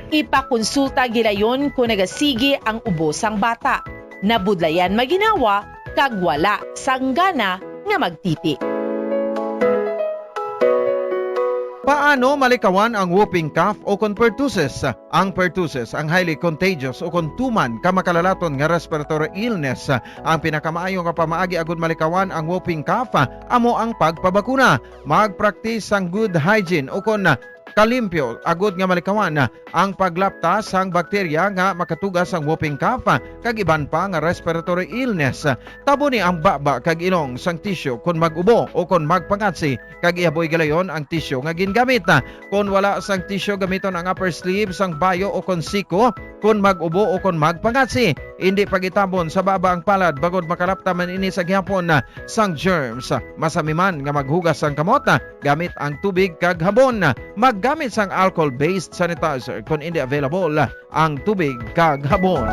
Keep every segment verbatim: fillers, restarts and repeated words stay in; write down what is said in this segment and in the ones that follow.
Ipakonsulta gilayon kon nagasigi ang ubo sang bata, nabudlayan maginhawa, kag wala sang gana nga magtiti. Paano malikawan ang whooping cough o kon pertussis? Ang pertussis ang highly contagious o kon tuman ka makalalaton nga respiratory illness. Ang pinakamaayo nga pamaagi agud malikawan ang whooping cough amo ang pagpabakuna. Magpraktis sang good hygiene o kon kalimpyo agud nga malikawan ang paglapta sang bakterya nga makatuga sang whooping cough kag iban pa nga respiratory illness. Taboni ang baba kag ilong sang tisyu kon mag-ubo o kon magpangatsi, kag ihaboy gilayon ang tisyu nga gingamit. Kon wala sang tisyu, gamiton ang upper sleeve sang bayo o kon siko kon mag-ubo o kon magpangatsi. Indi pag-itabon sa baba ang palad, bangod makalapta man ini sa gihapon sang germs. Masami man nga maghugas sang kamot gamit ang tubig kag habon. Maggamit sang alcohol-based sanitizer kon indi available ang tubig kag habon.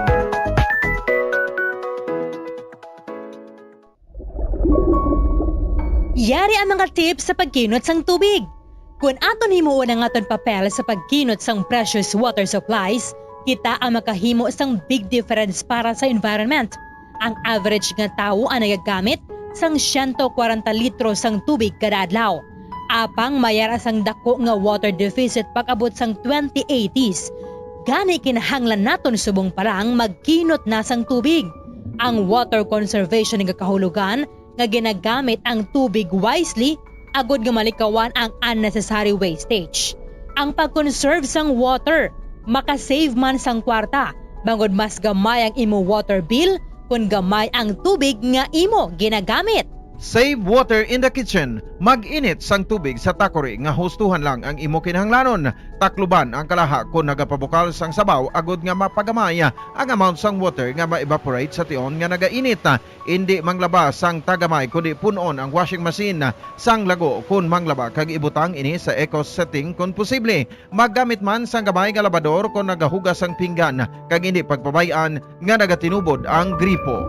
Yari ang mga tips sa pagkinot sang tubig. Kon aton himuon ang aton papel sa pagkinot sang precious water supplies, kita ang makahimo sang big difference para sa environment. Ang average nga tawo ang nagagamit sang siyento kwarenta litro sang tubig kada adlaw. Apang may ara sang dako nga water deficit pag-abot sang twenty eighties. Gani, kinahanglan naton subong pa lang magkinot na sang tubig. Ang water conservation nagakahulugan nga ginagamit ang tubig wisely agud nga malikawan ang unnecessary wastage. Ang pag-conserve sang water makasave man sang kwarta, bangod mas gamay ang imo water bill kon gamay ang tubig nga imo ginagamit. Save water in the kitchen. Mag-init sang tubig sa takori nga hustuhan lang ang imo kinahanglanon. Takluban ang kalaha kon nagapabukal sang sabaw agud nga mapagamay ang amount sang water nga ma-evaporate sa tion nga nagainit. Indi manglaba sang tagamay, kundi pun-on ang washing machine sang lago kon manglaba kag ibutang ini sa eco setting kon posible. Maggamit man sang gamay nga labador kon nagahugas sang pinggan, kag indi pagpabay-an nga nagatinubod ang gripo.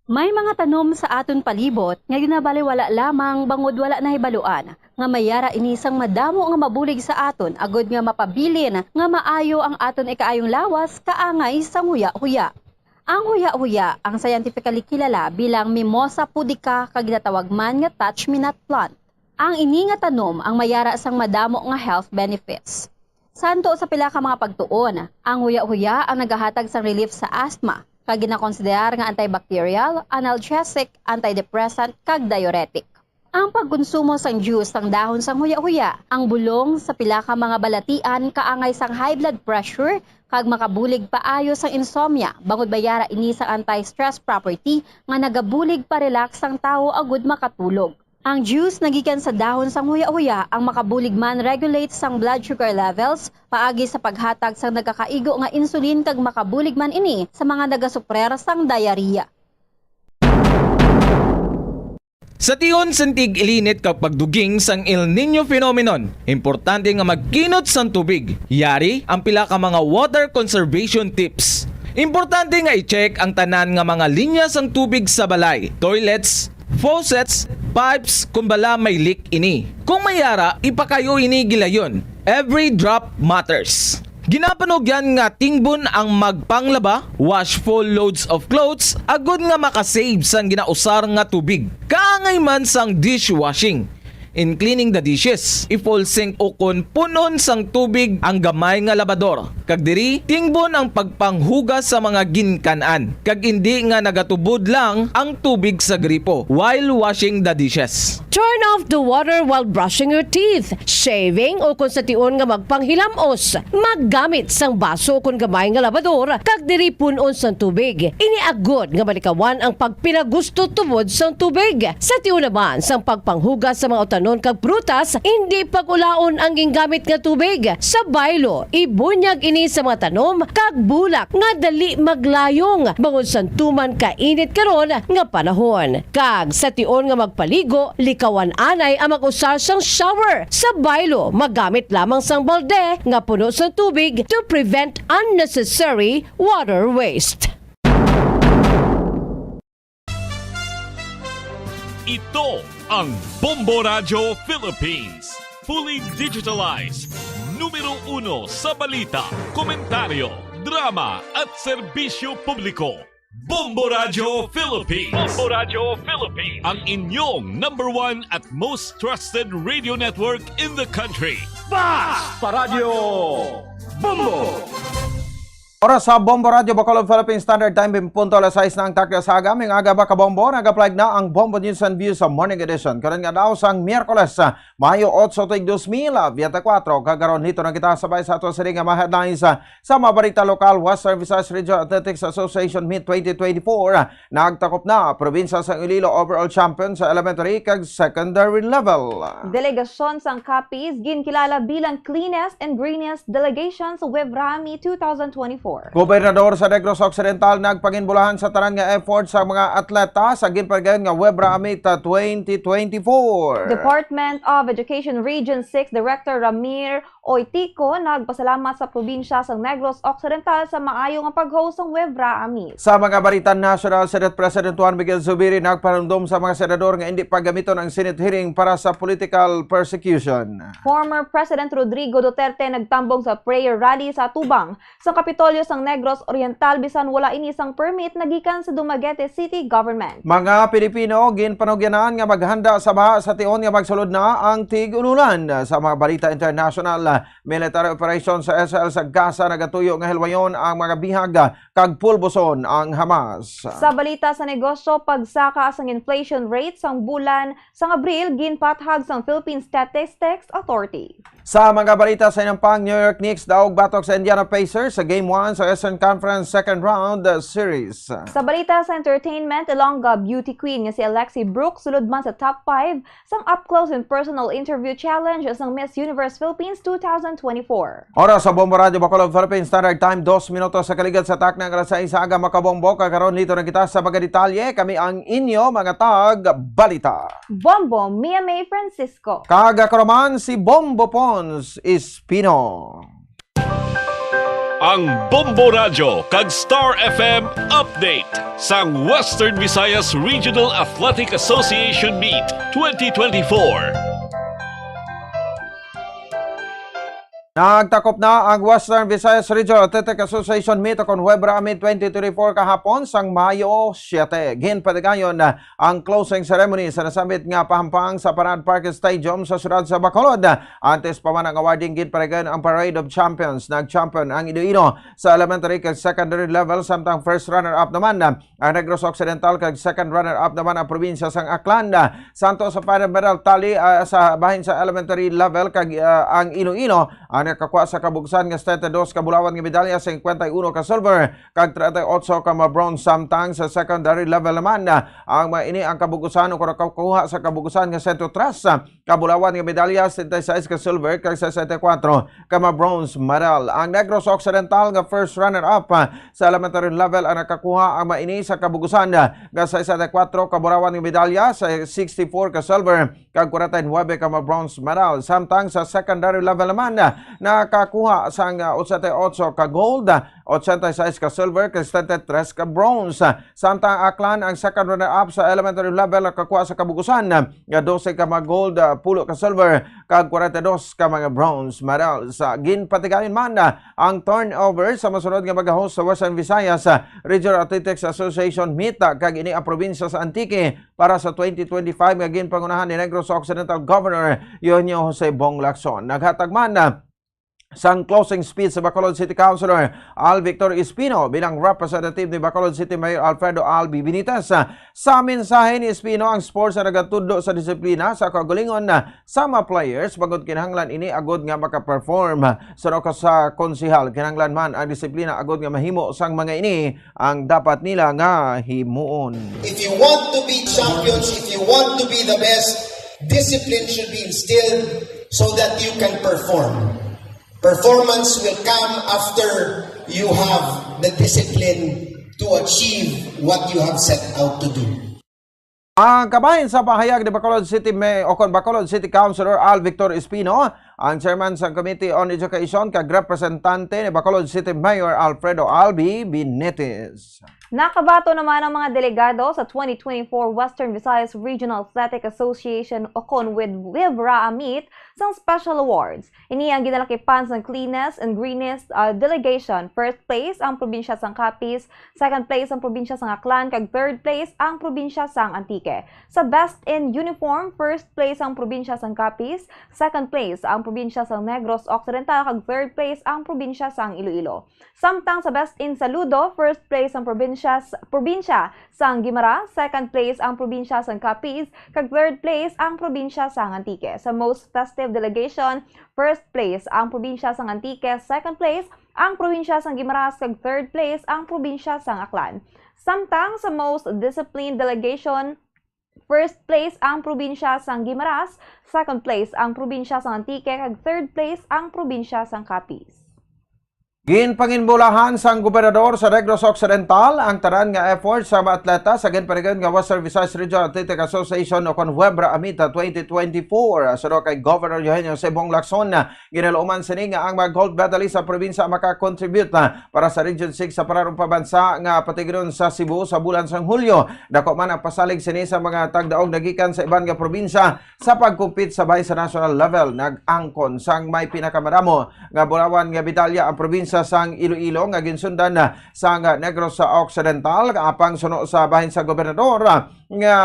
May mga tanom sa aton palibot nga ginabaliwala lamang bangod wala nahibaluan nga may ara ini sang madamo nga mabulig sa aton agud nga mapabilin nga maayo ang aton ikaayong lawas kaangay sang huya-huya. Ang huya-huya ang scientifically kilala bilang Mimosa pudica kag ginatawag man nga touch-me-not plant. Ang ini nga tanom ang may ara sang madamo nga health benefits. Santo sa pila ka mga pagtuon, ang huya-huya ang nagahatag sang relief sa asthma, kag ginakonsiderar nga antibacterial, analgesic, antidepressant, kag diuretic. Ang pagkonsumo sang juice sang dahon sang huya-huya, ang bulong sa pila ka mga balatian kaangay sang high blood pressure kag makabulig paayo sang insomnia, bangod may ara ini sang anti-stress property nga nagabulig pa-relax sang tawo agud makatulog. Ang juice nagikan sa dahon sang huya-huya ang makabulig man regulate sang blood sugar levels paagi sa paghatag sang nagakaigo nga insulin kag makabulig man ini sa mga nagasuprer sang diarrhea. Sa tion sang tig-ilinit kag pagduging sang El Niño phenomenon, importante nga magkinot sang tubig. Yari ang pila ka mga water conservation tips. Importante nga i-check ang tanan nga mga linya sang tubig sa balay, toilets, faucets, pipes, kon bala may leak ini. Kung may ara, ipakayo ini gilayon. Every drop matters. Ginapanugyan nga tingbon ang magpanglaba, wash full loads of clothes, agud nga makasave sang ginausar nga tubig. Kaangay man sang dishwashing. In cleaning the dishes, i-full sink ukon pun-on sang tubig ang gamay nga labador, kag diri tingbon ang pagpanghugas sa mga ginkan-an, kag indi nga nagatubod lang ang tubig sa gripo while washing the dishes. Turn off the water while brushing your teeth, shaving, o kon sa tion nga magpanghilam-os. Maggamit sang baso kon gamay nga labador, kag diri pun-on sang tubig. Ini agud nga malikawan ang pagpinagusto tubod sang tubig. Sa tion naman sang pagpanghugas sa mga utanon kag prutas, indi pag-ulaon ang gingamit nga tubig. Sa baylo, ibunyag ini sa mga tanom kag bulak nga dali maglayong bangod sang tuman kainit karon nga panahon. Kag sa tion nga magpaligo, likawan anay ang mag-usar sang shower. Sa baylo, magamit lamang sang balde nga puno sang tubig to prevent unnecessary water waste. Ito ang Bombo Radyo Philippines. Fully digitalized. Numero uno sa balita, komentaryo, drama at serbisyo publiko. Bombo Radyo Philippines. Bombo Radyo Philippines. Ang inyong number one at most trusted radio network in the country. Basta Radyo Bombo! Oras sa Bombo Radyo Bacolod Philippine Standard Time, punto alas sais na ang takya sa aga. May aga ba ka Bombo? Nag-apply na ang Bombo News and Views sa Morning Edition. Karon nga daw sang Miyerkules, ah, Mayo otso, tuig dos mil biyente kuwatro. Kagaron, hito na kita sabay sa ato sini nga mga headlines, ah, sa mga balita lokal. Western Visayas Regional Athletics Association Meet twenty twenty-four, ah, nagtakop na. Probinsya sa Iloilo overall champion sa elementary kag secondary level. Delegasyon sang Capiz ginkilala bilang cleanest and greenest delegation sa WEVRAMI two thousand twenty-four. Gobernador sa Negros Occidental nagpanginbulahan sa tanan nga effort sa mga atleta sa ginpaigayon nga WEVRAMI twenty twenty-four. Department of Education Region six Director Ramir Oitico nagpasalamat sa probinsya sa Negros Occidental sa maayo nga pag-host sang WEVRAMI. Sa mga balita nasyonal, Senate President Juan Miguel Zubiri nagpahandom sa mga senador nga indi pagamiton ang Senate hearing para sa political persecution. Former President Rodrigo Duterte nagtambong sa prayer rally sa atubang sang Kapitolyo sang Negros Oriental, bisan wala ini sang permit nagikan sa Dumaguete City Government. Mga Pilipino ginpanugyanan nga maghanda sa baha sa tion nga magsulod na ang tig-ululan. Sa mga balita international, military operation sa Israel sa Gaza nagatuyo nga hilwayon ang mga bihag kag pulboson ang Hamas. Sa balita sa negosyo, pagsaka sang inflation rate sang bulan sang Abril ginpathag sang Philippine Statistics Authority. Sa mga balita sa inampang, New York Knicks daog batok sa Indiana Pacers sa Game one sa Eastern Conference Second Round, uh, Series. Sa balita sa entertainment, Ilongga beauty queen nga si Alexi Brooks sulod man sa top five sang Up Close and Personal Interview Challenge sang Miss Universe Philippines two thousand twenty-four. Oras sa Bombo Radyo Bacolod Philippine Standard Time, dos minutos sa kaligad sa takna nga alas sais sa aga, mga kabombo. Kagaron, hito na kita sa mga detalye. Kami ang inyo mga tag-balita. Bombo, Mia May Francisco. Kag ako naman si Bombo Pons Espino. Ang Bombo Radyo kag Star F M update sang Western Visayas Regional Athletic Association Meet twenty twenty-four. Nagtakop na ang Western Visayas Regional Athletic Association Meet ukon WEVRAMI twenty twenty-four kahapon sang Mayo siete. Ginpatigayon ang closing ceremony sa nasambit nga pahampang sa Parade Park Stadium sa siyudad sa Bacolod. Antes pa man ang awarding, ginpatigayon ang Parade of Champions. Nag-champion ang Iloilo sa elementary kag secondary level, samtang first runner-up naman ang Negros Occidental kag second runner-up naman ang probinsya sang Aklan. Samtang sa final medal tally, ah, sa bahin sa elementary level kag, ah, ang Iloilo ang nakakuha sa kabug-osan nga setenta y dos ka bulawan nga medalya, singkwenta y uno ka silver kag treinta y ocho ka mga bronze. Samtang sa secondary level naman, ah, ang mga ini ang kabug-osan o nakakuha sa kabug-osan nga sento tres ka bulawan nga medalya, setenta y seis ka silver kag sesenta y kuwatro ka mga bronze medal. Ang Negros Occidental nga first runner-up, ah, sa elementary level ang nakakuha ang mga ini sa kabug-osan, ah, nga sesenta y kuwatro ka bulawan nga medalya, sa sixty-four ka silver kag kwarenta y nuebe ka mga bronze medal. Samtang sa secondary level naman, ah, nakakuha sang, ah, ochenta y ocho ka gold, ah, ochenta y seis ka silver kag setenta y tres ka bronze. Samtang Aklan ang second runner-up sa elementary level, nakakuha sa kabug-osan nga dose ka mga gold, ah, pulo ka silver kag kwarenta y dos ka mga bronze medals. Sa ginpatigayon man, ah, ang turnover sa masunod nga mag-host sa Western Visayas, ah, Regional Athletics Association Meet, ah, kag ini ang probinsya sa Antique para sa twenty twenty-five nga ginpangunahan ni Negros Occidental Governor Eugenio Jose Bong Lacson. Naghatag man, ah, sang closing speech sa Bacolod City Councilor Al Victor Espino bilang representative ni Bacolod City Mayor Alfredo Albi Benitez. Sa mensahe ni Espino, ang sports ang nagatudlo sa disiplina sa kaugalingon sa mga players, bangod kinahanglan ini agud nga makaperform. Suno ka sa konsehal, kinahanglan man ang disiplina agud nga mahimo sang mga ini ang dapat nila nga himuon. If you want to be champions, if you want to be the best, discipline should be instilled so that you can perform. Performance will come after you have the discipline to achieve what you have set out to do. Ang kabahin sa pahayag ni Bacolod City May-, o kon Bacolod City Councilor Al Victor Espino, ang chairman sa Committee on Education kag representante ni Bacolod City Mayor Alfredo Albi Benitez. Nakabaton naman ang mga delegado sa twenty twenty-four Western Visayas Regional Athletic Association o kon with WVRAA meet sang special awards. Ini ang ginalakipan sang cleanest and greenest, ah, delegation. First place ang probinsya sang Capiz, second place ang probinsya sang Aklan, kag third place ang probinsya sang Antique. Sa best in uniform, first place ang probinsya sang Capiz, second place ang probinsya sang Negros Occidental, kag third place ang probinsya sang Iloilo. Samtang sa best in saludo, first place ang probinsya, probinsya sang Guimaras, second place ang probinsya sang Capiz, kag third place ang probinsya sang Antique. Sa most festive delegation, first place ang probinsya sang Antique, second place ang probinsya sang Guimaras, kag third place ang probinsya sang Aklan. Samtang sa most disciplined delegation, first place ang probinsya sang Guimaras, second place ang probinsya sang Antique, kag third place ang probinsya sang Capiz. Ginpanginbulahan sang gobernador sa Negros Occidental ang tanan nga effort sa mga atleta sa ginparigon nga Western Visayas Regional Athletic Association o kon WVRAA meet twenty twenty-four. Suno kay Governor Eugenio Sebong Lacson, ginaluman sini nga ang mga gold medalist sa probinsya makakontribute, ah, para sa Region six sa Palarong Pambansa nga patigron sa Cebu sa bulan sang Hulyo. Dako man ang pasalig sini sa mga tagdaog nagikan sa iban nga probinsya sa pagkumpit sa bahin sa national level. Nag-angkon sang may pinakamadamo nga bulawan nga medalya ang probinsya sang Iloilo nga ginsundan, ah, sang Negros Occidental, apang suno sa bahin sa gobernador, ah, nga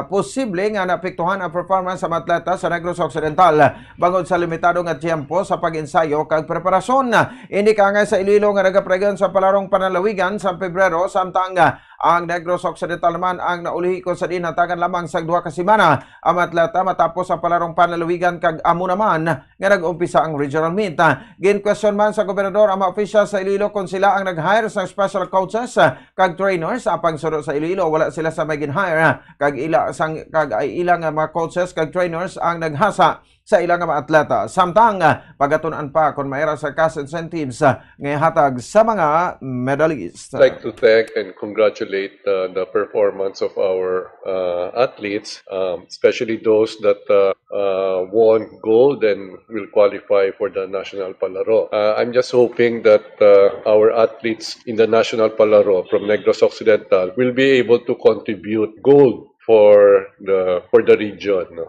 posible nga naapektuhan ang performance sa mga atleta sa Negros Occidental bangod sa limitado nga tiyempo sa pag-ensayo kag preparasyon. Ini kaangay sa Iloilo nga nagapregon sa Palarong Panlalawigan sa Pebrero, samtang ang Negros Occidental naman ang naulihi kon sa diin natagan lamang sang duha ka semana ang mga atleta matapos ang Palarong Panlalawigan, kag amo naman nga nag-umpisa ang regional meet. Gin-question man sa gobernador ang mga opisyal sa Iloilo kon sila ang nag-hire sa special coaches kag trainers, apang suno sa Iloilo, wala sila sa may gin-hire, kag ila sang, kag ay ila nga mga coaches kag trainers ang naghasa sa ila nga mga atleta. Samtang, ah, pagatun-an pa kon may ra sa cash incentives, ah, nga ihatag sa mga medalist. I'd like to thank and congratulate, uh, the performance of our, uh, athletes, um, especially those that, uh, uh, won gold and will qualify for the National Palaro. Uh, I'm just hoping that, uh, our athletes in the National Palaro from Negros Occidental will be able to contribute gold for the, for the region, no?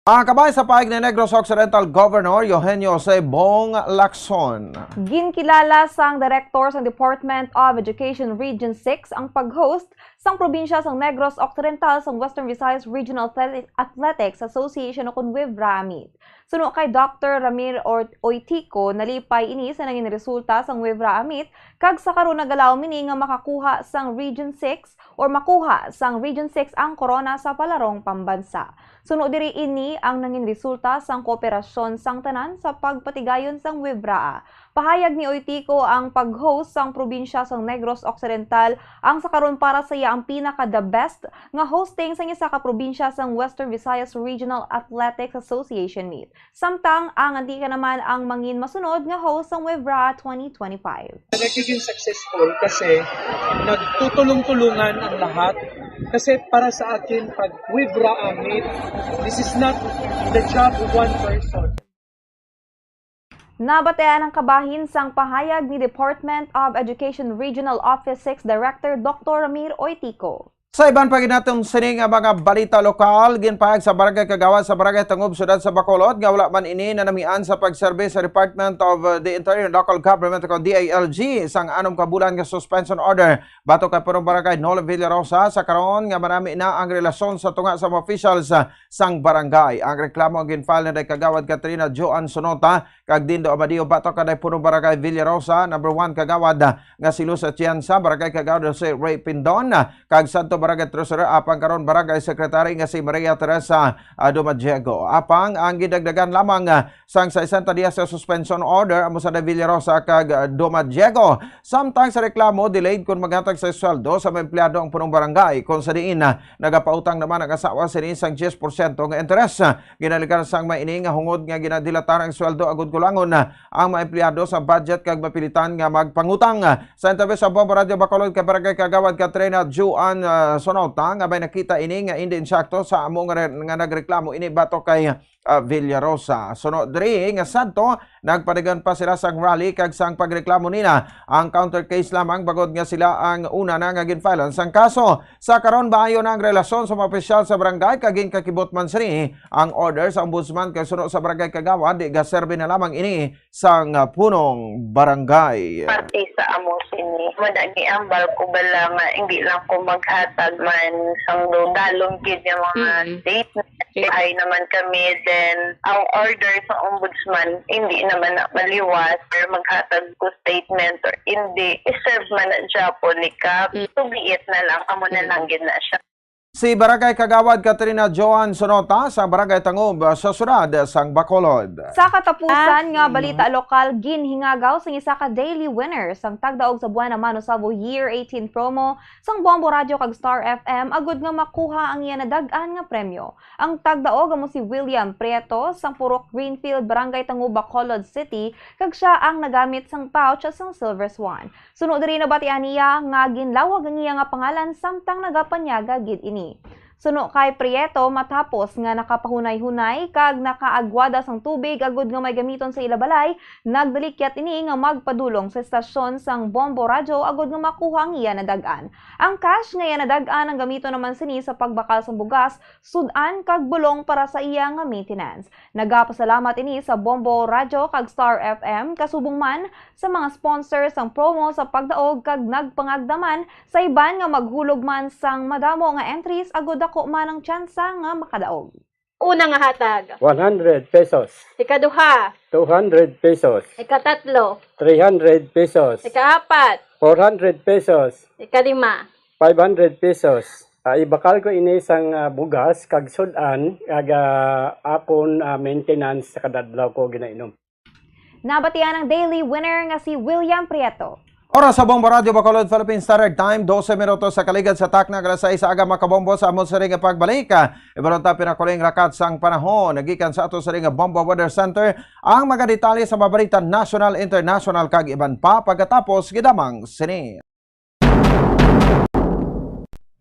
Ang kabahin sa pahayag ni Negros Occidental Governor Eugenio Sebong Lacson. Ginkilala sang Director sang Department of Education Region six ang pag-host sang probinsya sang Negros Occidental sang Western Visayas Regional Athletic-, Athletics Association o kon WVRAA meet. Suno kay Doktor Ramir Or-, Oitico, nalipay ini sa nangin resulta sang WVRAA meet, kag sa karon nagalaom ini nga makakuha sang Region six or makuha sang Region six ang korona sa Palarong Pambansa. Suno diri, ini ang nangin resulta sang kooperasyon sang tanan sa pagpatigayon sang WVRAA. Pahayag ni Oitico, ang pag-host sang probinsya sang Negros Occidental ang sa karon para sa iya ang pinaka-the best nga hosting sang isa ka probinsya sang Western Visayas Regional Athletics Association meet. Samtang ang Antique naman ang mangin masunod nga host sang WVRAA twenty twenty-five. Nagiging successful kasi nagtutulong-tulungan ang lahat. Kasi para sa akin, pag WVRAA meet, this is not the job of one person. Nabatian ang kabahin sang pahayag ni Department of Education Regional Office six Director Doktor Ramir Oitico. Sa iban pa gid naton sini nga mga balita lokal, ginpahayag sa barangay kagawad sa Barangay Tangub, Syudad sa Bacolod, nga wala man ini nanamian sa pagserbi sa Department of, uh, the Interior and Local Government o D I L G sang anom ka bulan nga suspension order batok kay Punong Barangay Noli Villarosa. Sa karon nga manami na ang relasyon sa tunga sa mga officials, uh, sang barangay. Ang reklamo ang ginfile ni Kagawad Katrina Joan Sonota kag Dindo Amadeo batok kay Punong Barangay Villarosa number one Kagawad, uh, nga si Luz Atienza, Barangay Kagawad Jose Ray Pindon, uh, kag Santo Barangay Treasurer, apang karon Barangay Secretary nga si Maria Teresa, ah, Dumadiego. Apang ang gidagdagan lamang, ah, sang sesenta dias sa suspension order amo sa Villarosa kag, ah, Dumadiego. Samtang sa reklamo, delayed kon maghatag sa sweldo sa mga empleyado ang punong barangay, kon sa diin, ah, nagapautang naman ang asawa sini sang diyes porsyento nga interes. Ginalikan sang may ini nga hungod nga ginadilatar ang sweldo agud kulangon, ah, ang mga empleyado sa budget kag mapilitan nga magpangutang. Sa interview sa Bombo Radyo Bacolod kay Barangay Kagawad Katrina Juan, ah, Sonota, nga may nakita ini nga indi insakto sa amo nga re-, nga nagreklamo ini batok kay ah, Villarosa. Suno diri nga sadto, nagpadayon pa sila sang rally kag sang pagreklamo nila ang counter case lamang, bangod nga sila ang una na nga ginfilean sang kaso. Sa karon, maayo na ang relasyon sa mga opisyal sa barangay kag ginkakibot man sini ang order sa ombudsman, kag suno sa barangay kagawad, di gaserbi na lamang ini sang, ah, punong barangay. Parte sa amo sini. Muna, giambal ko bala nga hindi lang ko maghatag man sang dalom gid nga mga Mm. statement. Kay naman kami, then ang order sa ombudsman, hindi naman na maliwas, or maghatag ko statement or hindi, i-serve man na gyapon ni Kap. Mm. Subiit na lang, amo na Mm. lang gid na siya. Si Barangay Kagawad Katrina Joan Sonota sa Barangay Tangub sa siyudad sang Bacolod. Sa katapusan nga balita lokal, ginhingagaw sang isa ka daily winner sang Tagdaog sa Buwan na Manosabo Year eighteen promo sang Bombo Radio kag Star F M agud nga makuha ang iya nadag-an nga premyo. Ang tagdaog amo si William Prieto sang Purok Greenfield, Barangay Tangub, Bacolod City, kag sia ang nagamit sang pouch sang Silver Swan. Suno diri, nabatian niya nga ginlawag ang iya nga pangalan samtang nagapanyaga gid ini. Suno kay Prieto, matapos nga nakapahunay-hunay kag nakaagwada sang tubig agud nga may gamiton sa ila balay, nagdalikyat ini nga magpadulong sa estasyon sang Bombo Radyo agud nga makuha ang iya nadag-an. Ang cash nga iya nadag-an ang gamiton naman sini sa pagbakal sang bugas, sud-an kag bulong para sa iya nga maintenance. Nagapasalamat ini sa Bombo Radyo kag Star F M, kasubong man sa mga sponsor sang promo sa pagdaog, kag nagpangagda man sa iban nga maghulog man sang madamo nga entries agud dako man ang tsansa nga makadaog. Una nga hatag, one hundred pesos. Ikaduha, two hundred pesos. Ikatatlo, three hundred pesos. Ikaapat, four hundred pesos. Ikalima, five hundred pesos. Ah, ibakal ko ini sang, ah, bugas kag sud-an, kag, ah, akon, ah, maintenance sa kada adlaw ko ginainom. Nabatian ang daily winner nga si William Prieto. Oras sa Bombo Radyo Bacolod, Philippine Standard Time, dose minutos sa kaligad sa takna, alas sais sa aga, mga kabombo, sa amon sini nga pagbalik. Ibaron ta pinakuling rakat sang panahon. Nagikan sa ato sini nga Bombo Weather Center ang mga detalye sa mga balita national, international, kag iban pa. Pagkatapos, gidamang sini.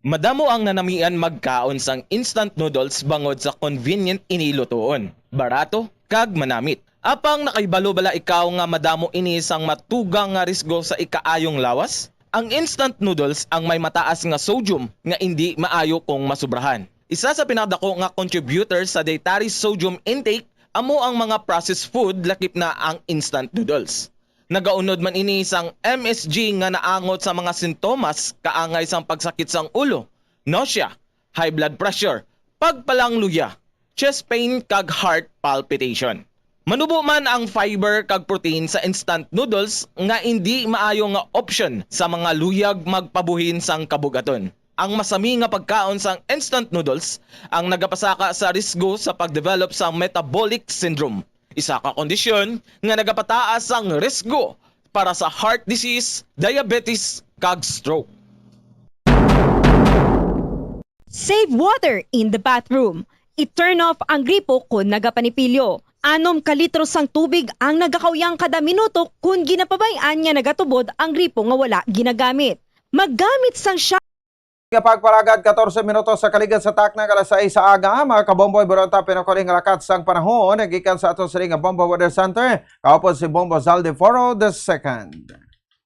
Madamo ang nanamian magkaon sang instant noodles bangod sa convenient ini lutuon, barato, kag manamit. Apang nakahibalo bala ikaw nga madamo ini sang matugang nga risgo sa ikaayong lawas? Ang instant noodles ang may mataas nga sodium nga indi maayo kung masubrahan. Isa sa pinakadako nga contributor sa dietary sodium intake amo ang mga processed food, lakip na ang instant noodles. Nagaunod man ini sang M S G nga naangot sa mga sintomas kaangay sang pagsakit sang ulo, nausea, high blood pressure, pagpalangluya, chest pain, kag heart palpitation. Manubo man ang fiber kag protein sa instant noodles nga indi maayo nga option sa mga luyag magpabuhin sang kabug-aton. Ang masami nga pagkaon sang instant noodles ang nagapasaka sa risgo sa pag-develop sang metabolic syndrome, isa ka kondisyon nga nagapataas sang risgo para sa heart disease, diabetes, kag stroke. Save water in the bathroom. I-turn off ang gripo kon nagapanipilyo. Anom ka litro sang tubig ang nagakauyang kada minuto kon ginapabay-an nga nagatubod ang gripo nga wala ginagamit. Maggamit sang sha- Nga pagpalagad, katorse minutos sa kaligad sa takna, alas sais sa aga, mga kabomboy, buronta pinakuling rakat sang panahon gikan sa ato sini nga Bombo Weather Center. Kaupod si Bombo Zaldi Foro the second.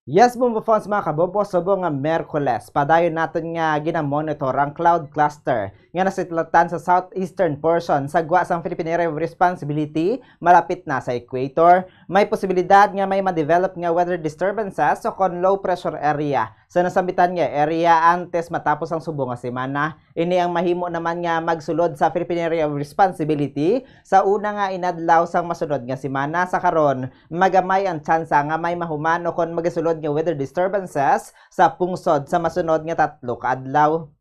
Yes, Bombo fans, mga kabombo, subong nga Miyerkules, padayon naton nga ginamonitor ang cloud cluster nga nasitlatan sa southeastern portion sa gwa sang Philippine Area of Responsibility, malapit na sa equator. May posibilidad nga may ma-develop nga weather disturbances o kon low pressure area sa nasambitan nga area antes matapos ang subong nga semana. Ini ang mahimo naman nga magsulod sa Philippine Area of Responsibility sa una nga inadlaw sang masunod nga semana. Sa karon, magamay ang tsansa nga may mahuman o kon magasulod nga weather disturbances sa pungsod sa masunod nga tatlo ka adlaw.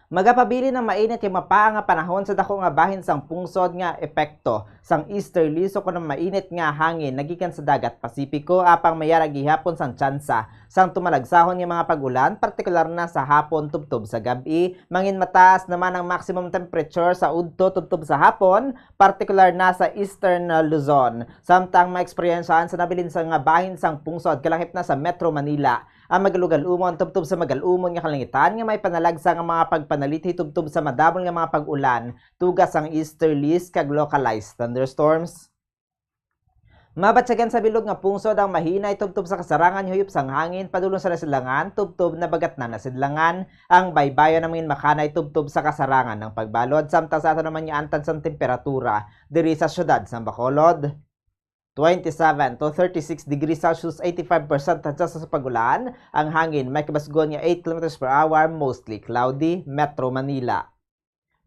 Magapabilin ang mainit kag mapaa nga panahon sa dako nga bahin sang pungsod nga epekto sang easterlies o kon ang mainit nga hangin nagikan sa dagat Pasipiko, apang may yara gihapon sang tsansa sang tumalagsahon nga mga pag-ulan, partikular na sa hapon tubtob sa gab-i. Mangin mataas naman ang maximum temperature sa udto tubtob sa hapon, partikular na sa Eastern, uh, Luzon. Samtang maeksperiensyahan sa nabilin sa nga bahin sang pungsod, kalakip na sa Metro Manila, Ang magalug-alumon tubtob sa magalumon nga kalangitan nga may panalagsa nga mga pagpanalithi tubtob sa madamol nga mga pag-ulan, tuga sang easterlies kag localized thunderstorms. Mabatyagan sa bilog nga pungsod ang mahinay tubtob sa kasarangan nga huyop sang hangin padulong sa nasidlangan tubtob nabagatnan na sidlangan. Ang baybayon ang manginmakanay tubtob sa kasarangan ng pagbalod, samtang sa aton naman nga antad sang temperatura diri sa siyudad sang Bacolod. Twenty-seven to thirty-six degrees Celsius, eighty-five percent ang tsansa sa pag-ulan. Ang hangin may kabasgon nga eight kilometers per hour, mostly cloudy. Metro Manila.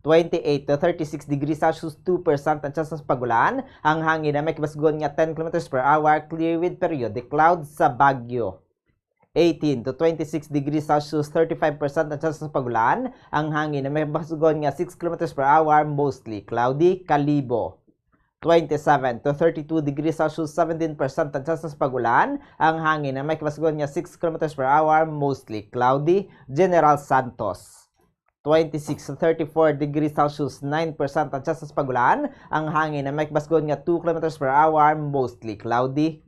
Twenty-eight to thirty-six degrees Celsius, two percent ang tsansa sa pag-ulan. Ang hangin na may kabasgon nga ten kilometers per hour, clear with periodic clouds sa Baguio. Eighteen to twenty-six degrees Celsius, thirty-five percent ang tsansa sa pag-ulan. Ang hangin na may kabasgon nga six kilometers per hour, mostly cloudy, Kalibo. Twenty-seven to thirty-two degrees Celsius, seventeen percent ang tsansa sa pag-ulan. Ang hangin na may kabasgon nga six kilometers per hour, mostly cloudy, General Santos. Twenty-six to thirty-four degrees Celsius, nine percent ang tsansa sa pag-ulan. Ang hangin na may kabasgon nga two kilometers per hour, mostly cloudy.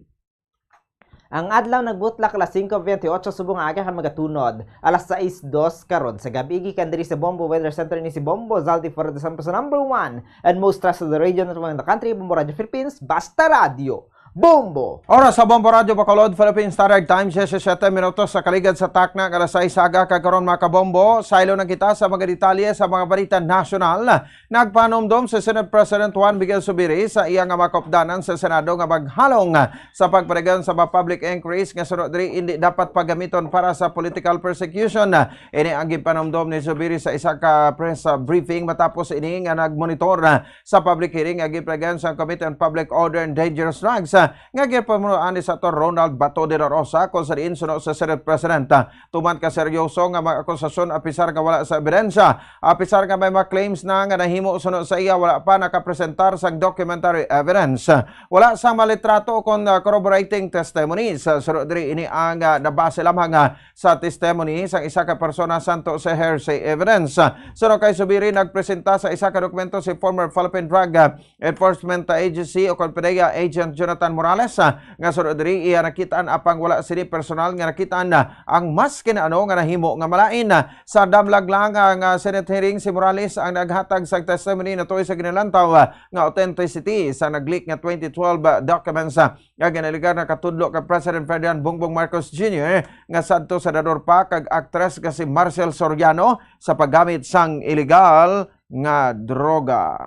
Ang adlaw nagbutlak alas singko bentiocho subong nga aga kag magatunod alas sais dos karon sa gab-i. Gikan diri sa Bombo Weather Center, ini si Bombo Zaldi Flores, the number one and most trusted radio network in the country, Bombo Radio Philippines, basta radyo, Bombo! Oras sa Bombo Radio Bacolod, Philippine Standard Time, diyesisete minutos sa kaligad sa takna nga alas sais sa aga, kag karon, mga kabombo, saylo na kita sa mga detalye sa mga balita nasyonal. Nagpanumdom si Senate President Juan Miguel Zubiri sa iya nga makupdanan sa Senado nga maghalong sa pagpadayon sa mga public inquiries nga suno diri indi dapat pagamiton para sa political persecution. Ini ang ginpanumdom ni Zubiri sa isa ka press, uh, briefing matapos ini nga nagmonitor, uh, sa public hearing nga ginpadayon sa Committee on Public Order and Dangerous Drugs, uh, nga ginpamunuan ni Senator Ronald Bato de la Rosa, kung sa diin suno sa Senate President, uh, tuman ka seryoso nga mga akusasyon, apisar nga wala sa ebidensya, apisar nga may mga claims na nga nahimo suno sa iya, wala pa nakapresentar sang documentary evidence. Wala sa malitrato kon, ah, corroborating testimonies. Ah, suno diri, ini ang, ah, nabase lamang, ah, sa testimony sang isa ka persona, santo sa hearsay evidence. Ah, suno kay Zubiri, nagpresenta sa isa ka dokumento si former Philippine Drug, ah, Enforcement Agency o kon PDEA Agent Jonathan Morales, ah, nga suno diri iya nakitaan, apang wala sini personal nga nakitaan, ah, ang mas kinaano nga nahimo nga malain. Ah, sa damlag lang nga, ah, Senate hearing, si Morales ang naghatag sa testimony natuoy sa ginalantaw, ah, nga authenticity sa nag-leak nga twenty twelve, ah, documents, ah, nga ginalegar nakatudlo kay President Ferdinand Bongbong Marcos Junior nga sadto senador pa kag aktres nga si Marcel Soriano sa paggamit sang iligal nga droga.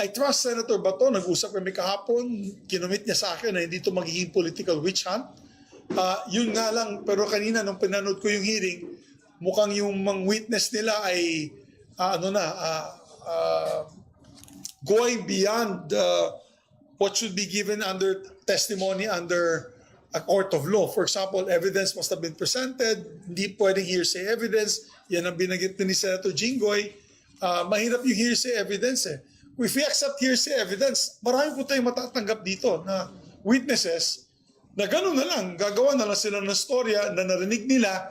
I trust Senator Bato. Nag-usap kami kahapon. Kinumit niya sa akin na hindi ito magiging political witch hunt. Ah, yun nga lang, pero kanina nung pinanood ko yung hearing, mukhang yung mga witness nila ay, ah, ano na, ah, ah, going beyond, ah, what should be given under testimony under a court of law. For example, evidence must have been presented, hindi pwedeng hearsay evidence. Yan ang binanggit din ni Senator Jinggoy. Ah, mahirap yung hearsay evidence eh. If we accept hearsay evidence, marami po tayong matatanggap dito na witnesses na gano'n na lang, gagawa na lang sila ng storya na narinig nila.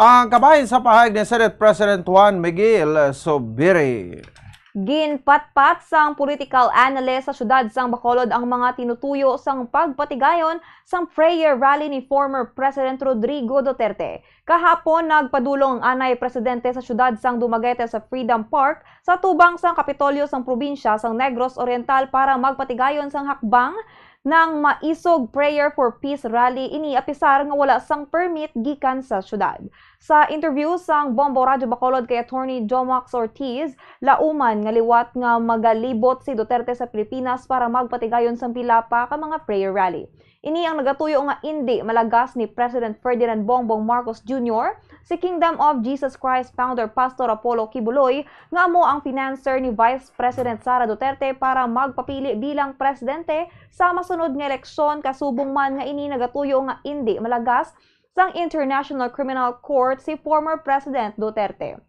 Ang kabahin sa pahayag ni Senate President Juan Miguel Zubiri. Ginpatpat sang political analyst sa siyudad sang Bacolod ang mga tinutuyo sang pagpatigayon sang prayer rally ni former President Rodrigo Duterte. Kahapon, nagpadulong ang anay presidente sa siyudad sang Dumaguete sa Freedom Park, sa tubang sang Kapitolyo sang probinsya sang Negros Oriental, para magpatigayon sang hakbang nang maisog Prayer for Peace rally ini, apisar nga wala sang permit gikan sa siyudad. Sa interview sang Bombo Radyo Bacolod kay Attorney Jomax Ortiz, lauman nga liwat nga magalibot si Duterte sa Pilipinas para magpatigayon sang pila pa ka mga prayer rally. Ini ang nagatuyo nga indi malagas ni President Ferdinand Bongbong Marcos Junior si Kingdom of Jesus Christ founder Pastor Apollo Quiboloy, nga amo ang financer ni Vice President Sara Duterte para magpapili bilang presidente sa masunod nga eleksyon, kasubong man nga ini nagatuyo nga indi malagas sang International Criminal Court si former President Duterte.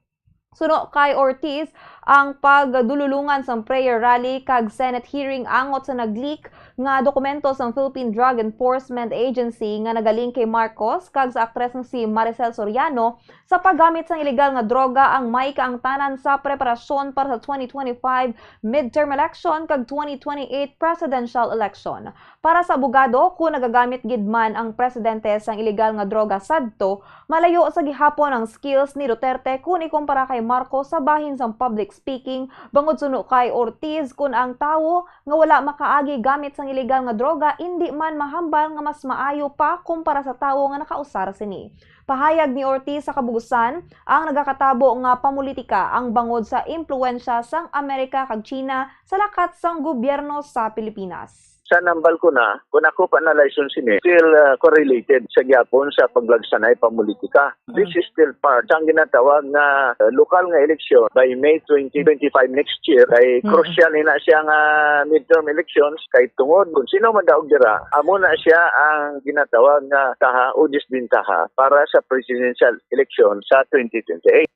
Suno kay Ortiz, ang pagdululungan sang prayer rally kag Senate hearing angot sa nag-leak nga dokumento sang Philippine Drug Enforcement Agency nga nagaling kay Marcos kag sa aktres nga si Maricel Soriano sa paggamit sang iligal nga droga ang may kaangtanan sa preparasyon para sa twenty twenty-five midterm election kag twenty twenty-eight presidential election. Para sa abogado, kung nagagamit gid man ang presidente sang iligal nga droga sadto, malayo sa gihapon ang skills ni Duterte kung ikumpara kay Marcos sa bahin sang public speaking, bangod suno kay Ortiz, kun ang tawo nga wala makaagi gamit sang iligal nga droga indi man mahambal nga mas maayo pa kumpara sa tawo nga nakausar sini. Pahayag ni Ortiz sa kabugusan, ang nagakatabo nga pamulitika ang bangod sa impluwensya sang Amerika kag China sa lakat sang gobyerno sa Pilipinas. Sa nambal ko na, kung ako pa-analyze sini, still, uh, correlated sa gyapon sa paglagsanay pamulitika. This is still part sang ginatawag nga, uh, lokal nga eleksyon by May twenty twenty-five next year. Kay crucial ni na siya nga midterm elections kay tungod kung sino man daog dira, amo na siya ang ginatawag nga taha o disbintaha para sa presidential election sa twenty twenty-eight.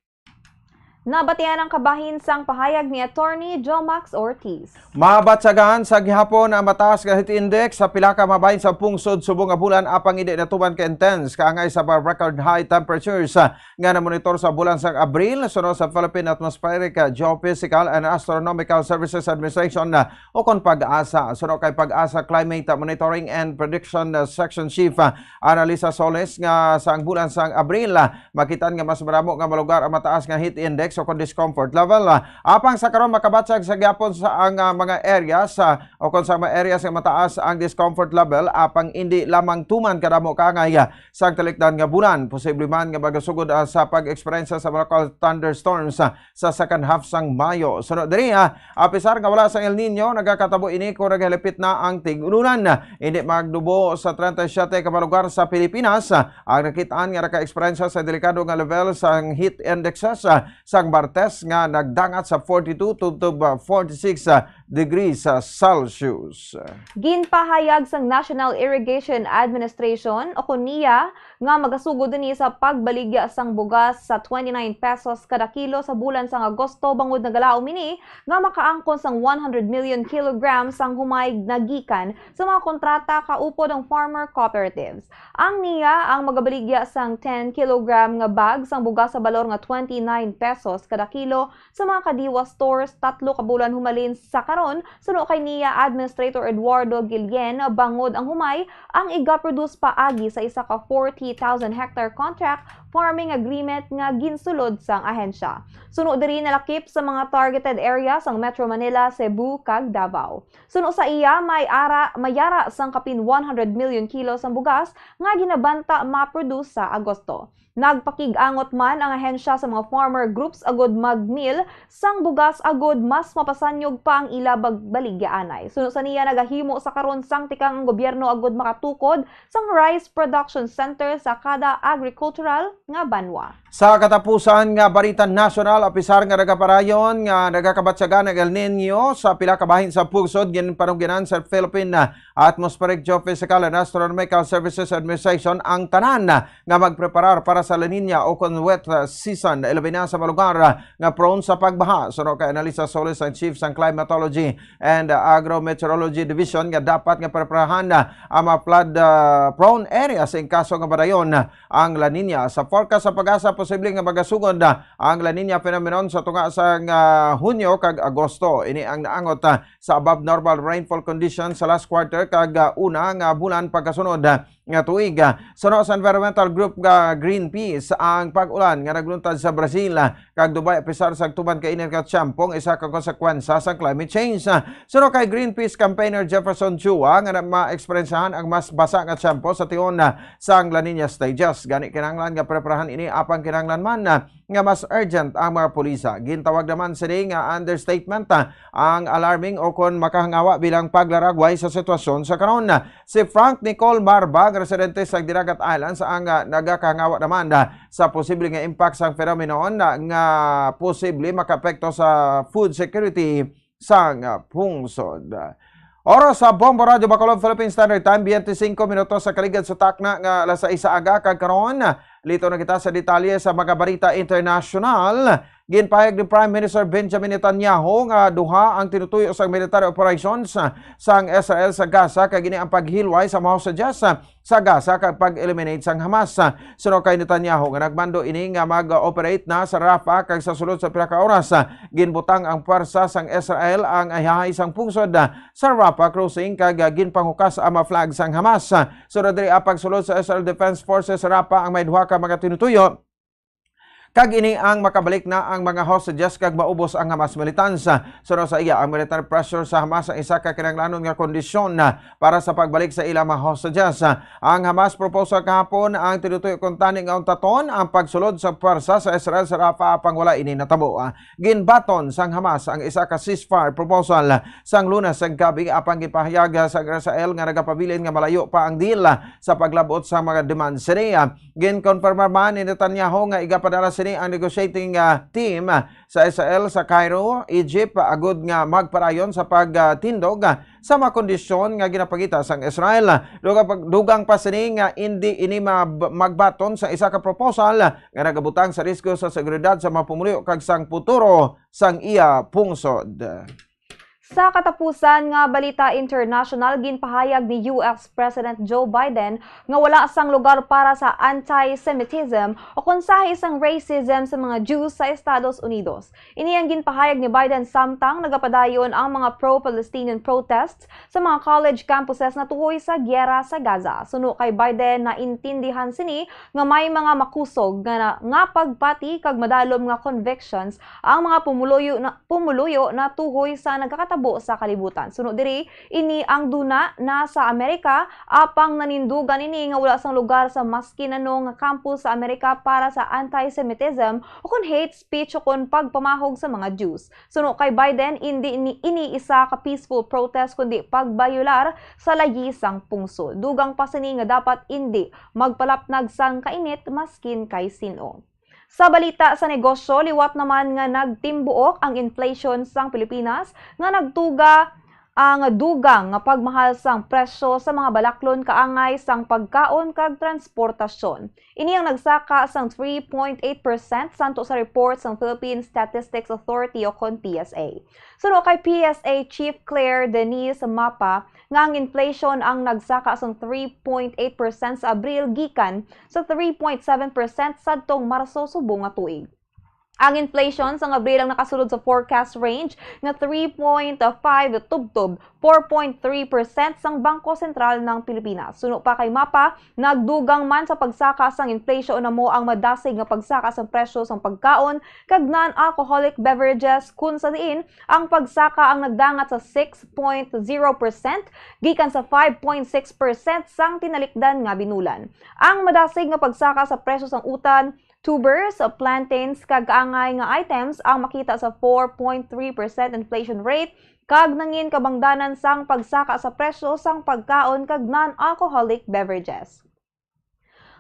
Nabatian ang kabahin sang pahayag ni Attorney Jomax Ortiz. Mabatyagan sa gihapon ang mataas nga heat index sa pila ka mga bahin sa pungsod subong nga bulan, apang indi natuman ka intense kaangay sa mga record high temperatures, ah, nga namonitor sa bulan sang Abril, suno sa Philippine Atmospheric, ah, Geophysical and Astronomical Services Administration, ah, o kon PAGASA. Suno kay PAGASA Climate Monitoring and Prediction, ah, Section Chief, ah, Annalisa Solis, nga sa ang bulan sang Abril, ah, makitaan nga mas madamo nga malugar ang mataas nga heat index o kon discomfort level. Ah, apang sa karon, makabatyag sa gyapon sa ang, ah, mga areas, ah, o kon sa mga areas nga mataas ang discomfort level, apang indi lamang tuman kadamo kaangay, ah, sa talikdan nga bulan. Posible man nga magasugod, ah, sa pag-eksperyensya sa mga local thunderstorms, ah, sa second half sang Mayo. Suno diri, ah, apisar nga wala sang El Niño, nagakatabo ini kon nagahilapit na ang tig-ulunan. Indi magdubo sa treinta y siete ka mga lugar sa Pilipinas, ah, ang nakitaan nga naka-eksperyensya sa delikado nga level sang heat indexes, ah, sang Martes nga nagdangat sa forty-two to, to, ah, forty-six, ah, degrees, ah, Celsius. Ginpahayag sang National Irrigation Administration o kon NIA nga magasugod ini sa pagbaligya sang bugas sa twenty-nine pesos kada kilo sa bulan sang Agosto, bangod nagalaom ini nga makaangkon sang one hundred million kilograms ang humay nagikan sa mga kontrata kaupod ang farmer cooperatives. Ang NIA ang magabaligya sang ten kilogram nga bag sang bugas sa balor nga twenty-nine pesos kada kilo sa mga Kadiwa stores tatlo ka bulan humalin sa karon, suno kay NIA Administrator Eduardo Guillen, bangod ang humay ang iga-produce paagi sa isa ka forty thousand hectare contract farming agreement nga ginsulod sang ahensya. Suno diri nalakip sa mga targeted area sang Metro Manila, Cebu, kag Davao. Suno sa iya, may ara, may yara sang kapin one hundred million kilos ang bugas nga ginabanta ma-produce sa Agosto. Nagpakig-angot man ang ahensya sa mga farmer groups agud mag-mill sang bugas agud mas mapasanyog pa ang ila bag-, baligyaanay. Suno sa niya, nagahimo sa karon sang tikang ang gobyerno agud makatukod sang rice production center sa kada agricultural nga banwa. Sa katapusan nga balita nasyonal, apisar nga nagaparayon nga nagakabatyagan ang El Niño sa pila ka bahin sa pungsod, ginpanugyanan sa Philippine Atmospheric Geophysical and Astronomical Services Administration ang tanan nga magpreparar para sa La Niña o kon wet, uh, season, ilabi na sa mga lugar, uh, nga prone sa pagbaha. Suno kay Annalisa Solis, ang chief sang Climatology and Agrometeorology Division, nga dapat nga preparahan, uh, ang mga flood, uh, prone areas in kaso nga madayon, uh, ang La Niña. Sa forecast sa PAGASA, posible nga magasugod, uh, ang La Niña phenomenon sa tunga sang, uh, Hunyo kag Agosto. Ini ang naangot, uh, sa above normal rainfall conditions sa last quarter kag, ah, una nga bulan pagkasunod, ah, nga tuig. Ah, suno sa environmental group nga Greenpeace, ang pag-ulan nga nagluntad sa Brazil, ah, kag Dubai, apisar sa tuman ka init nga tiyempo, ang isa ka konsekwensya sa climate change. Ah, suno kay Greenpeace campaigner Jefferson Chua nga na-, maeksperiensyahan ang mas basa nga tiyempo sa tion, ah, sang La Niña stages. Gani, kinahanglan nga preparahan ini, apang kinahanglan man, ah, nga mas urgent ang mga pulisa. Gintawag naman sini nga understatement, ah, ang alarming o kon makahangawa bilang paglaragway sa sitwasyon sa karon. Si Frank Nicole Marba, nga residente sa Dinagat Islands, ang, ah, nagakahangawa naman, ah, sa posible nga impact sang phenomenon, ah, nga posible makaapekto sa food security sang, ah, pungsod. Oras sa Bombo Radyo Bacolod, Philippine Standard Time, twenty-five minutos sa kaligad sa takna nga alas sais sa aga, kag karon, Lito na kita sa detalye sa mga balita internasyonal. Ginpahayag ni Prime Minister Benjamin Netanyahu nga duha ang tinutuyo sang military operations sang Israel sa Gaza, kag ini ang paghilway sa mga hostages sa Gaza kag pag-eliminate sang Hamas. Suno kay Netanyahu nga nagmando ini nga mag-operate na sa Rafah kag sa sulod sa pila ka oras, ginbutang ang pwersa sang Israel ang iyahay sang pungsod sa Rafah crossing kag ginpanghukas ang mga flag sang Hamas. Sunod diri ang pagsulod sa Israel Defense Forces sa Rafah ang may duha ka mga tinutuyo. Kag ini ang makabalik na ang mga hostages kag maubos ang Hamas militants. Suno sa iya, ang military pressure sa Hamas ang isa ka kinahanglanon nga kondisyon para sa pagbalik sa ilang mga hostages. Ang Hamas proposal kahapon ang tinutuyo kuntani nga untaton ang pagsulod sa pwersa sa Israel sa Rafah apang wala ini natabo. Ginbaton sang Hamas ang isa ka ceasefire proposal sang Lunes sa gabi, apang gipahayag sa Israel nga nagapabilin nga malayo pa ang deal sa paglabot sa mga demands sini. Ginkonfirmar man ni Netanyahu nga igapadala sini ang negotiating, ah, team sa Israel sa Cairo, Egypt, agud nga magpadayon sa pagtindog sa mga kondisyon nga ginapangita sang Israel. Dugang pa, dugang pa sini nga indi ini mab-, magbaton sa isa ka proposal nga nagabutang sa risgo sa seguridad sa mga pumuluyo kag sang futuro sang iya pungsod. Sa katapusan nga balita international, ginpahayag ni U S President Joe Biden nga wala sang lugar para sa anti-Semitism o kon sahi sang racism sa mga Jews sa Estados Unidos. Ini ang ginpahayag ni Biden samtang nagapadayon ang mga pro-Palestinian protests sa mga college campuses natuhoy sa giyera sa Gaza. Suno kay Biden, naintindihan sini nga may mga makusog nga, nga pagpati kag madalom nga convictions ang mga pumuluyo na, pumuluyo natuhoy sa nagakatabo sa kalibutan. Suno diri, ini ang duna na sa Amerika, apang nanindugan ini nga wala sang lugar sa maskin ano nga campus sa Amerika para sa anti-Semitism o kon hate speech o kon pagpamahog sa mga Jews. Suno kay Biden, indi ni, ini isa ka peaceful protest kundi pagbayolar sa layi sang pungsod. Dugang pa sini nga dapat indi magpalapnag sang kainit maskin kay sin-o. Sa balita sa negosyo, liwat naman nga nagtimbuok ang inflation sang Pilipinas, nga nagtuga ang dugang nga pagmahal sang presyo sa mga balaklon kaangay sang pagkaon kag transportasyon. Ini ang nagsaka sang three point eight percent santo sa report sang Philippine Statistics Authority o kon P S A. Suno kay P S A Chief Claire Denise Mapa nga ang inflation ang nagsaka sang three point eight percent sa Abril gikan sa three point seven percent sadtong Marso subong nga tuig. Ang inflation sang Abril ang nakasulod sa forecast range nga three point five tubtob four point three percent sang Bangko Sentral ng Pilipinas. Suno pa kay Mapa, nagdugang man sa pagsaka sang inflation namo ang madasig nga pagsaka sang presyo sang pagkaon kag non-alcoholic beverages, kun sa diin ang pagsaka ang nagdangat sa six point zero percent gikan sa five point six percent sang tinalikdan nga binulan. Ang madasig nga pagsaka sa presyo sang utan, tubers, plantains, kag kaangay nga items ang makita sa four point three percent inflation rate kag nangin kabangdanan sang pagsaka sa presyo sang pagkaon kag non-alcoholic beverages.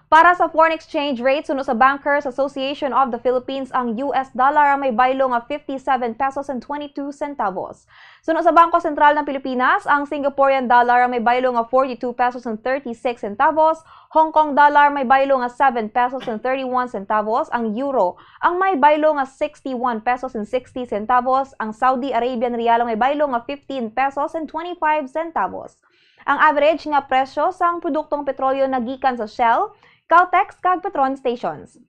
Para sa foreign exchange rate, suno sa Bankers Association of the Philippines, ang U S dollar ang may baylo nga fifty-seven pesos and twenty-two centavos. Suno sa Bangko Sentral ng Pilipinas, ang Singaporean dollar ang may baylo nga forty-two pesos and thirty-six centavos, Hong Kong dollar may baylo nga seven pesos and thirty-one centavos, ang euro ang may baylo nga sixty-one pesos and sixty centavos, ang Saudi Arabian rial ang may baylo nga fifteen pesos and twenty-five centavos. Ang average nga presyo sang produktong petrolyo nagikan sa Shell, Caltex, kag Petron stations.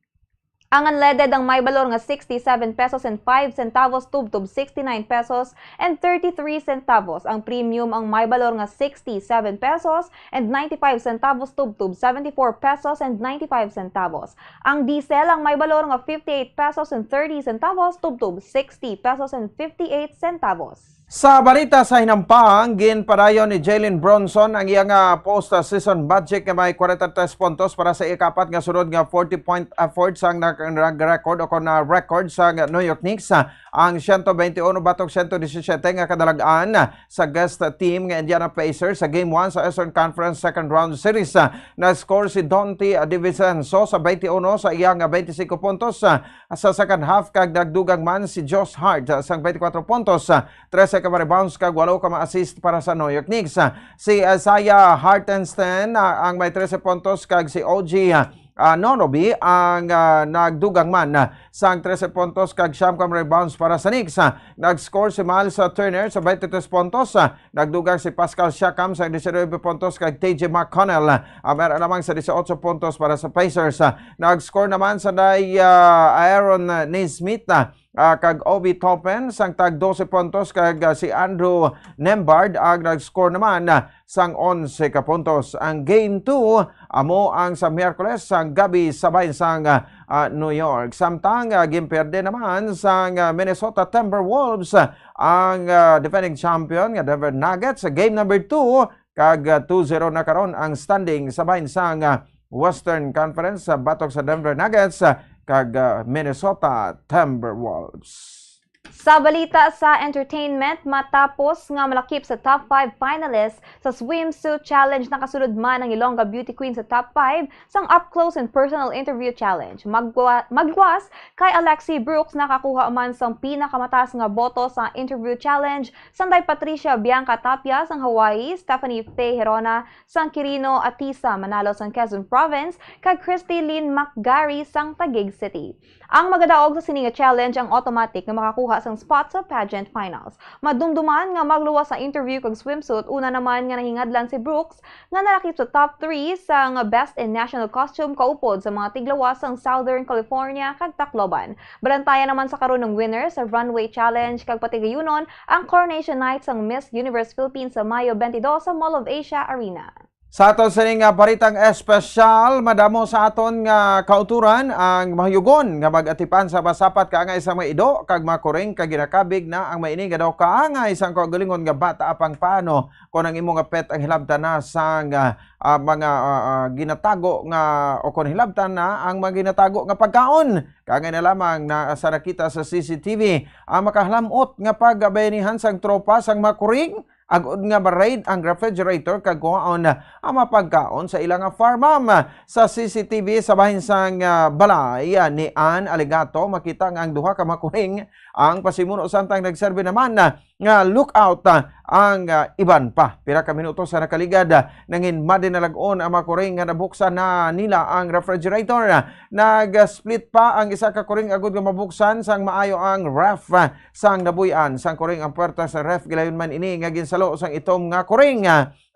Ang unleaded ang may balor nga sixty-seven pesos and five centavos tubtob sixty-nine pesos and thirty-three centavos. Ang premium ang may balor nga sixty-seven pesos and ninety-five centavos tubtob seventy-four pesos and ninety-five centavos. Ang diesel ang may balor nga fifty-eight pesos and thirty centavos tubtob sixty pesos and fifty-eight centavos. Sa balita sa hinampang, ginpadayon ni Jalen Brunson ang iya nga postseason magic nga may forty-three puntos para sa ikaapat nga sunod nga forty-point effort sang nag-, nag-record o kon na record sa New York Knicks, ang siyento bente uno batok siyento disisiyete nga kadalag-an sa guest team nga Indiana Pacers sa Game one sa Eastern Conference Second Round Series. Nag-score si Donte DiVincenzo sa bente uno sa iya nga bente singko puntos sa second half, kag nagdugang man si Josh Hart sang bente kuwatro puntos, trese ka rebounds kag walo ka mga assist para sa New York Knicks. Si Isaiah Hartenstein, ah, ang may trese puntos, kag si O G, ah, ah, Nonobi ang, ah, nagdugang man, ah, sang trese puntos kag siyam ka rebounds para sa Knicks. Ah, nag-score si Myles, ah, Turner sa twenty-three puntos. Ah, nagdugang si Pascal Siakam sa diecinuebe puntos kag T J McConnell, ah, meron lamang sa dieciocho puntos para sa Pacers. Ah, nag-score naman sa day, ah, Aaron Nesmith, ah, ah, kag Obi Toppin sang tag dose puntos, kag, ah, si Andrew Nembhard ang nag-score naman, ah, sang onse ka puntos. Ang game two amo ang sa Miyerkules sang gabi sa bahin sang, ah, ah, New York. Samtang, ah, ginperde naman sang, ah, Minnesota Timberwolves, ah, ang, ah, defending champion nga Denver Nuggets sa game number two, kag, ah, two zero na karon ang standing sa bahin sang, ah, Western Conference, ah, batok sa Denver Nuggets, ah, kag, ah, Minnesota Timberwolves. Sa balita sa entertainment, matapos nga malakip sa top five finalists sa swimsuit challenge, nakasulod man ang Ilongga Beauty Queen sa top five sang Up Close and Personal Interview Challenge. Magwa-, magluwas kay Alexi Brooks, nakakuha man sang pinakamataas nga boto sa interview challenge, sanday Patricia Bianca Tapia sang Hawaii, Stephanie Faye Herona sang Quirino, Atisa Manalo sang Quezon Province, kag Christy Lynn McGarry sang Taguig City. Ang magadaog sa sini nga challenge ang automatic nga makakuha sang spot sa pageant finals. Madumduman nga magluwas sa interview kag swimsuit, una naman nga nahingadlan si Brooks nga nalakip sa top three sang Best in National Costume kaupod sa mga tiglawas sang Southern California kag Tacloban. Balantayan naman sa karon ang winner sa Runway Challenge kag patigayunon ang Coronation Night sang Miss Universe Philippines sa Mayo twenty-two sa Mall of Asia Arena. Sa aton sini nga baritang espesyal, madamo sa aton nga kautoran ang mahayugon nga mag-atipan sa masapat kaangay sa mga ido kag makuring kag ginakabig na ang maini nga daw kaangay sang kaugalingon nga bata apang paano kon ang imo nga pet ang hilabtan na sang, ah, ah, mga, ah, ah, ginatago nga o kon hilabtan na ang mga ginatago nga pagkaon. Kaangay na lamang na sa nakita sa C C T V ang makahalam-ot nga pagbayanihan sang tropa sang makuring agod nga ma-raid ang refrigerator kag kuhaon ang mga pagkaon sa ila nga farm. Sa C C T V sa bahin sang, ah, balay, ah, ni Ann Alegato, makita nga ang duha ka makuring ang pasimuno, samtang nagserbi naman, ah, nga lookout, ah, ang, ah, iban pa. Pira ka minuto sa nakaligad, ah, nangin madinalag-on ang makuring nga nabuksan na nila ang refrigerator. Nag-split pa ang isa ka kuring agud nga mabuksan sang maayo ang ref. Sang nabuy-an sang kuring ang puwerta sa ref, gilayon man ini nga ginsalo sang itom nga kuring.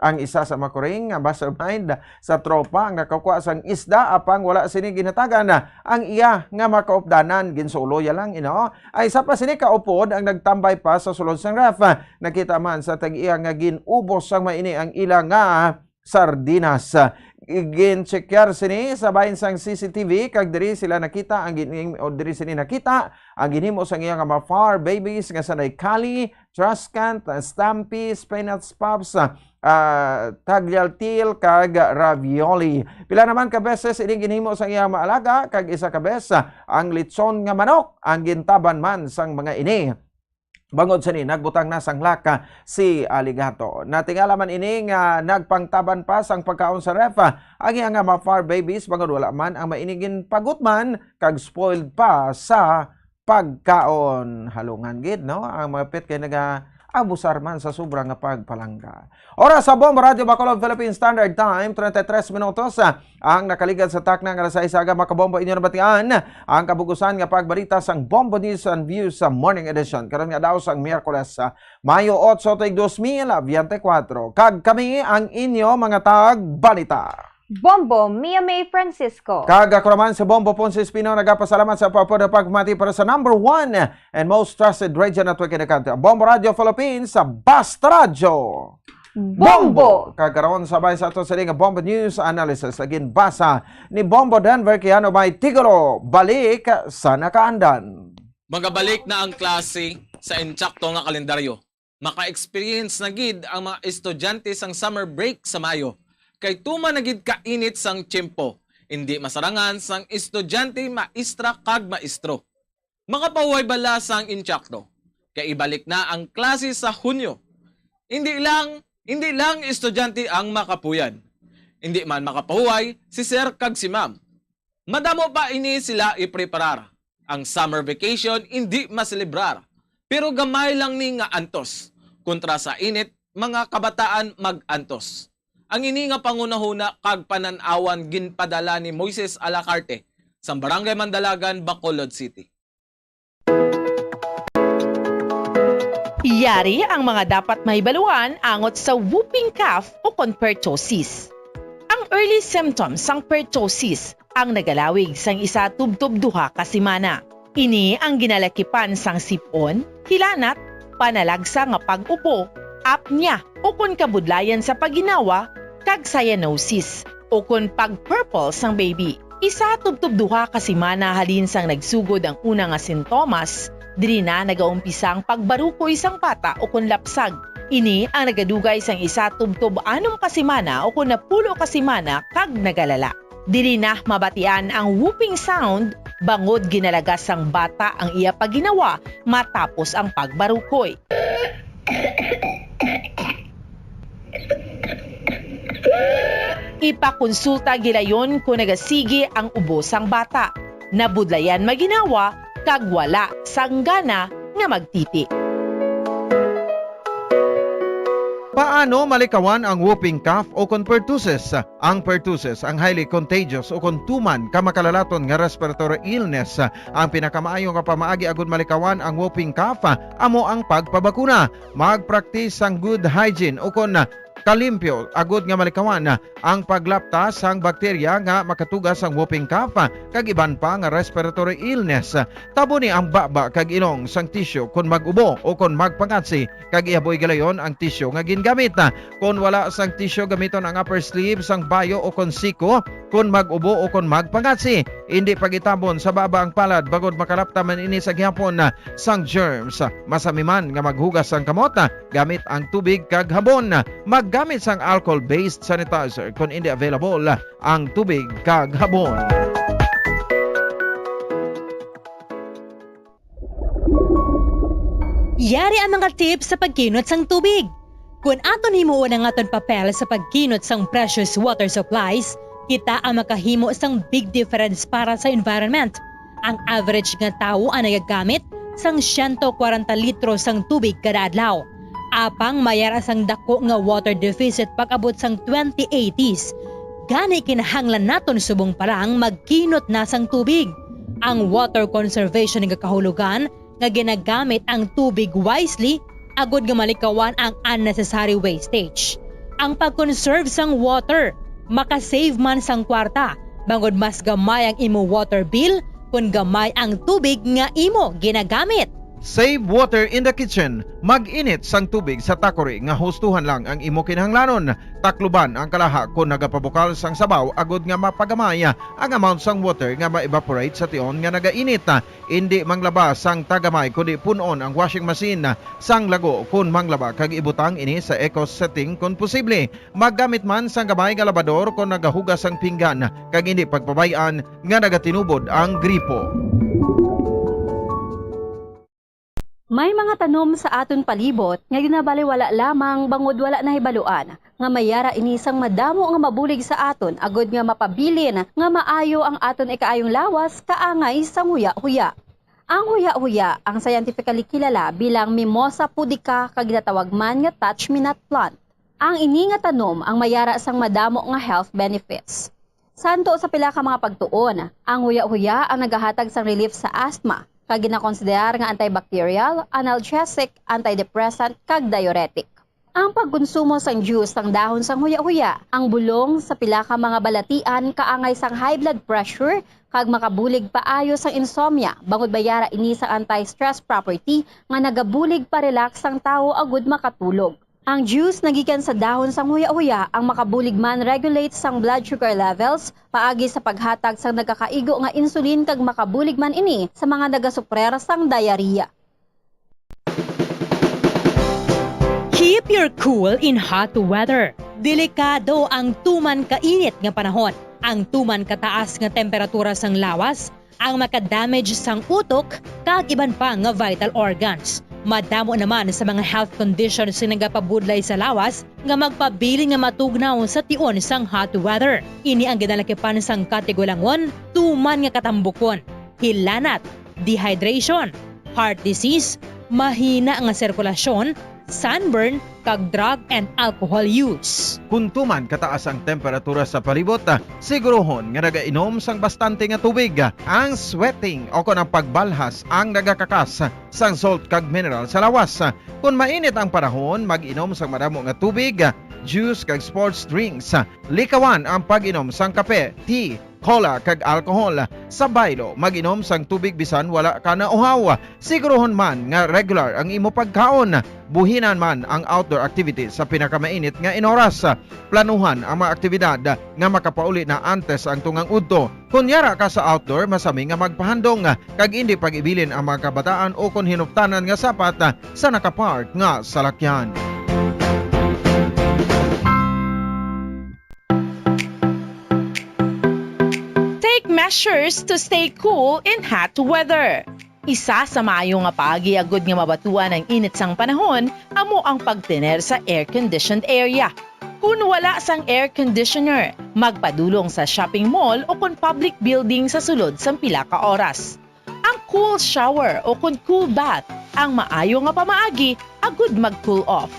Ang isa sa makuring nga mastermind sa tropa nga kakuha sang isda, apang wala sini ginhatagan ang iya nga makaupdanan. Ginsuloya lang, ino. Ang isa pa sini kaupod ang nagtambay pa sa sulod sang ref. Nakita man sa tag-iya nga gin-ubos sang maini ang ila nga sardinas. Ginchekyar sini sa bahin sang C C T V, kag diri sila nakita ang gin-, o diri sini nakita ang ginhimo sang iya nga mga fur babies nga sanay kali, Triscuit, ah, Stampy, spinach puffs, ah, ah, tagliatelle, kag ravioli. Pila naman ka beses ini ginhimo sang iyang maalaga, kag isa ka bes, ah, ang lechon nga manok ang gintaban man sang mga ini. Bangod sini, nagbutang na sang laka si Alegato. Natingala man ini nga nagpangtaban pa sang pagkaon sa ref, ah, ang iya nga mga fur babies, bangod wala man ang maini ginpagutman kag spoiled pa sa pagkaon. Halungan gid, no? Ang mga pet kay naga-abusar man sa sobra nga pagpalangga. Oras sa Bombo Radyo Bacolod, Philippine Standard Time, treinta y tres minutos, ah, ang nakaligad sa takna nga alas sais aga. Mga kabombo, inyo nabatian ang kabugusan nga pagbalita sang Bombo News and Views sa Morning Edition karon nga adlaw sang Miyerkules, ah, Mayo otso, tuig dos mil biyente kwatro. Kag kami ang inyo mga tagbalita. Bombo, Mia May Francisco. Kag ako naman si Bombo Ponce Espino, nagapasalamat sa pagpapod nga pagmati para sa number one and most trusted radio network in the country, ang Bombo Radio Philippines, sa Basta Radyo. Bombo! Kag karon, sabay sa ato sa nga Bombo News Analysis, ginbasa ni Bombo Denver Quijano, may titulo, Balik sa Nakaandan. Magabalik na ang klase sa insakto nga kalendaryo. Maka-experience na gid ang mga estudyante sang summer break sa Mayo, kay tuman na gid kainit sang tiyempo, indi masarangan sang estudyante, maestra, kag maestro. Makapahuway bala sang insakto, kay ibalik na ang klase sa Hunyo. Indi lang, indi lang estudyante ang makapuyan. Indi man makapahuway si sir kag si ma'am. Madamo pa ini sila ipreparar. Ang summer vacation indi maselebrar, pero gamay lang ni nga antos. Kontra sa init, mga kabataan mag-antos. Ang ini nga panghunahuna kag panan-awan ginpadala ni Moises Alacarte sang Barangay Mandalagan, Bacolod City. Yari ang mga dapat mahibaluan angot sa whooping cough ukon pertussis. Ang early symptoms sang pertussis ang nagalawig sang isa tubtob duha ka semana. Ini ang ginalakipan sang sip-on, hilanat, panalagsa nga pag-ubo, apnea, ukon kabudlayan sa pagginawa, kag cyanosis, ukon pag-purple sang baby. Isa tubtob duha ka semana halin sang nagsugod ang una nga sintomas, diri na nagaumpisa ang pagbarukoy sang bata ukon lapsag. Ini ang nagadugay sang isa tubtob anom ka semana ukon napulo ka semana kag nagalala. Diri na mabatian ang whooping sound bangod ginalagas sang bata ang iya pagginawa matapos ang pagbarukoy. Ipakonsulta gilayon kon nagasigi ang ubo sang bata, nabudlayan maginawa, kag wala sang gana nga magtiti. Paano malikawan ang whooping cough o kon pertussis? Ang pertussis ang highly contagious o kon tuman ka makalalaton nga respiratory illness. Ang pinakamaayo nga pamaagi agud malikawan ang whooping cough amo ang pagpabakuna. Magpraktis sang good hygiene o kon kalimpyo agud nga malikawan ang paglapta sang bakterya nga makatuga sang whooping cough kag iban pa nga respiratory illness. Taboni ang baba kag ilong sang tisyu kon mag-ubo o kon magpangatsi, kag ihaboy gilayon ang tisyu nga gingamit. Kon wala sang tisyu, gamiton ang upper sleeve sang bayo o kon siko kon mag-ubo o kon magpangatsi. Indi pagitabon sa baba ang palad bangod makalapta man ini sa gihapon sang germs. Masami man nga maghugas sang kamot gamit ang tubig kag habon. Maggamit sang alcohol-based sanitizer kon indi available ang tubig kag habon. Yari ang mga tips sa pagkinot sang tubig. Kon aton himuon ang aton papel sa pagkinot sang precious water supplies, kita ang makahimo sang big difference para sa environment. Ang average nga tawo ang nagagamit sang siyento kwarenta litro sang tubig kada adlaw. Apang may ara sang dako nga water deficit pag-abot sang twenty eighties. Gani kinahanglan naton subong pa lang magkinot na sang tubig. Ang water conservation nagakahulugan nga ginagamit ang tubig wisely agud nga malikawan ang unnecessary wastage. Ang pag-conserve sang water maka-save man sang kwarta, bangod mas gamay ang imo water bill kon gamay ang tubig nga imo ginagamit. Save water in the kitchen. Mag-init sang tubig sa takori nga hustuhan lang ang imo kinahanglanon. Takluban ang kalaha kon nagapabukal sang sabaw agud nga mapagamay ang amount sang water nga ma-evaporate sa tion nga nagainit. Indi manglaba sang tagamay, kundi pun-on ang washing machine sang lago kon manglaba kag ibutang ini sa eco setting kon posible. Maggamit man sang gamay nga labador kon nagahugas sang pinggan, kag indi pagpabay-an nga nagatinubod ang gripo. May mga tanom sa aton palibot nga ginabaliwala lamang bangod wala nahibaluan nga may ara ini sang madamo nga mabulig sa aton agud nga mapabilin nga maayo ang aton ikaayong lawas kaangay sang huya-huya. Ang huya-huya ang scientifically kilala bilang Mimosa pudica kag ginatawag man nga touch-me-not plant. Ang ini nga tanom ang may ara sang madamo nga health benefits. Santo sa pila ka mga pagtuon, ang huya-huya ang nagahatag sang relief sa asthma, kag ginakonsiderar nga antibacterial, analgesic, antidepressant, kag diuretic. Ang pagkonsumo sang juice sang dahon sang huya-huya, ang bulong sa pila ka mga balatian kaangay sang high blood pressure kag makabulig paayo sang insomnia, bangod may ara ini sang anti-stress property nga nagabulig pa-relax sang tawo agud makatulog. Ang juice nga gikan sa dahon sang huya-huya ang makabulig man regulate sang blood sugar levels paagi sa paghatag sang nagakaigo nga insulin, kag makabulig man ini sa mga nagasuprer sang diarrhea. Keep your cool in hot weather. Delikado ang tuman kainit nga panahon. Ang tuman kataas nga temperatura sang lawas ang makadamage sang utok kag iban pa nga vital organs. Madamo naman sa mga health conditions nga nagapabudlay sa lawas nga magpabilin nga matugnaw sa tion sang hot weather. Ini ang ginalakipan sang katigulangon, tuman nga katambukon, hilanat, dehydration, heart disease, mahina nga sirkulasyon, sunburn, kag drug and alcohol use. Kon tuman kataas ang temperatura sa palibot, siguruhon nga nagainom sang bastante nga tubig. Ang sweating o kon ang pagbalhas ang nagakakas sang salt kag mineral sa lawas. Kon mainit ang panahon, mag-inom sang madamo nga tubig, juice kag sports drinks. Likawan ang pag-inom sang kape, tea, cola kag alcohol. Sa baylo, mag-inom sang tubig bisan wala ka nauhaw. Siguruhon man nga regular ang imo pagkaon. Buhinan man ang outdoor activities sa pinakamainit nga inoras. Planuhan ang mga aktibidad nga makapauli na antes ang tungang udto. Kon yara ka sa outdoor, masami nga magpahandong kag indi pag-ibilin ang mga kabataan o kon hinuptanan nga sapat sa nakapark nga salakyan. Take measures to stay cool in hot weather. Isa sa maayo nga paagi agud nga mabatuan ang init sang panahon amo ang pagtener sa air-conditioned area. Kon wala sang air conditioner, magpadulong sa shopping mall o kon public building sa sulod sang pila ka oras. Ang cool shower o kon cool bath ang maayo nga pamaagi agud mag-cool off.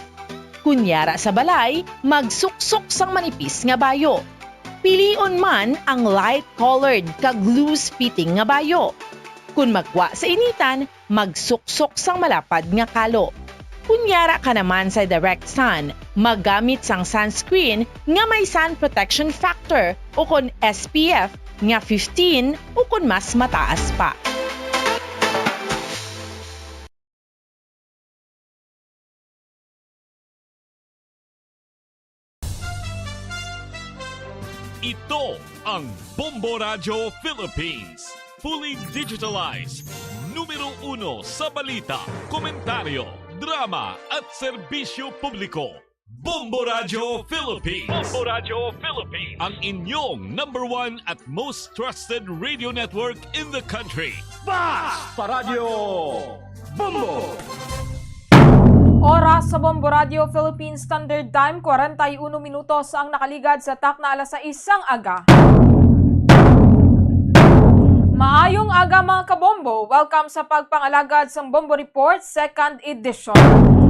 Kon yara sa balay, magsuksok sang manipis nga bayo. Pilion man ang light-colored kag loose-fitting nga bayo. Kon magwa sa initan, magsuksok sang malapad nga kalo. Kon yara ka naman sa direct sun, maggamit sang sunscreen nga may sun protection factor o kon S P F nga fifteen o kon mas mataas pa. Ito ang Bombo Radyo Philippines. Fully digitalized. Numero uno sa balita, komentaryo, drama, at serbisyo publiko. Bombo Radyo Philippines. Bombo Radyo Philippines. Ang inyong number one at most trusted radio network in the country. Basta Radyo Bombo! Oras sa Bombo Radyo Philippine Standard Time, kwarenta y uno minutos ang nakaligad sa takna alas sais sang aga. Maayong aga, mga kabombo. Welcome sa pagpangalagad sang Bombo Report, second edition.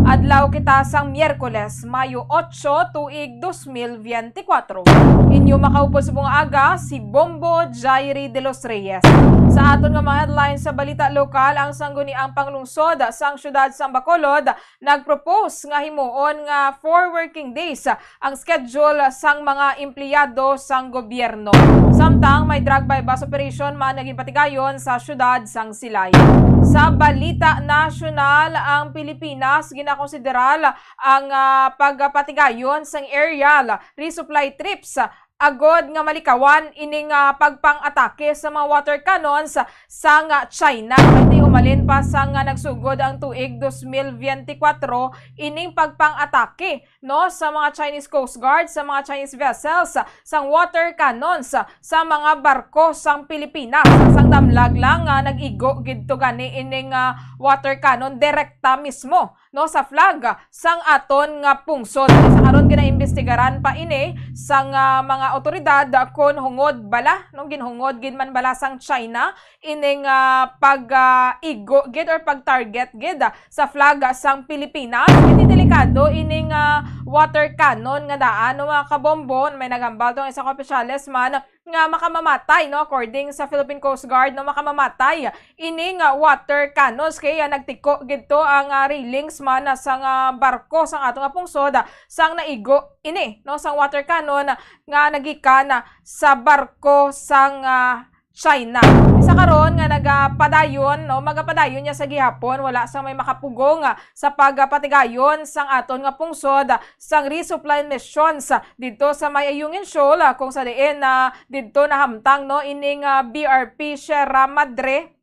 Adlaw kita sang Miyerkules, Mayo otso, tuig dos mil biyente kwatro. Inyo makaupod sa mga aga, si Bombo Jairi de los Reyes. Sa aton nga mga headlines sa balita lokal, ang sangguniang panglungsod sang siyudad sang Bacolod nagpropose nga himuon nga four working days ang schedule sang mga empleyado sang gobyerno. Samtang may drug buy-bust operation man nga ginpatigayon sa siyudad sang Silay. Sa balita nasyonal, ang Pilipinas ginakonsiderar ang, ah, pagpatigayon sang aerial resupply trips agod nga malikawan ining, ah, pagpang-atake sa mga water cannons sang China. Kay ti humalin pa sang, ah, nagsugod ang tuig dos mil biyente kwatro ining pagpang-atake, no, sa mga Chinese Coast Guard, sa mga Chinese vessels, sang water cannons, sa mga barko sang Pilipinas. Sang damlag lang nga nag-igo gid to gani ining, ah, water cannon direkta mismo, no, sa flag sang aton nga pungsod. Sa karon, ginaimbestigaran pa ini sang, ah, mga awtoridad kon hungod bala, no, ginhungod gid man bala sang China ining, ah, pag, ah, igo gid or pag-target gid, ah, sa flag, ah, sang Pilipinas. Hindi delikado ining, ah, water cannon nga daan, no, mga kabombo. May naghambal to nga isa ka opisyales man nga makamamatay, no, according sa Philippine Coast Guard, no, makamamatay ining, ah, water cannons kay, ah, nagtiko gid to ang, ah, railings man, ah, sang, ah, barko sang ato nga pungsod, ah, sang naigo ini, no, sang water cannon nga nagikan, ah, sa barko sang, ah, China. Sa karon nga nagapadayon, no, magapadayon niya sa gihapon, wala sang may makapugong, ah, sa pagpatigayon sang aton nga pungsod, ah, sang resupply missions, ah, didto sa may Ayungin Shoal, ah, kung sa diin na didto nahamtang, no, ining, ah, B R P Sierra Madre.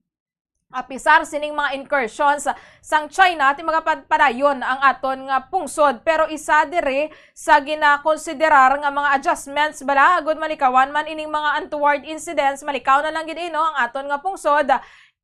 Apisar sining mga incursions sang China, ti magapad-, padayon ang aton nga pungsod. Pero isa diri sa ginakonsiderar nga mga adjustments bala, agud malikawan man ining mga untoward incidents, malikaw na lang gid ino ang aton nga pungsod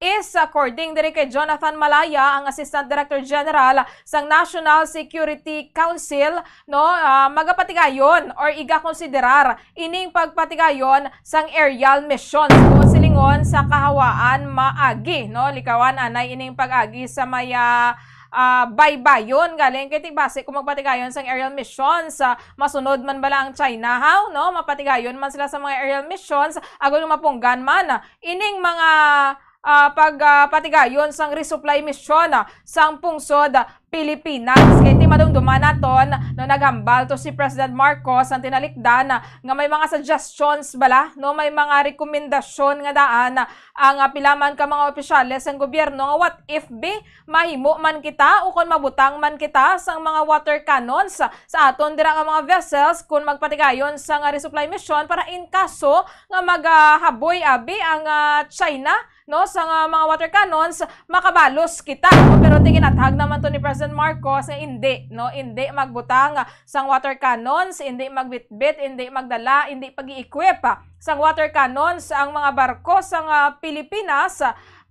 is, according diri kay Jonathan Malaya, ang Assistant Director General sang National Security Council, no, ah, magapatigayon or igakonsiderar ining pagpatigayon sang aerial missions, kung silingon sa kahawaan maagi, no? Likawan anay ining pag-agi sa may, ah, ah, baybayon galing kay ti basi kung magpatigayon sang aerial missions, ah, masunod man bala ang China, haw, no? Mapatigayon man sila sa mga aerial missions, agod nga mapunggan man ining mga, ah, pag, ah, patigayon sang resupply mission, ah, sang pungsod, ah, Pilipinas. Kay ti madumduman naton, no, naghambal to si President Marcos ang tinalikdan, ah, nga may mga suggestions bala, no, may mga rekomendasyon nga daan, ah, ang, ah, pila man ka mga opisyales sang gobyerno nga what if, be, mahimo man kita o kon mabutang man kita sang mga water cannons sa aton dira nga mga vessels kon magpatigayon sang resupply mission para in kaso nga magahaboy abi ang, ah, China, no, sang, ah, mga water cannons, makabalos kita, no? Pero ti ginathag naman to ni President Marcos nga indi, no, indi magbutang sang water cannons, indi magbitbit, indi magdala, indi pag-i-equip sang water cannons ang mga barko sang, ah, Pilipinas.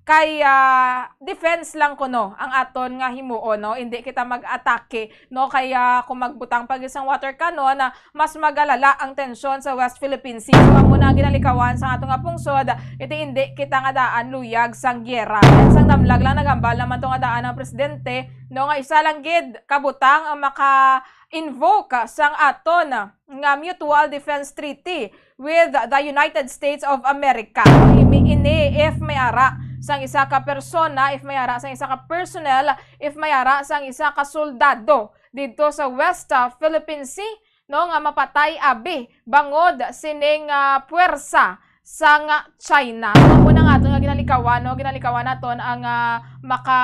Kay, ah, defense lang kuno ang aton nga himuon, no? Indi kita mag-atake, no? Kay, ah, kung magbutang pa gid sang water cannon, ah, mas magalala ang tensyon sa West Philippine Sea. So, amo na ang ginalikawan sa aton nga pungsod, iti indi kita nga daan luyag sang giyera. And sang damlag lang, naghambal naman to nga daan ang presidente, no, nga isa lang gid ka butang ang maka-invoke sang aton nga Mutual Defense Treaty with the United States of America. Ini, ini if may ara sang isa ka persona, if may ara sang isa ka personnel, if may ara sang isa ka soldado didto sa West, ah, Philippine Sea, no, nga mapatay abi bangod sining, ah, puwersa sang China. Amo na nga aton nga ginalikawan, no? Ginalikawan naton ang, ah, maka,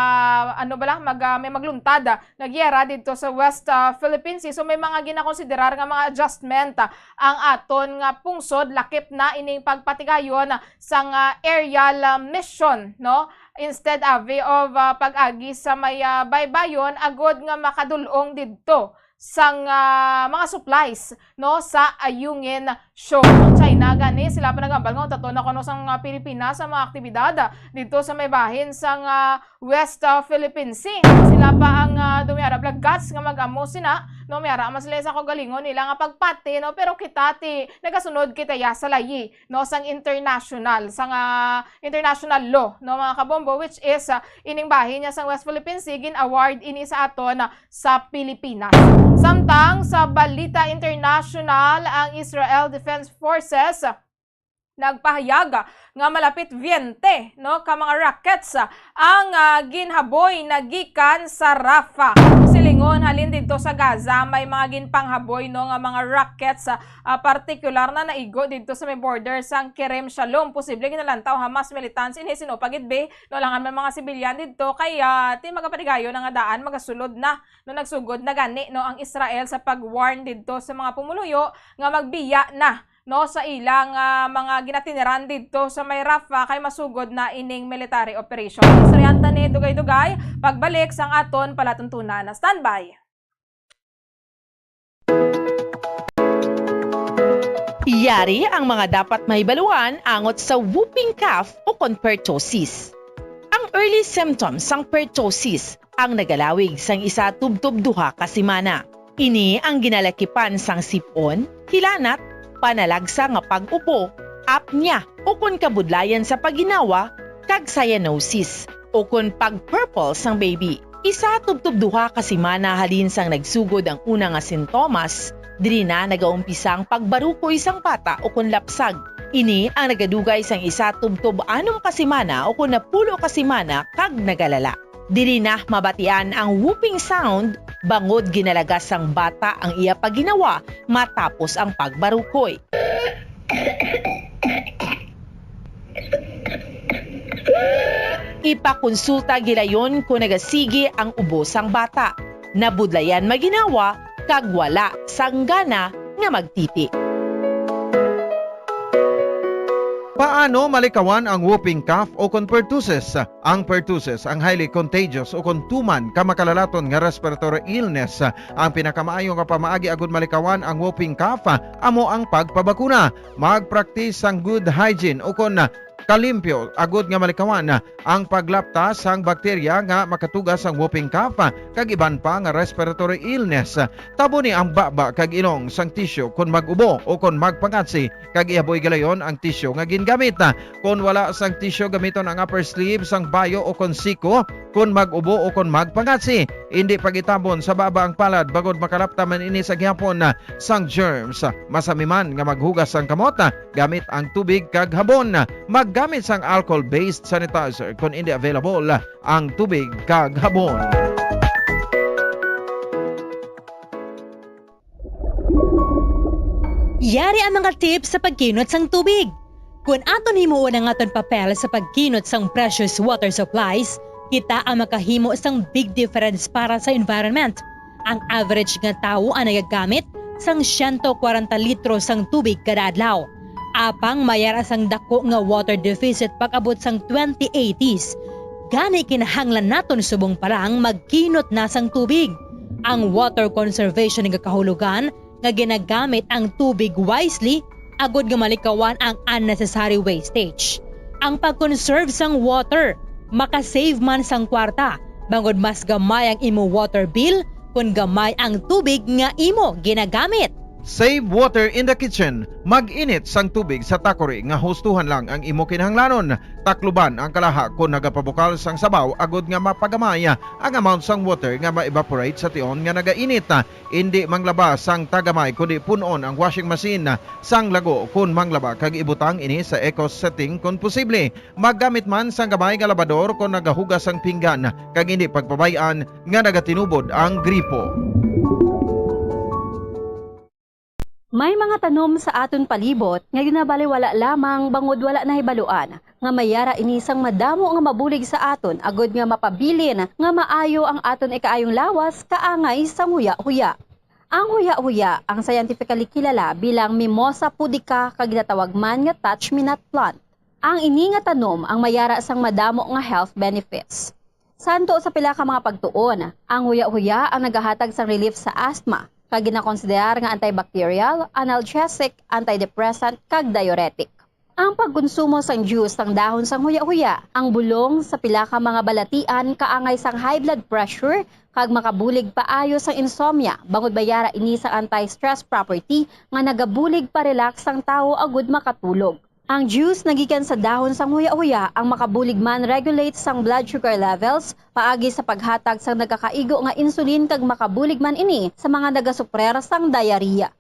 ano bala, mag, ah, may magluntad, ah, nga giyera didto sa West, ah, Philippine Sea. So, may mga ginakonsiderar nga mga adjustment, ah, ang aton nga pungsod, lakip na ining pagpatigayon sang, ah, aerial, ah, mission, no? Instead, abi, of, ah, pag-agi sa may, ah, baybayon, agod nga makadul-ong didto sang, ah, mga supplies, no, sa Ayungin Shoal. Ang China gani, sila pa nagambal nga untaton na kuno sang, ah, Pilipinas sa mga aktibidad, ah, didto sa may bahin sang, ah, West, ah, Philippine Sea. Sila pa ang, ah, dumiara blagats nga mag-amo sina, no, may ara man sila sa kaugalingon nila nga pagpati, no, pero kita ti nagasunod kita ya sa layi, no, sang international, sang, ah, international law, no, mga kabombo, which is, ah, ining bahin niya sang West Philippine Sea gin-award ini sa aton, ah, sa Pilipinas. Samtang sa balita international, ang Israel Defense Forces nagpahayag nga malapit veinte, no, ka mga rockets, ah, ang, ah, ginhaboy na gikan sa Rafah. Silingon halin didto sa Gaza, may mga ginpanghaboy, no, nga mga rockets, ah, ah, partikular na naigo didto sa may border sang Kerem Shalom. Posible ginalantaw Hamas militants ini, sino pa gid, be, no, alangan man mga sibilyan didto kay, ah, ti magapatigayon na nga daan magasulod na, no, nagsugod na gani, no, ang Israel sa pag-warn didto sa mga pumuluyo nga magbiya na, no, sa ilang, ah, mga ginatiniran didto sa may Rafah kay masugod na ining military operation. Istoryahan ta ni dugay-dugay pagbalik sang aton palatuntunan. Standby. Yari ang mga dapat mahibaluan angot sa whooping cough o kon pertussis. Ang early symptoms sang pertussis ang nagalawig sang isa tubtob duha ka semana. Ini ang ginalakipan sang sip-on, hilanat, panalagsa nga pag-upo, apnea, o kon kabudlayan sa pagginawa, kag cyanosis, o kon pag-purple sang baby. Isa tubtob duha ka semana halin sang nagsugod ang una nga sintomas, diri na nagaumpisa ang pagbarukoy sang bata o kon lapsag. Ini ang nagadugay sang isa tubtob anom ka semana o kon napulo ka semana kag nagalala. Diri na mabatian ang whooping sound bangod ginalagas sang bata ang iya pagginawa matapos ang pagbarukoy. Ipakonsulta gilayon kon nagasigi ang ubo sang bata, nabudlayan maginawa, kag wala sang gana nga magtiti. Paano malikawan ang whooping cough o kon pertussis? Ang pertussis ang highly contagious o kon tuman ka makalalaton nga respiratory illness. Ang pinakamaayo nga pamaagi agud malikawan ang whooping cough amo ang pagpabakuna. Magpraktis sang good hygiene o kon kalimpyo agud nga malikawan ang paglapta sang bakterya nga makatuga sang whooping cough kag iban pa nga respiratory illness. Taboni ang baba kag ilong sang tisyu kon mag-ubo o kon magpangatsi, kag ihaboy galayon ang tisyu nga gingamit. Kon wala sang tisyu, gamiton ang upper sleeve sang bayo o kon siko kon mag-ubo o kon magpangatsi. Indi pag-itabon sa baba ang palad bangod makalapta man ini sa gihapon sang germs. Masami man nga maghugas sang kamot gamit ang tubig kag habon. Maggamit sang alcohol-based sanitizer kon indi available ang tubig kag habon. Yari ang mga tips sa pagkinot sang tubig. Kon aton himuon ang aton papel sa pagkinot sang precious water supplies, kita ang makahimo sang big difference para sa environment. Ang average nga tawo ang nagagamit sang siyento kwarenta litro sang tubig kada adlaw. Apang may ara sang dako nga water deficit pag-abot sang twenty eighties. Gani, kinahanglan naton subong pa lang magkinot na sang tubig. Ang water conservation nagakahulogan nga ginagamit ang tubig wisely agud nga malikawan ang unnecessary wastage. Ang pag-conserve sang water makasave man sang kwarta, bangod mas gamay ang imo water bill kon gamay ang tubig nga imo ginagamit. Save water in the kitchen. Mag-init sang tubig sa takori nga hustuhan lang ang imo kinahanglanon. Takluban ang kalaha kon nagapabukal sang sabaw agud nga mapagamay ang amount sang water nga ma-evaporate sa tion nga nagainit. Indi manglaba sang tagamay, kundi pun-on ang washing machine sang lago kon manglaba kag ibutang ini sa eco setting kon posible. Maggamit man sang gamay nga labador kon nagahugas sang pinggan, kag indi pagpabay-an nga nagatinubod ang gripo. May mga tanom sa aton palibot nga ginabaliwala lamang bangod wala nahibaluan nga may ara ini sang madamo nga mabulig sa aton agud nga mapabilin nga maayo ang aton ikaayong lawas kaangay sang huya-huya. Ang huya-huya, ang scientifically kilala bilang Mimosa pudica kag ginatawag man nga touch-me-not plant. Ang ini nga tanom ang may ara sang madamo nga health benefits. Santo sa pila ka mga pagtuon, ang huya-huya ang nagahatag sang relief sa asthma, kag ginakonsiderar nga antibacterial, analgesic, antidepressant, kag diuretic. Ang pagkonsumo sang juice sang dahon sang huya-huya, ang bulong sa pila ka mga balatian kaangay sang high blood pressure kag makabulig paayo sang insomnia, bangod may ara ini sang anti-stress property nga nagabulig pa-relax sang tawo agud makatulog. Ang juice nagikan sa dahon sang huya-huya ang makabulig man regulate sang blood sugar levels paagi sa paghatag sang nagakaigo nga insulin, kag makabulig man ini sa mga nagasuprer sang diarrhea.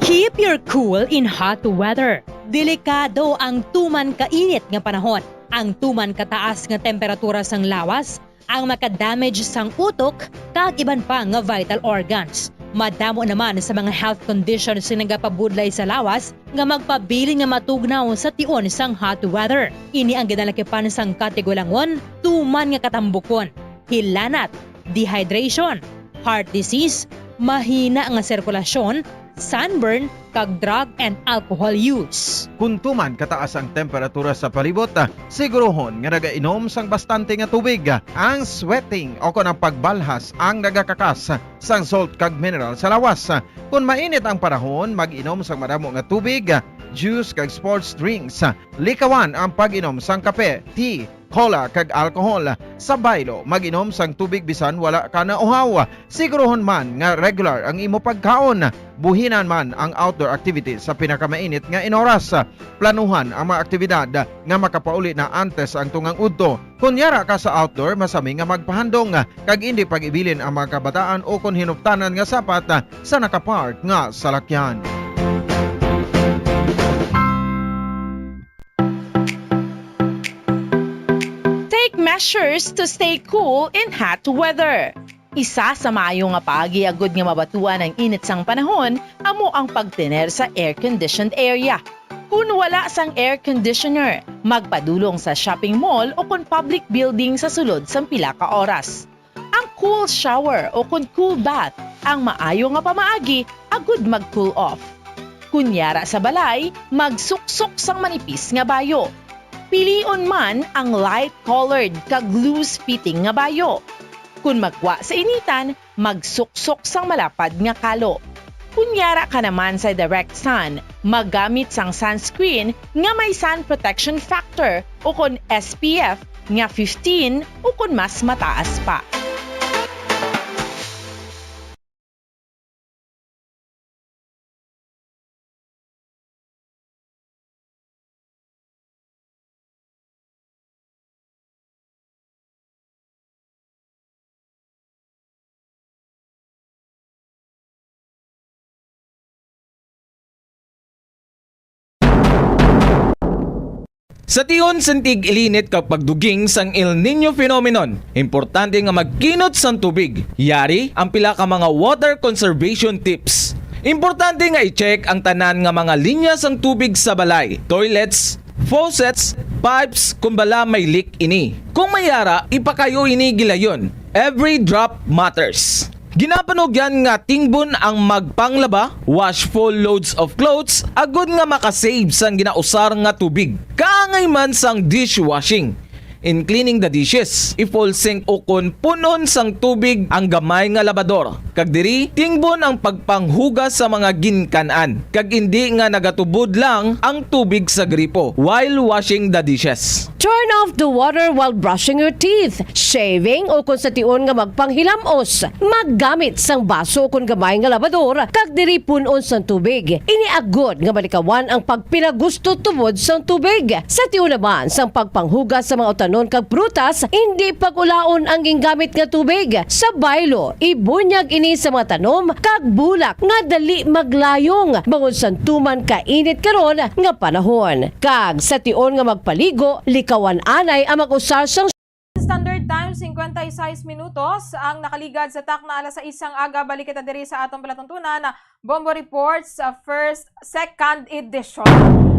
Keep your cool in hot weather. Delikado ang tuman kainit nga panahon. Ang tuman kataas nga temperatura sang lawas ang makadamage sang utok kag iban pa nga vital organs. Madamo naman sa mga health conditions nga nagapabudlay sa lawas nga magpabilin nga matugnaw sa tion sang hot weather. Ini ang ginalakipan sang katigulangon, tuman nga katambukon, hilanat, dehydration, heart disease, mahina nga sirkulasyon, sunburn, kag drug and alcohol use. Kon tuman kataas ang temperatura sa palibot, siguruhon nga nagainom sang bastante nga tubig. Ang sweating o kon ang pagbalhas ang nagakakas sang salt kag mineral sa lawas. Kon mainit ang panahon, mag-inom sang madamo nga tubig, juice kag sports drinks. Likawan ang pag-inom sang kape, tea, cola, kag alcohol. Sa baylo, mag-inom sang tubig bisan wala ka nauhaw. Siguruhon man nga regular ang imo pagkaon. Buhinan man ang outdoor activities sa pinakamainit nga inoras. Planuhan ang mga aktibidad nga makapauli na antes ang tungang udto. Kon yara ka sa outdoor, masami nga magpahandom kag indi pag-ibilin ang mga kabataan o kon hinuptanan nga sapat sa nakapark nga salakyan. Take measures to stay cool in hot weather. Isa sa maayo nga paagi agud nga mabatuan ang init sang panahon amo ang pagtener sa air-conditioned area. Kon wala sang air conditioner, magpadulong sa shopping mall o kon public building sa sulod sang pila ka oras. Ang cool shower o kon cool bath ang maayo nga pamaagi agud mag-cool off. Kon yara sa balay, magsuksok sang manipis nga bayo. Pilion man ang light-colored kag loose-fitting nga bayo. Kon magwa sa initan, magsuksok sang malapad nga kalo. Kon yara ka naman sa direct sun, maggamit sang sunscreen nga may sun protection factor ukon S P F nga fifteen ukon mas mataas pa. Sa tion sang tig-ilinit kag pagduging sang El Niño phenomenon, importante nga magkinot sang tubig. Yari ang pila ka mga water conservation tips. Importante nga i-check ang tanan nga mga linya sang tubig sa balay, toilets, faucets, pipes, kon bala may leak ini. Kung may ara, ipakayo ini gilayon. Every drop matters. Ginapanugyan nga tingbon ang magpanglaba, wash full loads of clothes, agod nga makasave sang ginausar nga tubig. Kaangay man sang dishwashing in cleaning the dishes, i-full sink ukon pun-on sang tubig ang gamay nga labador, kag diri tingbon ang pagpanghugas sa mga ginkan-an, kag indi nga nagatubod lang ang tubig sa gripo while washing the dishes. Turn off the water while brushing your teeth, shaving, o kon sa tion nga magpanghilam-os. Maggamit sang baso kon gamay nga labador, kag diri pun-on sang tubig. Ini agod nga malikawan ang pagpinagusto tubod sang tubig. Sa tion naman sang pagpanghugas sa mga utanon kag prutas, indi pag-ulaon ang gingamit nga tubig. Sa baylo, ibunyag ini sa mga tanom kag bulak nga dali maglayong bangod sang tuman kainit karon nga panahon. Kag sa tion nga magpaligo, likawan anay ang mag-usar sang Standard Time, cincuenta y seis minutos ang nakaligad sa takna alas sais sang aga. Balik kita diri sa atong palatuntunan, Bombo Reports, uh, first, second edition.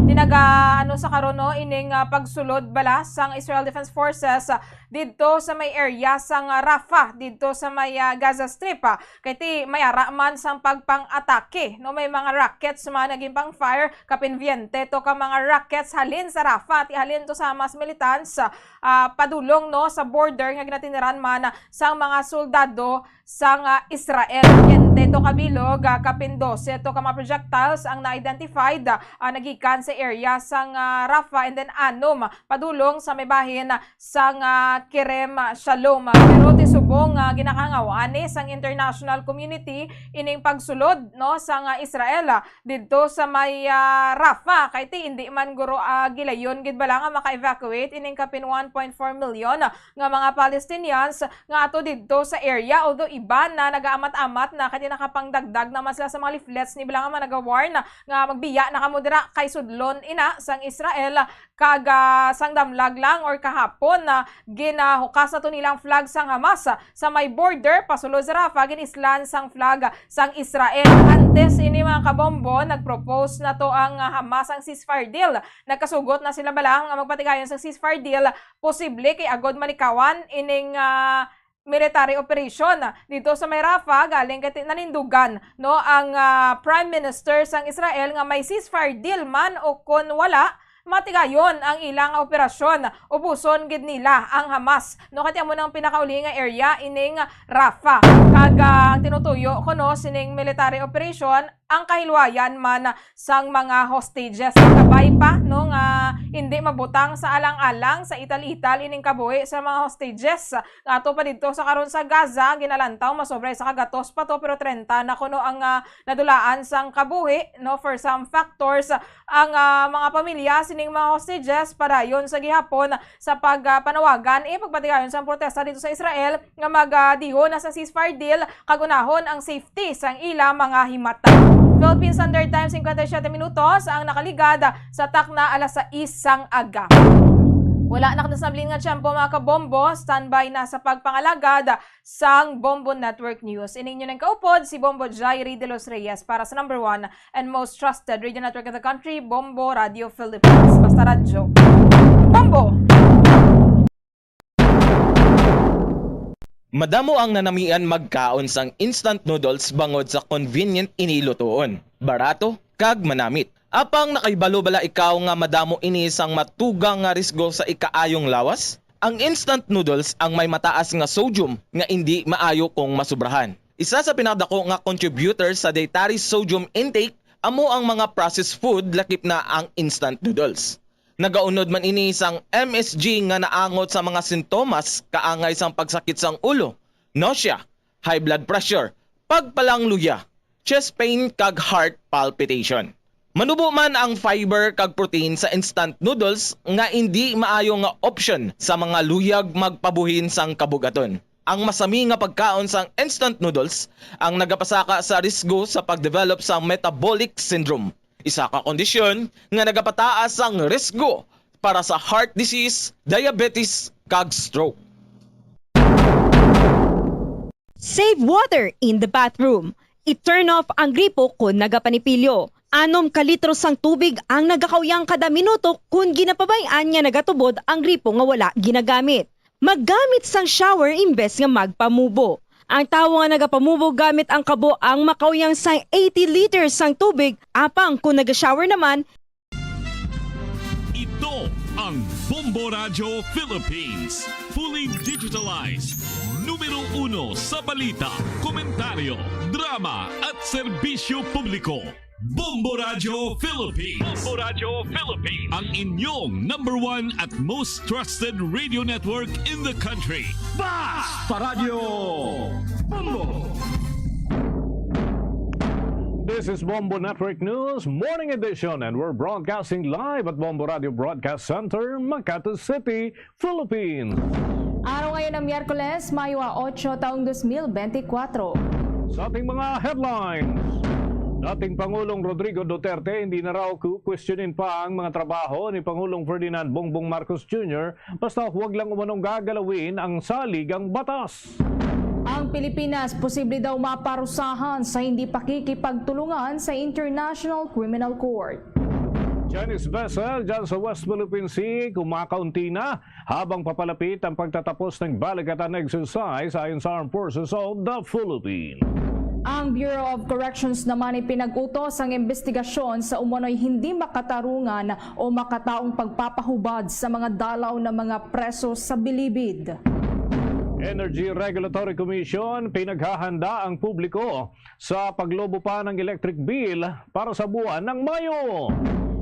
Tinaga, ano, sa karon, no, ining, uh, pagsulod bala sang Israel Defense Forces, uh, didto sa may area sang, uh, Rafah, didto sa may, uh, Gaza Strip, uh, kay ti may ara man sang pagpang-atake, no, may mga rockets man naging pang-fire, kapin twenty to ka mga rockets halin sa Rafah, ti halin to sa Hamas militants, ah, padulong, no, sa border nga ginatiniran man sang mga soldado sang, ah, Israel. Twenty to ka bilog, ah, kapin dose to ka mga projectiles ang na-identified, ah, nagikan sa area sang, ah, Rafah, and then anom padulong sa may bahin sang, ah, Kerem Shalom. Pero ti subong nga ginakahangaw ani sang international community ining pagsulod, no, sang, ah, Israel, ah, didto sa may, ah, Rafah, kay ti indi man guro, ah, gilayon gid bala nga maka-evacuate ining kapin one point four million nga mga Palestinians nga ato didto sa area, although iban na nagaamat-amat na kay ti nakapangdagdag naman sila sa mga leaflets ni bala nga mga nagawarn nga magbiya na kamo dira kay sudlon ina sang Israel. Kag, ah, sang damlag lang or kahapon na ginahukas na to nilang flag sang Hamas, ah, sa may border pasulod sa Rafah, ginislan sang flag sang Israel. Antes ini, mga kabombo, nag-propose na to ang, ah, Hamas sang ceasefire deal. Nagkasugot na sila bala nga magpatigayon sang ceasefire deal. Posible kay agod malikawan ining, ah, military operation dito sa may Rafah, galing kay ti-, nanindugan, no, ang, ah, Prime Minister sang Israel nga may ceasefire deal man o kon wala, matigayon ang ilang operasyon. Ubuson gid nila ang Hamas, no, kay ti amo nang pinakauli nga area ining Rafah. Kag, ah, ang tinutuyo kuno sining military operation ang kahilwayan man sang mga hostages. Kabay pa, no, nga hindi mabutang sa alang-alang, sa ital-ital ining kabuhi sa mga hostages. Nga ato pa didto sa karon sa Gaza, ginalantaw masobra sa kagatos pa to, pero trenta na kuno ang, ah, nadulaan sang kabuhi, no, for some factors. Ang, ah, mga pamilya sining mga hostages padayon sa gihapon sa pag, ah, panawagan, eh, pagpatigayon sang protesta dito sa Israel nga mag, ah, diho na sa ceasefire deal kag unahon ang safety sang ila mga himata. Philippine Standard Time, cincuenta y siete minutos ang nakaligad sa takna alas sais sang aga. Wala na kita sa nabilin nga tiyempo, mga kabombo. Standby na sa pagpangalagad sang Bombo Network News. Ining inyo nang kaupod, si Bombo Jairi de los Reyes para sa number one and most trusted radio network in the country, Bombo Radio Philippines. Basta radyo, Bombo! Madamo ang nanamian magkaon sang instant noodles bangod sa convenient ini lutoon, barato, kag manamit. Apang nakahibalo bala ikaw nga madamo ini sang matugang nga risgo sa ikaayong lawas? Ang instant noodles ang may mataas nga sodium nga indi maayo kung masubrahan. Isa sa pinakadako nga contributor sa dietary sodium intake amo ang mga processed food, lakip na ang instant noodles. Nagaunod man ini sang M S G nga naangot sa mga sintomas kaangay sang pagsakit sang ulo, nausea, high blood pressure, pagpalangluya, chest pain kag heart palpitation. Manubo man ang fiber kag protein sa instant noodles nga indi maayo nga option sa mga luyag magpabuhin sang kabugaton. Ang masami nga pagkaon sang instant noodles ang nagapasaka sa risgo sa pag-develop sang metabolic syndrome, isa ka kondisyon nga nagapataas sang risgo para sa heart disease, diabetes, kag stroke. Save water in the bathroom. I-turn off ang gripo kon nagapanipilyo. Anom ka litro sang tubig ang nagakauyang kada minuto kon ginapabay-an nga nagatubod ang gripo nga wala ginagamit. Maggamit sang shower imbes nga magpamubo. Ang tawo nga nagapamubo gamit ang kabo ang makauyang sang eighty liters sang tubig, apang kon naga-shower naman, Ito ang Bombo Radyo Philippines. Fully digitalized. Numero uno sa balita, komentaryo, drama at serbisyo publiko. Bombo Radyo Philippines. Bombo Radyo Philippines. Ang inyong number one at most trusted radio network in the country. Basta Radyo Bombo! This is Bombo Network News Morning Edition, and we're broadcasting live at Bombo Radio Broadcast Center, Makati City, Philippines. Araw ngayon ng Miyerkules, Mayo a otso, taong dos mil benti kwatro. Sa ating mga headlines, dating Pangulong Rodrigo Duterte hindi na raw kukwestiyonin pa ang mga trabaho ni Pangulong Ferdinand Bongbong Marcos Junior basta huwag lang umanong gagalawin ang saligang batas. Ang Pilipinas posible daw maparusahan sa hindi pakikipagtulungan sa International Criminal Court. Chinese vessel dyan sa West Philippine Sea kumakaunti na habang papalapit ang pagtatapos ng balikatan exercise ayon sa Armed Forces of the Philippines. Ang Bureau of Corrections naman ay pinag-utos ang investigasyon sa umano'y hindi makatarungan o makataong pagpapahubad sa mga dalaw na mga preso sa bilibid. Energy Regulatory Commission pinaghahanda ang publiko sa paglobo pa ng electric bill para sa buwan ng Mayo.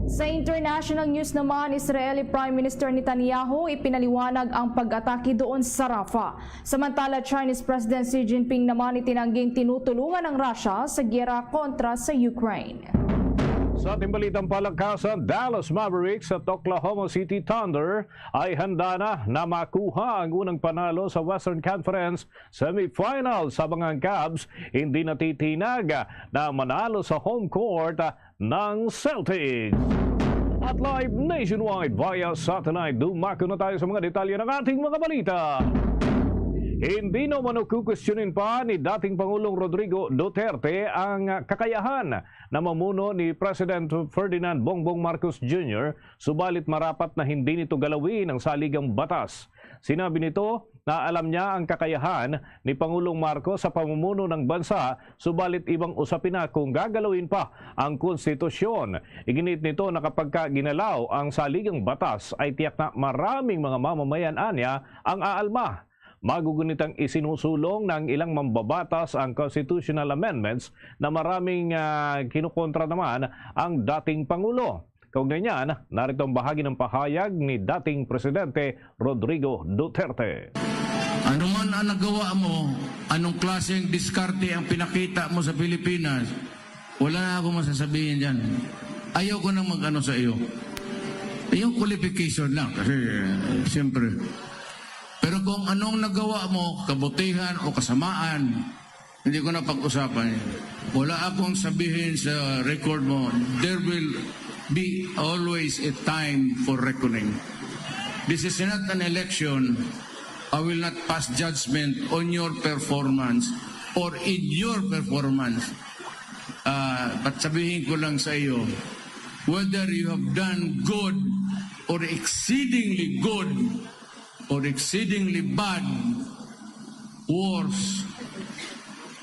Sa international news naman, Israeli Prime Minister Netanyahu ipinaliwanag ang pag-atake doon sa Rafah. Samantala, Chinese President Xi Jinping naman itinangging tinutulungan ang Russia sa giyera kontra sa Ukraine. Sa ating balitang palakasan, Dallas Mavericks at Oklahoma City Thunder ay handa na na makuha ang unang panalo sa Western Conference semifinals habang ang Cavs hindi natitinag na manalo sa home court ng Celtics. At live nationwide via satellite, dumako na tayo sa mga detalye ng ating mga balita. Hindi na umano kukwestiyonin pa ni dating Pangulong Rodrigo Duterte ang kakayahan na mamuno ni President Ferdinand Bongbong Marcos Junior, subalit marapat na hindi nito galawin ang saligang batas. Sinabi nito na alam niya ang kakayahan ni Pangulong Marcos sa pamumuno ng bansa, subalit ibang usapin na kung gagalawin pa ang konstitusyon. Iginit nito na kapag ka ginalaw ang saligang batas, ay tiyak na maraming mga mamamayan anya ang aalma. Magugunitang isinusulong ng ilang mambabatas ang constitutional amendments na maraming ah, kinukontra naman ang dating Pangulo. Kaugnay niyan, narito ang bahagi ng pahayag ni dating Presidente Rodrigo Duterte. Ano man ang nagawa mo, anong klaseng diskarte ang pinakita mo sa Pilipinas, wala na ako masasabihin dyan. Ayaw ko nang mag-ano sa iyo. Yung qualification lang, kasi eh, siyempre. Pero kung anong nagawa mo, kabutihan o kasamaan, hindi ko na pag-usapan yan. Wala akong sabihin sa record mo, there will be always a time for reckoning. This is not an election. I will not pass judgment on your performance or in your performance. Ah, but sabihin ko lang sa iyo, whether you have done good or exceedingly good or exceedingly bad, worse,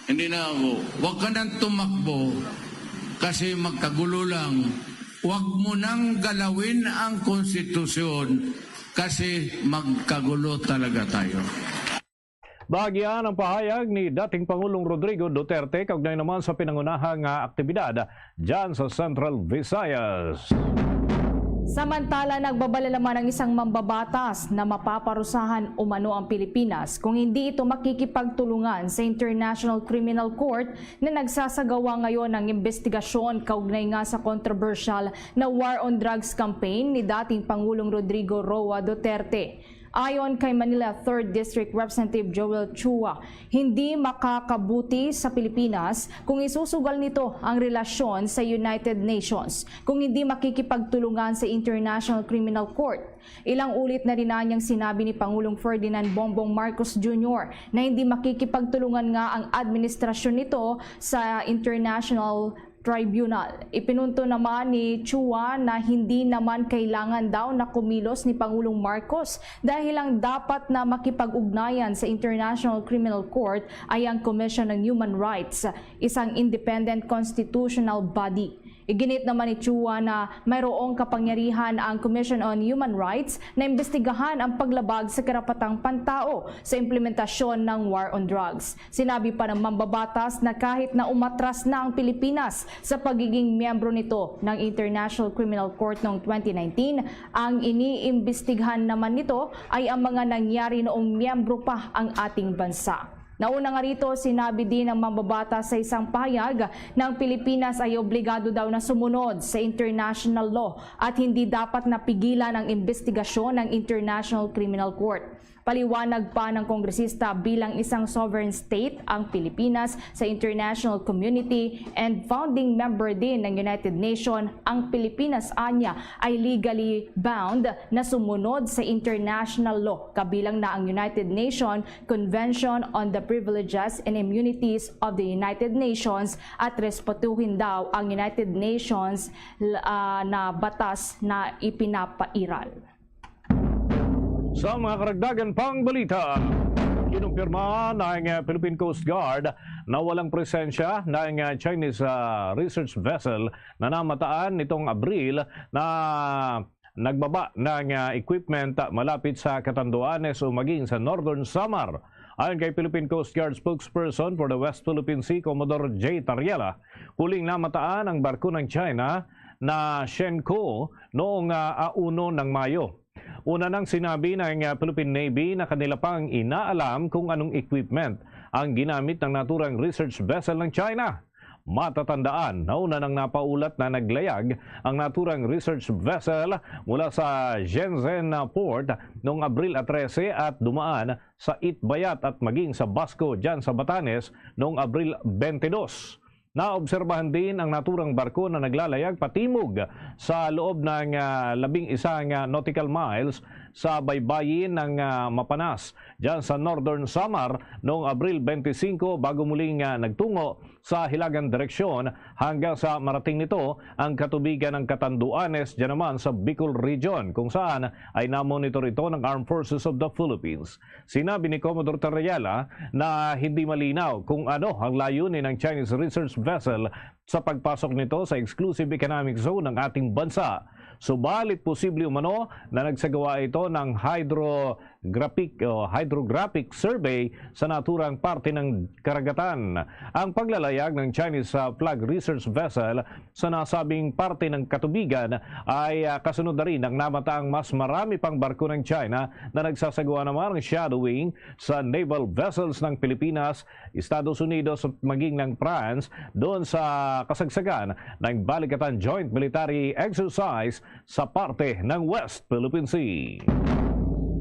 hindi na ako. Huwag ka nang tumakbo kasi magkagulo lang. Huwag mo nang galawin ang konstitusyon kasi magkagulo talaga tayo. Tagyan ang pahayag ni dating Pangulong Rodrigo Duterte kaugnay naman sa pinangunahang, ah, aktibidad dyan sa Central Visayas. Samantala, nagbabala naman ang isang mambabatas na mapaparusahan umano ang Pilipinas kung hindi ito makikipagtulungan sa International Criminal Court na nagsasagawa ngayon ng imbestigasyon kaugnay nga sa kontrobersyal na war on drugs campaign ni dating Pangulong Rodrigo Roa Duterte. Ayon kay Manila Third District Representative Joel Chua, hindi makakabuti sa Pilipinas kung isusugal nito ang relasyon sa United Nations kung hindi makikipagtulungan sa International Criminal Court. Ilang ulit na rin anyang sinabi ni Pangulong Ferdinand Bongbong Marcos Junior na hindi makikipagtulungan nga ang administrasyon nito sa International Tribunal. Ipinunto naman ni Chua na hindi naman kailangan daw na kumilos ni Pangulong Marcos dahil ang dapat na makipag-ugnayan sa International Criminal Court ay ang Commission on Human Rights, isang independent constitutional body. Iginit naman ni Chua na mayroong kapangyarihan ang Commission on Human Rights na imbestigahan ang paglabag sa karapatang pantao sa implementasyon ng war on drugs. Sinabi pa ng mambabatas na kahit na umatras na ang Pilipinas sa pagiging miyembro nito ng International Criminal Court noong twenty nineteen, ang iniimbestigahan naman nito ay ang mga nangyari noong miyembro pa ang ating bansa. Nauna nga rito, sinabi din ng mambabatas sa isang pahayag na ang Pilipinas ay obligado daw na sumunod sa international law at hindi dapat napigilan ang imbestigasyon ng International Criminal Court. Paliwanag pa ng kongresista, bilang isang sovereign state ang Pilipinas sa international community and founding member din ng United Nations, ang Pilipinas anya ay legally bound na sumunod sa international law, kabilang na ang United Nations Convention on the Privileges and Immunities of the United Nations, at respetuhin daw ang United Nations, ah, na batas na ipinapairal. Sa mga karagdagan pang balita, kinumpirma ng, uh, Philippine Coast Guard na walang presensya ng, uh, Chinese, uh, research vessel na namataan nitong Abril na nagbaba ng, uh, equipment malapit sa Catanduanes o maging sa Northern Samar. Ayon kay Philippine Coast Guard spokesperson for the West Philippine Sea, Commodore Jay Tariela, huling namataan ang barko ng China na Shenko noong, uh, auno ng Mayo. Una nang sinabi ng, uh, Philippine Navy na kanila pang inaalam kung anong equipment ang ginamit ng naturang research vessel ng China. Matatandaan, nauna nang napaulat na naglayag ang naturang research vessel mula sa Shenzhen, uh, port noong Abril trese at dumaan sa Itbayat at maging sa Basco dyan sa Batanes noong Abril twenty-two. Naobserbahan din ang naturang barko na naglalayag patimog sa loob ng, ah, labing isa nga nautical miles sa baybayin ng, ah, Mapanas, dyan sa Northern Samar, noong Abril twenty-five, bago muling, ah, nagtungo sa hilagang direksyon hanggang sa marating nito ang katubigan ng Catanduanes, dyan naman sa Bicol Region, kung saan ay namonitor ito ng Armed Forces of the Philippines. Sinabi ni Commodore Tariela na hindi malinaw kung ano ang layunin ng Chinese research vessel sa pagpasok nito sa exclusive economic zone ng ating bansa. Subalit, posible umano na nagsagawa ito ng hydrographic o hydrographic survey sa naturang parte ng karagatan. Ang paglalayag ng Chinese, ah, flag research vessel sa nasabing parte ng katubigan ay, ah, kasunod na rin ng namataang mas marami pang barko ng China na nagsasagawa naman ng shadowing sa naval vessels ng Pilipinas, Estados Unidos at maging ng France doon sa kasagsagan ng Balikatan Joint Military Exercise sa parte ng West Philippine Sea.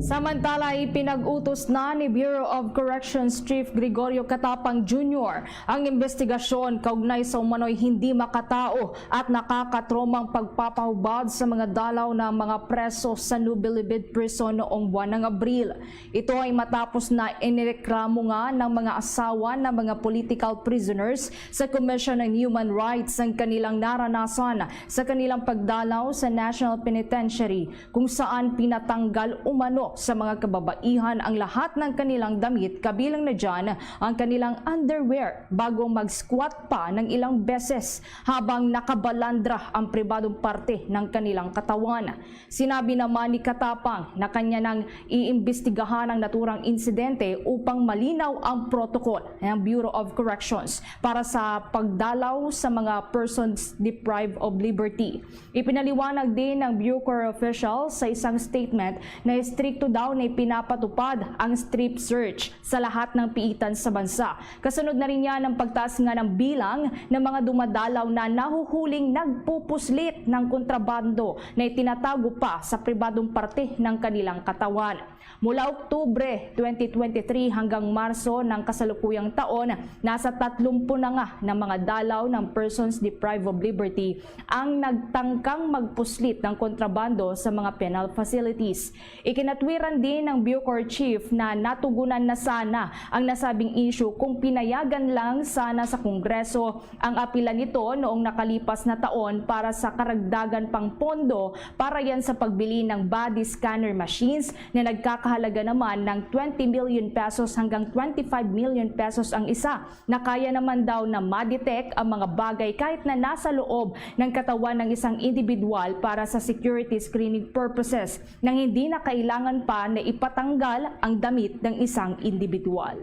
Samantala, ipinag-utos na ni Bureau of Corrections Chief Gregorio Catapang Junior ang imbestigasyon kaugnay sa umano'y hindi makatao at nakakatromang pagpapahubad sa mga dalaw na mga preso sa Nubilibid Prison noong buwan ng Abril. Ito ay matapos na inireklamo nga ng mga asawa ng mga political prisoners sa Commission on Human Rights ang kanilang naranasan sa kanilang pagdalaw sa National Penitentiary, kung saan pinatanggal umano sa mga kababaihan ang lahat ng kanilang damit, kabilang na dyan ang kanilang underwear, bago mag-squat pa ng ilang beses habang nakabalandra ang pribadong parte ng kanilang katawan. Sinabi naman ni Katapang na kanya nang iimbestigahan ang naturang insidente upang malinaw ang protocol ng Bureau of Corrections para sa pagdalaw sa mga persons deprived of liberty. Ipinaliwanag din ng Bucor official sa isang statement na estrikto daw na ipinapatupad ang strip search sa lahat ng piitan sa bansa. Kasunod na rin yan ang pagtaas nga ng bilang ng mga dumadalaw na nahuhuling nagpupuslit ng kontrabando na itinatago pa sa pribadong parte ng kanilang katawan. Mula Oktubre twenty twenty-three hanggang Marso ng kasalukuyang taon, nasa tatlumpu na nga na mga dalaw ng persons deprived of liberty ang nagtangkang magpuslit ng kontrabando sa mga penal facilities. Ikinatwiran din ng Bucor Chief na natugunan na sana ang nasabing issue kung pinayagan lang sana sa Kongreso ang apila nito noong nakalipas na taon para sa karagdagan pang pondo para yan sa pagbili ng body scanner machines na nagkakahalaga naman ng twenty million pesos hanggang twenty-five million pesos ang isa, na kaya naman daw na ma-detect ang mga bagay kahit na nasa loob ng katawan ng isang individual para sa security screening purposes, nang hindi na kailangan pa na ipatanggal ang damit ng isang individual.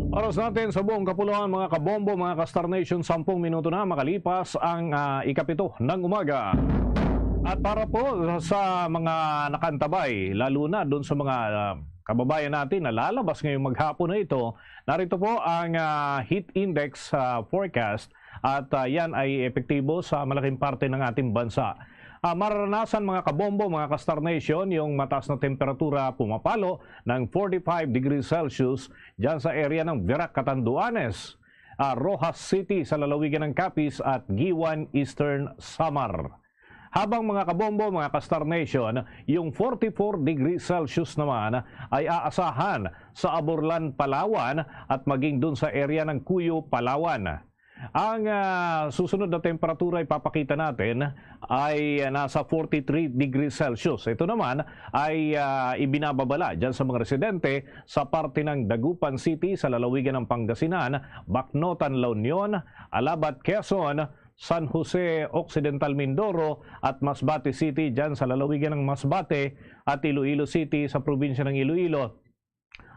Oras natin sa buong kapuluan, mga kabombo, mga ka-Star Nation, sampung minuto na makalipas ang ah, ikapito ng umaga. At para po sa mga nakantabay, lalo na doon sa mga ah, kababayan natin na lalabas ngayong maghapon na ito, narito po ang ah, heat index ah, forecast at ah, yan ay epektibo sa malaking parte ng ating bansa. Ah, mararanasan, mga kabombo, mga ka-Star Nation, yung mataas na temperatura pumapalo ng forty-five degrees Celsius dyan sa area ng Virac, Catanduanes, ah, Roxas City sa lalawigan ng Capiz at Guiuan, Eastern Samar. Habang, mga kabombo, mga ka-Star Nation, yung forty-four degrees Celsius naman ay aasahan sa Aborlan, Palawan at maging dun sa area ng Cuyo, Palawan. Ang ah, susunod na temperatura ipapakita natin ay nasa forty-three degrees Celsius. Ito naman ay ah, ibinababala dyan sa mga residente sa parte ng Dagupan City sa lalawigan ng Pangasinan, Bacnotan, La Union, Alabat, Quezon, San Jose Occidental, Mindoro at Masbate City dyan sa lalawigan ng Masbate at Iloilo City sa probinsya ng Iloilo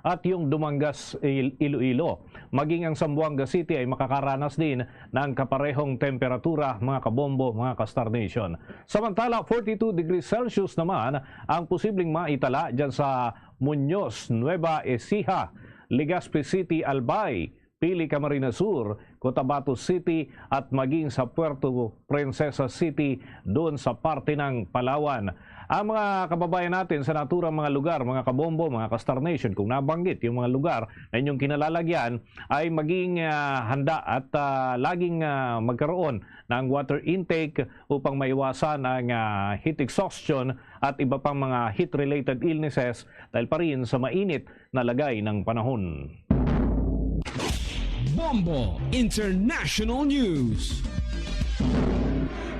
at yung Dumangas, Il- Iloilo. Maging ang Zamboanga City ay makakaranas din ng kaparehong temperatura, mga kabombo, mga ka-Star Nation. Samantala, forty-two degrees Celsius naman ang posibleng maitala dyan sa Muñoz, Nueva Ecija, Legazpi City, Albay, Pili, Camarines Sur, Cotabato City at maging sa Puerto Princesa City doon sa parte ng Palawan. Ang mga kababayan natin sa naturang mga lugar, mga kabombo, mga ka-Star Nation, kung nabanggit yung mga lugar na inyong kinalalagyan, ay maging ah, handa at ah, laging ah, magkaroon ng water intake upang maiwasan ang ah, heat exhaustion at iba pang mga heat-related illnesses dahil pa rin sa mainit na lagay ng panahon. Bombo International News.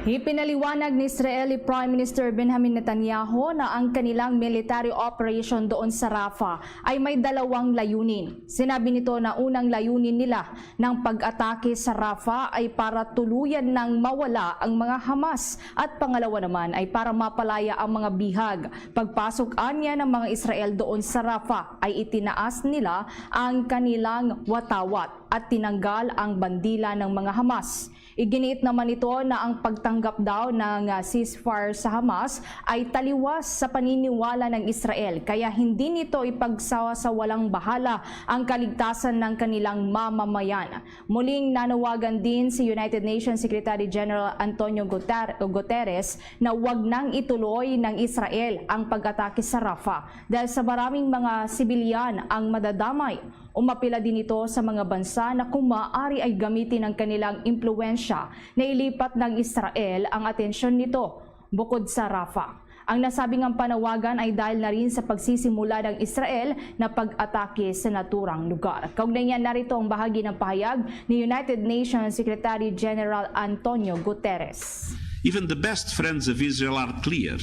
Ipinaliwanag ni Israeli Prime Minister Benjamin Netanyahu na ang kanilang military operation doon sa Rafah ay may dalawang layunin. Sinabi nito na unang layunin nila ng pag-atake sa Rafah ay para tuluyan nang mawala ang mga Hamas at pangalawa naman ay para mapalaya ang mga bihag. Pagpasok anya ng mga Israel doon sa Rafah ay itinaas nila ang kanilang watawat at tinanggal ang bandila ng mga Hamas. Iginiit naman nito na ang pagtanggap daw ng ah, ceasefire sa Hamas ay taliwas sa paniniwala ng Israel, kaya hindi nito ipagsawa sa walang bahala ang kaligtasan ng kanilang mamamayan. Muling nanawagan din si United Nations Secretary General Antonio Guter- Guterres na wag nang ituloy ng Israel ang pag-atake sa Rafah dahil sa maraming mga sibilyan ang madadamay. Umapila din ito sa mga bansa na kung maaari ay gamitin ang kanilang impluwensya na ilipat ng Israel ang atensyon nito bukod sa Rafah. Ang nasabing ang panawagan ay dahil na rin sa pagsisimula ng Israel na pag-atake sa naturang lugar. Kaugnay niyan, narito ang bahagi ng pahayag ni United Nations Secretary General Antonio Guterres. Even the best friends of Israel are clear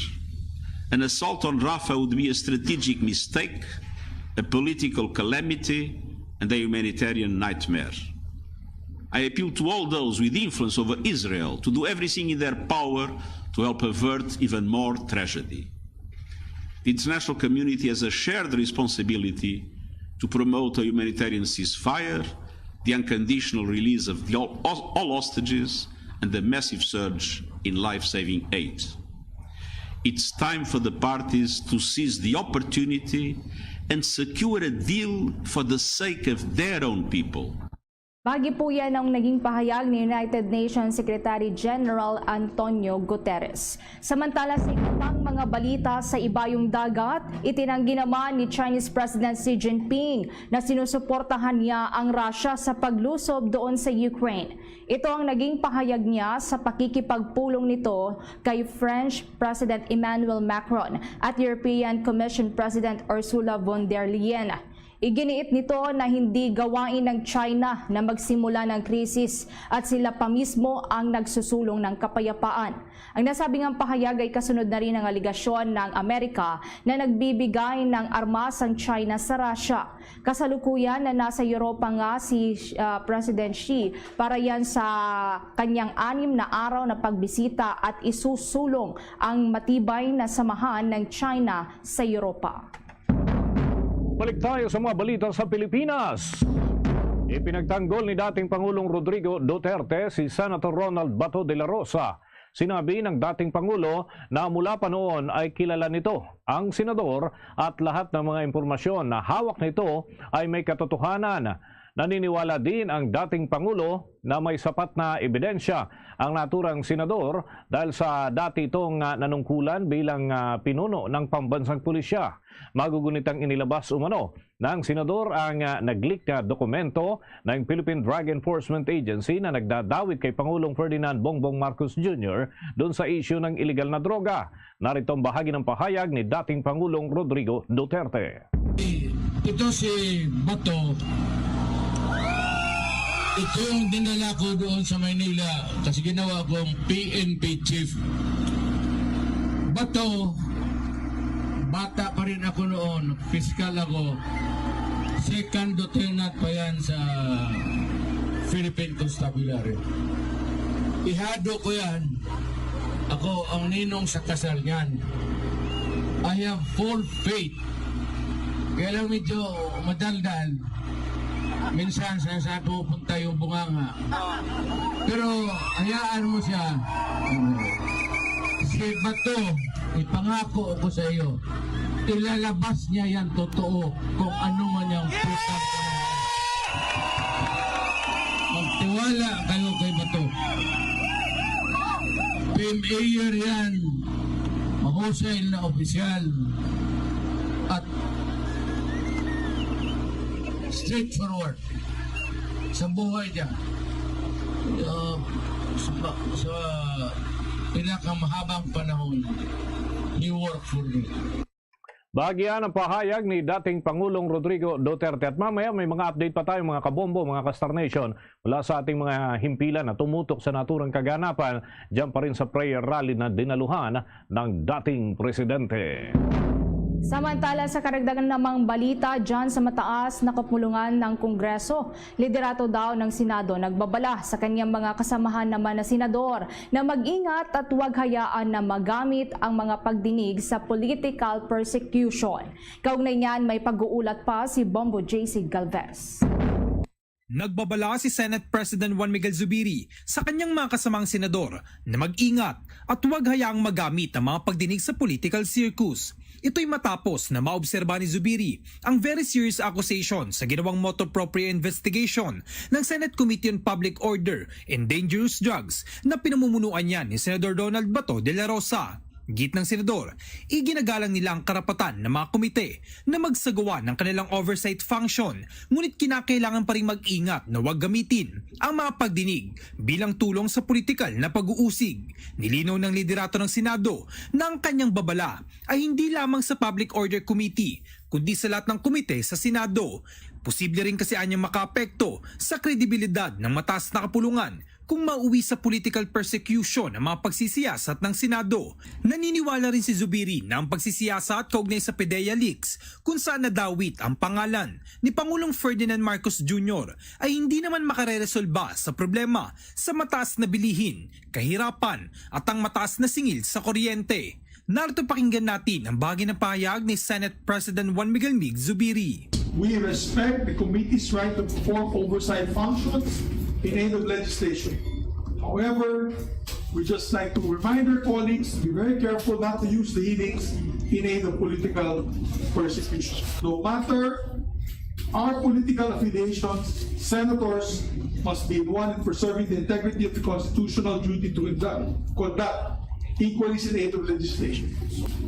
An assault on Rafah would be a strategic mistake, a political calamity, and a humanitarian nightmare. I appeal to all those with influence over Israel to do everything in their power to help avert even more tragedy. The international community has a shared responsibility to promote a humanitarian ceasefire, the unconditional release of the, all, all hostages, and the massive surge in life-saving aid. It's time for the parties to seize the opportunity and secure a deal for the sake of their own people. Bahagi po yan ang naging pahayag ni United Nations Secretary General Antonio Guterres. Samantala, sa iba pang mga balita sa Ibayong Dagat, itinanggi naman ni Chinese President Xi Jinping na sinusuportahan niya ang Russia sa paglusob doon sa Ukraine. Ito ang naging pahayag niya sa pakikipagpulong nito kay French President Emmanuel Macron at European Commission President Ursula von der Leyen. Iginiit nito na hindi gawain ng China na magsimula ng krisis at sila pa mismo ang nagsusulong ng kapayapaan. Ang nasabing pahayag ay kasunod na rin ng alegasyon ng Amerika na nagbibigay ng armas ang China sa Russia. Kasalukuyan na nasa Europa nga si ah, President Xi para yan sa kanyang anim na araw na pagbisita at isusulong ang matibay na samahan ng China sa Europa. Balik tayo sa mga balita sa Pilipinas. Ipinagtanggol ni dating Pangulong Rodrigo Duterte si Senator Ronald Bato de la Rosa. Sinabi ng dating Pangulo na mula pa noon ay kilala nito ang senador at lahat ng mga impormasyon na hawak nito ay may katotohanan. Naniniwala din ang dating Pangulo na may sapat na ebidensya ang naturang senador dahil sa dati itong ah, nanungkulan bilang ah, pinuno ng pambansang pulisya. Magugunitang inilabas umano ng senador ang ah, nag-leak na dokumento ng Philippine Drug Enforcement Agency na nagdadawit kay Pangulong Ferdinand Bongbong Marcos Junior doon sa isyu ng iligal na droga. Narito ang bahagi ng pahayag ni dating Pangulong Rodrigo Duterte. Ito si Bato. Ito yung dinala ko doon sa Maynila kasi ginawa kong P N P chief. Bato, bata pa rin ako noon, piskal ako. Second lieutenant pa yan sa Philippine Constabulary. Ihado ko yan. Ako ang ninong sa kasal niyan. I have full faith. Kaya lang medyo madaldal. Minsan sa saan pupunta yung bunganga. Pero hayaan mo siya. Si Bato, ipangako ko sa iyo, ilalabas niya yan totoo kung ano man yung putang. Magtiwala kayo kay Bato. P M A yan. Mahusay na opisyal. At straightforward sa buhay niya. Uh, sa, sa pinakamahabang panahon, he worked for me. Bahagi yan ang pahayag ni dating Pangulong Rodrigo Duterte. At mamaya may mga update pa tayo, mga kabombo, mga ka-Star Nation, mula sa ating mga himpilan na tumutok sa naturang kaganapan dyan pa rin sa prayer rally na dinaluhan ng dating presidente. Samantala, sa karagdagan namang balita dyan sa mataas na kapulungan ng Kongreso, liderato daw ng Senado nagbabala sa kanyang mga kasamahan naman na senador na mag-ingat at huwag hayaan na magamit ang mga pagdinig sa political persecution. Kaugnay niyan, may pag-uulat pa si Bombo J C Galvez. Nagbabala si Senate President Juan Miguel Zubiri sa kanyang mga kasamang senador na mag-ingat at huwag hayaang magamit ang mga pagdinig sa political circus. Ito'y matapos na maobserba ni Zubiri ang very serious accusation sa ginawang motu proprio investigation ng Senate Committee on Public Order and Dangerous Drugs na pinamumunuan niya ni Senador Ronald Bato de la Rosa. Gid ng senador, iginagalang nila ang karapatan ng mga komite na magsagawa ng kanilang oversight function, ngunit kinakailangan pa rin mag-ingat na huwag gamitin ang mga pagdinig bilang tulong sa politikal na pag-uusig. Nilinaw ng liderato ng Senado na ang kanyang babala ay hindi lamang sa Public Order Committee, kundi sa lahat ng komite sa Senado. Posible rin kasi anyang makaapekto sa kredibilidad ng mataas na kapulungan kung mauwi sa political persecution ang mga pagsisiyasat ng Senado. Naniniwala rin si Zubiri na ang pagsisiyasat kaugnay sa PDEA leaks, kung saan nadawit ang pangalan ni Pangulong Ferdinand Marcos Junior, ay hindi naman makareresolba sa problema sa mataas na bilihin, kahirapan at ang mataas na singil sa kuryente. Narito, pakinggan natin ang bahagi ng pahayag ni Senate President Juan Miguel Mig Zubiri. We respect the committee's right to perform oversight functions in aid of legislation. However, we just like to remind our colleagues to be very careful not to use the hearings in aid of political persecution. No matter our political affiliations, senators must be involved in preserving the integrity of the constitutional duty to conduct, conduct inquiries in aid of legislation.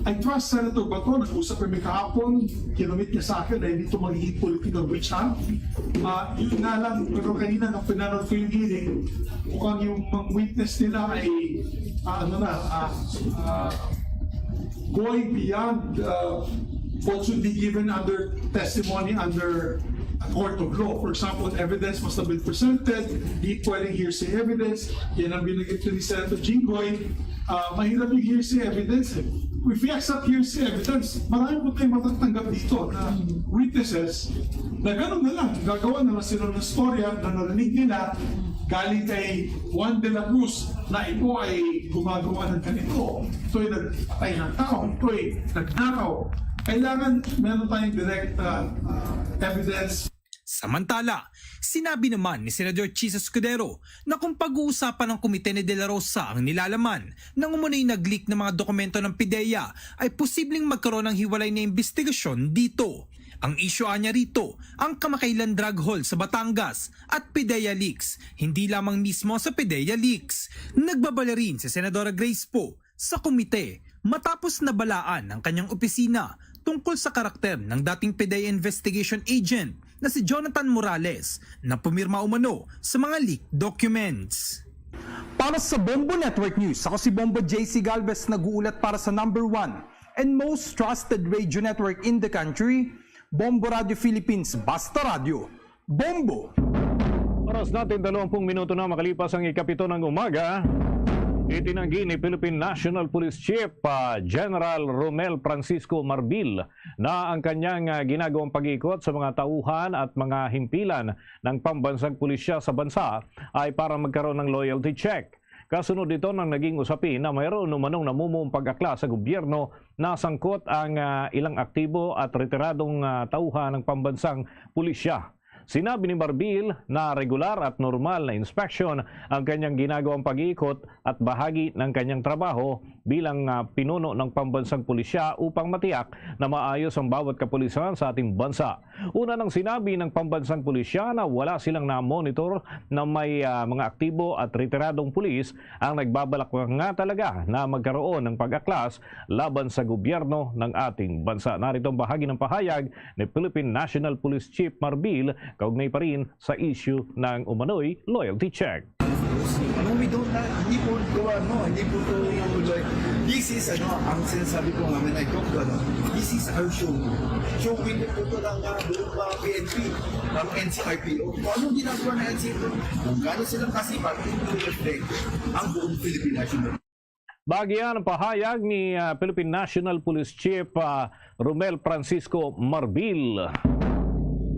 I trust Senator Bato, nag-usap kami kahapon, kinumit niya sa akin na hindi ito magiging political witch hunt. Ah, yun nga lang, pero kanina nung pinanood ko yung hearing, mukhang yung mga witness nila ay, ah, ano na, ah, ah, going beyond, uh, what should be given under testimony under a court of law. For example, evidence must have been presented, di pwedeng hearsay evidence. Yan ang binanggit ni Senator Jinggoy. Ah, mahirap yung hearsay evidence, eh. If we accept hearsay evidence, marami po tayong matatanggap dito na witnesses na ganun na lang, gagawa na lang sila ng storya na narinig nila galing kay Juan de la Cruz na ito ay gumagawa ng ganito. Ito ay nagpatay ng tao, ito ay nagnakaw. Kailangan meron tayong direct, ah, ah, evidence. Samantala, sinabi naman ni Senador Chiz Escudero na kung pag-uusapan ng komite ni De La Rosa ang nilalaman ng umano'y nag-leak na mga dokumento ng PDEA, ay posibleng magkaroon ng hiwalay na imbestigasyon dito. Ang isyu niya rito, ang kamakailan drug haul sa Batangas at PDEA leaks, hindi lamang mismo sa PDEA leaks. Nagbabala rin si Senadora Grace Poe sa komite matapos nabalaan ng kanyang opisina tungkol sa karakter ng dating PDEA investigation agent na si Jonathan Morales, na pumirma umano sa mga leaked documents. Para sa Bombo Network News, ako si Bombo J C Galvez, nag-uulat para sa number one and most trusted radio network in the country, Bombo Radio Philippines, Basta Radyo, Bombo! Oras natin, dalawampung minuto na makalipas ang ikapito ng umaga. Itinanggi ni Philippine National Police Chief, ah, General Romel Francisco Marbil na ang kanyang, ah, ginagawang pag-ikot sa mga tauhan at mga himpilan ng pambansang pulisya sa bansa ay para magkaroon ng loyalty check. Kasunod nito ng naging usapin na mayroon umanong namumuong pag-akla sa gobyerno na sangkot ang, ah, ilang aktibo at retiradong, ah, tauhan ng pambansang pulisya. Sinabi ni Marbil na regular at normal na inspeksyon ang kanyang ginagawang pag-iikot at bahagi ng kanyang trabaho bilang, ah, pinuno ng pambansang pulisya upang matiyak na maayos ang bawat kapulisan sa ating bansa. Una nang sinabi ng pambansang pulisya na wala silang na-monitor na may, ah, mga aktibo at retiradong pulis ang nagbabalak nga talaga na magkaroon ng pag-aklas laban sa gobyerno ng ating bansa. Narito ang bahagi ng pahayag ni Philippine National Police Chief Marbil kaugnay pa rin sa issue ng umano'y loyalty check. No, we don't na, hindi po ito, ano, hindi po ito yung, like, this is, ano, ang sinasabi ko nga, when I talk to, ano, this is our show. Show window po ito ng, uh, buong mga P N P, ng N C R P O. Kung anong ginagawa ng N C R P O, kung gaano silang kasipag, hindi reflect ang buong Philippine National. Bahagi yan ang pahayag ni, ah, Philippine National Police Chief, ah, Romel Francisco Marbil.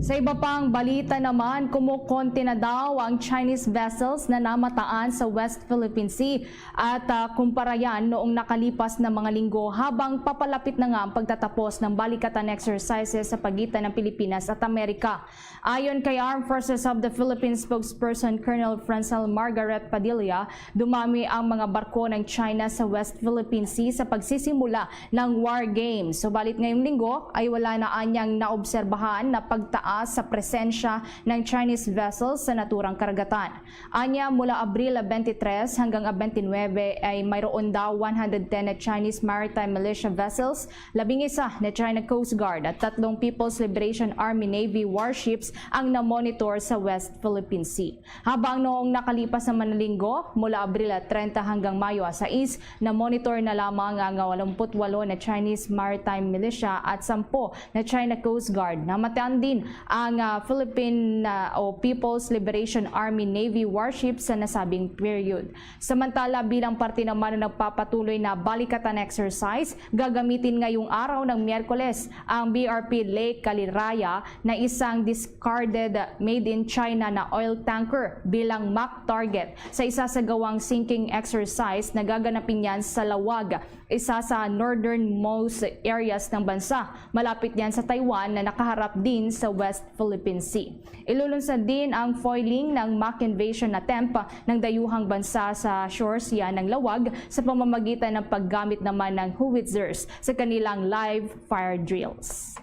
Sa iba pang balita naman, kumukonti na daw ang Chinese vessels na namataan sa West Philippine Sea at, ah, kumpara yan noong nakalipas na mga linggo, habang papalapit na nga ang pagtatapos ng balikatan exercises sa pagitan ng Pilipinas at Amerika. Ayon kay Armed Forces of the Philippines spokesperson Colonel Francel Margaret Padilla, dumami ang mga barko ng China sa West Philippine Sea sa pagsisimula ng war games. Subalit ngayong linggo ay wala na anyang naobserbahan na pagtaas sa presensya ng Chinese vessels sa naturang karagatan. Anya, mula Abril twenty-three hanggang twenty-nine ay mayroon daw one hundred ten na Chinese maritime militia vessels, labing isa na China Coast Guard at tatlong People's Liberation Army Navy warships ang na-monitor sa West Philippine Sea. Habang noong nakalipas naman na linggo, mula Abril treinta hanggang Mayo sais, na-monitor na lamang ang walumput walo na Chinese maritime militia at sampo na China Coast Guard. Namataan din ang, ah, Philippine, ah, o People's Liberation Army Navy warship sa nasabing period. Samantala, bilang parte naman ng nagpapatuloy na balikatan exercise, gagamitin ngayong araw ng Miyerkules ang B R P Lake Kaliraya na isang discarded made in China na oil tanker bilang mock target sa isa sa gawang sinking exercise na gaganapin yan sa Lawag, isa sa northernmost areas ng bansa. Malapit yan sa Taiwan na nakaharap din sa West Philippine Sea. Ilulunsad din ang foiling ng mock invasion attempt ng dayuhang bansa sa shores yan ng Lawag sa pamamagitan ng paggamit naman ng howitzers sa kanilang live fire drills.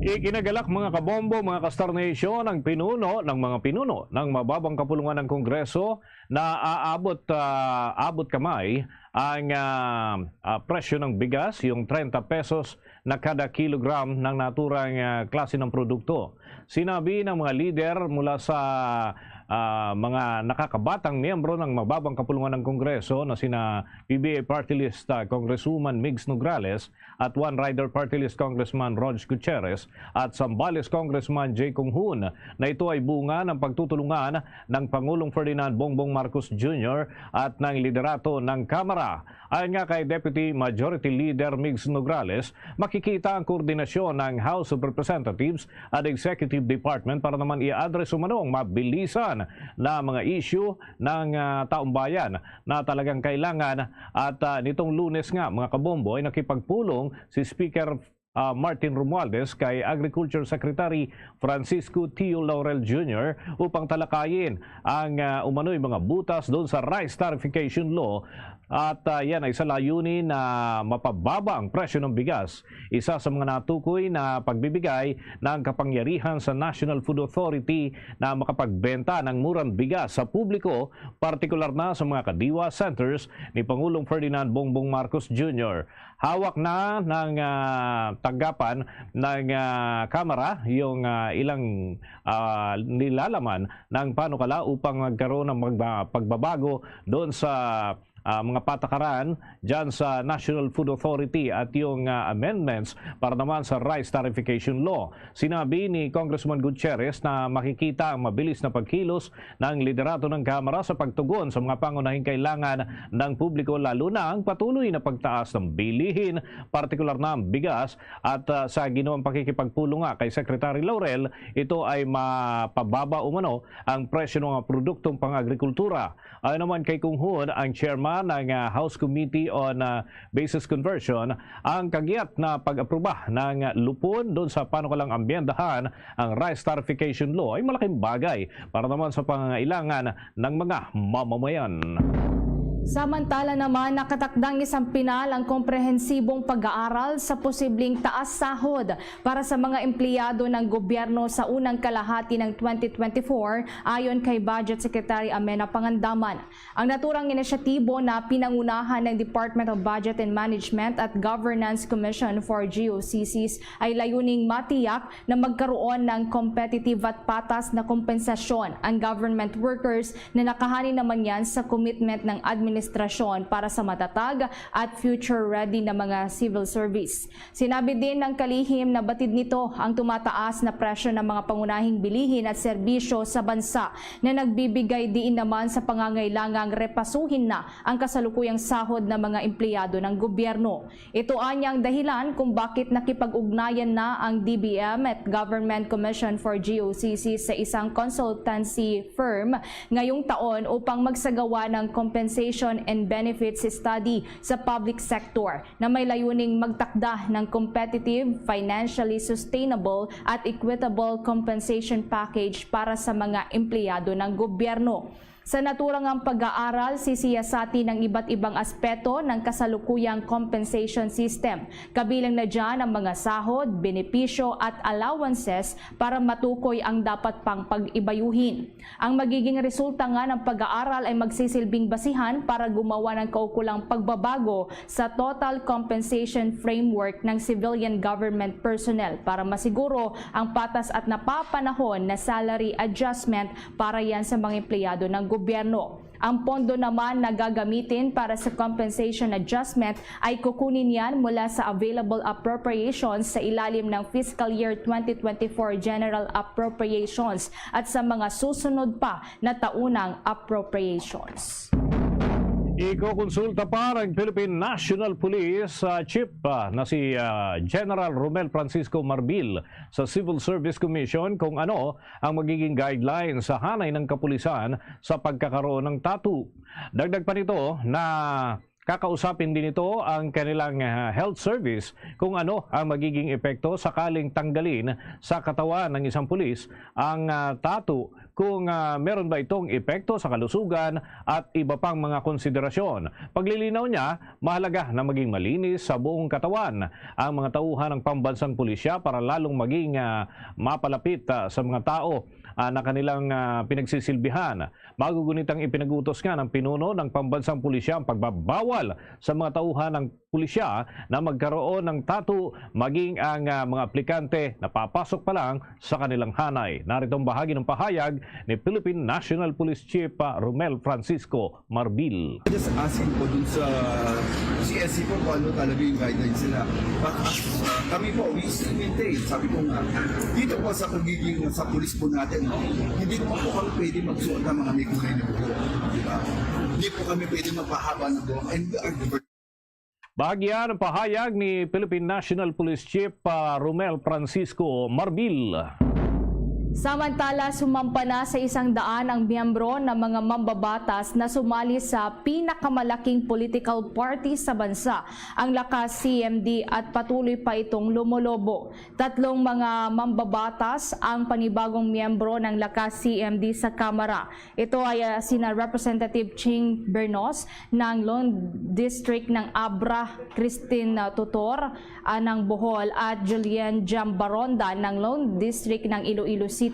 Ikinagalak, mga kabombo, mga ka-Star Nation, ang pinuno ng mga pinuno ng mababang kapulungan ng Kongreso na aabot, ah, abot kamay ang, ah, ah, presyo ng bigas, yung treinta pesos na kada kilogram ng naturang, ah, klase ng produkto. Sinabi ng mga lider mula sa, ah, mga nakakabatang miyembro ng mababang kapulungan ng Kongreso na sina P B A Party List, ah, Congresswoman Migs Nograles at One Rider Party List Congressman Rog Gutierrez at Zambales Congressman Jay Conghun na ito ay bunga ng pagtutulungan ng Pangulong Ferdinand Bongbong Marcos Junior at ng liderato ng Kamara. Ayon nga kay Deputy Majority Leader Migs Nograles, makikita ang koordinasyon ng House of Representatives at Executive Department para naman i-address umano ang mabilisan na mga issue ng, ah, taumbayan na talagang kailangan. At, ah, nitong Lunes nga, mga kabombo, ay nakipagpulong si Speaker, ah, Martin Romualdez kay Agriculture Secretary Francisco Tio Laurel Junior upang talakayin ang, ah, umano'y mga butas doon sa rice tariffication law. At, ah, yan ay sa layunin na mapababa ang presyo ng bigas. Isa sa mga natukoy na pagbibigay ng kapangyarihan sa National Food Authority na makapagbenta ng murang bigas sa publiko, partikular na sa mga kadiwa centers ni Pangulong Ferdinand Bongbong Marcos Junior. Hawak na ng, ah, tanggapan ng, ah, Kamara yung, ah, ilang, ah, nilalaman ng panukala upang magkaroon ng magba-, pagbabago doon sa, ah, mga patakaran dyan sa National Food Authority at yung, ah, amendments para naman sa rice tariffication law. Sinabi ni Congressman Gutierrez na makikita ang mabilis na pagkilos ng liderato ng Kamara sa pagtugon sa mga pangunahing kailangan ng publiko, lalo na ang patuloy na pagtaas ng bilihin, partikular na ang bigas, at, ah, sa ginawang pakikipagpulong nga kay Secretary Laurel, ito ay mapababa umano ang presyo ng mga produktong pang-agrikultura. Ayon naman kay Conghun, ang chairman ng, ah, House Committee on, ah, Basis Conversion, ang kagiat na pag-aproba ng lupon doon sa panukalang amyendahan ang rice tariffication law ay malaking bagay para naman sa pangangailangan ng mga mamamayan. Samantala naman, nakatakdang isampinal ang komprehensibong pag-aaral sa posibleng taas sahod para sa mga empleyado ng gobyerno sa unang kalahati ng twenty twenty-four, ayon kay Budget Secretary Amena Pangandaman. Ang naturang inisyatibo na pinangunahan ng Department of Budget and Management at Governance Commission for G O C Cs ay layuning matiyak na magkaroon ng competitive at patas na kompensasyon ang government workers na nakahalin naman yan sa commitment ng administrasyon para sa matatag at future-ready na mga civil service. Sinabi din ng kalihim na batid nito ang tumataas na presyo ng mga pangunahing bilihin at serbisyo sa bansa na nagbibigay diin naman sa pangangailangang repasuhin na ang kasalukuyang sahod ng mga empleyado ng gobyerno. Ito anya ang dahilan kung bakit nakipag-ugnayan na ang D B M at Government Commission for G O C C sa isang consultancy firm ngayong taon upang magsagawa ng compensation and benefits study sa public sector na may layuning magtakda ng competitive, financially sustainable at equitable compensation package para sa mga empleyado ng gobyerno. Sa naturang ang pag-aaral, sisiyasati ng iba't ibang aspeto ng kasalukuyang compensation system. Kabilang na dyan ang mga sahod, benepisyo at allowances para matukoy ang dapat pang pag-ibayuhin. Ang magiging resulta nga ng pag-aaral ay magsisilbing basihan para gumawa ng kaukulang pagbabago sa total compensation framework ng civilian government personnel para masiguro ang patas at napapanahon na salary adjustment para yan sa mga empleyado ng gobyerno. Ang pondo naman na gagamitin para sa compensation adjustment ay kukunin yan mula sa available appropriations sa ilalim ng fiscal year twenty twenty-four general appropriations at sa mga susunod pa na taunang appropriations. Ikokonsulta pa ng Philippine National Police ah, Chief ah, na si ah, General Romel Francisco Marbil sa Civil Service Commission kung ano ang magiging guidelines sa hanay ng kapulisan sa pagkakaroon ng tattoo. Dagdag pa nito na kakausapin din nito ang kanilang ah, health service kung ano ang magiging epekto sakaling tanggalin sa katawan ng isang pulis ang ah, tattoo, kung ah, meron ba itong epekto sa kalusugan at iba pang mga konsiderasyon. Paglilinaw niya, mahalaga na maging malinis sa buong katawan ang mga tauhan ng pambansang pulisya para lalong maging ah, mapalapit ah, sa mga tao ah, na kanilang ah, pinagsisilbihan. Magugunit ang ipinag-utos nga ng pinuno ng pambansang pulisya ang pagbabawal sa mga tauhan ng pulisya na magkaroon ng tattoo, maging ang ah, mga aplikante na papasok pa lang sa kanilang hanay. Narito ang bahagi ng pahayag ni Philippine National Police Chief ah, Romel Francisco Marbil. Just asking po dun sa C S C po kung ano talaga yung guidelines nila. But as uh, kami po, we still maintain. Sabi ko nga, dito po sa pagiging sa pulis po natin, no? Hindi naman po kami pwede magsuot ng mga may kulay na buhok. Di ba? Hindi po kami pwede magpahaba ng buhok. And we are diver- Bahagi yan ang pahayag ni Philippine National Police Chief ah, Romel Francisco Marbil. Samantala, sumampa na sa isang daan ang miyembro ng mga mambabatas na sumali sa pinakamalaking political party sa bansa, ang Lakas C M D, at patuloy pa itong lumolobo. Tatlong mga mambabatas ang panibagong miyembro ng Lakas C M D sa Kamara. Ito ay ah, sina Representative Ching Bernos ng Lone District ng Abra, Christine ah, Tutor ah, ng Bohol, at Julian Jambaronda ng Lone District ng Iloilo City.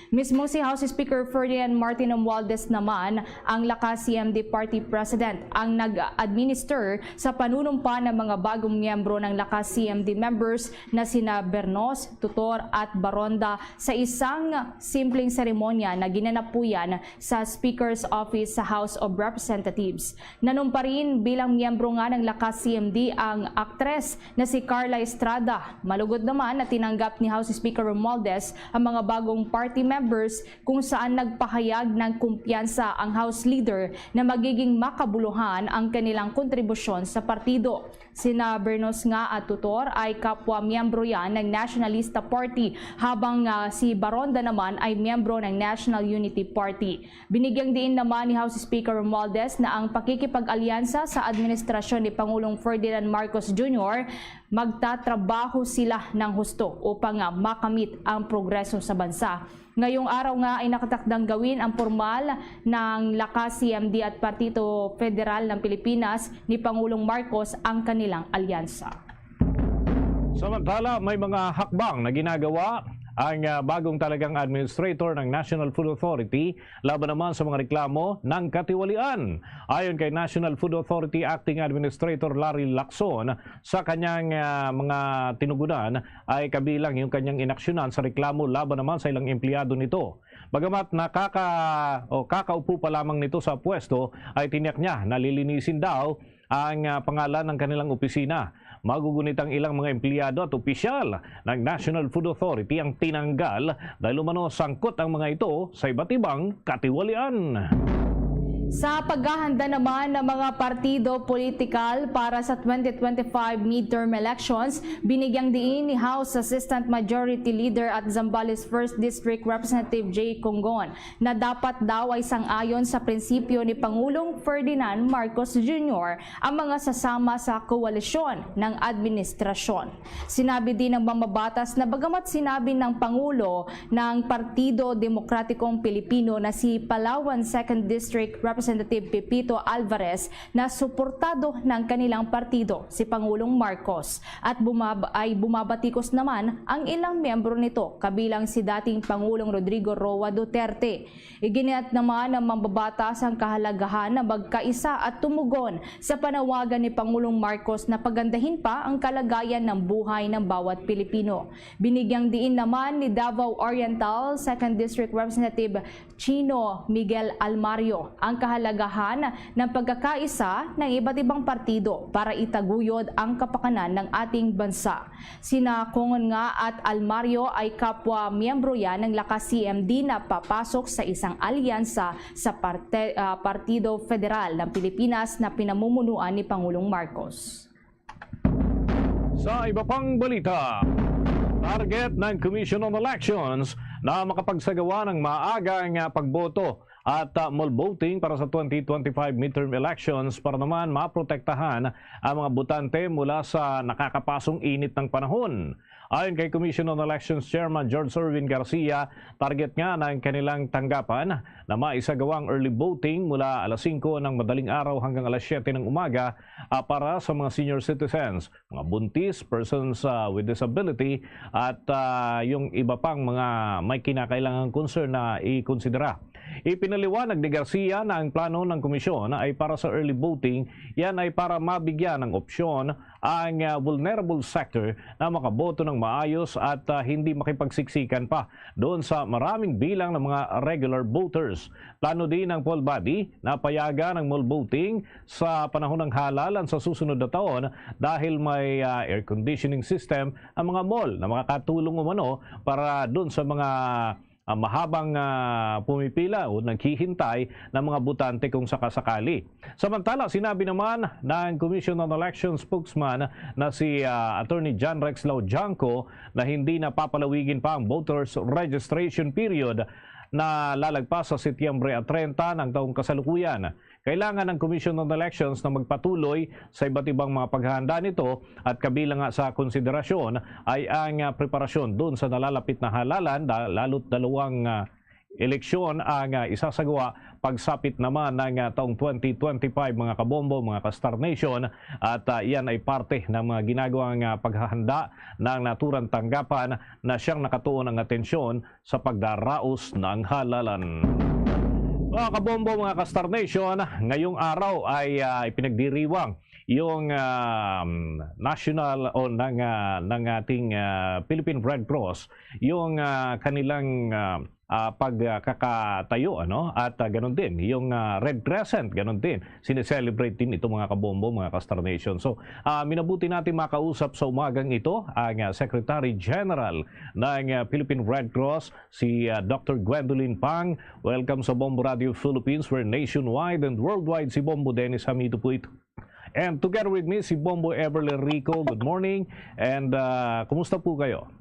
Mismo si House Speaker Ferdinand Martin Romualdez naman, ang Lakas C M D Party President, ang nag-administer sa panunumpa ng mga bagong miyembro ng Lakas C M D members na sina Bernos, Tutor at Baronda sa isang simpleng seremonya na ginanap po yan sa Speaker's Office sa House of Representatives. Nanumpa rin bilang miyembro nga ng Lakas C M D ang aktres na si Carla Estrada. Malugod naman na tinanggap ni House Speaker Romualdez ang mga bagong party members, kung saan nagpahayag ng kumpiyansa ang House Leader na magiging makabuluhan ang kanilang kontribusyon sa partido. Sina Bernos nga at Tutor ay kapwa miyembro yan ng Nationalista Party, habang ah, si Baronda naman ay miyembro ng National Unity Party. Binigyang diin naman ni House Speaker Romualdez na ang pakikipag-alyansa sa administrasyon ni Pangulong Ferdinand Marcos Junior, magtatrabaho sila ng husto upang ah, makamit ang progreso sa bansa. Ngayong araw nga ay nakatakdang gawin ang pormal ng Lakas C M D at Partido Federal ng Pilipinas ni Pangulong Marcos ang kanilang alyansa. Samantala, may mga hakbang na ginagawa ang ah, bagong talagang administrator ng National Food Authority laban naman sa mga reklamo ng katiwalian. Ayon kay National Food Authority Acting Administrator Larry Lacson, sa kanyang ah, mga tinugunan ay kabilang yung kanyang inaksyonan sa reklamo laban naman sa ilang empleyado nito. Bagamat nakaka o kakaupo pa lamang nito sa pwesto, ay tiniyak niya na lilinisin daw ang ah, pangalan ng kanilang opisina. Magugunit ang ilang mga empleyado at opisyal ng National Food Authority ang tinanggal dahil umano sangkot ang mga ito sa iba't ibang katiwalian. Sa paghahanda naman ng mga partido politikal para sa twenty twenty-five midterm elections, binigyang diin ni House Assistant Majority Leader at Zambales First District Representative Jay Congon na dapat daw ay sang-ayon sa prinsipyo ni Pangulong Ferdinand Marcos Junior ang mga sasama sa koalisyon ng administrasyon. Sinabi din ng mambabatas na bagamat sinabi ng Pangulo ng Partido Demokratikong Pilipino na si Palawan Second District Representative Pepito Alvarez na suportado ng kanilang partido si Pangulong Marcos at bumab- ay bumabatikos naman ang ilang miyembro nito, kabilang si dating Pangulong Rodrigo Roa Duterte. Iginiat naman ng mambabatas ang kahalagahan na magkaisa at tumugon sa panawagan ni Pangulong Marcos na pagandahin pa ang kalagayan ng buhay ng bawat Pilipino. Binigyang diin naman ni Davao Oriental Second District Representative Chino Miguel Almario ang kahalagahan ng pagkakaisa ng iba't ibang partido para itaguyod ang kapakanan ng ating bansa. Sina Congon nga at Almario ay kapwa miyembro yan ng Lakas C M D na papasok sa isang alyansa sa parte, ah, Partido Federal ng Pilipinas na pinamumunuan ni Pangulong Marcos. Sa iba pang balita, target ng Commission on Elections na makapagsagawa ng maagang pagboto at uh, mall voting para sa twenty twenty-five midterm elections para naman maprotektahan ang mga botante mula sa nakakapasong init ng panahon. Ayon kay Commission on Elections Chairman George Erwin Garcia, target nga ng kanilang tanggapan na maisagawa ang early voting mula alas singko ng madaling araw hanggang alas siyete ng umaga, ah, para sa mga senior citizens, mga buntis, persons, ah, with disability, at, ah, yung iba pang mga may kinakailangang concern na ikonsidera. Ipinaliwanag ni Garcia na ang plano ng komisyon ay para sa early voting, yan ay para mabigyan ng opsyon ang, ah, vulnerable sector na makaboto ng maayos at, ah, hindi makipagsiksikan pa doon sa maraming bilang ng mga regular voters. Plano din ng poll body na payagan ang mall voting sa panahon ng halalan sa susunod na taon dahil may, ah, air conditioning system ang mga mall na makakatulong umano para doon sa mga, ah, mahabang, ah, pumipila o naghihintay ng mga botante kung sakasakali. Samantala, sinabi naman ng Commission on Elections spokesman na si, ah, Attorney John Rex Laujanco na hindi na papalawigin pa ang voters registration period na lalagpas sa Setyembre treinta ng taong kasalukuyan. Kailangan ng Commission on Elections na magpatuloy sa iba't ibang mga paghahanda nito at kabilang nga sa konsiderasyon ay ang, ah, preparasyon doon sa nalalapit na halalan, da- lalo't dalawang, ah, eleksyon ang, ah, isasagawa pagsapit naman ng, ah, taong twenty twenty-five, mga kabombo, mga ka-Star Nation, at, ah, iyan ay parte ng mga ginagawang, ah, paghahanda ng naturang tanggapan na siyang nakatuon ang atensyon sa pagdaraos ng halalan. Mga kabombo, mga ka-Star Nation, ngayong araw ay, ah, ipinagdiriwang yung, um, national o ng, ah, ng ating, ah, Philippine Red Cross, yung, ah, kanilang, ah, ah, pagkakatayo, ano, at, ah, ganun din yung, ah, Red Crescent, ganun din, sineselebrate din ito, mga kabombo, mga ka-Star Nation. So, ah, minabuti natin makausap sa umagang ito ang, ah, Secretary General ng, ah, Philippine Red Cross, si, ah, Doctor Gwendolyn Pang. Welcome sa Bombo Radio Philippines, where nationwide and worldwide si Bombo Dennis Hamido po ito. And together with me, si Bombo Everly Rico. Good morning. And, ah, kumusta po kayo?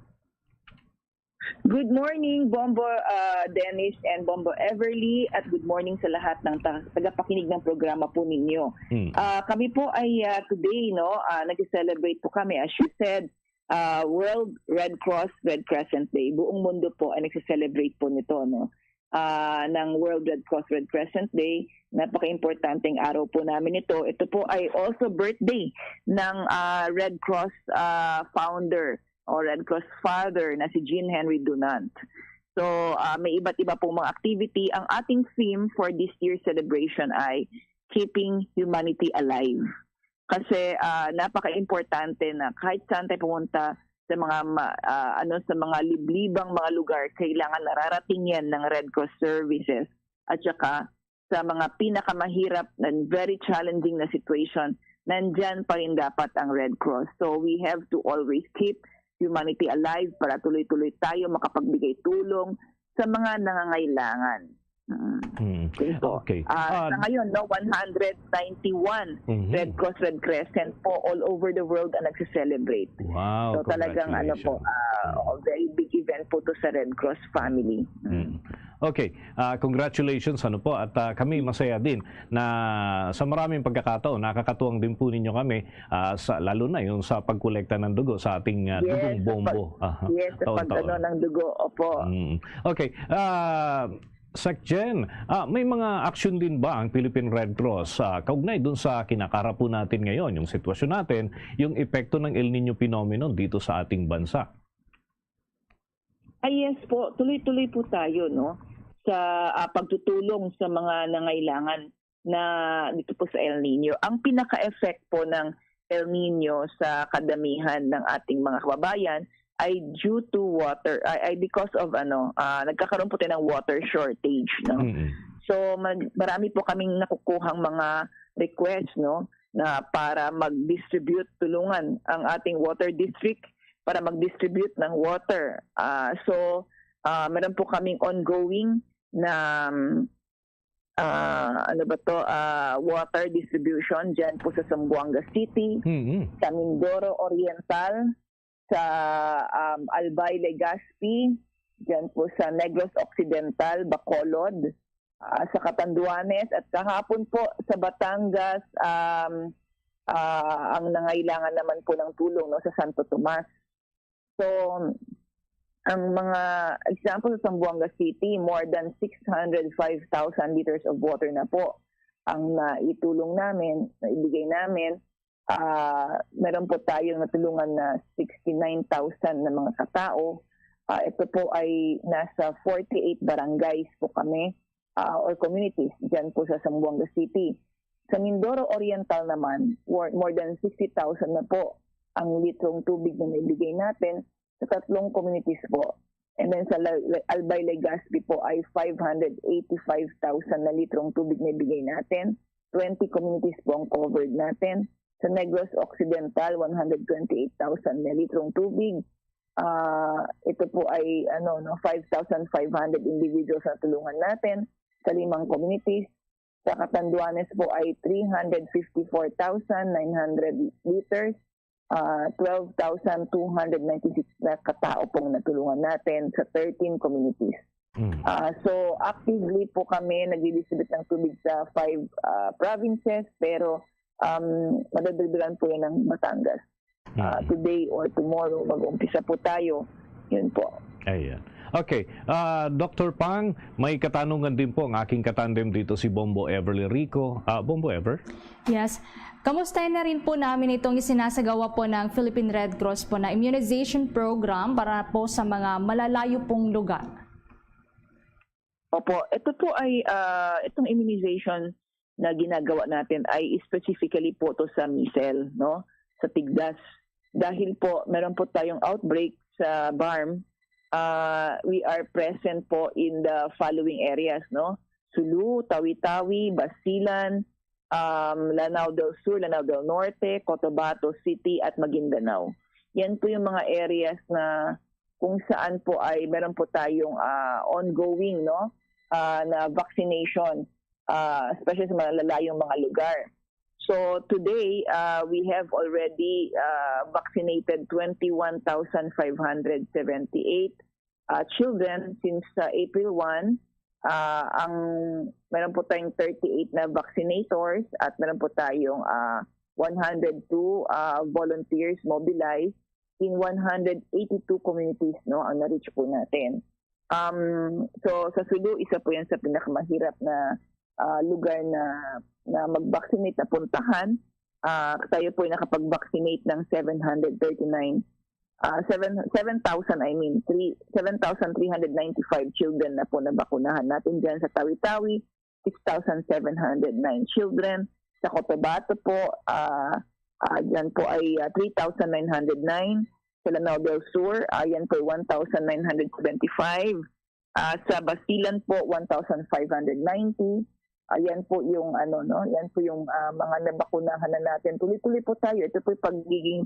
Good morning, Bombo, ah, Dennis and Bombo Everly, at good morning sa lahat ng ta- tagapakinig ng programa po ninyo. Mm. Ah, kami po ay, ah, today, no, ah, nag-celebrate po kami, as you said, ah, World Red Cross Red Crescent Day. Buong mundo po ay nagse-celebrate po nito, no, ah, ng World Red Cross Red Crescent Day. Napaka-importanteng araw po namin ito. Ito po ay also birthday ng, ah, Red Cross, ah, founder o Red Cross Father na si Jean Henry Dunant. So, ah, may iba't iba pong mga activity. Ang ating theme for this year's celebration ay Keeping Humanity Alive. Kasi, ah, napaka-importante na kahit saan tayo pumunta sa mga ma- ah, ano, sa mga liblibang mga lugar, kailangan nararating yan ng Red Cross services at saka sa mga pinakamahirap and very challenging na situation, nandyan pa rin dapat ang Red Cross. So we have to always keep humanity alive para tuloy-tuloy tayo makapagbigay tulong sa mga nangangailangan. Mm. Hmm. Yun po. Okay. Ah, Ah, sa ngayon, no, one hundred ninety-one mhm. Red Cross, Red Crescent po all over the world ang nagse-celebrate. Wow, So talagang ano po, congratulations. ah, oh, very big event po to sa Red Cross family. Mm. Okay, ah, congratulations, ano po, at, ah, kami masaya din na sa maraming pagkakataon nakakatuwang din po ninyo kami, ah, sa, lalo na yung sa pagkolekta ng dugo sa ating, ah, Yes, dugong sa bombo. pag- Aha. Yes, sa pag Taon-taon. ano ng dugo, opo. Mm. Okay. Ah, Sec Jen, ah, may mga aksyon din ba ang Philippine Red Cross, ah, kaugnay dun sa kinakaharap po natin ngayon, yung sitwasyon natin, yung epekto ng El Nino phenomenon dito sa ating bansa? Ah, yes po, tuloy-tuloy po tayo, no, sa, ah, pagtutulong sa mga nangailangan na dito po sa El Nino. Ang pinaka-effect po ng El Nino sa kadamihan ng ating mga kababayan ay due to water, ay, ay because of ano, ah, nagkakaroon po tayo ng water shortage, no? Mm. So mag, marami po kaming nakukuhang mga request, no, na para mag-distribute, tulungan ang ating water district para mag-distribute ng water. Ah, so ah, meron po kaming ongoing na um, ah, ano ba to, ah, water distribution dyan po sa Zamboanga City, Mm-hmm. sa Mindoro Oriental, sa um, Albay, Legazpi, dyan po sa Negros Occidental, Bacolod, ah, sa Catanduanes, at kahapon po sa Batangas, um, ah, ang nangailangan naman po ng tulong, no, sa Santo Tomas. So, ang mga example sa Zamboanga City, more than six hundred five thousand liters of water na po ang naitulong namin, naibigay namin. Ah, meron po tayong natulungan na sixty-nine thousand na mga katao. Ah, ito po ay nasa forty-eight barangays po kami, ah, or communities dyan po sa Zamboanga City. Sa Mindoro Oriental naman, more, more than sixty thousand na po ang litrong tubig na naibigay natin sa tatlong communities po. And then sa La- La- Albay, Legazpi po ay five hundred eighty-five thousand na litrong tubig na ibigay natin. Twenty communities po ang covered natin. Sa Negros Occidental, one hundred twenty-eight thousand na litrong tubig. Ah, ito po ay ano, no, five thousand five hundred individuals na tulungan natin sa limang communities. Sa Catanduanes po ay three hundred fifty-four thousand nine hundred liters, ah, twelve thousand two hundred ninety-six na katao pong natulungan natin sa thirteen communities. Mm. Ah, so actively po kami nagdi-distribute ng tubig sa five ah, provinces, pero um, madadagdagan po yan ng Batangas. Ah, Mm. Today or tomorrow, mag-umpisa po tayo. Yun po. Ayan. Okay. Ah, Doctor Pang, may katanungan din po ang aking katandem dito, si Bombo Everly Rico. Ah, Bombo Ever? Yes. Kamustahin na rin po namin itong isinasagawa po ng Philippine Red Cross po na immunization program para po sa mga malalayo pong lugar. Opo, ito po ay ah, itong immunization na ginagawa natin ay specifically po to sa measles, no? Sa tigdas. Dahil po meron po tayong outbreak sa BARMM, ah, we are present po in the following areas, no? Sulu, Tawi-Tawi, Basilan, um, Lanao del Sur, Lanao del Norte, Cotabato City at Maguindanao. Yan po yung mga areas na kung saan po ay meron po tayong ah, ongoing, no, ah, na vaccination, ah, especially sa malalayong mga lugar. So today, ah, we have already ah, vaccinated twenty-one thousand five hundred seventy-eight ah, children since ah, April one. Ah, ang meron po tayong thirty-eight na vaccinators at meron po tayong ah, one hundred two ah, volunteers mobilized in one hundred eighty-two communities, no, ang na-reach po natin. Um, so sa Sulu, isa po yan sa pinakamahirap na ah, lugar na na mag-vaccinate na puntahan. Ah, tayo po ay nakapag-vaccinate ng seven hundred thirty-nine, ah, seven seven thousand, I mean, three seven thousand three hundred ninety-five children na po na bakunahan natin diyan sa Tawi-Tawi, six thousand seven hundred nine children. Sa Cotabato po, ah, ah, diyan po ay ah, three thousand nine hundred nine. Sa Lanao del Sur, ah, yan po ay one thousand nine hundred seventy-five. Ah, sa Basilan po, one thousand five hundred ninety. Ayan po yung ano, no, yan po yung ah, mga nabakunahan na natin. Tuloy-tuloy po tayo. Ito po yung pagiging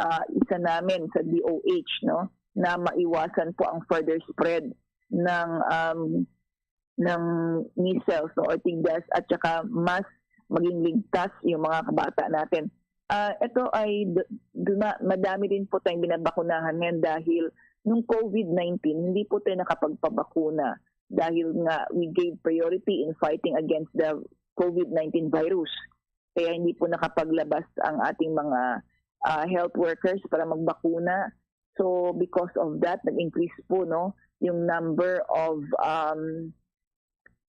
ah, isa namin sa D O H, no, na maiwasan po ang further spread ng um, ng measles, no, or tigdas, at saka mas maging ligtas yung mga kabata natin. Ah, ito ay d- duma- madami din po tayong binabakunahan ngayon dahil nung COVID nineteen, hindi po tayo nakapagpabakuna dahil nga we gave priority in fighting against the COVID nineteen virus. Kaya hindi po nakapaglabas ang ating mga ah, health workers para magbakuna. So because of that, nag-increase po, no, yung number of um,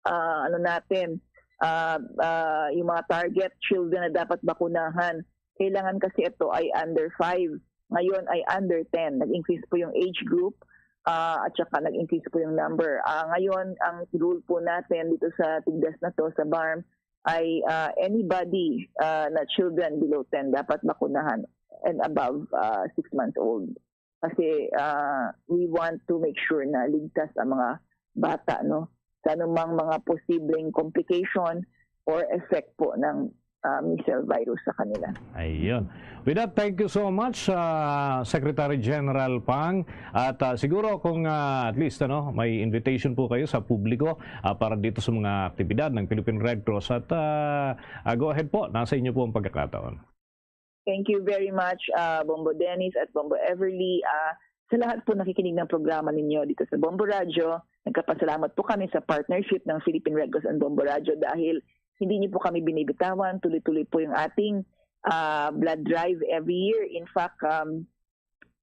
ah, ano natin, ah, ah, yung mga target children na dapat bakunahan. Kailangan kasi ito ay under five. Ngayon ay under ten. Nag-increase po yung age group ah, at saka nag-increase po yung number. Ah, ngayon, ang rule po natin dito sa tigdas na to, sa BARMM, ay ah, anybody ah, na children below ten dapat bakunahan and above ah, six months old. Kasi ah, we want to make sure na ligtas ang mga bata, no? sa anumang mga posibleng complication or effect po ng ah, measles virus sa kanila. Ayun. With that, thank you so much, ah, Secretary General Pang. At ah, siguro kung ah, at least ano, may invitation po kayo sa publiko ah, para dito sa mga aktibidad ng Philippine Red Cross. At ah, ah, go ahead po, nasa inyo po ang pagkakataon. Thank you very much, ah, Bombo Dennis at Bombo Everly. Ah, sa lahat po nakikinig ng programa ninyo dito sa Bombo Radyo, nagkapasalamat po kami sa partnership ng Philippine Red Cross and Bombo Radyo dahil hindi niyo po kami binibitawan. Tuloy-tuloy po yung ating ah, blood drive every year. In fact, um,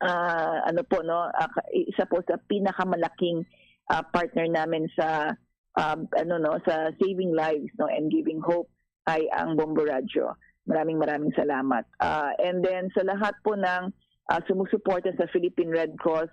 ah, ano po, no, ah, ka- isa po sa pinakamalaking ah, partner namin sa ah, ano, no, sa saving lives, no, and giving hope ay ang Bombo Radyo. Maraming maraming salamat. Ah, and then sa lahat po ng ah, sumusuporta sa Philippine Red Cross,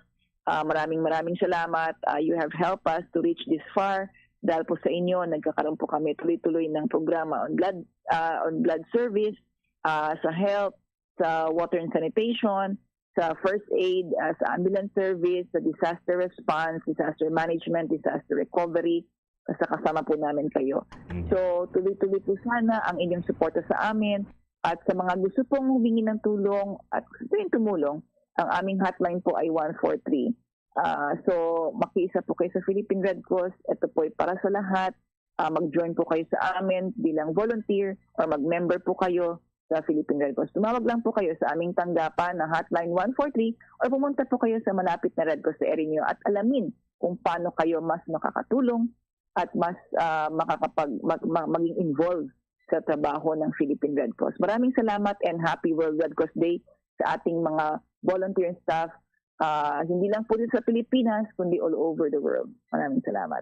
ah, maraming maraming salamat. Ah, you have helped us to reach this far. Dahil po sa inyo, nagkakaroon po kami tuloy-tuloy ng programa on blood ah, on blood service, ah, sa health, sa water and sanitation, sa first aid, ah, sa ambulance service, sa disaster response, disaster management, disaster recovery, basta kasama po namin kayo. Mhm. So, tuloy-tuloy po sana ang inyong suporta sa amin. At sa mga gusto pong humingi ng tulong at gusto rin tumulong, ang aming hotline po ay one four three. Ah, so, makiisa po kayo sa Philippine Red Cross. Ito po ay para sa lahat. Ah, mag-join po kayo sa amin bilang volunteer or mag-member po kayo sa Philippine Red Cross. Tumawag lang po kayo sa aming tanggapan na hotline one four three or pumunta po kayo sa malapit na Red Cross sa area niyo at alamin kung paano kayo mas makakatulong at mas ah, makakapag mag, mag- maging involved sa trabaho ng Philippine Red Cross. Maraming salamat and happy World Red Cross Day sa ating mga volunteer staff, ah, hindi lang po din sa Pilipinas, kundi all over the world. Maraming salamat.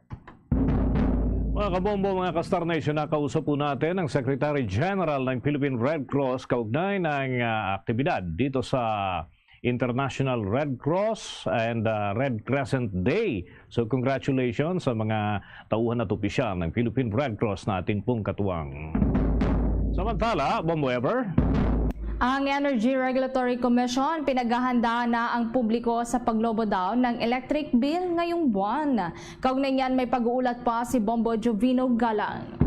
Mga kabombo, mga ka-Star Nation, nakausap po natin ang Secretary General ng Philippine Red Cross kaugnay ng ah, aktibidad dito sa International Red Cross and ah, Red Crescent Day. So congratulations sa mga tauhan at opisyal ng Philippine Red Cross na ating pong katuwang. Samantala, Bombo Ever? Ang Energy Regulatory Commission pinaghahanda na ang publiko sa pag-lockdown ng electric bill ngayong buwan. Kaugnay niyan, may pag-uulat pa si Bombo Jovino Galang.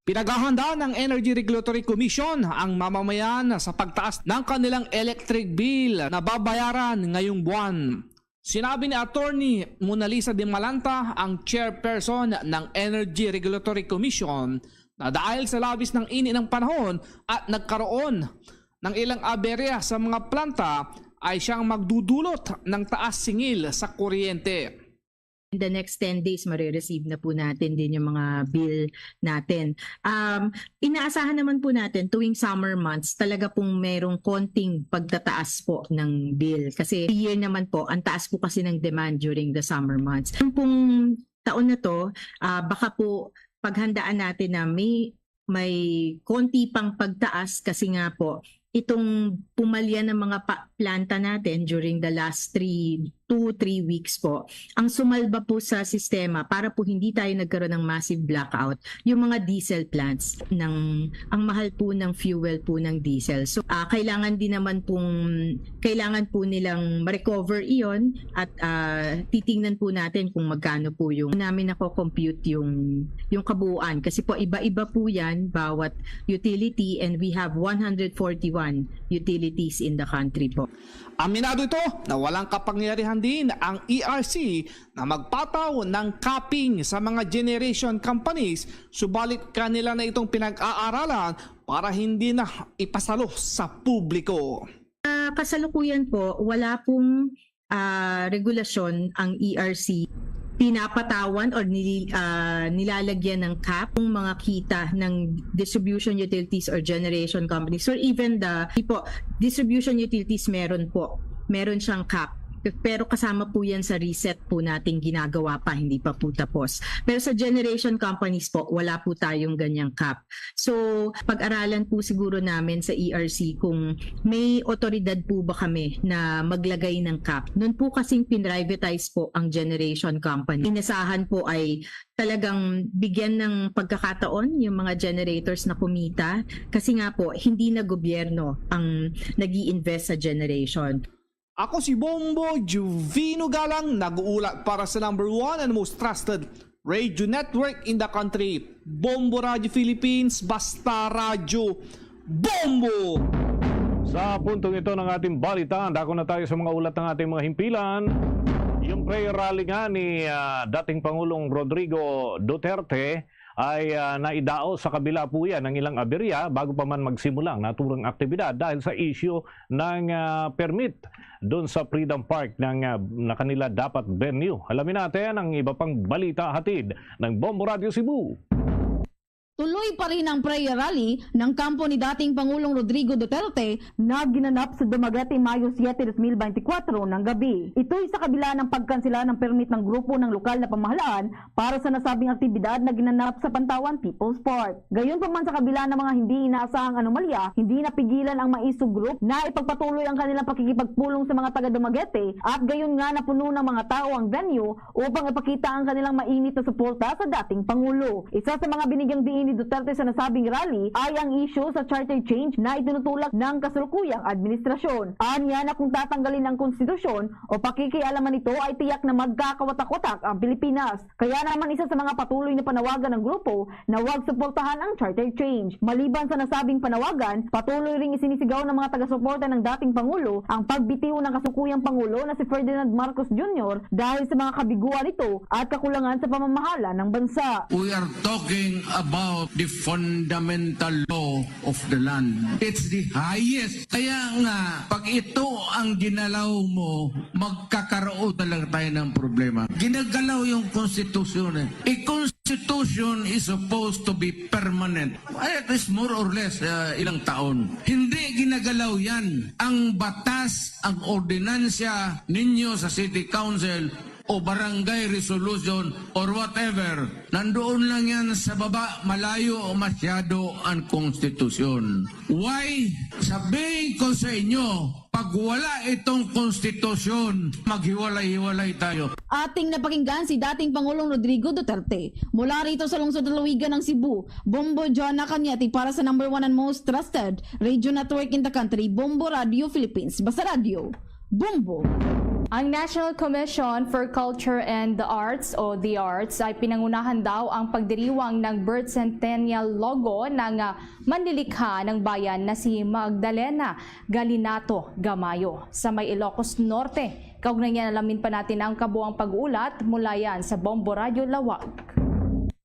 Pinaghahanda ng Energy Regulatory Commission ang mamamayan sa pagtaas ng kanilang electric bill na babayaran ngayong buwan. Sinabi ni Attorney Mona Lisa de Malanta, ang chairperson ng Energy Regulatory Commission, na dahil sa labis ng init ng panahon at nagkaroon ng ilang aberya sa mga planta, ay siyang magdudulot ng taas singil sa kuryente. In the next ten days, marireceive na po natin din yung mga bill natin. Um, inaasahan naman po natin tuwing summer months, talaga pong merong konting pagtataas po ng bill. Kasi year naman po, ang taas po kasi ng demand during the summer months. Yung pong taon na to, ah, baka po paghandaan natin na may may konti pang pagtaas kasi nga po itong pumalya ng mga pa- planta natin during the last three, two, three weeks po, ang sumalba po sa sistema para po hindi tayo nagkaroon ng massive blackout, yung mga diesel plants, ng, ang mahal po ng fuel po ng diesel. So, ah, kailangan din naman pong, kailangan po nilang ma-recover iyon at ah, titingnan po natin kung magkano po yung namin nako-compute yung, yung kabuuan. Kasi po iba-iba po yan, bawat utility, and we have one hundred forty-one utilities in the country po. Aminado ito na walang kapangyarihan din ang E R C na magpataw ng capping sa mga generation companies, subalit kanila na itong pinag-aaralan para hindi na ipasalo sa publiko. Ah, kasalukuyan po, wala pong ah, regulasyon ang E R C pinapatawan or nili- ah, nilalagyan ng cap ang mga kita ng distribution utilities or generation companies or even the, di po, distribution utilities meron po. Meron siyang cap. Pero kasama po yan sa reset po nating ginagawa pa, hindi pa po tapos. Pero sa generation companies po, wala po tayong ganyang cap. So, pag-aralan po siguro namin sa E R C kung may otoridad po ba kami na maglagay ng cap. Noon po kasing pinrivatize po ang generation company. Inasahan po ay talagang bigyan ng pagkakataon yung mga generators na kumita kasi nga po hindi na gobyerno ang nag invest sa generation. Ako si Bombo Juvino Galang, nag-uulat para sa number one and most trusted Radio network in the country. Bombo Radio Philippines, basta radyo, bombo! Sa puntong ito ng ating balita, dako na tayo sa mga ulat ng ating mga himpilan. Yung prayer rally nga ni, ah, dating Pangulong Rodrigo Duterte ay, ah, naidaos sa kabila po yan ng ilang aberya bago pa man magsimula ang naturang aktibidad dahil sa issue ng, ah, permit doon sa Freedom Park ng, ah, na kanila dapat venue. Alamin natin ang iba pang balita hatid ng Bombo Radio Cebu. Tuloy pa rin ang prayer rally ng kampo ni dating Pangulong Rodrigo Duterte na ginanap sa Dumaguete, Mayo siete, dos mil beintikwatro ng gabi. Ito'y sa kabila ng pagkansela ng permit ng grupo ng lokal na pamahalaan para sa nasabing aktibidad na ginanap sa Pantawan People's Park. Gayon pa man, sa kabila ng mga hindi inaasahang anomalya, hindi napigilan ang Maiso Group na ipagpatuloy ang kanilang pakikipagpulong sa mga taga Dumaguete at gayon nga napuno ng mga tao ang venue upang ipakita ang kanilang mainit na suporta sa dating Pangulo. Isa sa mga binigyang diin ni Duterte sa nasabing rally ay ang isyu sa charter change na itinutulak ng kasalukuyang administrasyon. Anya na kung tatanggalin ang konstitusyon o pakikialaman nito ay tiyak na magkakawatak-watak ang Pilipinas. Kaya naman isa sa mga patuloy na panawagan ng grupo na huwag suportahan ang charter change. Maliban sa nasabing panawagan, patuloy ring isinisigaw ng mga taga-suporta ng dating Pangulo ang pagbitiw ng kasalukuyang Pangulo na si Ferdinand Marcos Junior dahil sa mga kabiguan nito at kakulangan sa pamamahala ng bansa. We are talking about the fundamental law of the land. It's the highest. Kaya nga, pag ito ang ginalaw mo, magkakaroon talaga tayo ng problema. Ginagalaw yung konstitusyon eh. A constitution is supposed to be permanent. At least more or less, uh, ilang taon. Hindi ginagalaw yan. Ang batas, ang ordinansya ninyo sa City Council o barangay resolution or whatever, nandoon lang yan sa baba, malayo masyado ang konstitusyon. Why? Sabihin ko sa inyo, pag wala itong konstitusyon, maghiwalay-hiwalay tayo. Ating napakinggan si dating Pangulong Rodrigo Duterte. Mula rito sa lungsod lalawigan ng Cebu, Bombo John Nakanyati para sa number one and most trusted radio network in the country, Bombo Radio Philippines. Basta Radio, Bombo! Ang National Commission for Culture and the Arts o the Arts ay pinangunahan daw ang pagdiriwang ng Birth Centennial Logo ng, ah, manlilikha ng bayan na si Magdalena Galinato Gamayo sa may Ilocos Norte. Kaugnay niyan, alamin pa natin ang kabuang pag-ulat mula yan sa Bombo Radyo Lawag.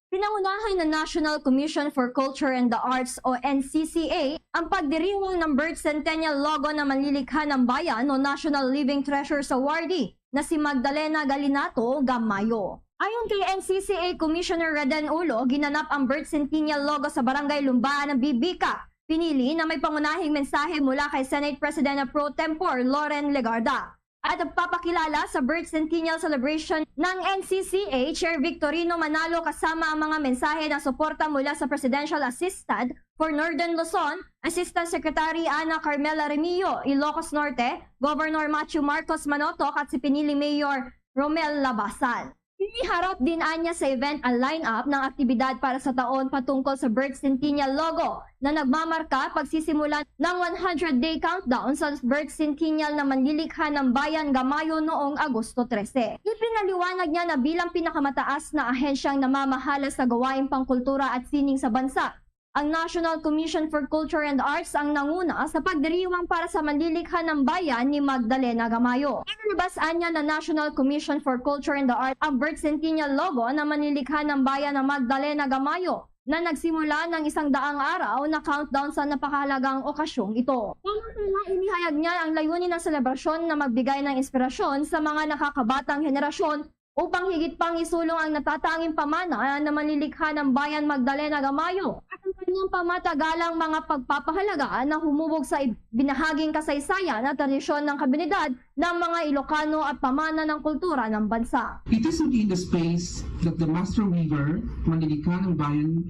Pinangunahan ng National Commission for Culture and the Arts o N C C A ang pagdiriwang ng Birth Centennial Logo na manlilikha ng bayan o National Living Treasures Awardee na si Magdalena Galinato Gamayo. Ayon kay N C C A Commissioner Raden Ulo, ginanap ang Birth Centennial Logo sa Barangay Lumbaan ng Bibica, Pinili, na may pangunahing mensahe mula kay Senate President Pro Tempore Loren Legarda. At nagpapakilala sa Birth Centennial Celebration ng N C C A Chair Victorino Manalo kasama ang mga mensahe ng suporta mula sa Presidential Assistant for Northern Luzon, Assistant Secretary Ana Carmela Remillo, Ilocos Norte, Governor Matthew Marcos Manotoc at si Pinili Mayor Romel Labasan. Iniharap din anya sa event ang line-up ng aktibidad para sa taon patungkol sa Birth Centennial Logo na nagmamarka pagsisimula ng one hundred day countdown sa Birth Centennial na manlilikha ng bayan Gamayo noong Agosto trese. Ipinaliwanag niya na bilang pinakamataas na ahensyang namamahala sa gawaing pangkultura at sining sa bansa, ang National Commission for Culture and Arts ang nanguna sa pagdiriwang para sa manlilikha ng bayan ni Magdalena Gamayo. Inilabas anya na National Commission for Culture and the Arts ang Birth Centennial Logo na manlilikha ng bayan na Magdalena Gamayo na nagsimula ng isang daang araw na countdown sa napakahalagang okasyong ito. Samantala, inihayag niya ang layunin ng selebrasyon na magbigay ng inspirasyon sa mga nakakabatang henerasyon upang higit pang isulong ang natatanging pamana na manlilikha ng bayan Magdalena Gamayo at ang kanyang pamatagalang mga pagpapahalaga na humubog sa ib-, binahaging kasaysayan at tradisyon ng komunidad ng mga Ilocano at pamana ng kultura ng bansa. It is within the space that the master weaver, manlilikha ng bayan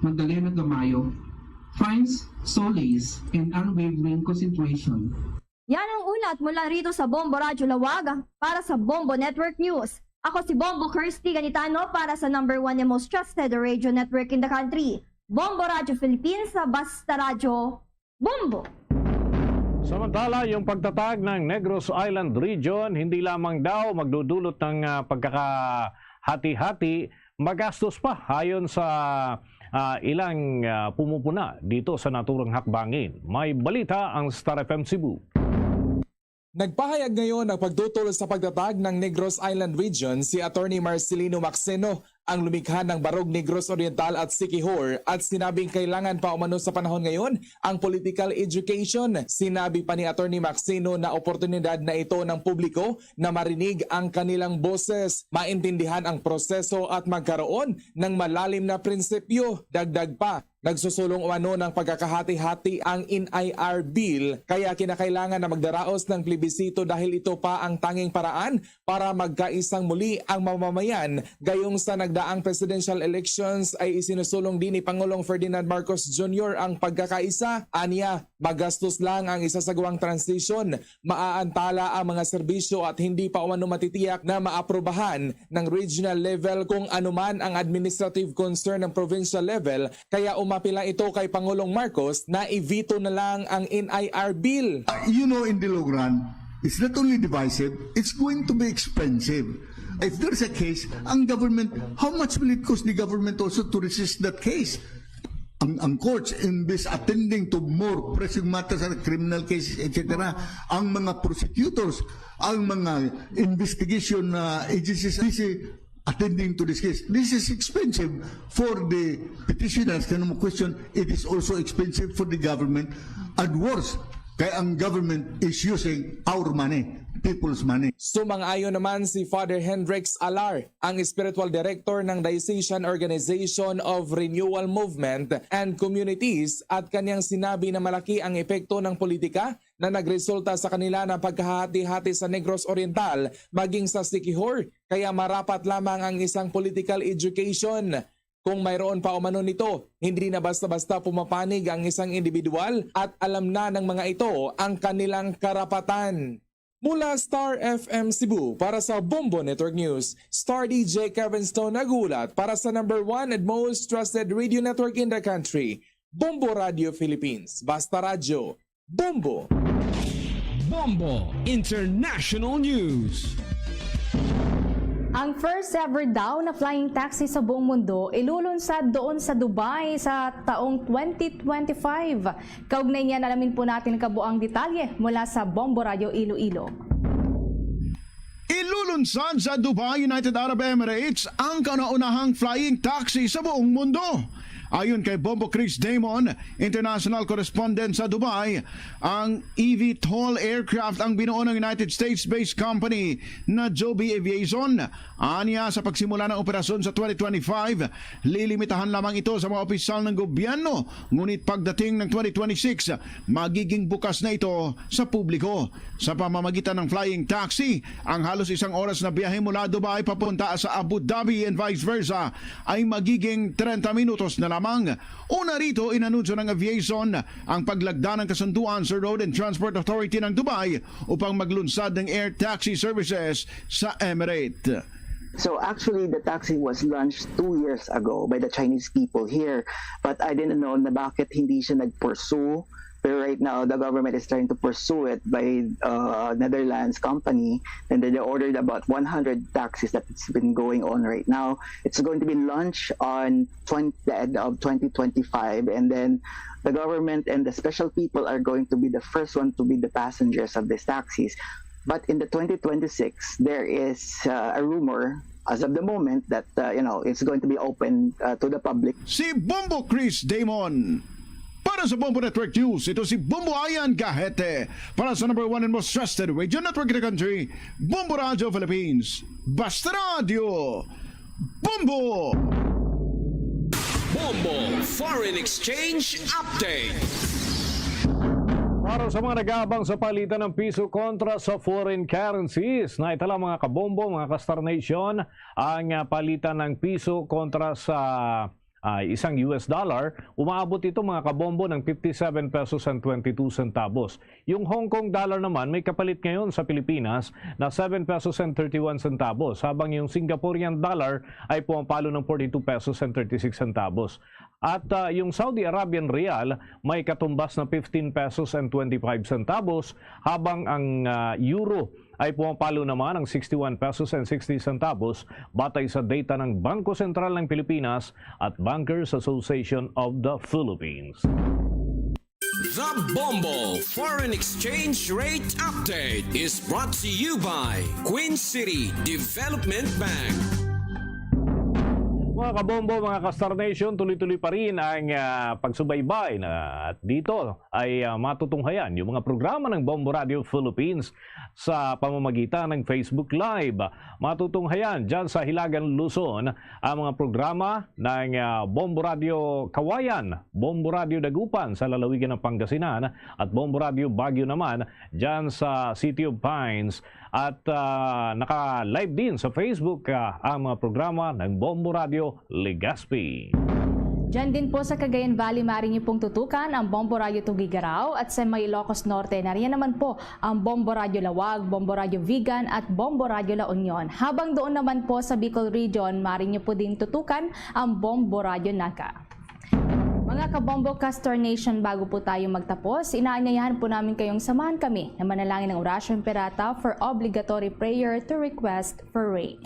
Magdalena Gamayo, finds solace and unwavering concentration. Yan ang ulat mula rito sa Bombo Radyo Lawag para sa Bombo Network News. Ako si Bombo Kirsty Ganitano para sa number one and most trusted radio network in the country, Bombo Radyo Philippines, sa Basta Radyo, Bombo! Samantala, yung pagtatag ng Negros Island Region, hindi lamang daw magdudulot ng, ah, pagkakahati-hati Magastos pa, ayon sa, ah, ilang, ah, pumupuna dito sa naturang hakbangin. May balita ang Star F M Cebu. Nagpahayag ngayon ng pagtutol sa pagtatag ng Negros Island Region si Attorney Marcelino Maxeno, ang lumikha ng Barog Negros Oriental at Siquijor, at sinabing kailangan pa umano sa panahon ngayon ang political education. Sinabi pa ni Attorney Maxeno na oportunidad na ito ng publiko na marinig ang kanilang boses, maintindihan ang proseso at magkaroon ng malalim na prinsipyo. Dagdag pa, nagsusulong umano ng pagkakahati-hati ang N I R Bill, kaya kinakailangan na magdaraos ng plebisito dahil ito pa ang tanging paraan para magkaisang muli ang mamamayan. Gayong sa nagdaang presidential elections ay isinusulong din ni Pangulong Ferdinand Marcos Junior ang pagkakaisa. Anya, magastos lang ang isasagwang transition, maaantala ang mga serbisyo at hindi pa umano matitiyak na maaprubahan ng regional level kung anuman ang administrative concern ng provincial level, kaya umapila ito kay Pangulong Marcos na i-veto na lang ang N I R Bill. Uh, you know, in the long run, it's not only divisive, it's going to be expensive. If there's a case, ang government, how much will it cost the government also to resist that case? Ang, ang courts, imbis attending to more pressing matters like criminal cases, et cetera, ang mga prosecutors, ang mga investigation uh, agencies, busy attending to this case. This is expensive for the petitioners. Kaya mo question, it is also expensive for the government. And worse, kaya ang government is using our money, people's money. Sumang-ayon naman si Father Hendrix Alar, ang spiritual director ng Diocesan Organization of Renewal Movement and Communities, at kanyang sinabi na malaki ang epekto ng politika na nagresulta sa kanila ng pagkahati-hati sa Negros Oriental maging sa Siquijor, kaya marapat lamang ang isang political education. Kung mayroon pa umano nito, hindi na basta-basta pumapanig ang isang individual at alam na ng mga ito ang kanilang karapatan. Mula Star F M Cebu, para sa Bombo Network News, Star D J Kevin Stone naghulat para sa number one and most trusted radio network in the country, Bombo Radio Philippines. Basta Radyo, Bombo! Bombo International News. Ang first ever daw na flying taxi sa buong mundo ilulunsad doon sa Dubai sa taong twenty twenty-five. Kaugnay niyan, alamin po natin ang kabuang detalye mula sa Bombo Radyo Iloilo. Ilulunsad sa Dubai, United Arab Emirates, ang kauna-unahang flying taxi sa buong mundo. Ayon kay Bombo Chris Damon, international correspondent sa Dubai, ang eVTOL aircraft ang binuo ng United States-based company na Joby Aviation. Anya, sa pagsimula ng operasyon sa twenty twenty-five, lilimitahan lamang ito sa mga opisyal ng gobyerno, ngunit pagdating ng twenty twenty-six, magiging bukas na ito sa publiko. Sa pamamagitan ng flying taxi, ang halos isang oras na biyahe mula Dubai papunta sa Abu Dhabi and vice versa ay magiging treinta minutos na lamang. Una rito, inanunsyo ng Aviation ang paglagda ng kasunduan sa Road and Transport Authority ng Dubai upang maglunsad ng air taxi services sa Emirate. So actually, the taxi was launched two years ago by the Chinese people here, but I didn't know na bakit hindi siya nag-pursue. Pero right now, the government is trying to pursue it by uh, Netherlands company, and then they ordered about one hundred taxis that it's been going on right now. It's going to be launched on twenty, the end of twenty twenty-five, and then the government and the special people are going to be the first one to be the passengers of these taxis. But in the twenty twenty-six, there is uh, a rumor as of the moment that uh, you know, it's going to be open uh, to the public. Si Bombo Chris Damon. Para sa Bombo Network News, ito si Bombo Ayan Gahete. Para sa number one and most trusted radio network in the country, Bombo Radio Philippines. Basta Radio, Bombo! Bombo Foreign Exchange Update. Para sa mga nag-aabang sa palitan ng piso kontra sa foreign currencies, naitala, mga kabombo, mga ka-Star Nation, ang ah, palitan ng piso kontra sa ah, isang U S dollar, umaabot ito, mga kabombo, ng fifty-seven pesos and twenty-two centavos. Yung Hong Kong dollar naman may kapalit ngayon sa Pilipinas na seven pesos and thirty-one centavos, habang yung Singaporean dollar ay pumapalo ng forty-two pesos and thirty-six centavos. At ah, yung Saudi Arabian riyal may katumbas na fifteen pesos and twenty-five centavos, habang ang ah, euro ay pumapalo naman ang sixty-one pesos and sixty centavos, batay sa data ng Bangko Sentral ng Pilipinas at Bankers Association of the Philippines. The Bombo Foreign Exchange Rate Update is brought to you by Queen City Development Bank. Mga kabombo, mga ka-Star Nation, tuloy-tuloy pa rin ang, ah, pagsubaybay na, at dito ay, ah, matutunghayan yung mga programa ng Bombo Radio Philippines sa pamamagitan ng Facebook Live. Matutunghayan dyan sa Hilagang Luzon ang mga programa ng, ah, Bombo Radio Kawayan, Bombo Radio Dagupan sa lalawigan ng Pangasinan, at Bombo Radio Baguio naman dyan sa City of Pines. At, ah, naka-live din sa Facebook, ah, ang mga programa ng Bombo Radio Legazpi. Diyan din po sa Cagayan Valley, maaari niyo pong tutukan ang Bombo Radio Tuguegarao, at sa may Ilocos Norte, nariyan naman po ang Bombo Radio Laoag, Bombo Radio Vigan, at Bombo Radio La Union. Habang doon naman po sa Bicol Region, maaari niyo po din tutukan ang Bombo Radio Naga. Mga kabombo, ka-Star Nation, bago po tayo magtapos, inaanyayahan po namin kayong samahan kami na manalangin ng Oratio Imperata for obligatory prayer to request for rain.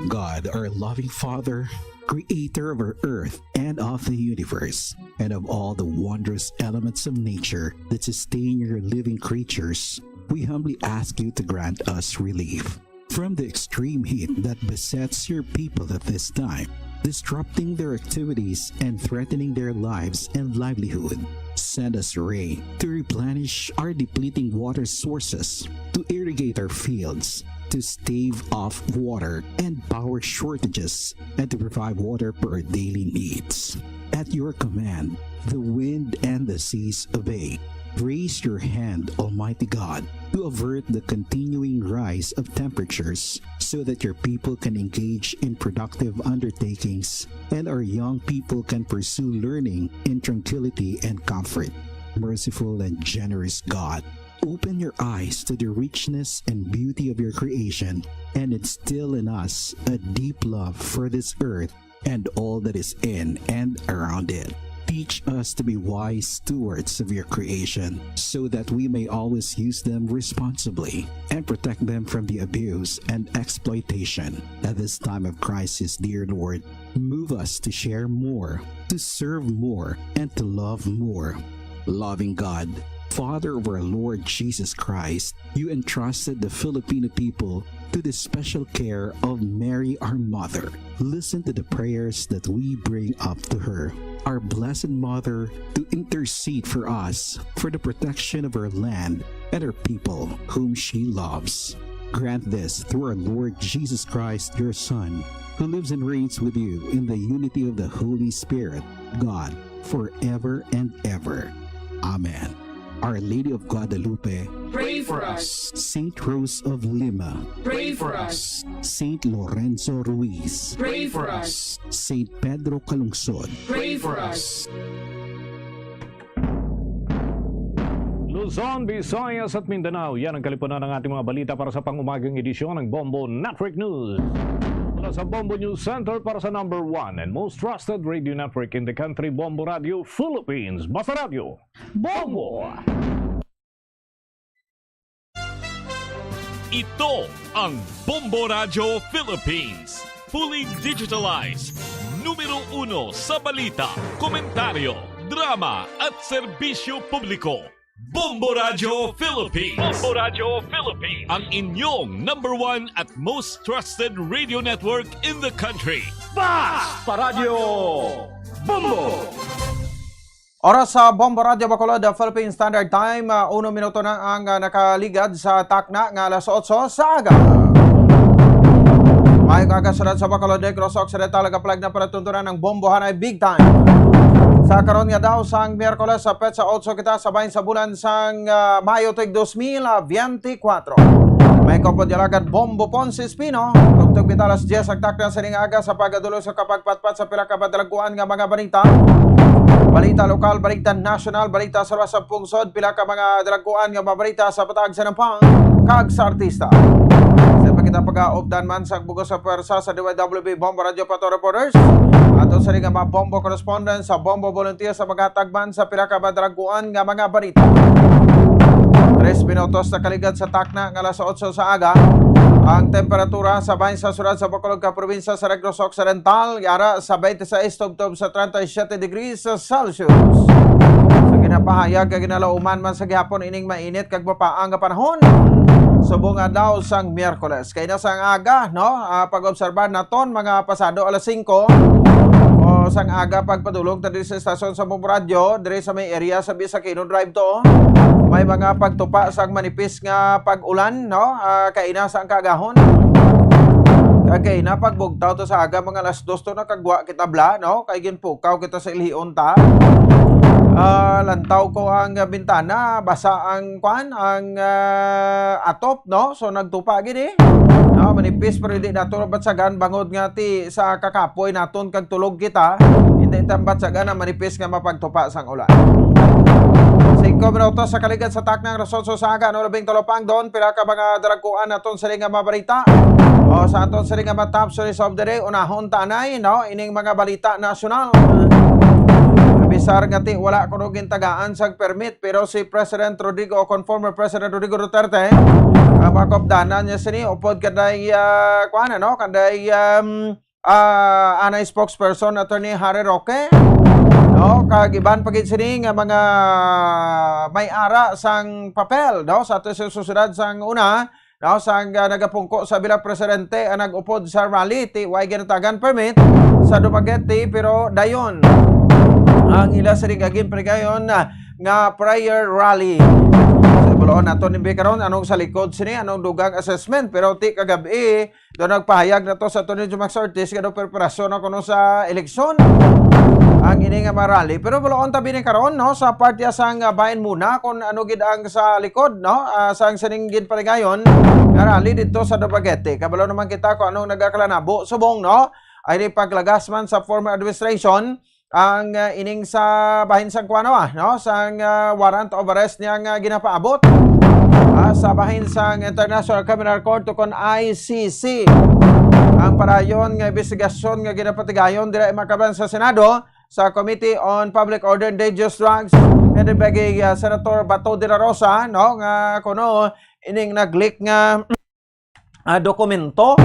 God, our loving Father, creator of our earth and of the universe, and of all the wondrous elements of nature that sustain your living creatures, we humbly ask you to grant us relief from the extreme heat that besets your people at this time, disrupting their activities and threatening their lives and livelihood. Send us rain to replenish our depleting water sources, to irrigate our fields, to stave off water and power shortages, and to provide water for our daily needs. At your command, the wind and the seas obey. Raise your hand, Almighty God, to avert the continuing rise of temperatures so that your people can engage in productive undertakings and our young people can pursue learning in tranquility and comfort. Merciful and generous God, open your eyes to the richness and beauty of your creation and instill in us a deep love for this earth and all that is in and around it. Teach us to be wise stewards of your creation so that we may always use them responsibly and protect them from the abuse and exploitation. At this time of crisis, dear Lord, move us to share more, to serve more, and to love more. Loving God, Father of our Lord Jesus Christ, you entrusted the Filipino people to the special care of Mary, our Mother. Listen to the prayers that we bring up to her, our Blessed Mother, to intercede for us for the protection of our land and our people whom she loves. Grant this through our Lord Jesus Christ, your Son, who lives and reigns with you in the unity of the Holy Spirit, God, forever and ever. Amen. Our Lady of Guadalupe, pray for us. Saint Rose of Lima, pray for us. Saint Lorenzo Ruiz, pray for us. Saint Pedro Calungsod, pray for us. Luzon, Visayas at Mindanao, yan ang kalipunan ng ating mga balita para sa pang-umagang edisyon ng Bombo Network News. Mula sa Bombo News Center para sa number one and most trusted radio network in the country, Bombo Radio Philippines. Basta Radyo, Bombo! Ito ang Bombo Radyo Philippines. Fully digitalized. Numero uno sa balita, komentaryo, drama at serbisyo publiko. Bombo Radyo Philippines. Bombo Radyo Philippines. Ang inyong number one at most trusted radio network in the country. Basta Radyo Bombo! Oras sa Bombo Radyo Bacolod, uh, Philippine Standard Time, uh, uno minuto na ang, uh, nakaligad sa takna nga alas otso sa aga. Maayong aga sa Bacolod, Negros Occidental, agapalag na palatuntunan ang bombohanay big time. Sa karon nga daw sang Miyerkules, sa petsa otso kita sa bahin sa bulan sang, uh, Mayo tuig dos mil biyente kwatro. May kopod yalagan Bombo Ponce Espino, tugtog pita alas dyes ang takna sining aga sa pagdulong sa kapagpatpat sa pila ka madalaguan nga mga balita. Balita lokal, balita nasyonal, balita sa luwas sa pungsod, pila ka mga dalaguan nga mga balita sa pataag sa nampang kag sa artista. Sa pag- Napagaupdan man sa bugos sa pwersa sa D Y W B Bombo Radio Pato Reporters. Ato sa nga mga Bombo correspondent sa Bombo Volunteer sa maghatag man sa pila ka madraguan nga mga balita. Tres minutos na kaligad sa takna nga alas otso sa aga. Ang temperatura sa bahin sa syudad sa Bacolod ka probinsya sa Negros Occidental, yara sa twenty-six tubtob sa thirty-seven degrees Celsius. Sa ginapahayag nga ginalauman man sa gihapon ining mainit kag mapaang nga panahon, subong adlaw sang Miyerkules. Kay na sang aga, no? Ah, pag-obserbar naton mga pasado alas singko o sang aga pagpadulong ta diri sa estasyon sa Bombo Radio, diri sa may area sa Bisakino Drive to. May mga pagtupa sang manipis nga pag-ulan, no? Ah, kaina sang kaagahon. Kag kaina pagbugtaw to sa aga mga alas dos to nakagwa kita bala, no? Kay ginpukaw kita sa ilion ta. Ah, lantaw ko ang bintana, basa ang kwan, ang ah, atop, no? So nagtupa gid eh. No, manipis pero hindi nato batsagan bangod nga ti sa kakapoy naton kag tulog kita. Hindi ta batsagan ang manipis nga mapagtupa sang ulan. Singko minutos sa kaligad sa taknang alas otso sa aga, no, labing tulo pa ang don, pila ka mga daragkuan naton sa nga mga balita. O sa aton sa nga mga top stories of the day, unahon ta anay, no, ining mga balita nasyonal. Bisar nga ti wala kuno gintagaan sa permit, pero si President Rodrigo, o kon former President Rodrigo Duterte, ang makupdanan niya sini upod kanday, ah, kuan, ano, kanday, um, ah, anay spokesperson Attorney Harry Roque, no, kag iban pa gid sini nga mga may ara sang papel, no, sa ato sa susunod sang una, no, sang, ah, nagapungko sa bilang presidente ang nag-upod sa rally, ti way ginatagan permit sa Dumaguete, pero dayon ang ila sini nga ginpaligayon, ah, nga prayer rally. Sa buloon nato ni karon anong sa likod sini, anong dugang assessment, pero ti kagabi, do nagpahayag na to sa Attorney Jumax Ortiz nga do preparasyon na kuno sa eleksyon ang ini nga mga rally. Pero buloon tabi ni karon, no, sa parte sang, ah, bahin muna kung ano gid ang sa likod, no, ah, sang sining ginpaligayon nga rally dito sa Dumaguete. Kabalo naman kita kung anong nagakalanabo subong, no, ay ni paglagas man sa former administration ang, ah, ining sa bahin sang kuan, ah, no, sang, ah, warrant of arrest niya nga ginapaabot, ah, sa bahin sang International Criminal Court o kon I C C. Ang parayon nga investigasyon nga ginapatigayon dira ay makaban sa Senado sa Committee on Public Order and Dangerous Drugs, headed by kay, ah, Senator Bato de la Rosa, no, nga kuno ining nag-leak nga ah, dokumento,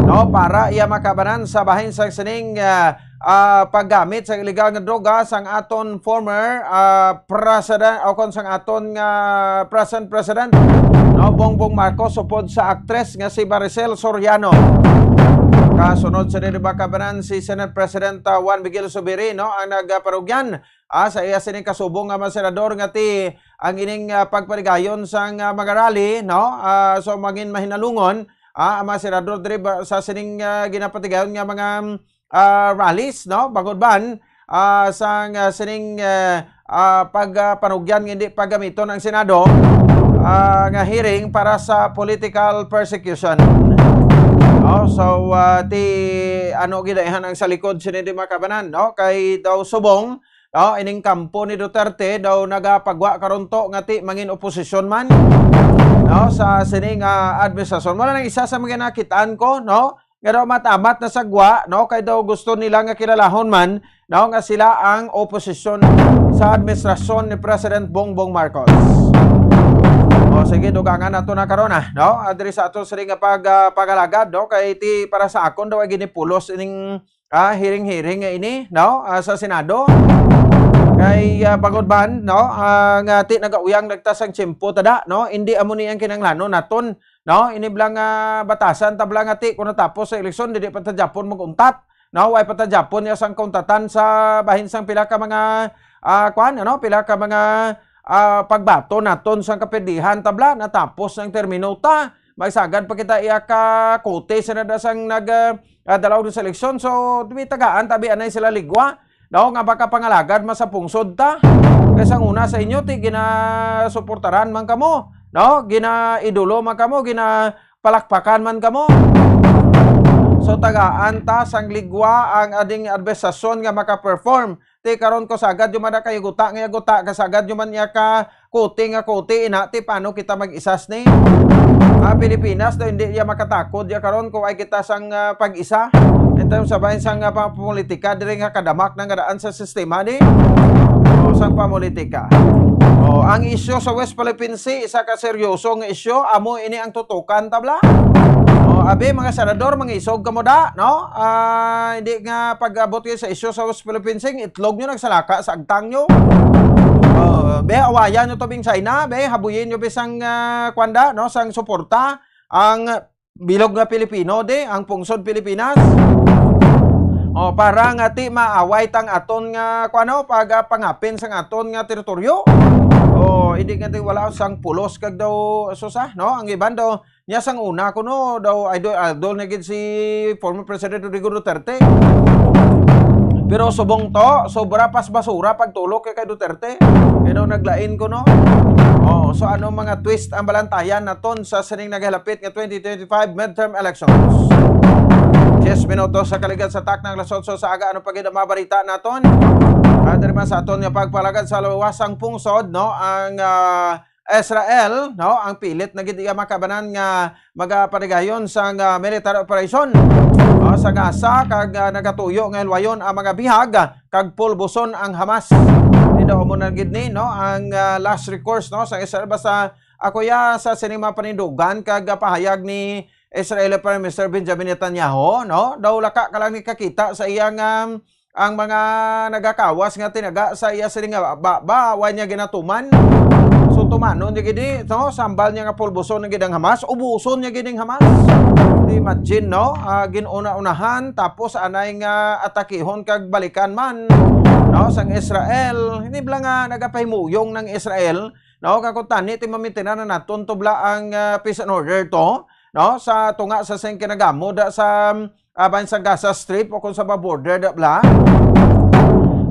no, para iya makabanan sa bahin sa sining, ah, ah, paggamit sa illegal nga droga sang aton former, ah, president o kon sang aton nga present president, no, Bongbong Marcos upod sa aktres nga si Maricel Soriano. Kasunod sa diri makabanan si Senate President, ah, Juan Miguel Zubiri, no, ang nagaparugyan ah, sa iya sining kasubong nga mga senador nga ti ang ining, ah, pagpaligayon sang, ah, mga rally, no? Ah, so mangin mahinalungon, ah, ang mga senador diri ba, sa sining, ah, ginapatigayon nga mga, ah, rallies, no? Bangod ban, ah, sang, ah, sining, ah, ah, pag, ah, panugyan nga hindi paggamiton ang Senado, ah, nga hearing para sa political persecution. Oh, so, ah, ti ano gidaihan ang sa likod sini di makabanan, no? Kay daw subong, no, ining kampo ni Duterte daw nagapagwa karon to nga ti mangin oposisyon man, no, sa sini nga administrasyon. Wala nang isa sa mga nakitaan ko, no, nga daw matamat na sagwa, no, kay daw gusto nila nga kilalahon man, no, nga sila ang oposisyon sa administrasyon ni President Bongbong Marcos. O sige, dugangan nato na karon, ah, no? Ah, diri sa ato sini nga pag, ah, pag-alagad, no? Kay ti para sa akon daw ay ginipulos ining ah, hearing-hearing nga ini, no? Ah, sa Senado. Kay, ah, bangod man, no? Ah, nga ti nagauyang nagtas ang tiyempo tada, no? Hindi amo ni ang kinahanglanon naton, no? Ini bala nga batasan ta bala nga ti kung natapos sa eleksyon, dili pa ta gyapon mag-untat, no? Way pa ta gyapon ya sang kauntatan sa bahin sang pila ka mga, ah, kwan, ano? Pila ka mga, ah, pagbaton naton sang kapildihan ta bala, natapos ang termino ta. Magsagad pa kita iya ka kote sa nada sang nag, ah, ah, dalaw sa eleksyon. So, tagaan tabi anay sila ligwa. Daw nga baka pangalagad man sa pungsod ta. Kay sang una sa inyo, ti ginasuportaran man kamo, no? Ginaidolo man kamo, ginapalakpakan man kamo. So, tagaan ta sang ligwa ang ading administrasyon nga maka-perform. Ti karon ko sagad yung man kayo guta nga guta, kasagad yung man niya ka kuti nga kuti, ina, ti paano kita mag-isas ni? Ah, Pilipinas daw hindi niya makatakod ya karon kung ay kita sang ah, pag-isa. Ito yung sabayan sang ah, pang-, politika diri nga kadamak na nga daan sa sistema ni o sang pamulitika. O, ang isyu sa West Philippine Sea, isa ka seryoso nga isyu, amo ini ang tutukan, tabla. O, abi, mga senador, mangisog kamo da, no? Ah, hindi nga pag-abot kayo sa isyu sa West Philippine Sea, itlog nyo nagsalaka sa agtang nyo. O, be, awayan nyo to, bing China, be, habuyin nyo bisang ah, kwanda, no, sang suporta ang bilog nga Pilipino, di, ang pungsod Pilipinas. O, para nga ti maaway tang aton nga, kuano, pag ah, pangapin sang aton nga teritoryo. O, hindi nga ti wala sang pulos kag daw susa, no? Ang iban daw, niya sang una kuno, daw idol, idol na gid si former President Rodrigo Duterte. Pero subong to, sobra pas basura pagtulok kay, kay Duterte. Pero naglain kuno. Oh, so ano mga twist ang balantayan naton sa sining nagalapit nga twenty twenty-five midterm elections? Diyes minutos sa kaligat sa taknang alas otso sa aga, ano pa gid ang mga balita naton? Ah, diri man sa aton nga pagpalagad sa luwasang pungsod, no, ang ah, Israel, no, ang pilit na gid iya makabanan nga magapanigayon sang ah, military operation, no, sa Gaza, kag ah, nagatuyo nga hilwayon ang mga bihag kag pulbuson ang Hamas. Di daw mo na gid ni, no, ang ah, last recourse, no, sa Israel. Basta ako ya sa sining mga panindugan kag ah, pahayag ni Israel Prime Minister Benjamin Netanyahu, no, daw laka ka lang ni kakita sa iyang um, ang mga nagakawas nga tinaga sa iya sining nga ba, ba, wa niya ginatuman. So, tumanon niya gid, no? Sambal niya nga pulbuson ang gid ang Hamas, ubuson niya gid ang Hamas. Imagine, no? Ah, gin-una-unahan, tapos anay nga atakihon kag balikan man, no? Sang Israel, hindi bala nga nagapahimuyong ng Israel, no? Kag kung tani ti mamintinan na naton to bala ang ah, peace and order to, no? Sa tunga sa sing kinagamo da sa aban sa Gaza Strip o kung sa ba border da bala.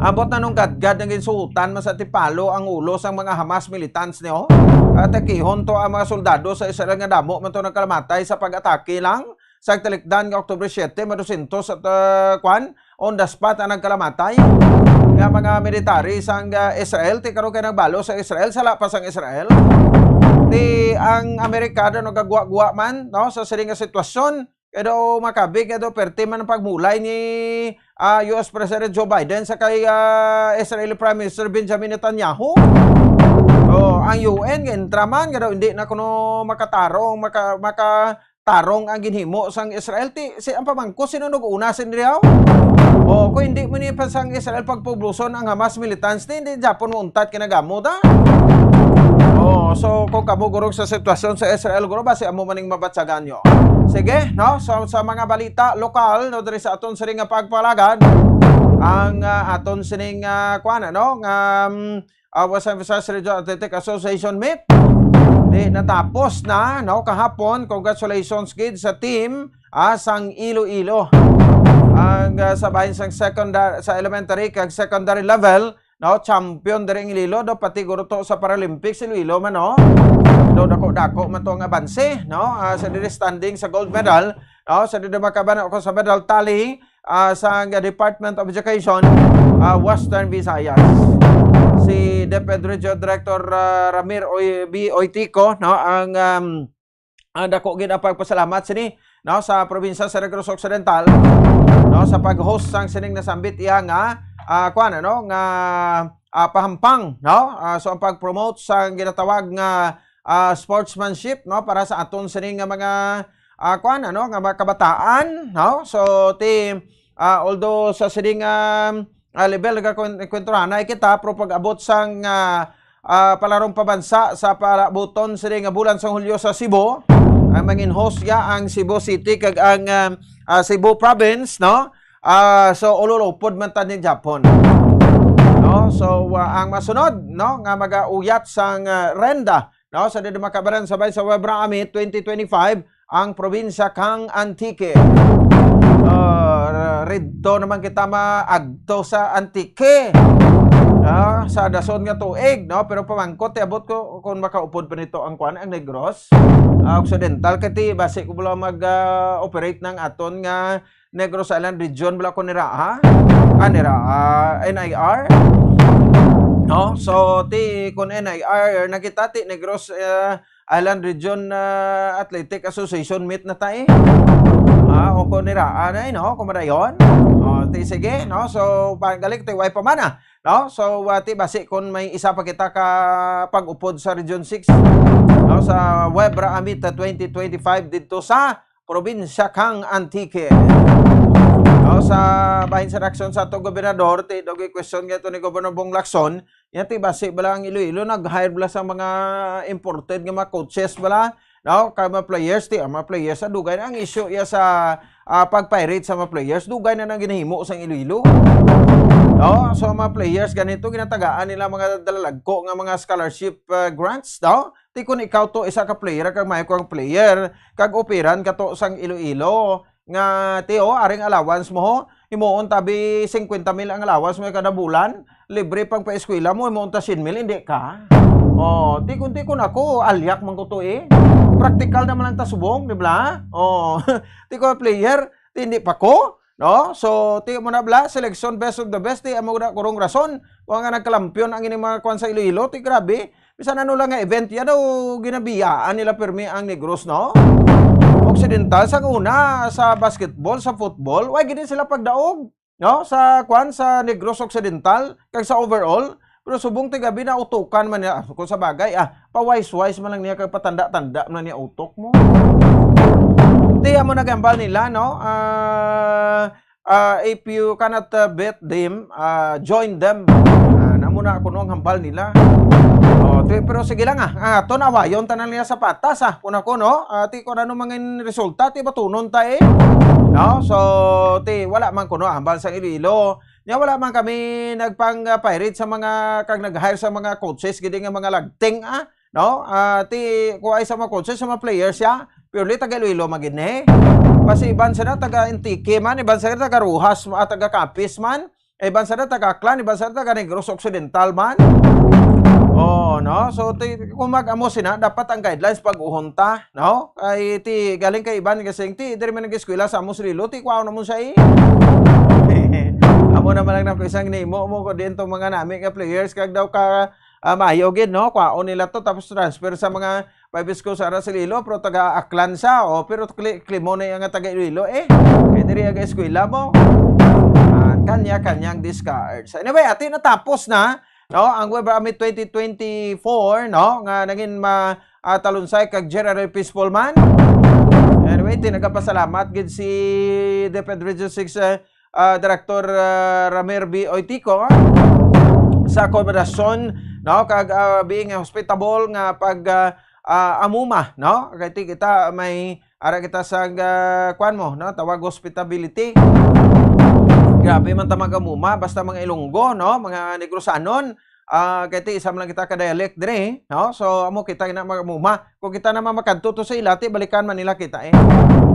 Ambot na nung gadgad ang ginsuhutan man sa tipalo ang ulo sang mga Hamas militants niyo. Atakihon to ang mga soldado sa Israel nga damo man to nagkalamatay sa pag-atake lang sa talikdan nga October siete, may dosyentos at ah, kwan, on the spot ang nagkalamatay nga mga military sang ah, Israel. Ti karon kay nagbalo sa Israel, sala pa sang Israel. Ti ang Amerika daw nagagwa-gwa man, no, sa sining nga sitwasyon. Kay daw makabig nga daw perti man ang pagmulay ni ah, U S President Joe Biden sa kay ah, Israeli Prime Minister Benjamin Netanyahu. Oh, ang U N nga entra man nga daw hindi na kuno makatarong, maka, makatarong ang ginhimo sang Israel. Ti si ang pamangko, sino nag-una, si Andrew? Oh, kung hindi mo ni pa sang Israel pagpubluson ang Hamas militants, ti hindi Japon mo untat kinagamo da. Oh, so kung kamo gurong sa sitwasyon sa Israel, guro, basi amo maning mabatsagan nyo. Sige, no? So sa mga balita lokal, no, diri sa aton sining nga pagpalagad, ang ah, aton sining ah, kuan, ano, nga um, uh, West Emphasize Regional Athletic Association meet. Di natapos na, no, kahapon. Congratulations gid sa team ah, sang Iloilo. Ang ah, sa bahin sang secondary, sa elementary kag secondary level, no, champion diri ang Iloilo, do pati guro to sa Paralympics, Iloilo man, no. Do dako-dako man to ang abanse, no. Ah, sa diri standing sa gold medal, no, sa diri makaban ako sa medal tally, ah, sa Department of Education, ah, Western Visayas. Si DepEd Region Director ah, Ramir Oy-, B. Oitico, no, ang um, ang dako gid ang pagpasalamat sini, no, sa probinsya sa Negros Occidental, no, sa pag-host sang sining nasambit iya nga ah, kuan, ano, nga ah, pahampang, no. Ah, so ang pag-promote sa ginatawag nga ah, sportsmanship, no, para sa aton sini nga mga ah, kuan, ano, nga mga kabataan, no. So ti ah, although sa sining ah, ah, level nga kwen- kwentuhanay kita, pero pag-abot sang ah, ah, palarong pabansa sa palabuton sini nga bulan sa Hulyo sa Cebu, ang mangin-host ya ang Cebu City kag ang ah, ah, Cebu Province, no. Ah, so ululupod man ta ni Japon, no. So ah, ang masunod, no, nga magauyat sang ah, renda, no, sa diri makabaran sabay sa Webra Ami twenty twenty-five, ang probinsya kang Antique. Ah, rito naman kita maagto sa Antique. Ah, sa dason nga tuig, no? Pero pamangkot, ti abot ko kung makaupod pa nito ang kwan, ang Negros, ah, Occidental, kay ti basi ko bala mag, ah, operate ng aton nga Negros Island Region bala ko nira, ha? Ah, nira, ah, N I R. No? So, ti kun N I R na kita, ti Negros, ah, Island Region, ah, Athletic Association meet na ta, eh. Ah, o kun nira, ah, na, no? Kumadayon. O, ti sige, no? So, pagaling ti way pa man, ah. No? So, ah, ti basi kun may isa pa kita ka pag-upod sa Region six, no? Sa Web Raamit twenty twenty-five dito sa probinsya kang Antique. No, sa bahin sa reaksyon sa atong gobernador, ti daw gi-question nga ito ni Governor Bong Lacson, yan ti basi bala ang Iloilo nag-hire bala sa mga imported nga mga coaches bala, no, kay mga players, ti ang mga players sa dugay na ang issue iya sa, ah, pag-pirate sa mga players, dugay na nang ginahimo sang Iloilo. No, so ang mga players ganito ginatagaan nila mga dalalagko nga mga scholarship, ah, grants, no? Ti kun ikaw to isa ka player, kag may kang player, kag operan ka to sang Iloilo, nga ti, oh, aring allowance mo, ho, himuon tabi singkwenta mil ang allowance mo kada bulan, libre pang paeskwela mo, himuon ta syen mil, hindi ka. Oh, ti kun, ti kun ako, alyak man ko to, eh. Praktikal naman lang ta subong, di ba? Oh, ti ko player, ti hindi pa ko. No? So, ti mo na bala, selection best of the best, ti amo na kurong rason. Kung nga nagkalampiyon ang ining mga kwan sa Iloilo, ti grabe. Bisan ano lang nga event, yan daw ginabiyaan nila pirmi ang Negros, no? Occidental, sa una, sa basketball, sa football, way gini sila pagdaog, no? Sa kwan, sa Negros Occidental, kag sa overall, pero subong ti gabi na utukan man niya. Ah, kung sa bagay, ah, pa-wise-wise man lang niya, kag patanda-tanda man lang niya utok mo. Ti amo nagambal nila, no? Ah, ah, if you cannot, uh, beat them, ah, join them. Ah, namo na kuno ang hambal nila. Oh, ti, pero sige lang, ah. Ah, to nawayon tanan nila sa patas, ah. Kuna ko, no? Ah, ti kung ano mangin resulta, ti batunon ta, eh. No? So, ti wala man kuno hambal sa Iloilo. Nya wala man kami nagpang, ah, pirate sa mga, kag nag-hire sa mga coaches, gid nga mga lagting, ah. No? Ah, ti kuway sa mga coaches, sa mga players, ya. Purely taga Iloilo man gid ni. Basi iban sila taga Antique man, iban sila taga Roxas, ah, taga Capiz man, iban sila taga Aklan, iban sila taga Negros Occidental man. Oh, no? So, ti, kung mag-amo sina, dapat ang guidelines pag-uhon ta, no? Kay ti, galing kay iban kasi ti, diri man nag-eskwela sa amo sa Iloilo, ti, kwaon na mo siya, eh. Amo naman lang na isang nimo mo, kung diin to mga nami nga players, kag daw ka, ah, maayo gid, no? Kwaon nila to, tapos transfer sa mga private school sa Iloilo, pero taga Aklan siya, o, pero kli-, klimo na yung nga taga Iloilo, eh. Kaya diri ang eskwela mo. Ah, kanya-kanyang discards. Anyway, ati natapos na, no, ang Web Summit twenty twenty-four, no, nga nangin ma-, ah, talunsay kag General Peaceful man. Anyway, ti nagapasalamat gid si DepEd Region six, eh, ah, Director, ah, Ramir B. Oitico, ah, sa akomodasyon, no, kag, ah, being hospitable nga pag, ah, ah, amuma, no? Kay ti kita may ara kita sa, ah, kwan mo, no? Tawag hospitality. Grabe man ta mag-amuma, basta mga Ilonggo, no? Mga Negrosanon, ah, kay ti isa man lang kita ka dialect dire, no? So, amo kita na mag-amuma. Kung kita naman makadto to sa ila, ti balikan man nila kita, eh.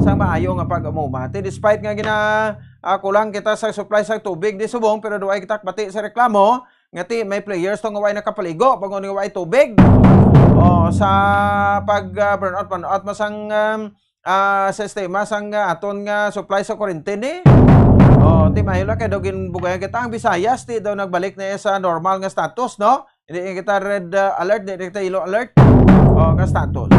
Sa maayo nga pag-amuma. Ti despite nga gina-, ah, kulang kita sa supply sa tubig di subong, pero duay kita bati sa reklamo nga ti may players to nga way nakapaligo, pag nga way tubig. O, sa pag, ah, brownout, brownout masang, um, ah, sistema sang, ah, aton nga supply sa kuryente ni. O, ti maayo lang kay daw ginbugayan kita ang Visayas, ti daw nagbalik na sa normal nga status, no? Hindi kita red, ah, alert, hindi kita yellow alert. O, nga status.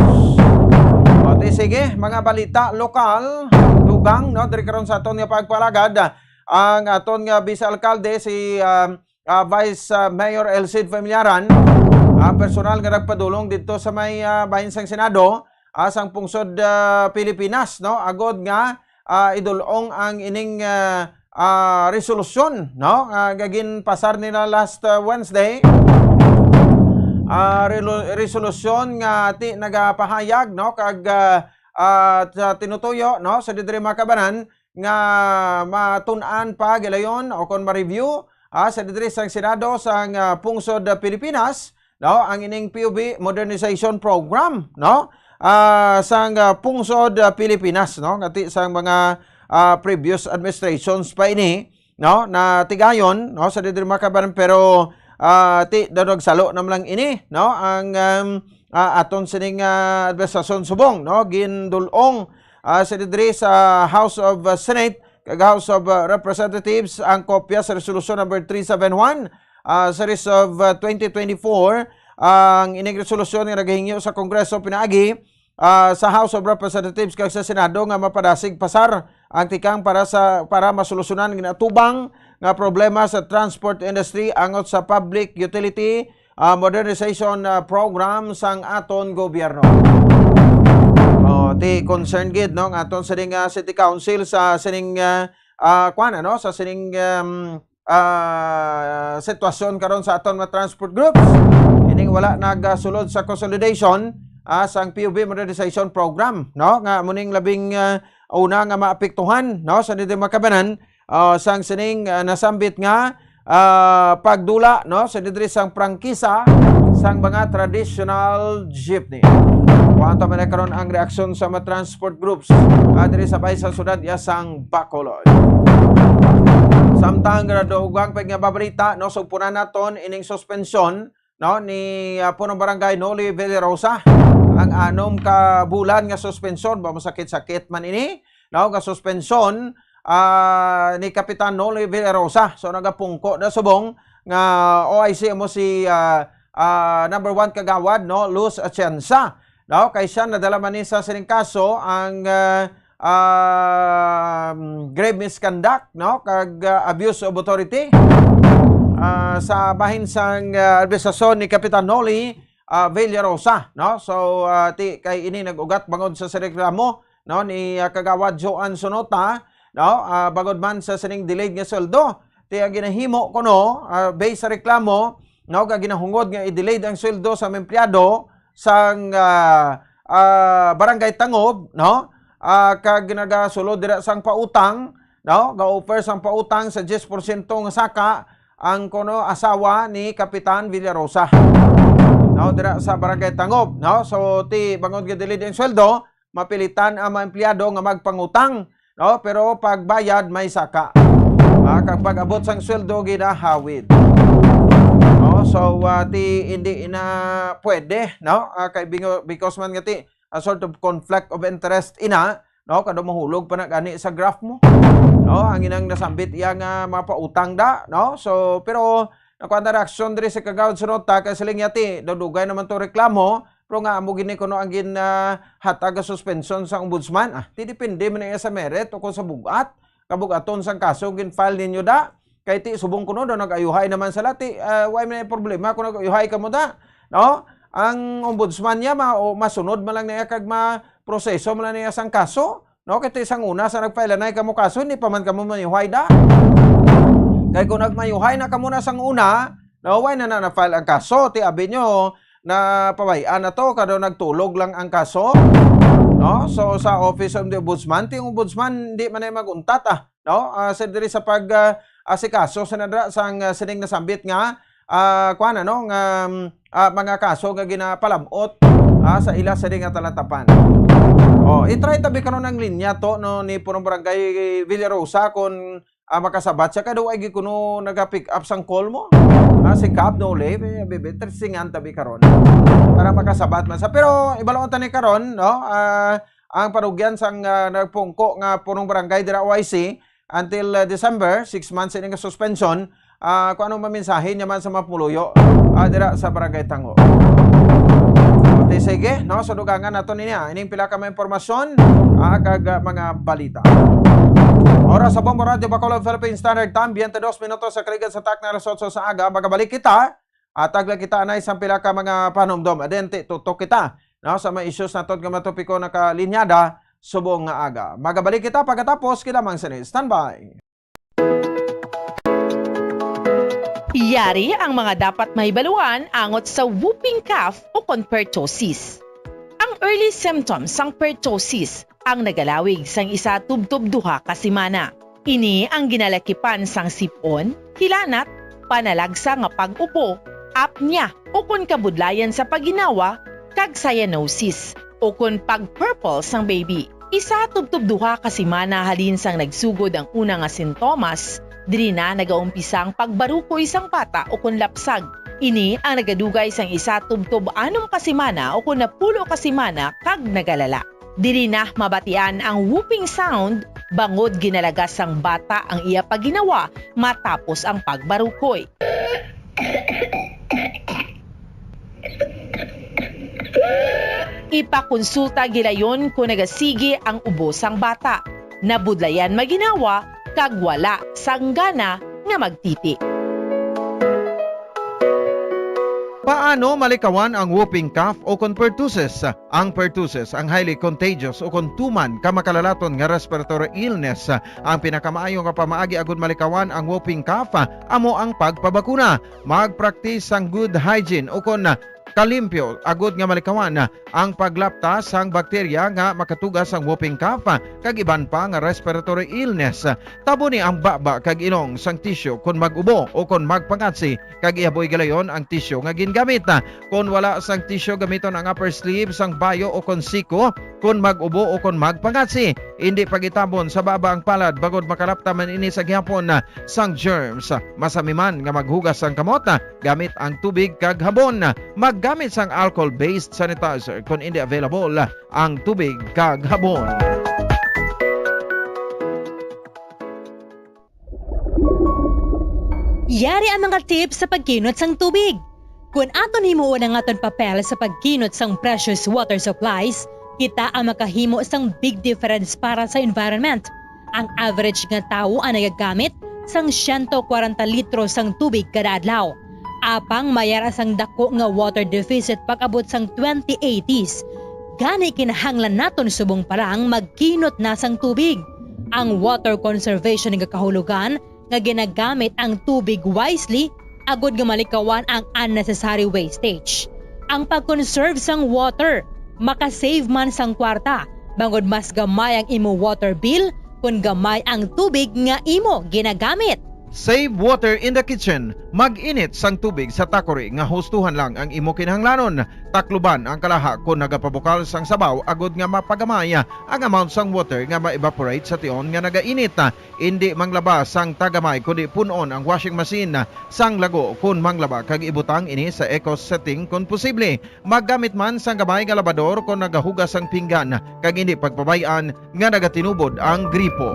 O, ti sige, mga balita lokal, dugang, no? Diri karon sa aton nga pagpalagad, ah, ang aton nga vice alkalde si, ah, ah, Vice, ah, Mayor Elcid Familiaran, ah, personal nga nagpadulong dito sa may, ah, bahin sang Senado, ah, sang pungsod, ah, Pilipinas, no? Agod nga, ah, idulong ang ining, ah, ah, resolusyon, no? Ah, nga ginpasar nila last, ah, Wednesday. Ah, relo-, resolusyon nga ti nagapahayag, no? Kag, ah, ah, sa tinutuyo, no? Sa diri mga kabanan, nga matun-an pa gilayon o kon ma-review, ah, sa diri sang Senado sang, ah, pungsod, ah, Pilipinas, no, ang ining P U B Modernization Program, no, ah, sang, ah, pungsod, ah, Pilipinas, no, ngati sang mga, ah, previous administrations pa ini, no, na tigayon, no, sa diri mga kabanan, pero Ah, ti, daw nagsalo naman lang ini, no? Ang, um, ah, aton sining, ah, administrasyon subong, no? Gindul-ong, ah, sa didiri sa House of, ah, Senate kag House of, ah, Representatives ang kopya sa Resolution Number three seven one, ah, Series of, ah, twenty twenty-four, ang ining resolusyon nga nagahingyo sa Kongreso pinaagi, ah, sa House of Representatives kag sa Senado nga mapadasig pasar ang tikang para sa, para masolusyonan ang ginatubang nga problema sa transport industry angot sa public utility, ah, modernization, ah, program sang aton gobyerno. Oh, ti concern gid, no, ang aton sining, ah, City Council sa sining, ah, ah, kuwan, ano, sa sining, um, ah, sitwasyon karon sa aton mga transport groups. Ining wala nagasulod sa consolidation, ah, sang P U B modernization program, no, nga muning labing, ah, una nga maapektuhan, no, sa dito makabanan, ah, sang sining, ah, nasambit nga, ah, pagdula, no, sa diri sang prangkisa sang mga traditional jeepney. Kuwan ta man karon ang reaksyon sa mga transport groups, ah, diri sa bay sa siyudad ya sang Bacolod. Samtang gradugang pa nga babalita, no, sugpunan naton ining suspensyon, no, ni, ah, Punong Barangay Noli Villarosa, ang anom ka bulan nga suspensyon. Ba, masakit-sakit man ini, no, nga suspensyon, ah, ni Kapitan Noli Villarosa. So, nagapungko na subong nga O I C mo si, ah, ah, number one kagawad, no, Luz Atienza, no, kay siya nadala man ni sa sining kaso ang, ah, um, grave misconduct, no, kag, ah, abuse of authority, ah, sa bahin sang, ah, administrasyon ni Kapitan Noli, ah, Villarosa, no? So, ah, ti, kay ini nag-ugat bangod sa, sa reklamo, no, ni, ah, Kagawad Joan Sunota, no? Ah, bangod man sa sining delayed nga sweldo, ti ang ginahimo kuno, ah, based sa reklamo, no, nga ginahungod nga i-delayed ang sweldo sa mga empleyado sang, ah, ah, Barangay Tangob, no? Ah, kag nagasulod dira sang pautang, no? Ga-offer sang pautang sa diyes porsyento nga saka ang kuno asawa ni Kapitan Villarosa, no? Dira sa Barangay Tangob, no? So, ti bangod nga delayed ang sweldo, mapilitan ang mga empleyado nga magpangutang, no? Pero pagbayad may saka. Ah, kag pag-abot sang sweldo, ginahawid. No? So, ah, ti, hindi na pwede, no? Ah, kay bingo-, because man nga ti, a sort of conflict of interest ina, no? Kado mahulog pa na gani sa graph mo. No? Ang inang nasambit iya nga mapautang da, no? So, pero nakuha na reaksyon diri sa Kagawad Sunota, kay siling niya ti, daw dugay naman to reklamo, pero nga amo gini kuno ang gin, ah, hatag nga suspension sa ombudsman. Ah, ti depende man iya sa merit o kung sa bugat, kabugaton sang kaso gin-file ninyo da. Kay ti subong kuno daw nag-ayuhay naman sila, ti, ah, way may problema kung nag-ayuhay kamo da, no? Ang ombudsman niya ma-, o masunod man lang niya kag ma-proseso man lang niya sang kaso, no? Kay ti sang una sa nag-file na kamo kaso, hindi pa man kamo mayuhay da. Kay kung nagmayuhay na kamo na sang una, no, way na na na-file ang kaso, ti abi nyo na pabay-an na to, kado nagtulog lang ang kaso, no? So, sa Office of the Ombudsman, ti ombudsman, di man ay mag-untat, ah, no? Ah, sa diri sa pag, ah, asikaso sa nadra sang, ah, sining nasambit nga, ah, kuwan, ano, nga, mm, ah, mga kaso nga ginapalabot, ah, sa ila sining nga talatapan. Oh, i-try tabi karon ang linya to, no, ni Punong Barangay Villarosa kung, ah, makasabat siya, kay daw ay gid kuno naga-pick up sang call mo. Ah, si Cab Noli, be-, be-, be-, testingan tabi karon. Para makasabat man sa. Pero ibalon ta ni karon, no? Ah, ang parugyan sang, ah, nagpungko nga punong barangay dira O I C, until, ah, December, six months ini nga suspension. Ah, kung anong mamensahe niya man sa mga pumuluyo, ah, dira sa Barangay Tango. Okay, sige, no? So, dugangan nato niya ining pila ka mga impormasyon, ah, kag, ah, mga balita. Oras sa Bombo Radyo Bacolod Philippine Standard Time, twenty-two minutos sa kaligad sa takna alas otso sa aga. Magabalik kita. Atag lang kita anay sang pila ka mga panumdom. Adente, tutok kita, no, sa mga issues naton nga mga topiko nakalinyada subong nga aga. Magabalik kita pagkatapos, kailangan sa standby. Yari ang mga dapat mahibaluan angot sa whooping cough o kon pertussis. Ang early symptoms sang pertussis ang nagalawig sang isa tubtob duha ka semana. Ini ang ginalakipan sang sip-on, hilanat, panalagsa nga pag-upo, apnea, ukon kabudlayan sa pagginawa, kag cyanosis, ukon pag-purple sang baby. Isa tubtob duha ka semana halin sang nagsugod ang una nga sintomas, Diri na nagaumpisa ang pagbarukoy sang bata ukon lapsag. Ini ang nagadugay sang isa tubtob anom ka semana ukon napulo ka semana kag nagalala. Diri na mabatian ang whooping sound bangod ginalagas sang bata ang iya pagginawa matapos ang pagbarukoy. Ipakonsulta gilayon kon nagasigi ang ubo sang bata, nabudlayan maginawa, kag wala sang gana nga magtiti. Paano malikawan ang whooping cough o kon pertussis? Ang pertussis ang highly contagious o kon tuman ka makalalaton nga respiratory illness. Ang pinakamaayo nga pamaagi agud malikawan ang whooping cough amo ang pagpabakuna. Magpraktis sang good hygiene o kon kalimpyo agud nga malikawan ang paglapta sang bakterya nga makatuga sang whooping cough kag iban pa nga respiratory illness. Taboni ang baba kag ilong sang tisyu kon mag-ubo o kon magpangatsi, kag ihaboy gilayon ang tisyu nga gingamit. Kon wala sang tisyu, gamiton ang upper sleeve sang bayo o kon siko kon mag-ubo o kon magpangatsi. Indi pagitabon sa baba ang palad bangod makalapta man ini sa gihapon sang germs. Masami man nga maghugas sang kamot gamit ang tubig kag habon. Maggamit sang alcohol-based sanitizer kon indi available ang tubig kag habon. Yari ang mga tips sa pagkinot sang tubig. Kon aton himuon ang aton papel sa pagkinot sang precious water supplies, kita ang makahimo sang big difference para sa environment. Ang average nga tawo ang nagagamit sang siyento kwarenta litro sang tubig kada adlaw. Apang may ara sang dako nga water deficit pag-abot sang twenty eighties. Gani kinahanglan naton subong pa lang magkinot na sang tubig. Ang water conservation nga kahulogan nga ginagamit ang tubig wisely agud nga malikawan ang unnecessary wastage. Ang pag-conserve sang water makasave man sang kwarta, bangod mas gamay ang imo water bill kon gamay ang tubig nga imo ginagamit. Save water in the kitchen. Mag-init sang tubig sa takori nga hustuhan lang ang imo kinahanglanon. Takluban ang kalaha kon nagapabukal sang sabaw agud nga mapagamay ang amount sang water nga ma-evaporate sa tion nga nagainit. Indi manglaba sang tagamay, kundi pun-on ang washing machine sang lago kon manglaba kag ibutang ini sa eco setting kon posible. Maggamit man sang gamay nga labador kon nagahugas sang pinggan, kag indi pagpabay-an nga nagatinubod ang gripo.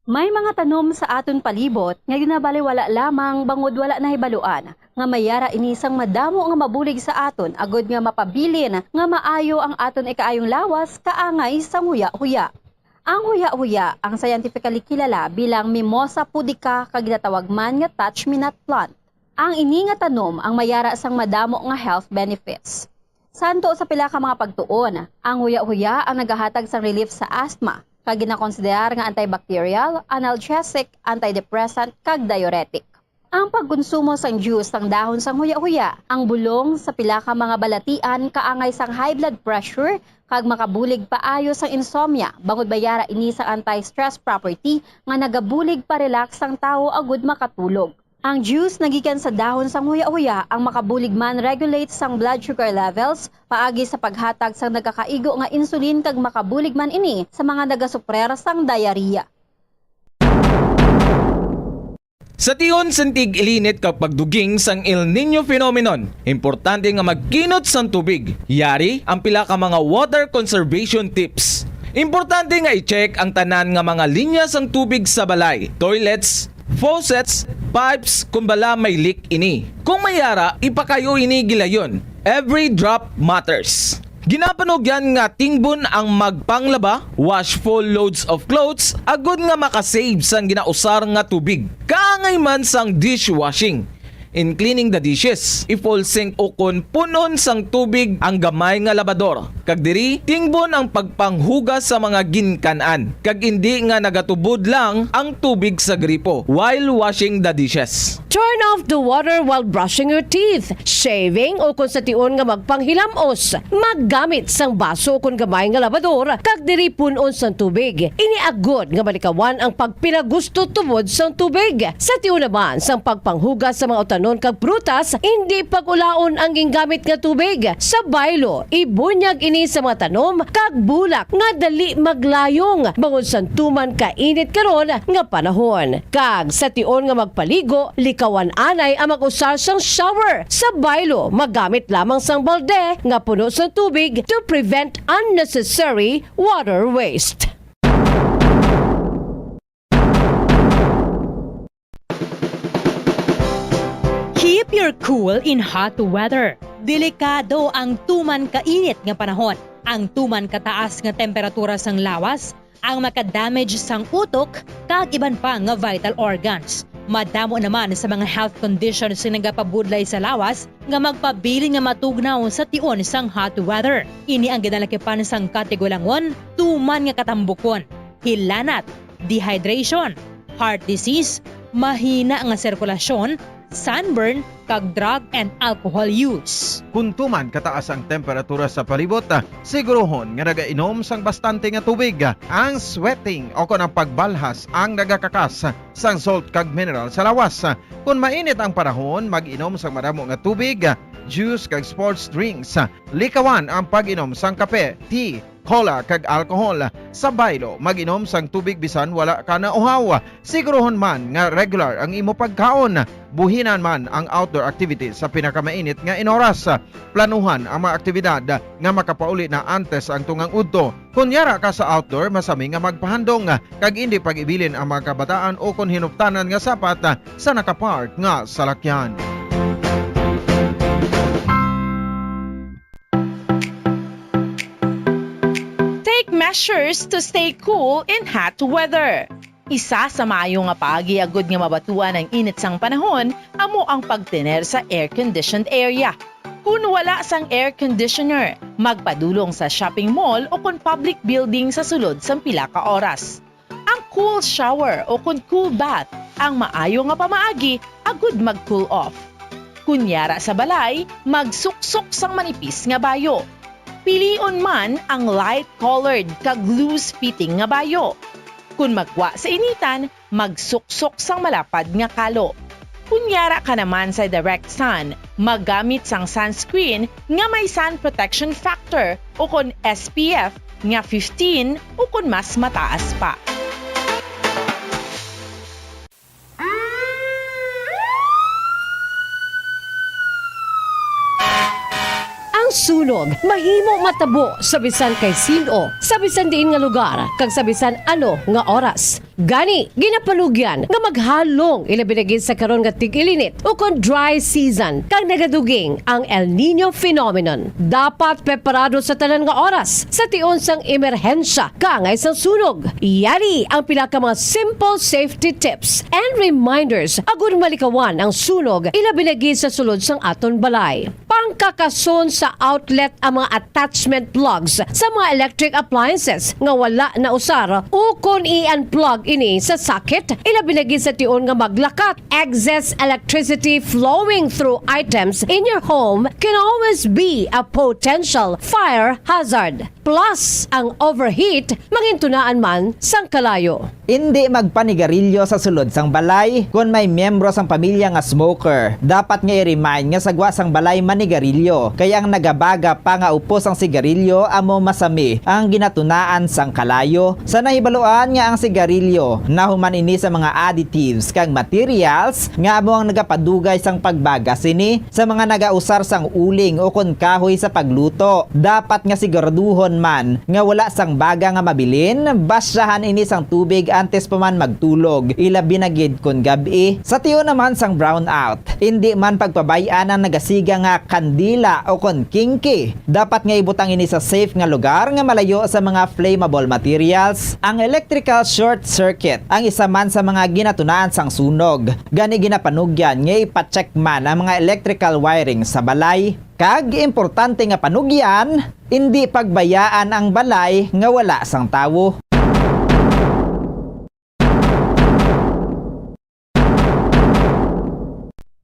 May mga tanom sa aton palibot nga ginabaliwala lamang bangod wala nahibaluan nga may ara ini sang madamo nga mabulig sa aton agud nga mapabilin nga maayo ang aton ikaayong lawas kaangay sang huya-huya. Ang huya-huya ang scientifically kilala bilang Mimosa pudica kag ginatawag man nga touch-me-not plant. Ang ini nga tanom ang may ara sang madamo nga health benefits. Santo sa pila ka mga pagtuon, ang huya-huya ang nagahatag sang relief sa asthma, kag ginakonsiderar nga antibacterial, analgesic, antidepressant, kag diuretic. Ang pagkonsumo sang juice sang dahon sang huya-huya, ang bulong sa pila ka mga balatian kaangay sang high blood pressure kag makabulig paayo sang insomnia, bangod may ara ini sang anti-stress property nga nagabulig pa-relax sang tawo agud makatulog. Ang juice nagikan sa dahon sang huya-huya ang makabulig man regulate sang blood sugar levels paagi sa paghatag sang nagakaigo nga insulin kag makabulig man ini sa mga nagasuprer sang diarrhea. Sa tion sang tig-ilinit kag pagduging sang El Niño phenomenon, importante nga magkinot sang tubig. Yari ang pila ka mga water conservation tips. Importante nga i-check ang tanan nga mga linya sang tubig sa balay, toilets, faucets, pipes, kon bala may leak ini. Kung may ara, ipakayo ini gilayon. Every drop matters. Ginapanugyan nga tingbon ang magpanglaba, wash full loads of clothes, agud nga makasave sang ginausar nga tubig. Kaangay man sang dishwashing. In cleaning the dishes, i-full sink ukon pun-on sang tubig ang gamay nga labador, kag diri tingbon ang pagpanghugas sa mga ginkan-an, kag indi nga nagatubod lang ang tubig sa gripo while washing the dishes. Turn off the water while brushing your teeth, shaving, o kon sa tion nga magpanghilam-os. Maggamit sang baso kon gamay nga labador kag diri pun-on sang tubig. Ini agod nga malikawan ang pagpinagusto tubod sang tubig. Sa tion naman sang pagpanghugas sa mga utanon, tanon kag prutas, indi pag-ulaon ang gingamit nga tubig. Sa baylo, ibunyag ini sa mga tanom kag bulak nga dali maglayong bangod sang tuman kainit karon nga panahon. Kag sa tion nga magpaligo, likawan anay ang mag-usar sang shower. Sa baylo, magamit lamang sang balde nga puno sang tubig to prevent unnecessary water waste. Keep your cool in hot weather. Delikado ang tuman kainit nga panahon. Ang tuman kataas nga temperatura sang lawas ang makadamage sang utok kag iban pa nga vital organs. Madamo naman sa mga health conditions nga nagapabudlay sa lawas nga magpabilin nga matugnaw sa tion sang hot weather. Ini ang ginalakipan sang katigulangon, tuman nga katambukon, hilanat, dehydration, heart disease, mahina nga sirkulasyon, sunburn, kag drug and alcohol use. Kon tuman kataas ang temperatura sa palibot, siguruhon nga nagainom sang bastante nga tubig. Ang sweating o kon ang pagbalhas ang nagakakas sang salt kag mineral sa lawas. Kon mainit ang panahon, mag-inom sang madamo nga tubig, juice kag sports drinks. Likawan ang pag-inom sang kape, tea, cola kag alcohol. Sa baylo, mag-inom sang tubig bisan wala ka nauhaw. Siguruhon man nga regular ang imo pagkaon. Buhinan man ang outdoor activities sa pinakamainit nga inoras. Planuhan ang mga aktibidad nga makapauli na antes ang tungang udto. Kon yara ka sa outdoor, masami nga magpahandong kag indi pag-ibilin ang mga kabataan o kon hinuptanan nga sapat sa nakapark nga salakyan. Take measures to stay cool in hot weather. Isa sa maayo nga paagi agud nga mabatuan ang init sang panahon amo ang pagtener sa air-conditioned area. Kon wala sang air conditioner, magpadulong sa shopping mall o kon public building sa sulod sang pila ka oras. Ang cool shower o kon cool bath ang maayo nga pamaagi agud mag-cool off. Kon yara sa balay, magsuksok sang manipis nga bayo. Pilion man ang light-colored kag loose-fitting nga bayo. Kon magwa sa initan, magsuksok sang malapad nga kalo. Kon yara ka naman sa direct sun, maggamit sang sunscreen nga may sun protection factor o kon S P F nga fifteen o kon mas mataas pa. Ang sunog mahimo matabo sa bisan kay sin-o, sa bisan diin nga lugar, kag sa bisan ano nga oras. Gani, ginapanugyan nga maghalong, ilabi na gid sa karon nga tig-ilinit ukon dry season, kag nagaduging ang El Niño phenomenon. Dapat preparado sa tanan nga oras sa tion sang emerhensya kaangay sang sunog. Yari ang pila ka mga simple safety tips and reminders agud malikawan ang sunog, ilabi na gid sa sulod sang aton balay. Pangkakason sa outlet ang mga attachment plugs sa mga electric appliances nga wala nausar, ukon i-unplug ini sa socket, ilabi na gid sa tion nga maglakat. Excess electricity flowing through items in your home can always be a potential fire hazard. Plus, ang overheat mangintunaan man sang kalayo. Indi magpanigarilyo sa sulod sang balay. Kon may miyembro sang pamilya nga smoker, dapat nga i-remind nga sa gwa sang balay manigarilyo, kay ang nagabaga pa nga upos sang sigarilyo amo masami ang ginatunaan sang kalayo. Sa nahibaluan nga ang sigarilyo nahuman ini sa mga additives kag materials nga amo ang nagapadugay sang pagbaga sini, sa mga nagausar sang uling ukon kahoy sa pagluto. Dapat nga siguraduhon man nga wala sang baga nga mabilin, basyahan ini sang tubig antes pa man magtulog, ilabi na gid kon gab-i. Sa tion naman sang brownout, indi man pagpabay-an ang nagasiga nga kandila ukon kingki. Dapat nga ibutang ini sa safe nga lugar nga malayo sa mga flammable materials. Ang electrical short circuit ang isa man sa mga ginatunaan sang sunog. Gani ginapanugyan nga ipa-check man ang mga electrical wiring sa balay. Kag importante nga panugyan, indi pagbayaan ang balay nga wala sang tawo.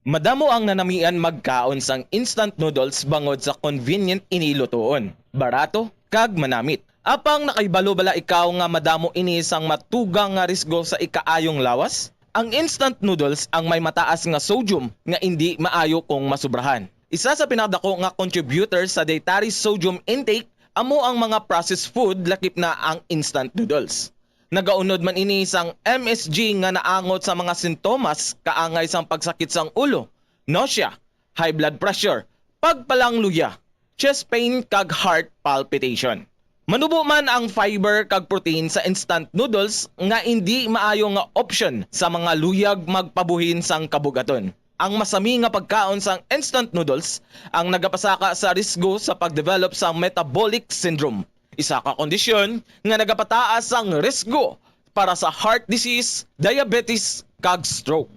Madamo ang nanamian magkaon sang instant noodles bangod sa convenient ini lutoon, barato, kag manamit. Apang nakahibalo bala ikaw nga madamo ini sang matugang nga risgo sa ikaayong lawas? Ang instant noodles ang may mataas nga sodium nga indi maayo kung masubrahan. Isa sa pinakadako nga contributor sa dietary sodium intake amo ang mga processed food, lakip na ang instant noodles. Nagaunod man ini sang M S G nga naangot sa mga sintomas kaangay sang pagsakit sang ulo, nausea, high blood pressure, pagpalangluya, chest pain kag heart palpitation. Manubo man ang fiber kag protein sa instant noodles nga indi maayo nga option sa mga luyag magpabuhin sang kabugaton. Ang masami nga pagkaon sang instant noodles ang nagapasaka sa risgo sa pag-develop sang metabolic syndrome, isa ka kondisyon nga nagapataas sang risgo para sa heart disease, diabetes, kag stroke.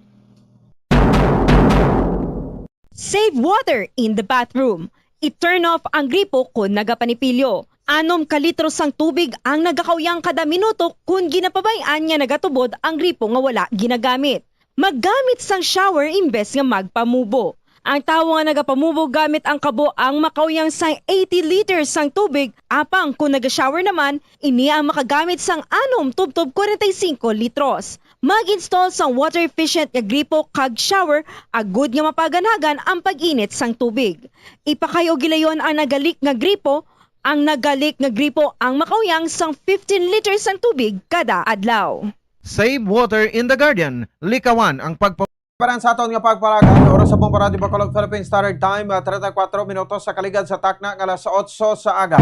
Save water in the bathroom. I-turn off ang gripo kon nagapanipilyo. Anom ka litro sang tubig ang nagakauyang kada minuto kon ginapabay-an nga nagatubod ang gripo nga wala ginagamit. Maggamit sang shower imbes nga magpamubo. Ang tawo nga nagapamubo gamit ang kabo ang makauyang sang eighty liters sang tubig, apang kon naga-shower naman, ini ang makagamit sang anom tubtob kwarenta y singko litros. Mag-install sang water-efficient nga gripo kag shower agud nga mapaganhagan ang pag-init sang tubig. Ipakay-o gilayon ang nagalik nga gripo. Ang nagalik nga gripo ang makauyang sang fifteen liters sang tubig kada adlaw. Save water in the garden. Likawan ang pagpa- Paran sa aton nga pagpalagan, oras sa Bombo Radyo Bacolod, Philippine Standard Time, ah, treinta y cuatro minutos sa kaligad sa takna nga alas otso sa aga.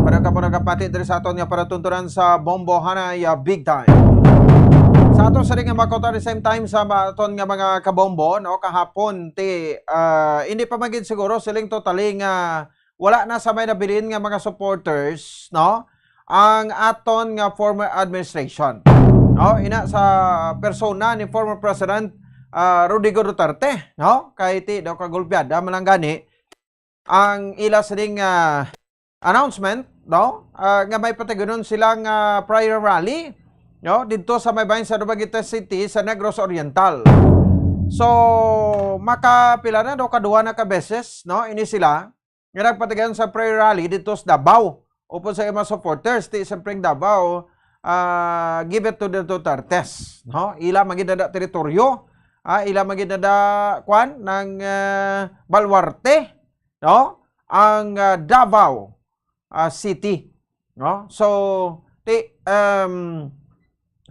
Para ka po nagapati diri sa aton nga palatuntunan sa Bombo Hanay, ah, Big Time. Sa aton sa nga makuta the same time sa ma- aton nga mga kabombo, no, kahapon ti ah, hindi pa magid siguro siling totally nga wala na sa may nabilin nga mga supporters, no, ang aton nga former administration, no, ina sa persona ni former President ah, Rodrigo Duterte, no, kay ti daw kagulpiada man lang gani ang ila sining ah, announcement, no, ah, nga may patagunon sila nga prayer rally, no, didto sa may bahin sa Dumaguete City sa Negros Oriental. So, makapila na daw, kaduha na ka beses, no, ini sila nga nagpatigayon sa prayer rally dito sa Davao. Upod sa mga supporters, ti siyempre ang Davao, ah, give it to the Dutertes, no? Ila magid na da teritoryo, ah, ila magid na da, kwan, ng ah, baluarte, no? Ang ah, Davao ah, City, no? So, ti um,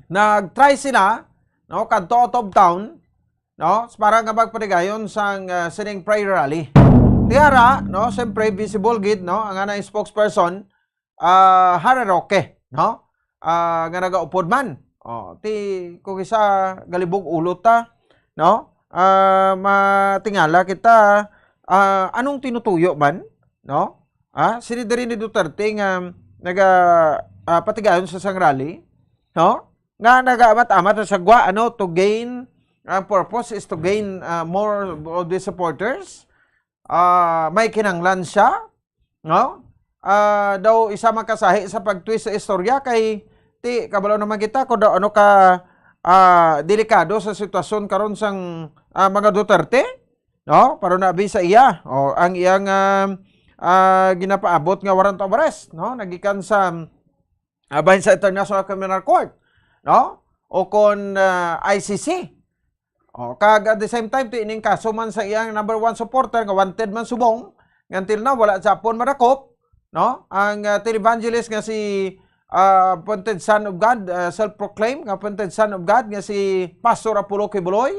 nag-try sila, no, kadto out of town, no, para nga magpatigayon sang ah, sining prayer rally. Tiara, no, siyempre visible gid, no, ang anang spokesperson, ah, Harry Roque, no, ah, nga nagaupod man. Oh, ti kung isa galibog ulo ta, no? Ah, matingala kita, ah, anong tinutuyo man, no? Ah, sini diri ni Duterte nga naga ah, patigayon sa sang rally, no? Nga nagaamat-amat sa gwa, ano, to gain, ang purpose is to gain ah, more of the supporters. Ah, may kinanglan siya, no? Ah, daw isa makasahi sa pag-twist sa istorya kay ti kabalo naman kita kung daw ano ka ah, delikado sa sitwasyon karon sang ah, mga Duterte, no? Pero nabi sa iya, o ang iyang ah, ah, ginapaabot nga warrant of arrest, no? Nagikan sa ah, bahin sa International Criminal Court, no? O kon ah, I C C. O, kag at the same time, ti ining kaso man sa iyang number one supporter nga wanted man subong, nga until now wala sa Japon madakop, no? Ang ah, televangelist nga si ah, appointed son of God, ah, self-proclaimed nga appointed son of God nga si Pastor Apollo Quiboloy.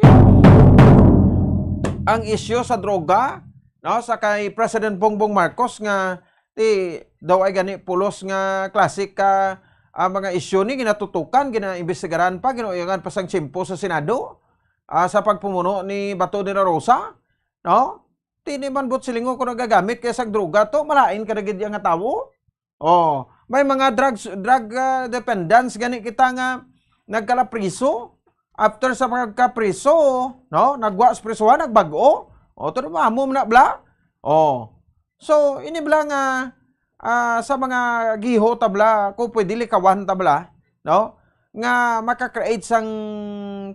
Ang isyu sa droga, no, sa kay President Bongbong Marcos nga ti daw ay gani pulos nga klase ka ah, mga isyu ni ginatutukan, ginaimbestigaran pa, ginuuyangan pa sang tiyempo sa Senado, ah, sa pagpumuno ni Bato de la Rosa, no? Ti ni man buot silingon kung nagagamit kay sang droga to, malain ka na gid iya nga tawo. Oh, may mga drugs, drug ah, dependents gani kita nga nagkalapriso. After sa pagkapriso, no, nagwa sa prisuhan, nagbag-o. O, to mamo na bla. Oh. So, ini bla nga ah, sa mga giho ta bla, kung pwede likawan ta bla, no? Nga maka-create sang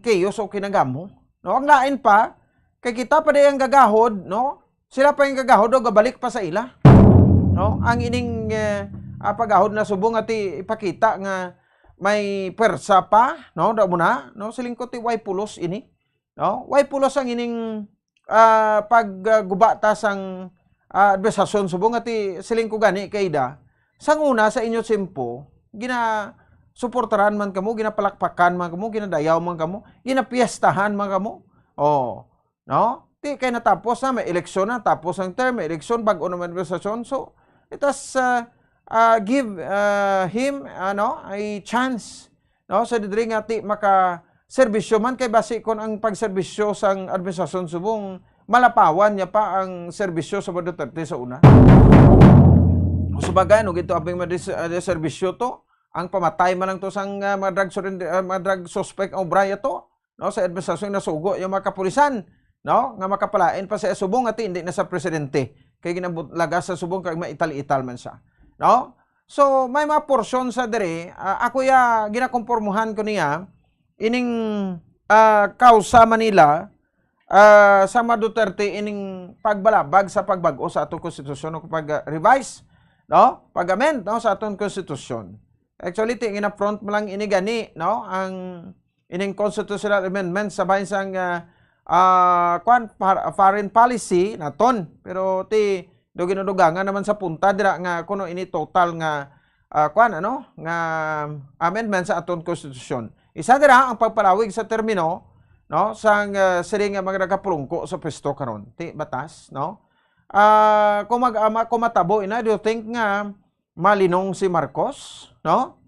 chaos o kinagamo, no? Ang lain pa, kay kita pa di ang gagahod, no? Sila pa yung gagahod o gabalik pa sa ila, no? Ang ining eh, ah, pagahod na subong ati ipakita nga may pwersa pa, no? Daw mo na, no? Siling ko ti way pulos ini, no? Way pulos ang ining, ah, pag, ah, guba ta sang, ah, administrasyon subong nga ti siling ko gani kay da. Sang una sa inyo tiyempo, ginasuportaran man kamo, ginapalakpakan man kamo, ginadayaw man kamo, ginapiestahan man kamo. Oh, no? Ti kay natapos na, may eleksyon na, tapos ang term, may eleksyon, bag-o naman administrasyon. So, let us, ah, ah, give, ah, him, ano, a chance, no? Sa diri nga ti maka serbisyo man, kay basi kon ang pagserbisyo sang administrasyon subong malapawan niya pa ang serbisyo sa mga Duterte sa una. O sa bagay, no, ginto abing madis-, ah, serbisyo to, ang pamatay man lang to sang, ah, mga drug surrender, ah, mga drug suspect ang obra to, no, sa administrasyon nasugo yung mga kapulisan, no, nga makapalain pa sa subong at hindi na sa presidente kay ginabutlaga sa subong kay maital-ital man siya, no? So may mga porsyon sa diri, ah, ako ya ginakompormuhan ko niya ining, ah, kausa Manila, ah, sa mga Duterte ining pagbalabag sa pagbag-o sa atong konstitusyon o pag-revise, no? Pag-amend, no, sa atong konstitusyon. Actually, ti gina-front mo lang ini gani, no? Ang ining constitutional amendment sa bahin sang, ah, ah, kwan, par-, foreign policy naton. Pero ti do ginudugangan naman sa punta dira nga kuno ini total nga, ah, kwan, ano, nga amendment sa aton konstitusyon. Isa dira ang pagpalawig sa termino, no, sang, ah, sini nga mga nagapulungko sa pwesto karon. Ti batas, no? Ah, kung mag-, ah, ma-, kung matabo ina, do you think nga malinong si Marcos, no?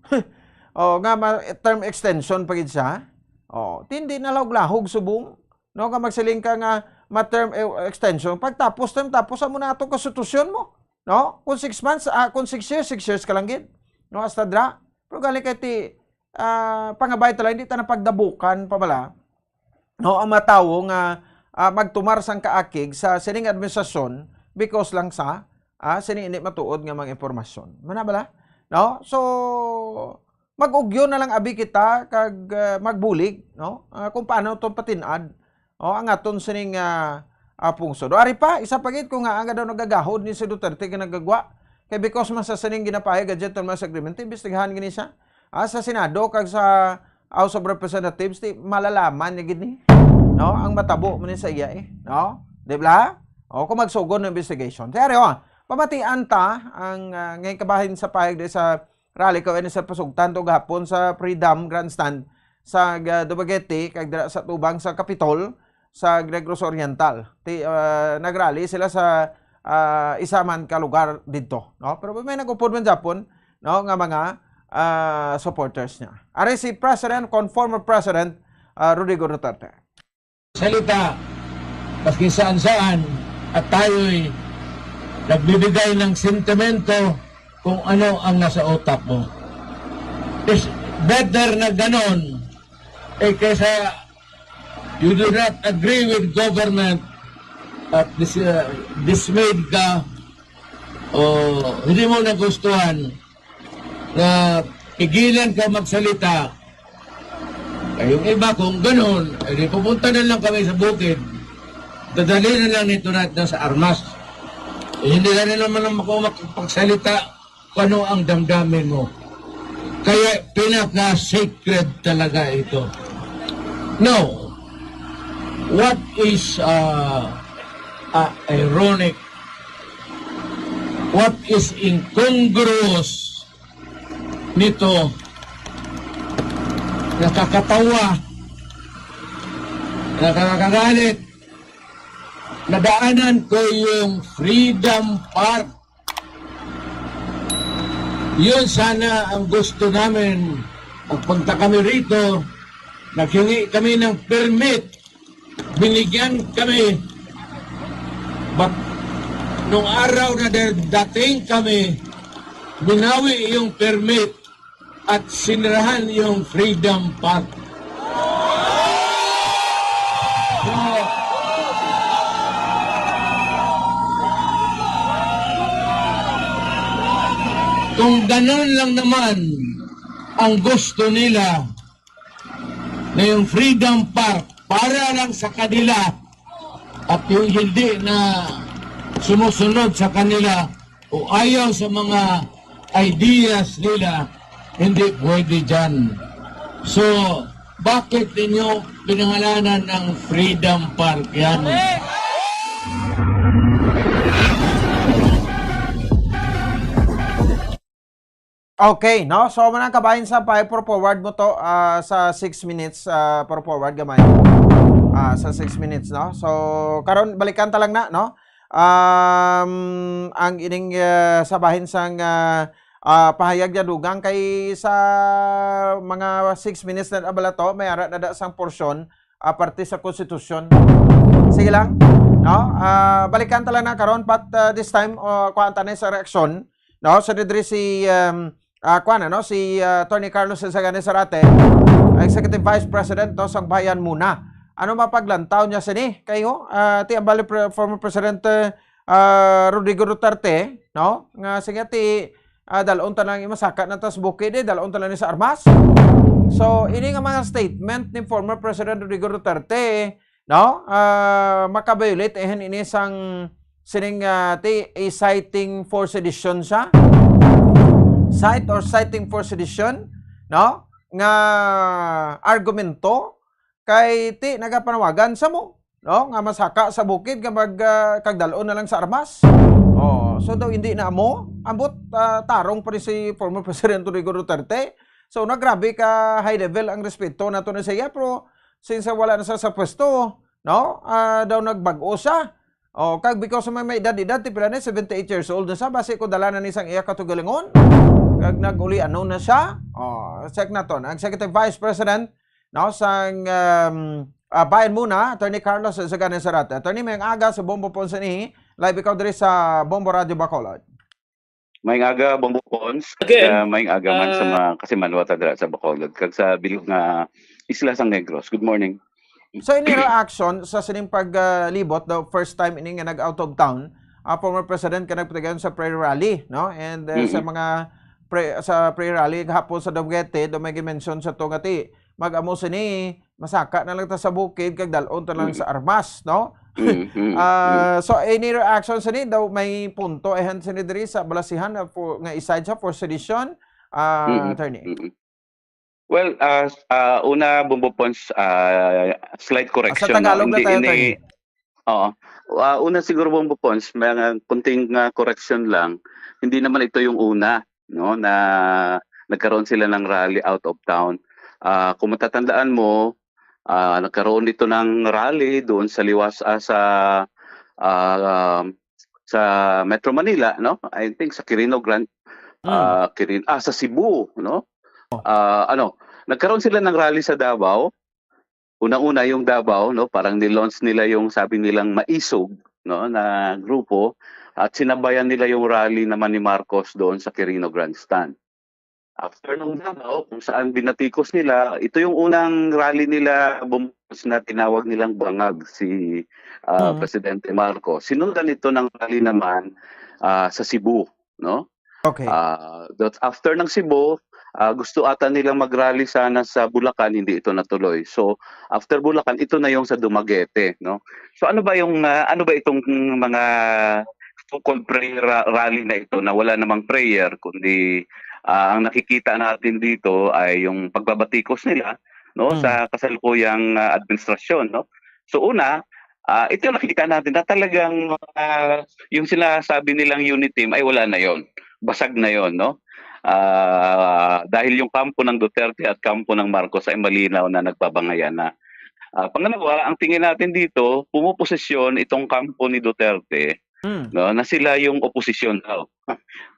O, nga ma-, term extension pa gid siya. O, ti hindi na lahog-lahog subong, no? Nga magsiling ka nga ma-term e-, extension, pagtapos term, tapos amo na atong konstitusyon mo, no? Kung six months, ah, kung six years, six years ka lang gid, no? Hasta dra. Pero gali kay ti, ah, pangabay ta lang, hindi ta na pagdabukan pa bala, no, ang mga tawo nga, ah, magtumar sang kaakig sa sining administrasyon because lang sa, ah, sini ini matuod nga mga impormasyon. Mana bala? No? So, mag-ugyo na lang abi kita kag, ah, magbulig, no? Ah, kung paano to patin-ad, o, ang aton sining, ah, ah, pungsod. O, ari pa, isa pa gid ko nga ang daw nagagahod ni si Duterte nga nagagwa. Kay because man sa sining ginapahayag nga gentleman's agreement, imbestigahan gini siya. Ah, sa Senado kag sa House of Representatives, ti malalaman niya gid ni, no? Ang matabo man ni sa iya, eh, no? Di ba? O, kung magsugod ng investigation. Kaya, o, pamatian ta ang, ah, ngayon kabahin sa pahayag di sa rally ko, ini sa pasugtan to gahapon sa Freedom Grandstand sa, ah, Dumaguete, kag dira sa tubang sa Capitol, sa Negros Oriental. Ti, ah, nagrally sila sa, ah, isa man ka lugar didto, no? Pero may nag-upod man Japon, no, nga mga, ah, supporters niya. Ari si President, kon former President, ah, Rodrigo Duterte. Salita, maski saan-saan, at tayo'y nagbibigay ng sentimento kung ano ang nasa utak mo. It's better na ganon, eh, kaysa you do not agree with government at dis-, uh, dismayed ka o hindi mo nagustuhan na pigilan ka magsalita. Ay, yung iba, kung ganun, eh, di pupunta na lang kami sa bukid. Dadali na lang nito natin sa armas. Eh, hindi na naman ako makapagsalita kung ano ang damdamin mo. Kaya pinaka-sacred talaga ito. Now, what is, uh, uh, ironic, what is incongruous nito, nakakatawa, nakakagalit, nadaanan ko yung Freedom Park. Yun sana ang gusto namin. Pagpunta kami rito, naghingi kami ng permit. Binigyan kami. But nung araw na dar-, dating kami, binawi yung permit at sinirahan yung Freedom Park. So, kung ganun lang naman ang gusto nila, na yung Freedom Park para lang sa kanila at yung hindi na sumusunod sa kanila o ayaw sa mga ideas nila, Hindi pwede dyan. So, bakit ninyo pinangalanan ng Freedom Park yan? Okay, no? So, manang kabahin sa pa, forward mo to ah, sa six minutes, ah, forward gamay. Ah, sa six minutes, no? So, karon balikan ta lang na, no? Um, ang ining ah, sa bahin sang ah, ah, pahayag niya dugang kay sa mga six minutes na abala to, may ara na da sang porsyon ah, parte sa konstitusyon. Sige lang, no? Ah, balikan ta lang na karon, but ah, this time, uh, kuhaan ta na sa reaksyon, no? Sa didri si um, ah, kuan, ano, si ah, Attorney Carlos Saganes Zarate, Executive Vice President, no, sang Bayan Muna. Ano mapaglantaw niya sini? Kayo, ah, ti ang bali pre- former President ah, Rodrigo Duterte, no? Nga sige ti ah, dalon ta lang imasaka na tas bukid eh, dalon ta lang ni sa armas. So, ini nga mga statement ni former President Rodrigo Duterte, no? Ah, makaviolate eh ini sang sining ah, ti inciting for sedition siya. Cite or citing for sedition, no? Nga argumento kay ti nagapanawagan sa mo, no? Nga masaka sa bukid nga mag ah, kagdalon na lang sa armas. Oh, so daw hindi na amo, ambot ah, tarong pa ni si former President Rodrigo Duterte. So nagrabe ka high level ang respeto nato na siya, pero since wala na sa sa pwesto, no? Ah, daw nagbag-o siya. Oh, kag because may may edad-edad, ti pila na, seventy-eight years old na siya, basi ko dala na ni sang iya katugalingon. Kag nag-uli ano na siya. Oh, check naton. Ang Executive Vice President, no, sang um, ah, Bayan Muna, Attorney Carlos Saganes Zarate. Attorney, may aga sa Bombo Ponce ni. Live ikaw diri sa Bombo Radio Bacolod. May aga, Bombo Pons. Again, uh, may aga man uh, sa mga kasimanwa ta dira sa Bacolod kag sa bilog nga isla sang Negros. Good morning. So, ini reaction sa sining paglibot, the first time ini nga nag-out of town, uh, former president ka nagpatigayon sa prayer rally, no? And uh, mm-hmm. sa mga pre, sa prayer rally gahapon sa Dumaguete, do may mention sa to nga ti mag-amo sini, masaka na lang ta sa bukid kag dalon ta lang mm-hmm. sa armas, no? Mm-hmm. uh, so, any reaction sini daw may punto ehan sini diri sa balasihan na for, nga iside sa for sedition, uh, mm-hmm. attorney. Mm-hmm. Well, uh, uh, una, Bombo Pons, uh, slight correction. Sa Tagalog no? Hindi, na tayo, ini, Oo. Uh, una siguro, Bombo Pons, mga kunting uh, correction lang. Hindi naman ito yung una no, na nagkaroon sila ng rally out of town. Uh, kung matatandaan mo, uh, nagkaroon ito ng rally doon sa Liwas uh, sa uh, sa Metro Manila, no? I think sa Quirino Grand, mm. uh, Kirin, ah, sa Cebu, no? Uh, ano, nagkaroon sila ng rally sa Davao. Unang-una yung Davao, no? Parang nilaunch nila yung sabi nilang Maisog, no, na grupo at sinabayan nila yung rally naman ni Marcos doon sa Quirino Grandstand. After ng Davao, kung saan binatikos nila, ito yung unang rally nila bumukas na tinawag nilang Bangag si uh, mm. Presidente Marcos. Sinundan ito ng rally naman uh, sa Cebu, no? Okay. Uh, after ng Cebu, uh, gusto ata nilang mag-rally sana sa Bulacan, hindi ito natuloy. So, after Bulacan, ito na yung sa Dumaguete, no? So ano ba yung uh, ano ba itong mga so-called prayer rally na ito na wala namang prayer kundi uh, ang nakikita natin dito ay yung pagbabatikos nila no hmm. sa kasalukuyang uh, administrasyon no. So una, uh, ito yung nakikita natin na talagang uh, yung sinasabi nilang unity ay wala na yon. Basag na yon no. Uh, dahil yung kampo ng Duterte at kampo ng Marcos ay malinaw na nagbabangayan na. Uh, pangalawa, ang tingin natin dito, pumuposisyon itong kampo ni Duterte hmm. no, na sila yung oposisyon daw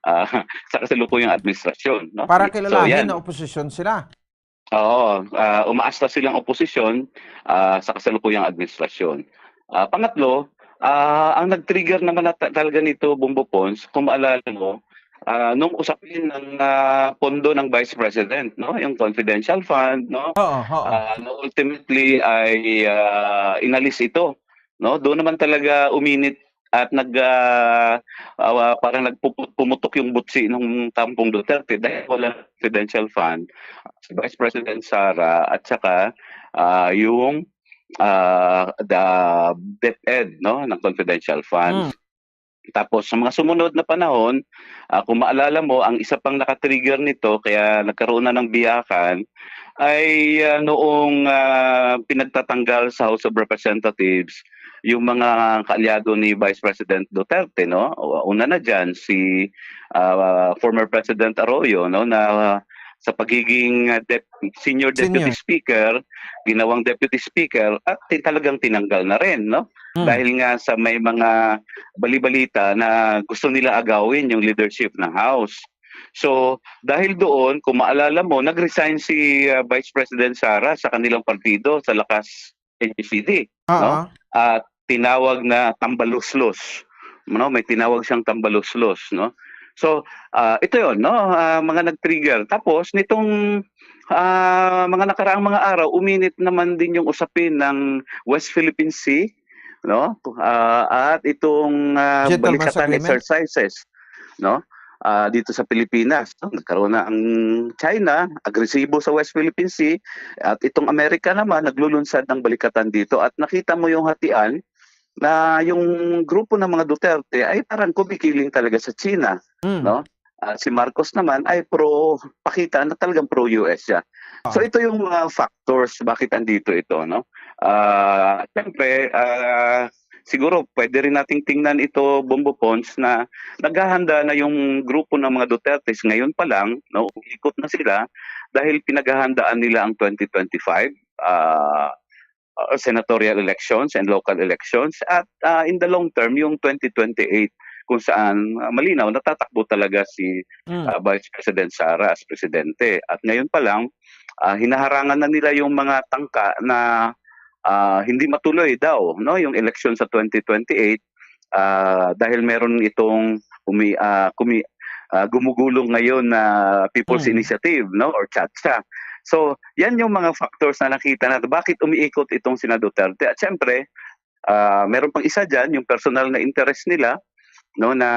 uh, sa kasalukuyang administrasyon. No? Para kilalahin so, na oposisyon sila. Oo, uh, umaasta silang oposisyon uh, sa kasalukuyang administrasyon. Uh, pangatlo, uh, ang nag-trigger naman na talaga nito, Bombo Pons, kung maalala mo, uh, nung usapin ng uh, pondo ng Vice President, no, yung confidential fund, no, oo, oo. Uh, no ultimately ay uh, inalis ito, no, doon naman talaga uminit at nag uh, uh, parang nagpumutok yung butsi ng kampong Duterte dahil wala confidential fund si Vice President Sara at saka uh, yung uh, the DepEd no ng confidential funds. Mm. Tapos sa mga sumunod na panahon, ah, kung maalala mo, ang isa pang naka-trigger nito kaya nagkaroon na ng biyakan ay, ah, noong, ah, pinagtatanggal sa House of Representatives yung mga kaalyado ni Vice President Duterte, no? O, una na diyan si, ah, former President Arroyo, no, na sa pagiging, ah, dep-, senior deputy Senior. speaker, ginawang deputy speaker at ti-, talagang tinanggal na rin, no? Hmm. Dahil nga sa may mga bali-balita na gusto nila agawin yung leadership ng House. So, dahil doon, kung maalala mo, nag-resign si, ah, Vice President Sara sa kanilang partido, sa Lakas N P C D, Oo. no? At tinawag na tambaluslos, no? May tinawag siyang tambaluslos, no? So, ah, ito yon, no? Ah, mga nag-trigger. Tapos, nitong, ah, mga nakaraang mga araw, uminit naman din yung usapin ng West Philippine Sea, no? Ah, at itong, ah, Gentleman's balikatan Agreement. exercises, no? Ah, dito sa Pilipinas, no? Nagkaroon na ang China, agresibo sa West Philippine Sea, at itong Amerika naman naglulunsad ng balikatan dito. At nakita mo yung hatian na yung grupo ng mga Duterte ay parang kumikiling talaga sa China, Mm. no? Ah, si Marcos naman ay pro, pakita na talagang pro-U S siya. So, Ah. ito yung mga factors bakit andito ito, no? Ah, siyempre, ah, siguro pwede rin nating tingnan ito, Bombo Pons, na naghahanda na yung grupo ng mga Dutertes. Ngayon pa lang, no, umikot na sila dahil pinaghahandaan nila ang twenty twenty-five, ah, uh, senatorial elections and local elections at, ah, in the long term, yung twenty twenty-eight, kung saan, ah, malinaw natatakbo talaga si, Mm. ah, Vice President Sara as presidente. At ngayon pa lang, ah, hinaharangan na nila yung mga tangka na, ah, hindi matuloy daw, no, yung eleksyon sa twenty twenty-eight, ah, dahil meron itong umi-, ah, kumi-, ah, gumugulong ngayon na People's Mm. Initiative, no, or CHATSA. So, yan yung mga factors na nakita natin. Bakit umiikot itong sina Duterte? At siyempre, ah, meron pang isa diyan, yung personal na interest nila, no, na,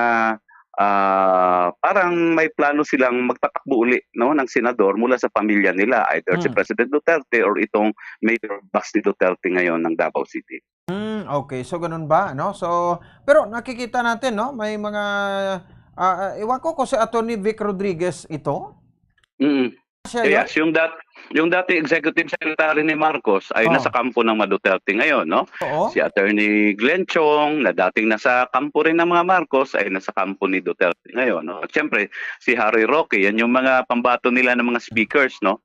ah, parang may plano silang magpatakbo uli, no, ng senador mula sa pamilya nila, either si Hmm. President Duterte or itong Mayor Basti Duterte ngayon ng Davao City. Hmm, okay. So, ganun ba, no? So, pero nakikita natin, no? May mga, ah, ah, iwan ko kung si Attorney Vic Rodriguez ito. Mm. Siya yun? Yes, yung dat-, yung dating executive secretary ni Marcos ay Oh. nasa kampo ng mga Duterte ngayon, no? Oo. Si Attorney Glenn Chong, na dating nasa kampo rin ng mga Marcos, ay nasa kampo ni Duterte ngayon, no? At siyempre, si Harry Roque, yan yung mga pambato nila ng mga speakers, no?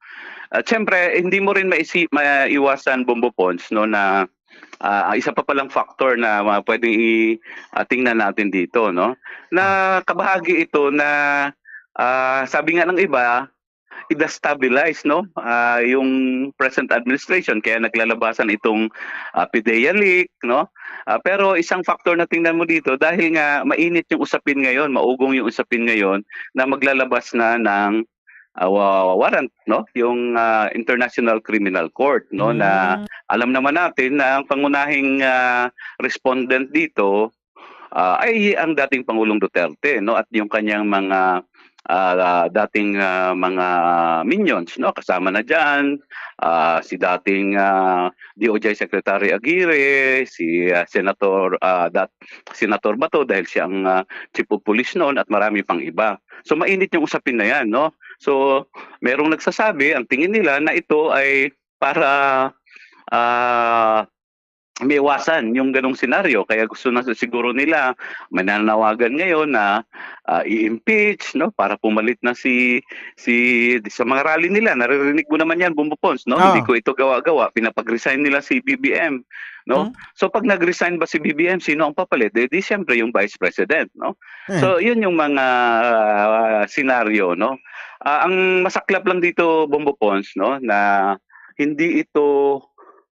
At siyempre, hindi mo rin maisi-, maiwasan, Bombo Pons, no, na, ah, ang isa pa palang factor na, ah, pwedeng i-, ah, tingnan natin dito, no? Na kabahagi ito na, ah, sabi nga ng iba, i-destabilize, no? Ah, yung present administration, kaya naglalabasan itong, ah, PDEA leak, no? Ah, pero isang factor na tingnan mo dito, dahil nga mainit yung usapin ngayon, maugong yung usapin ngayon, na maglalabas na ng, ah, wa-, warrant, no? Yung, ah, International Criminal Court, no? Na Hmm. alam naman natin na ang pangunahing, ah, respondent dito, ah, ay ang dating Pangulong Duterte, no? At yung kanyang mga, ah, dating, ah, mga minions, no? Kasama na diyan, ah, si dating, ah, D O J Secretary Aguirre, si, ah, Senator, ah, dat-, Senator Bato dahil siya ang, ah, Chief of Police noon at marami pang iba. So, mainit yung usapin na yan, no? So, merong nagsasabi, ang tingin nila na ito ay para, ah, maiwasan yung ganong senaryo. Kaya gusto na siguro nila, may nananawagan ngayon na, ah, i-impeach, no? Para pumalit na si, si, sa mga rally nila, naririnig mo naman yan, Bombo Pons, no? Ah. Hindi ko ito gawa-gawa, pinapag-resign nila si B B M, no? Hmm. So, pag nag-resign ba si B B M, sino ang papalit? Eh, di siyempre yung Vice President, no? Hmm. So, yun yung mga, ah, senaryo, no? Ah, ang masaklap lang dito, Bombo Pons, no, na hindi ito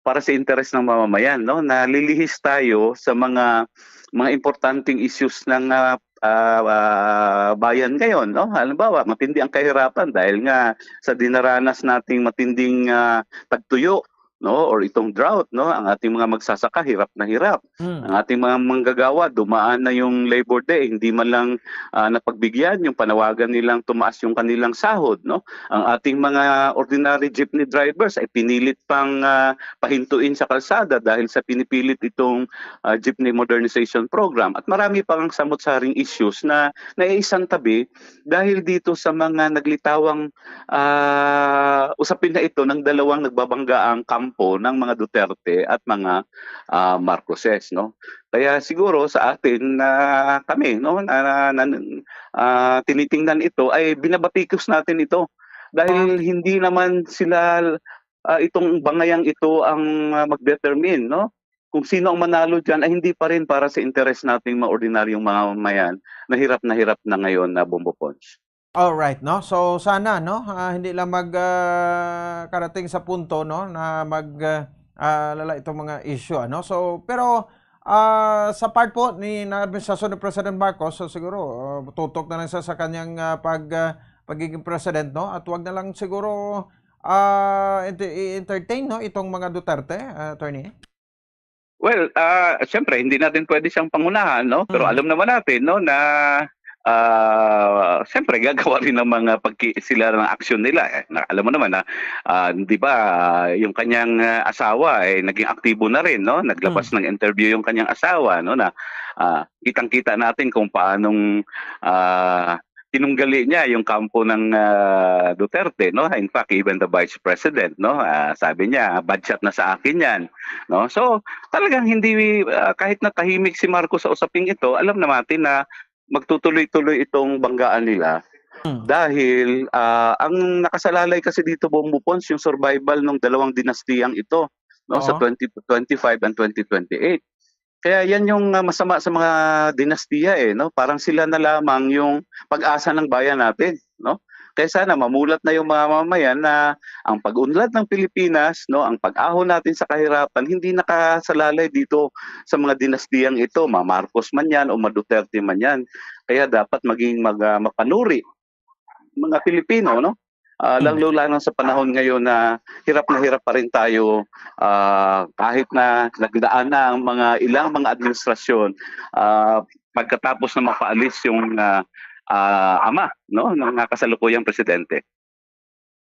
para sa interes ng mamamayan, no? Nalilihis tayo sa mga, mga importanteng issues ng, ah, ah, ah, bayan ngayon, no? Halimbawa, matindi ang kahirapan dahil nga sa dinaranas nating matinding, ah, tagtuyo, no, or itong drought, no, ang ating mga magsasaka hirap na hirap. Hmm. Ang ating mga manggagawa, dumaan na yung Labor Day, hindi man lang, ah, napagbigyan yung panawagan nilang tumaas yung kanilang sahod, no. Ang ating mga ordinary jeepney drivers ay pinilit pang, ah, pahintuin sa kalsada dahil sa pinipilit itong, ah, Jeepney Modernization Program. At marami pang samot-saring issues na naiisang tabi dahil dito sa mga naglitawang, ah, usapin na ito ng dalawang nagbabanggaang kampo ng mga Duterte at mga, ah, Marcoses, no? Kaya siguro sa atin na kami, no, na, na, na, ah, tinitingnan ito ay binabatikos natin ito dahil hindi naman sila, ah, itong bangayang ito ang, ah, magdetermine, no? Kung sino ang manalo diyan ay hindi pa rin para sa interes nating mga ordinaryong mamamayan na hirap na hirap na ngayon na Bombo Pons. Alright, no? So, sana, no, ah, hindi lang mag, ah, karating sa punto, no, na mag, ah, ah, lala itong mga issue, ano? So, pero, ah, sa part po ni, ng administrasyon ni President Marcos, so siguro, ah, tutok na lang sa, sa kanyang, ah, pag, ah, pagiging president, no? At wag na lang siguro, ah, ente-, i-entertain, no, itong mga Duterte, ah, attorney? Well, ah, siyempre, hindi natin pwede siyang pangunahan, no? Pero Mm. alam naman natin, no, na, ah, siyempre, gagawa rin ng mga pagki-, sila ng aksyon nila, eh. Na, alam mo naman na, ah, di ba, yung kanyang, ah, asawa, eh, naging aktibo na rin, no? Naglabas Mm. ng interview yung kanyang asawa, no, na, ah, kitang-kita natin kung paanong, ah, tinunggali niya yung kampo ng, ah, Duterte, no? In fact, even the Vice President, no? Ah, sabi niya, "Bad shot na sa akin yan," no? So, talagang hindi, ah, kahit na tahimik si Marcos sa usaping ito, alam na natin na magtutuloy-tuloy itong banggaan nila. Hmm. Dahil, ah, ang nakasalalay kasi dito, Bombo Pons, yung survival ng dalawang dinastiyang ito, no, sa Oo. twenty twenty-five and twenty twenty-eight. Kaya yan yung, ah, masama sa mga dinastiya, eh, no? Parang sila na lamang yung pag-asa ng bayan natin, no? Kaya sana mamulat na yung mga mamamayan na ang pag-unlad ng Pilipinas, no, ang pag-ahon natin sa kahirapan, hindi nakasalalay dito sa mga dinastiyang ito, mga Marcos man yan o mga Duterte man yan. Kaya dapat maging mag-, ah, mapanuri mga Pilipino, no? Ah, Mm. lalo-lalo sa panahon ngayon na hirap na hirap pa rin tayo, ah, kahit na nagdaan na ang mga ilang mga administrasyon, ah, pagkatapos na mapaalis yung, ah, ah, ama, no, ng kasalukuyang presidente.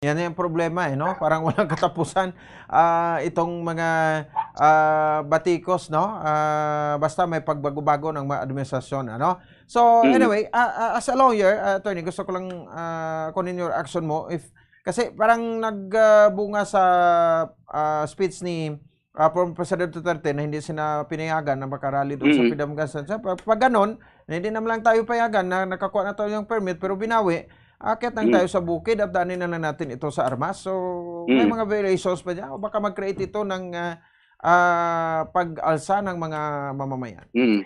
Yan yung problema, eh, no? Parang walang katapusan, ah, itong mga, ah, batikos, no? Ah, basta may pagbago-bago ng mga administrasyon, ano? So, Mm. anyway, ah, ah, as a lawyer, ah, attorney, gusto ko lang, ah, kunin your action mo. If, kasi parang nag, ah, bunga sa, ah, speech ni, ah, former President Duterte na hindi sila pinayagan na makarally doon sa Mm. Freedom Gathering. Sa pag, pag ganon, na hindi naman lang tayo payagan na nakakuha na tayo ng permit pero binawi, akyat lang Mm. tayo sa bukid at daanin na lang natin ito sa armas. So, may Mm. mga violations pa dyan. O baka mag-create ito ng, ah, ah, pag-alsa ng mga mamamayan. Mm.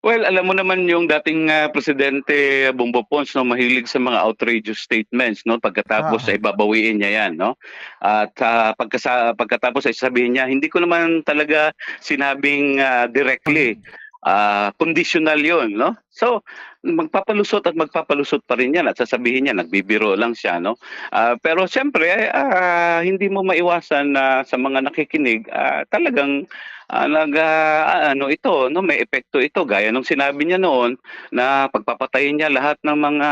Well, alam mo naman yung dating, ah, Presidente Bongbong Pons, no, mahilig sa mga outrageous statements, no, pagkatapos Ah. ay babawiin niya yan, no? At, ah, pagkasa-, pagkatapos ay sabihin niya, "Hindi ko naman talaga sinabing, ah, directly, ah, conditional yun," no? So, magpapalusot at magpapalusot pa rin yan at sasabihin niya, nagbibiro lang siya, no? Ah, pero siyempre, ah, hindi mo maiwasan na sa mga nakikinig, ah, talagang, ah, nag, ah, ano ito, no, may epekto ito. Gaya nung sinabi niya noon na pagpapatayin niya lahat ng mga,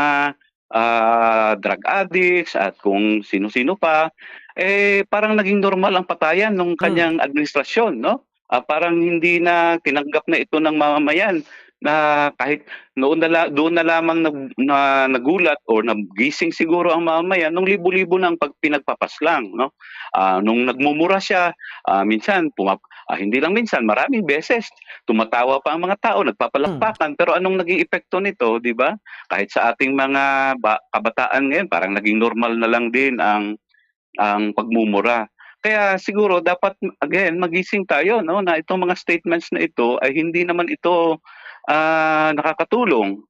ah, drug addicts at kung sino-sino pa, eh, parang naging normal ang patayan nung Hmm. kanyang administrasyon, no? Ah, parang hindi na tinanggap na ito ng mamamayan na kahit noon na la-, doon na lamang nag-, na nagulat or nagising siguro ang mamamayan nung libo-libo na ang pag-, pinagpapaslang, no? Ah, nung nagmumura siya, ah, minsan pumap-, ah, hindi lang minsan, maraming beses, tumatawa pa ang mga tao, nagpapalakpakan. Hmm. Pero anong naging epekto nito, di ba? Kahit sa ating mga ba-, kabataan ngayon, parang naging normal na lang din ang, ang pagmumura. Kaya siguro dapat, again, magising tayo, no, na itong mga statements na ito ay hindi naman ito, ah, nakakatulong,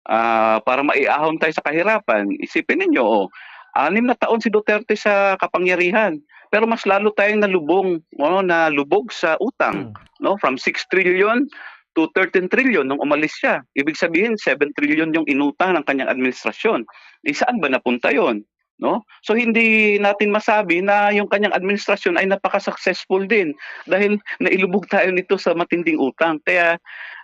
ah, para maiahon tayo sa kahirapan. Isipin ninyo, oh, anim na taon si Duterte sa kapangyarihan, pero mas lalo tayong nalubong, no, nalubog sa utang, Hmm. no, from six trillion to thirteen trillion nung umalis siya. Ibig sabihin, seven trillion yung inutang ng kanyang administrasyon. Eh, saan ba napunta yon? no? So, hindi natin masabi na yung kanyang administrasyon ay napaka-successful din dahil nailubog tayo nito sa matinding utang. Kaya,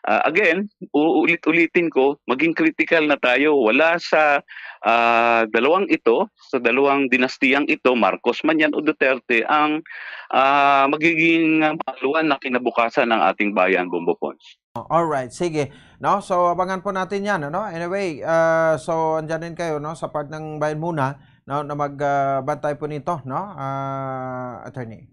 ah, again, uulit-ulitin ko, maging critical na tayo. Wala sa, ah, dalawang ito, sa dalawang dinastiyang ito, Marcos man yan o Duterte, ang, ah, magiging maluwan na kinabukasan ng ating bayan, Bombo Pons. Alright, sige. No? So, abangan po natin yan. Ano? Anyway, ah, so, andyan din kayo, no? Sa part ng Bayan Muna, no? Na magbantay po nito, no? Ah, attorney.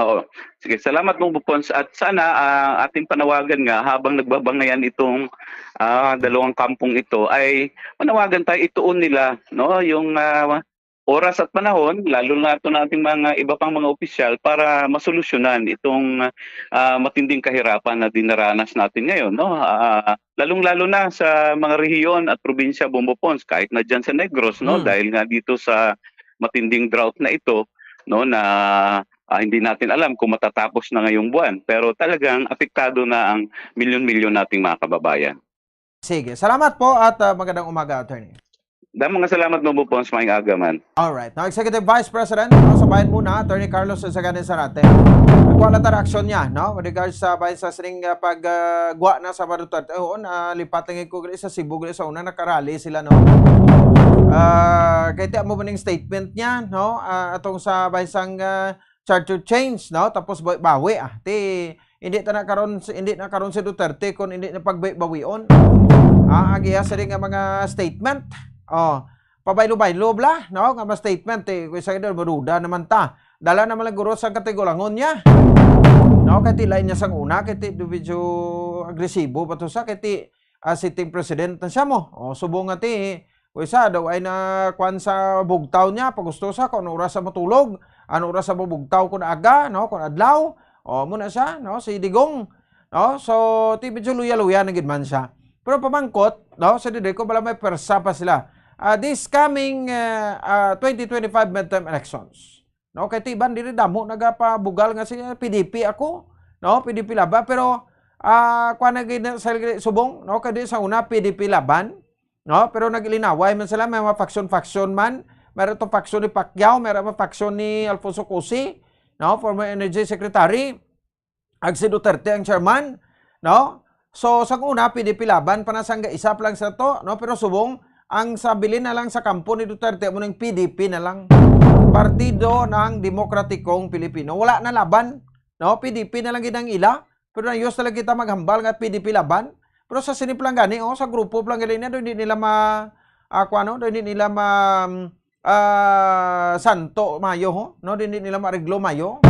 Oo. Sige, salamat, Bombo Pons. At sana, ah, ating panawagan nga, habang nagbabangayan itong, ah, dalawang kampong ito, ay manawagan tayo, ituon nila, no, yung, ah, oras at panahon, lalo na ito nating mga iba pang mga opisyal, para masolusyonan itong, ah, matinding kahirapan na dinaranas natin ngayon, no? Ah, lalong-lalo na sa mga rehiyon at probinsya, Bombo Pons, kahit na dyan sa Negros, no? Hmm. Dahil nga dito sa matinding drought na ito, no, na, ah, hindi natin alam kung matatapos na ngayong buwan, pero talagang apektado na ang milyon-milyon nating mga kababayan. Sige. Salamat po at, ah, magandang umaga, attorney. Damo nga salamat, Bombo Pons, maayong aga man. Alright. Now, Executive Vice President, no, sa Bayan Muna, Attorney Carlos Saganin Sarate. Nagkuha lang ta reaksyon niya, no? With regards sa bayan sa sining, ah, pag, ah, gwa na sa Duterte. Oo, na lipat lang yung Congress sa Cebu, sa una, nakarally sila, no? Ah, kay ti amo maning statement niya, no? Ah, atong sa bayan sang, ah, charter change, no? Tapos ba-, bawi, ah. Ti, hindi ta na karon, hindi na karon si Duterte kung hindi na pagbawion. Ah, ang iya sila nga mga statement. Oh, pabaylo-baylo bla, no? Nga mga statement, eh, kung isa ka maruda naman ta. Dala naman lang guro sa katigulangon niya. No, kay ti lain niya sang una, kay ti medyo agresibo ba to sa, kay ti, ah, sitting president na siya mo. O, subong nga ti, kung isa daw ay na kwan sa bugtaw niya, pagusto sa kung ano oras sa matulog, ano oras sa mabugtaw kung aga, no, kung adlaw. O, mo na siya, no, si Digong. No? So, ti medyo luya-luya na gid man siya. Pero pamangkot, no, sa diri ko bala may pwersa pa sila. Ah, this coming, ah, ah, twenty twenty-five midterm elections. No, kay ti iban diri damo nagapabugal nga si, ah, P D P ako, no, P D P laban, pero, ah, kuan na gid na sa subong, no, kay di sa una P D P laban, no, pero naglinaway man sila, may mga faction-faction man, may to faction ni Pacquiao, may mga faction ni Alfonso Cusi, no, former energy secretary, ag si Duterte ang chairman, no? So, sa una, P D P laban pa na sangga isa pa lang sa to, no? Pero subong, ang sa bilin na lang sa kampo ni Duterte, mo ning P D P na lang. Partido ng Demokratikong Pilipino. Wala na laban, no? P D P na lang gid ang ila. Pero nayos na lang kita maghambal nga P D P laban. Pero sa sini pa lang gani, oh, sa grupo pa lang gani na, hindi nila ma, ah, kuwan, no? Hindi nila ma, ah, santo mayo, ho? No, hindi nila mareglo mayo.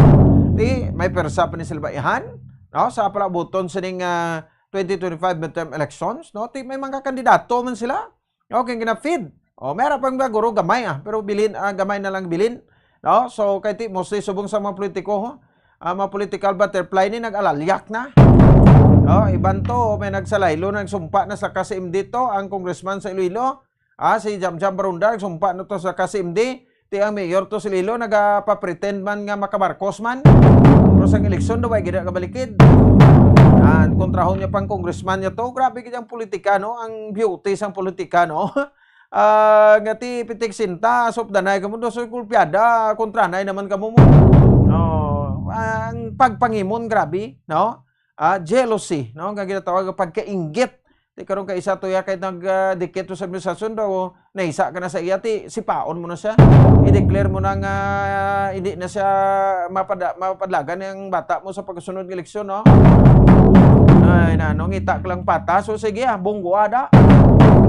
Di, may persa pa ni sila baihan, no? Sa palabuton sining, ah, twenty twenty-five midterm elections, no? Ti may mga kandidato man sila. No, kay gina-feed. O, may ara pang guro gamay, ah, pero bilin, ah, gamay na lang bilin. No? So, kay ti mostly subong sa mga politiko, ho? Ah, mga political butterfly ni nag-alalyak na. No? Iban to, may nagsalaylo, nagsumpa na sa K C M D to, ang congressman sa Iloilo. Ah, si Jamjam Barunda, nagsumpa na to sa K C M D. Ti ang mayor to si Iloilo, nagapa-pretend man nga maka-Marcos man. Pero sa eleksyon daw, ay gina kabalikid. Ah, kontrahon niya pang congressman niya to. Grabe gid ang politika, no? Ang beauty sang politika, no? Ah, nga ti pitik sinta, sop danay kamo, dos gulpiada, kontranay naman kamo mo. No, ang pagpangimon, grabe, no? Ah, jealousy, no? Nga ginatawag nga pagkainggit. Ti karon kay isa to ya kay nag, ah, dikit to sa administrasyon daw, naisa ka na sa iya, ti sipaon mo na siya. I-declare mo na nga hindi na siya mapada-, mapadlagan ang bata mo sa pagsunod nga eleksyon, no? Ay, na, no, ngita ka lang patas. So, sige, ah, bunggo ada.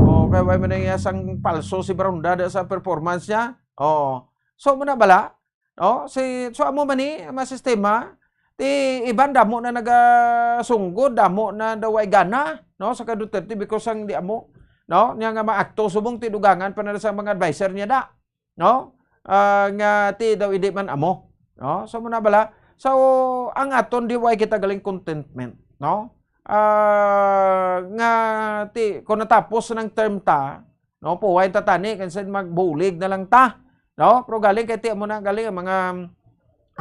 O, kay way man ang iya sang palso si Barunda da sa performance niya. Oo. So, mo na bala? No? Si, so, amo man ni, ang mga sistema, ti iban damo na nagasunggod, damo na daw ay gana, no, sa ka Duterte because ang di amo, no, niya nga maakto subong ti dugangan pa na sa mga adviser niya da, no? Ah, nga ti daw hindi man amo, no? So, mo na bala. So, ang aton di way kita galing contentment, no? Ah, nga ti kung natapos ng term ta, no? Puway ta tani, kansin magbulig na lang ta, no? Pero galing kay ti amo na galing ang mga,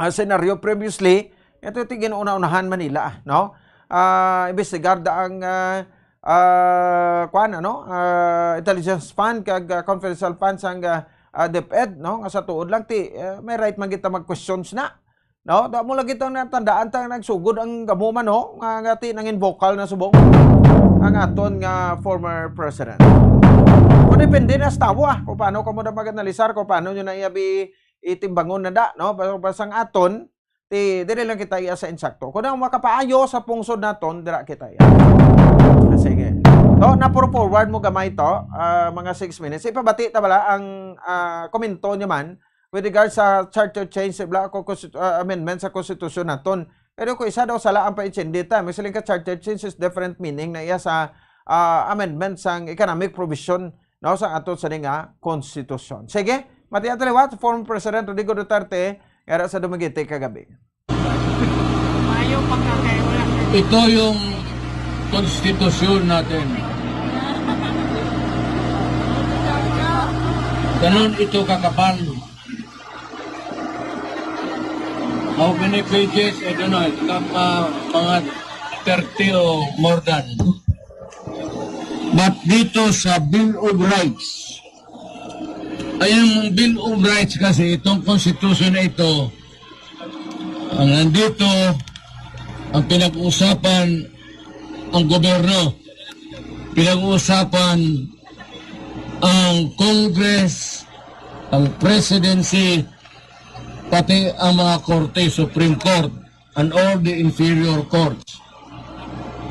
ah, senaryo previously, ito ti ginauna-unahan man nila, no? Ah, imbestigar da ang, ah, ah, kuan, ano? Ah, intelligence fund kag, ah, confidential fund sang, ah, ah, DepEd, no, nga sa tuod lang ti, eh, may right man kita mag-questions na. No, da mo lagi tang natandaan ta nagsugod ang gamo man, no, nga, nga ti nangin vocal na subong ang aton nga former president. Kung depende na sa tawo, ah, kung paano kamo na mag-analisar, kung paano nyo na iya bi-, itimbangon na da, no? Pero basta ang aton, ti, dili lang kita iya sa insakto. Kung ang makapaayo sa pungsod naton, dira kita iya. Ah, sige. To, na forward mo gamay to, ah, mga six minutes. Ipabati ta bala ang, ah, komento niya man with regards sa charter change, bla, ko, constitu-, ah, amendment sa konstitusyon naton. Pero kung isa daw sala ang pa-intindi ta, may siling ka charter change is different meaning na iya sa, ah, amendment sang economic provision, no, sa aton sa nga konstitusyon. Sige, matiya ta liwat, former President Rodrigo Duterte, nga ara sa Dumaguete kagabi. Ito yung konstitusyon natin. Ganun ito kakapal. How many pages? I don't know. It's not, uh, mga thirty o more than. But dito sa Bill of Rights, ay, yung Bill of Rights kasi, itong konstitusyon na ito, ang nandito, ang pinag-uusapan, ang gobyerno, pinag-uusapan ang Congress, ang presidency, pati ang mga korte, Supreme Court, and all the inferior courts.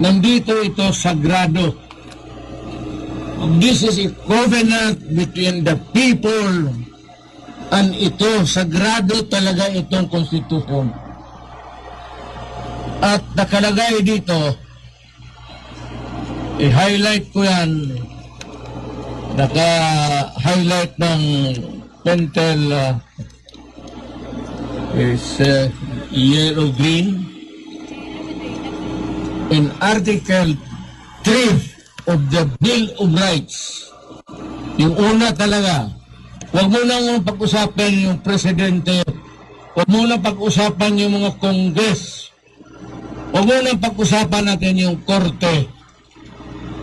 Nandito ito sagrado. This is a covenant between the people and ito, sagrado talaga itong konstitusyon. At nakalagay dito, i-highlight ko yan, naka-highlight ng pentel, ah, is, uh, yellow green. In Article three of the Bill of Rights, yung una talaga, wag mo nang pag-usapan yung presidente, wag mo nang pag-usapan yung mga Congress, wag mo nang pag-usapan natin yung korte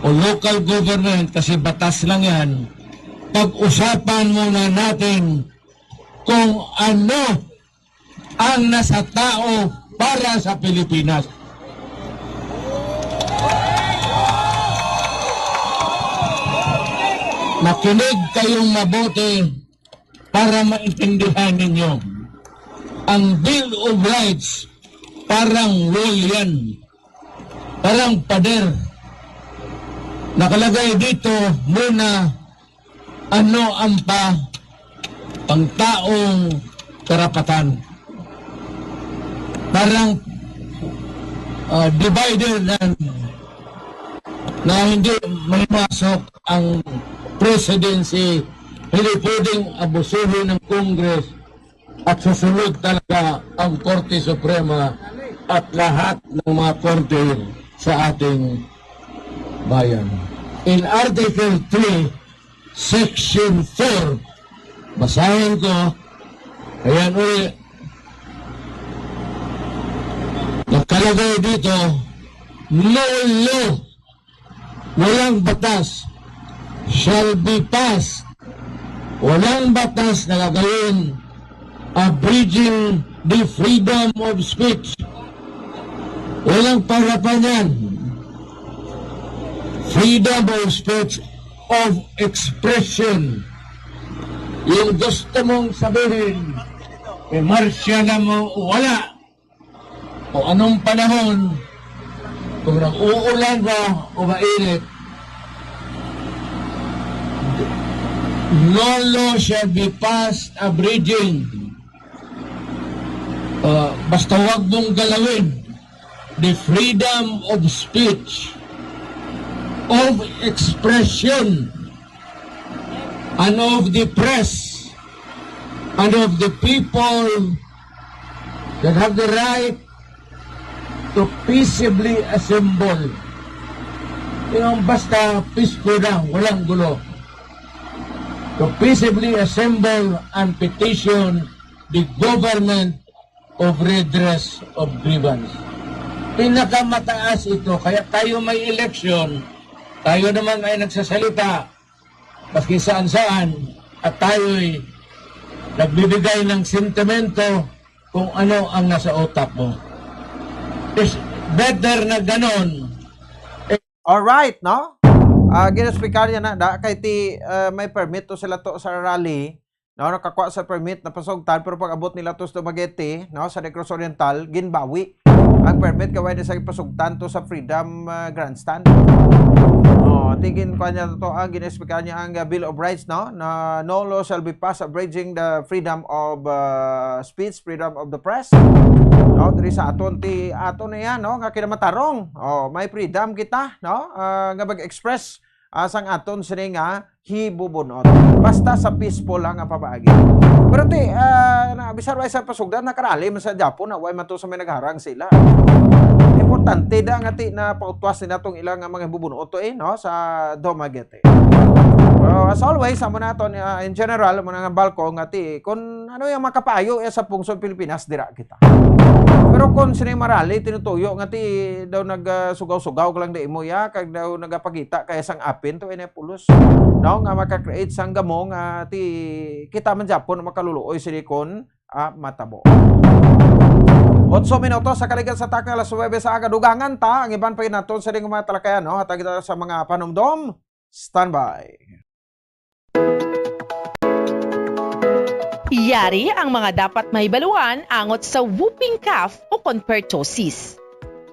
o local government kasi batas lang yan. Pag-usapan muna natin kung ano ang nasa tao para sa Pilipinas. Makinig kayong mabuti para maintindihan ninyo. Ang Bill of Rights, parang wall yan. Parang pader. Nakalagay dito muna ano ang pa, pangtaong karapatan. Parang, ah, divider na, na hindi may masok ang presidency, hindi pwedeng abusuhin ng Congress at susunod talaga ang Korte Suprema at lahat ng mga korte sa ating bayan. In Article three, Section four, basahin ko, ayan uli, nakalagay dito, no law, walang batas, shall be passed, walang batas na gagawin abridging the freedom of speech. Walang pahirapan yan. Freedom of speech, of expression. Yung gusto mong sabihin, eh, marsya na mo, wala. O anong panahon, kung nag-uulan ba o mainit, no law shall be passed abridging. Uh, basta wag mong galawin the freedom of speech, of expression, and of the press, and of the people that have the right to peaceably assemble. Yung basta peaceful lang, walang gulo. To peaceably assemble and petition the government of redress of grievance. Pinakamataas ito, kaya tayo may eleksyon, tayo naman ay nagsasalita, maski saan-saan, At tayo'y nagbibigay ng sentimento kung ano ang nasa utak mo. It's better na ganon. Alright, no? Ah, ginaspikar niya na, da, kay ti, ah, may permit to sila to sa rally, no? Nakakuha sa permit na pasugtan, pero pag abot nila to sa Dumaguete, no? Sa Negros Oriental, ginbawi ang permit kay wala sa pasugtan to sa Freedom, ah, Grandstand. Oh, tigin ko niya to, ang ginaspikar niya ang, ah, Bill of Rights, no? Na no law shall be passed abridging the freedom of, ah, speech, freedom of the press. No, diri sa aton ti aton na yan, no, nga kinamatarong. Oh, may freedom kita, no, ah, nga mag-express, ah, sang aton sini nga hibubunot. Basta sa peaceful lang ang pamaagi. Pero ti, ah, na, bisan wa sa pasugdan, nakarali man sa Japon, na way man to sa may nagharang sila. Importante da nga ti na pautwas nila tong ilang nga mga hibubunot to, eh, no, sa Dumaguete. Pero as always, amo naton, ah, in general, amo na nga balko nga ti, kung ano yung makapayo, eh, sa pungsod Pilipinas, dira kita. Pero kung sini marali, tinutuyo nga ti daw nagsugaw-sugaw ka lang di mo ya, kag daw nagapagita kaya sang apin to, ina pulos, no, nga maka-create sang gamo nga ti kita man Japon makaluluoy sini kon, ah, matabo. Otso minutos sa kaligan sa takal, alas nuwebe sa aga, dugangan ta ang iban pa naton sa ding mga talakayan, no? Hatag kita sa mga panumdom. Standby. Yari ang mga dapat mahibaluan angot sa whooping cough o kon pertussis.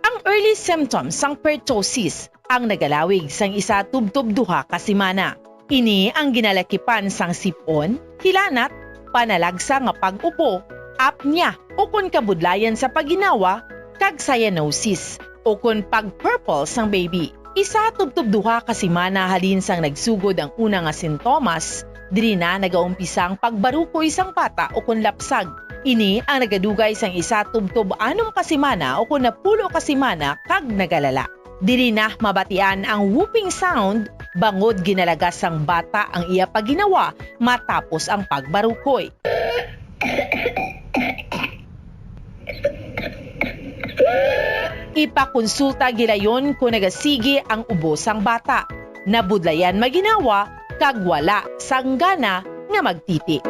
Ang early symptoms sang pertussis ang nagalawig sang isa tubtob duha ka semana. Ini ang ginalakipan sang sip-on, hilanat, panalagsa nga pag-upo, apnea, o kon kabudlayan sa pagginawa, kag cyanosis, o kon pag-purple sang baby. Isa tubtob duha ka semana halin sang nagsugod ang una nga sintomas, diri na nagaumpisa ang pagbarukoy sang bata o kon lapsag. Ini ang nagadugay sang isa tubtob anom ka semana o kon napulo ka semana kag nagalala. Diri na mabatian ang whooping sound bangod ginalagas sang bata ang iya pagginawa matapos ang pagbarukoy. Ipakonsulta gilayon kon nagasigi ang ubo sang bata, nabudlayan maginawa, kag wala sang gana nga magtiti.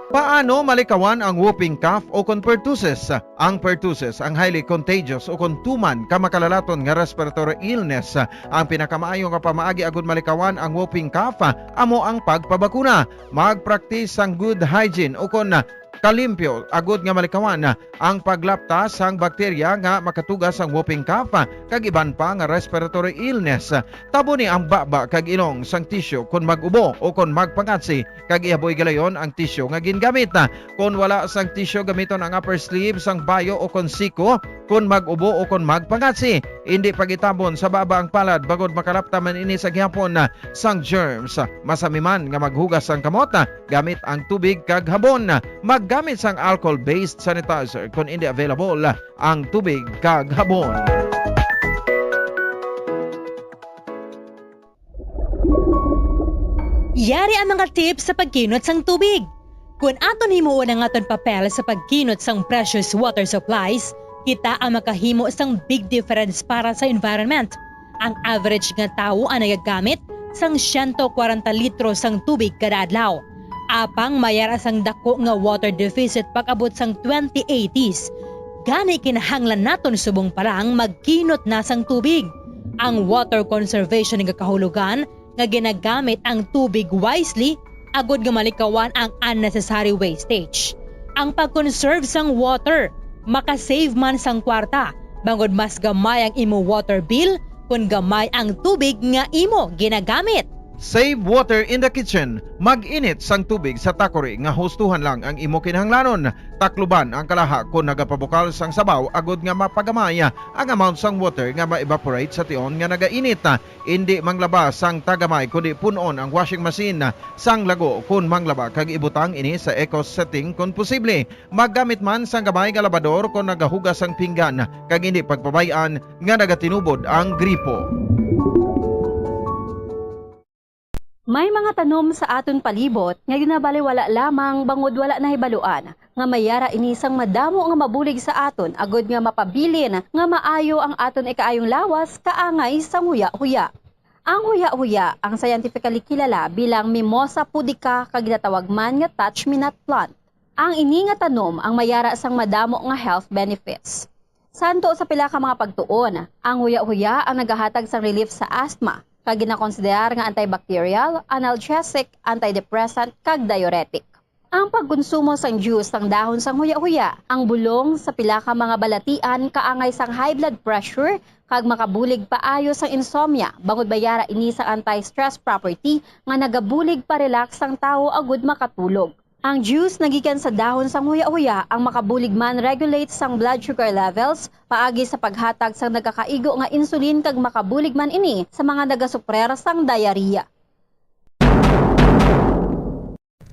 Paano malikawan ang whooping cough o kon pertussis? Ang pertussis ang highly contagious o kon tuman ka makalalaton nga respiratory illness. Ang pinakamaayo nga pamaagi agud malikawan ang whooping cough amo ang pagpabakuna. Mag-practice sang good hygiene o kon kalimpyo agud nga malikawan ang paglapta sang bakterya nga makatuga sang whooping cough kag iban pa nga respiratory illness. Taboni ang baba kag ilong sang tissue kon mag-ubo o kon magpangatsi, kag ihaboy gilayon ang tissue nga gingamit. Kon wala sang tissue, gamiton ang upper sleeve sang bayo o kon siko kon mag-ubo o kon magpangatsi. Indi pagitabon sa baba ang palad bangod makalapta man ini sa gihapon sang germs. Masami man nga maghugas sang kamot gamit ang tubig kag habon. Maggamit sang alcohol-based sanitizer kon indi available ang tubig kag habon. Yari ang mga tips sa pagkinot sang tubig. Kon aton himuon ang aton papel sa pagkinot sang precious water supplies, kita ang makahimo sang big difference para sa environment. Ang average nga tawo ang nagagamit sang siyento kwarenta litro sang tubig kada adlaw. Apang may ara sang dako nga water deficit pag-abot sang twenty eighties. Gani kinahanglan naton subong pa lang magkinot na sang tubig. Ang water conservation nga kahulogan nga ginagamit ang tubig wisely agud nga malikawan ang unnecessary wastage. Ang pag-conserve sang water maka-save man sang kwarta, bangod mas gamay ang imo water bill kon gamay ang tubig nga imo ginagamit. Save water in the kitchen. Mag-init sang tubig sa takori nga hustuhan lang ang imo kinahanglanon. Takluban ang kalaha kon nagapabukal sang sabaw agud nga mapagamay ang amount sang water nga ma-evaporate sa tion nga nagainit. Indi manglaba sang tagamay, kundi pun-on ang washing machine sang lago kon manglaba kag ibutang ini sa eco setting kon posible. Maggamit man sang gamay nga labador kon nagahugas sang pinggan, kag indi pagpabay-an nga nagatinubod ang gripo. May mga tanom sa aton palibot nga ginabaliwala lamang bangod wala nahibaluan nga may ara ini sang madamo nga mabulig sa aton agud nga mapabilin nga maayo ang aton ikaayong lawas kaangay sang huya-huya. Ang huya-huya, ang scientifically kilala bilang Mimosa pudica kag ginatawag man nga touch-me-not plant. Ang ini nga tanom ang may ara sang madamo nga health benefits. Santo sa pila ka mga pagtuon, ang huya-huya ang nagahatag sang relief sa asthma, kag ginakonsiderar nga antibacterial, analgesic, antidepressant, kag diuretic. Ang pagkonsumo sang juice sang dahon sang huya-huya, ang bulong sa pila ka mga balatian kaangay sang high blood pressure kag makabulig paayo sang insomnia, bangod may ara ini sang anti-stress property nga nagabulig pa-relax sang tawo agud makatulog. Ang juice nga gikan sa dahon sang huya-huya ang makabulig man regulate sang blood sugar levels paagi sa paghatag sang nagakaigo nga insulin, kag makabulig man ini sa mga nagasuprer sang diarrhea.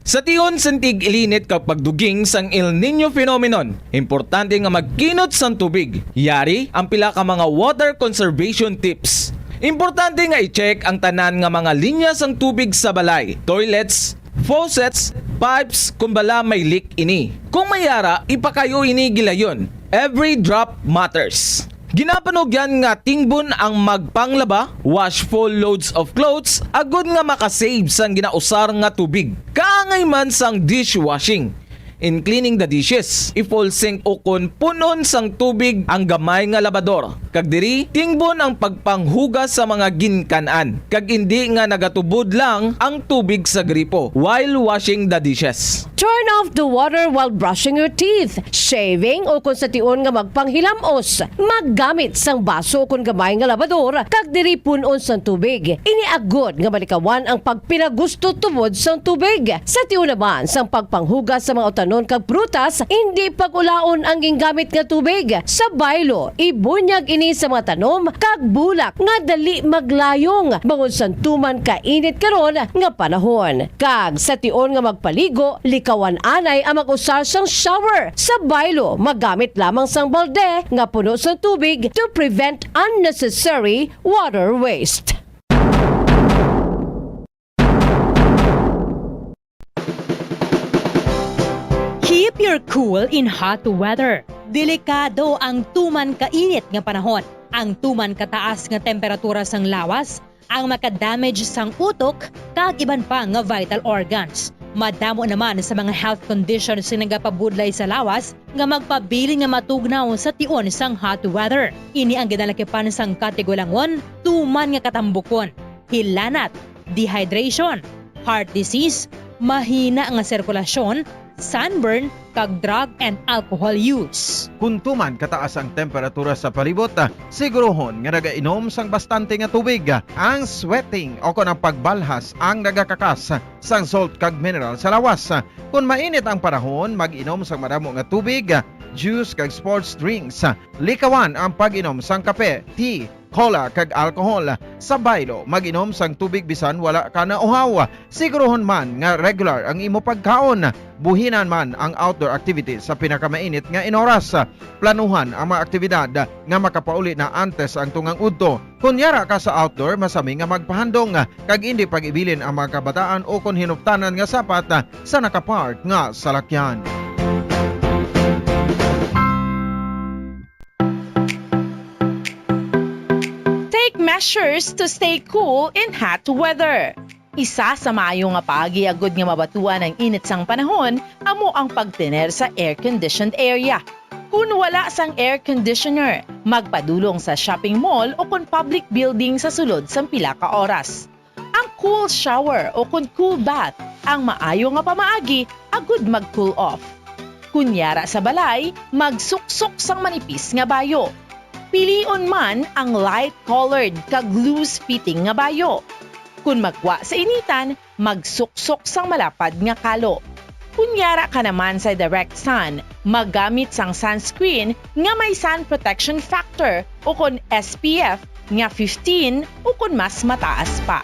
Sa tion sang tig-ilinit kag pagduging sang El Niño phenomenon, importante nga magkinot sang tubig. Yari ang pila ka mga water conservation tips. Importante nga i-check ang tanan nga mga linya sang tubig sa balay, toilets, faucets, pipes, kon bala may leak ini. Kung may ara, ipakayo ini gilayon. Every drop matters. Ginapanugyan nga tingbon ang magpanglaba, wash full loads of clothes, agud nga makasave sang ginausar nga tubig. Kaangay man sang dishwashing. In cleaning the dishes, i-full sink ukon pun-on sang tubig ang gamay nga labador, kag diri tingbon ang pagpanghugas sa mga ginkan-an, kag indi nga nagatubod lang ang tubig sa gripo while washing the dishes. Turn off the water while brushing your teeth, shaving, o kon sa tion nga magpanghilamos. Maggamit sang baso kon gamay nga labador kag diri pun-on sang tubig. Ini agod nga malikawan ang pagpinagusto tubod sang tubig. Sa tion naman sang pagpanghugas sa mga utanon kag prutas, indi pag-ulaon ang gingamit nga tubig. Sa baylo, ibunyag ini sa mga tanom kag bulak nga dali maglayong bangod sang tuman kainit karon nga panahon. Kag sa tion nga magpaligo, likawan anay ang mag-usar sang shower. Sa baylo, magamit lamang sang balde nga puno sang tubig to prevent unnecessary water waste. Keep your cool in hot weather. Delikado ang tuman kainit nga panahon. Ang tuman kataas nga temperatura sang lawas ang maka-damage sang utok kag iban pa nga vital organs. Madamo naman sa mga health conditions nga nagapabudlay sa lawas nga magpabilin nga matugnaw sa tion sang hot weather. Ini ang ginalakipan sang katigulangon, tuman nga katambukon, hilanat, dehydration, heart disease, mahina nga sirkulasyon, sunburn, kag drug and alcohol use. Kon tuman kataas ang temperatura sa palibot, sigurohon nga nagainom sang bastante nga tubig. Ang sweating o kon ang pagbalhas ang nagakakas sang salt kag mineral sa lawas. Kon mainit ang panahon, mag-inom sang madamo nga tubig, juice kag sports drinks. Likawan ang pag-inom sang kape, tea, cola, kag alcohol. Sa baylo, mag-inom sang tubig bisan wala ka nauhaw. Sigurohon man nga regular ang imo pagkaon. Buhinan man ang outdoor activities sa pinakamainit nga inoras. Planuhan ang mga aktibidad nga makapauli na antes ang tungang udto. Kon yara ka sa outdoor, masami nga magpahandong kag indi pag-ibilin ang mga kabataan ukon hinuptanan nga sapat sa nakapark nga salakyan. Take measures to stay cool in hot weather. Isa sa maayo nga paagi agud nga mabatuan ang init sang panahon amo ang pagtener sa air-conditioned area. Kon wala sang air conditioner, magpadulong sa shopping mall o kon public building sa sulod sang pila ka oras. Ang cool shower o kon cool bath ang maayo nga pamaagi agud mag-cool off. Kon yara sa balay, magsuksok sang manipis nga bayo. Pilion man ang light-colored kag loose-fitting nga bayo. Kon magwa sa initan, magsuksok sang malapad nga kalo. Kon yara ka naman sa direct sun, maggamit sang sunscreen nga may sun protection factor o kon S P F nga fifteen o kon mas mataas pa.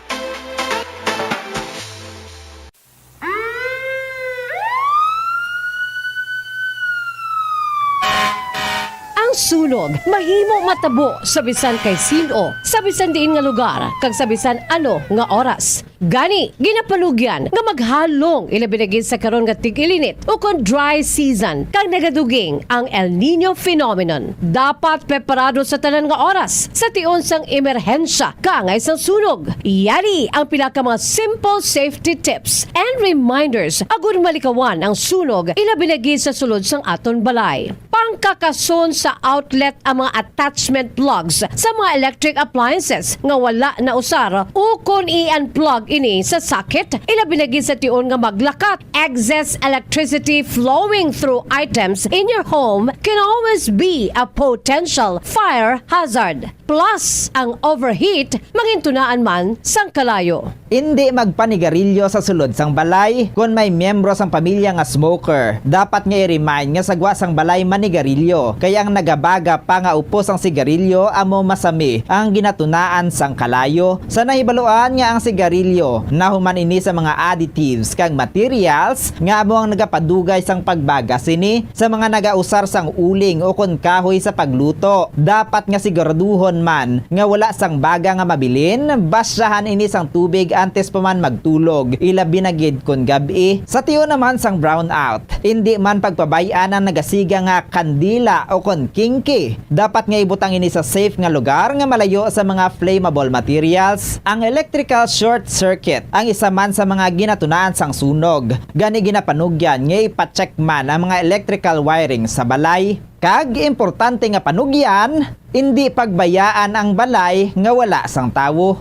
Ang Sunog mahimo matabo sa bisan kay sin-o, sa bisan diin nga lugar, kag sa bisan ano nga oras. Gani, ginapanugyan nga maghalong, ilabi na gid sa karon nga tig-ilinit ukon dry season, kag nagaduging ang El Niño phenomenon. Dapat preparado sa tanan nga oras sa tion sang emerhensya kaangay sang sunog. Yari ang pila ka mga simple safety tips and reminders agud malikawan ang sunog, ilabi na gid sa sulod sang aton balay. Pangkakason sa outlet ang mga attachment plugs sa mga electric appliances nga wala nausar, ukon i-unplug ini sa socket, ilabi na gid sa tion nga maglakat. Excess electricity flowing through items in your home can always be a potential fire hazard. Plus, ang overheat, mangintunaan man sang kalayo. Indi magpanigarilyo sa sulod sang balay. Kon may miyembro sang pamilya nga smoker, dapat nga i-remind nga sa gwa sang balay manigarilyo, kay ang nagabaga pa nga upos sang sigarilyo amo masami ang ginatunaan sang kalayo. Sa nahibaluan nga ang sigarilyo nahuman ini sa mga additives kag materials nga amo ang nagapadugay sang pagbaga sini. Sa mga nagausar sang uling ukon kahoy sa pagluto, dapat nga siguraduhon man nga wala sang baga nga mabilin. Basyahan ini sang tubig antes pa man magtulog, ilabi na gid kon gab-i. Sa tion naman sang brownout, indi man pagpabay-an ang nagasiga nga kandila ukon kingki. Dapat nga ibutang ini sa safe nga lugar nga malayo sa mga flammable materials. Ang electrical short circuit ang isa man sa mga ginatunaan sang sunog. Gani, ginapanugyan nga ipa-check man ang mga electrical wiring sa balay. Kag importante nga panugyan, indi pagbayaan ang balay nga wala sang tawo.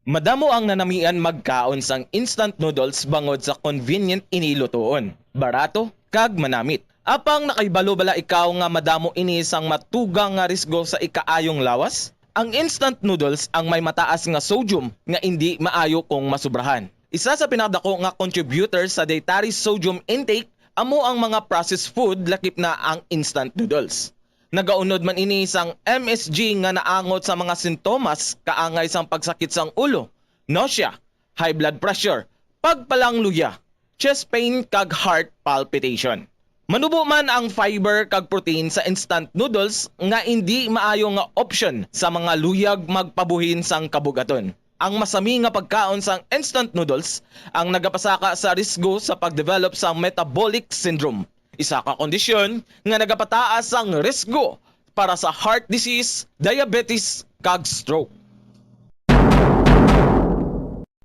Madamo ang nanamian magkaon sang instant noodles bangod sa convenient ini lutoon, barato, kag manamit. Apang nakahibalo bala ikaw nga madamo ini sang matugang nga risgo sa ikaayong lawas? Ang instant noodles ang may mataas nga sodium nga indi maayo kung masubrahan. Isa sa pinakadako nga contributor sa dietary sodium intake amo ang mga processed food, lakip na ang instant noodles. Nagaunod man ini sang M S G nga naangot sa mga sintomas kaangay sang pagsakit sang ulo, nausea, high blood pressure, pagpalangluya, chest pain, kag heart palpitation. Manubo man ang fiber kag protein sa instant noodles nga indi maayo nga opsyon sa mga luyag magpabuhin sang kabug-aton. Ang masami nga pagkaon sang instant noodles ang nagapasaka sa risgo sa pag-develop sang metabolic syndrome, isa ka kondisyon nga nagapataas sang risgo para sa heart disease, diabetes, kag stroke.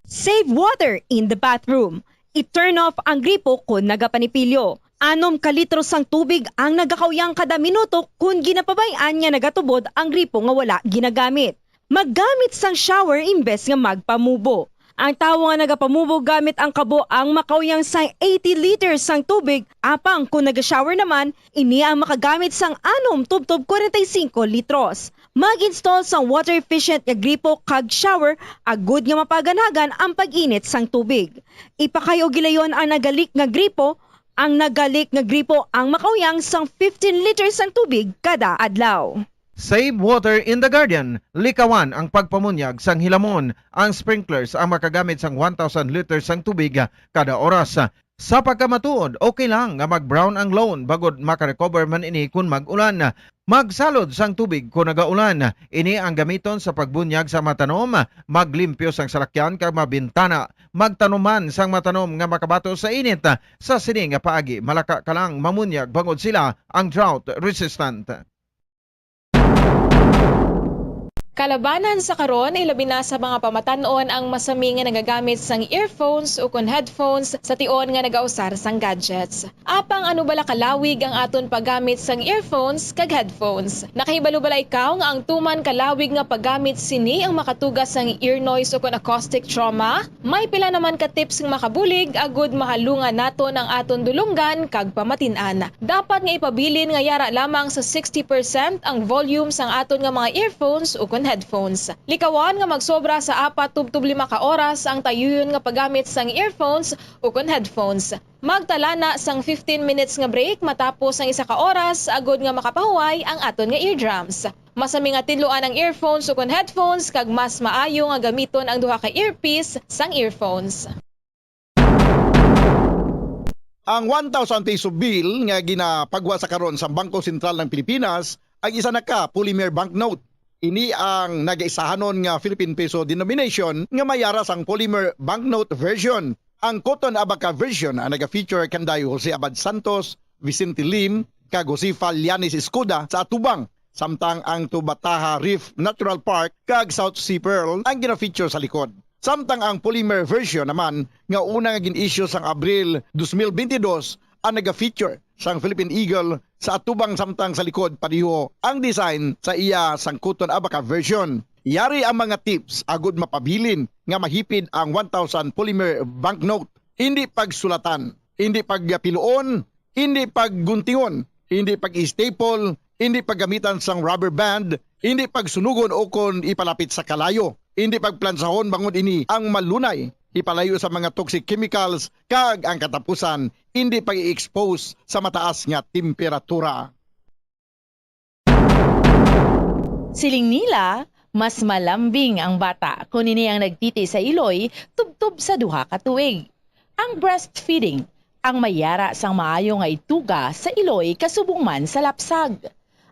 Save water in the bathroom. I-turn off ang gripo kon nagapanipilyo. Anom ka litro sang tubig ang nagakauyang kada minuto kon ginapabay-an nga nagatubod ang gripo nga wala ginagamit. Maggamit sang shower imbes nga magpamubo. Ang tawo nga nagapamubo gamit ang kabo ang makauyang sang eighty liters sang tubig, apang kon naga-shower naman, ini ang makagamit sang anom tubtob kwarenta y singko litros. Mag-install sang water-efficient nga gripo kag shower agud nga mapaganhagan ang pag-init sang tubig. Ipakayo gilayon ang nagalik nga gripo. Ang nagalik nga gripo ang makauyang sang fifteen liters sang tubig kada adlaw. Save water in the garden. Likawan ang pagpamunyag sang hilamon. Ang sprinklers ang makagamit sang one thousand liters sang tubig kada oras. Sa pagkamatuod, okay lang nga mag-brown ang lawn bangod maka-recover man ini kon mag-ulan. Magsalod sang tubig kon nagaulan. Ini ang gamiton sa pagbunyag sa mga tanom, maglimpyo sang salakyan kag mga bintana. Magtanom man sang mga tanom nga makabato sa init. Sa sini nga paagi, malaka ka lang mamunyag bangod sila ang drought resistant. Kalabanan sa karon, ilabi na sa mga pamatan-on ang masami nga nagagamit sang earphones ukon headphones sa tion nga nagausar sang gadgets. Apang ano bala kalawig ang aton paggamit sang earphones kag headphones? Nakahibalo bala ikaw nga ang tuman kalawig nga paggamit sini ang makatuga sang ear noise ukon acoustic trauma? May pila naman ka tips nga makabulig agud mahalungan naton ang aton dulonggan kag pamatin-an. Dapat nga ipabilin nga yara lamang sa sixty percent ang volume sang aton nga mga earphones ukon headphones. Likawan nga magsobra sa apat tubtob lima ka oras ang tayuyon nga paggamit sang earphones ukon headphones. Magtala na sang fifteen minutes nga break matapos ang isa ka oras agud nga makapahuway ang aton nga eardrums. Masami nga tinluan ang earphones ukon headphones, kag mas maayo nga gamiton ang duha ka earpiece sang earphones. Ang one thousand peso bill nga ginapagwa sa karon sa Bangko Sentral ng Pilipinas ang isa na ka polymer banknote. Ini ang nagaisahanon nga Philippine peso denomination nga may yara sang polymer banknote version. Ang Cotton Abaca version ang naga-feature kanday Jose Abad Santos, Vicente Lim, kag Josefa Llanes Escuda sa atubang, samtang ang Tubataha Reef Natural Park kag South Sea Pearl ang gina-feature sa likod. Samtang ang polymer version naman nga una nga gin-issue sang Abril dos mil bentidós ang naga-feature sang Philippine Eagle sa atubang, samtang sa likod pareho ang design sa iya sang Cotton Abaca version. Yari ang mga tips agud mapabilin nga mahipid ang one thousand polymer banknote. Hindi pagsulatan, hindi pagpiluon, hindi pagguntingon, hindi pag-staple, hindi paggamitan sang rubber band, hindi pagsunugon o kon ipalapit sa kalayo, hindi pagplansahon bangod ini ang malunay ipalayo sa mga toxic chemicals, kag ang katapusan, hindi pag-i-expose sa mataas nga temperatura. Siling nila, mas malambing ang bata kon ini ang nagtiti sa iloy tubtob sa duha ka tuig. Ang breastfeeding ang may yara sang maayo nga ituga sa iloy kasubong man sa lapsag.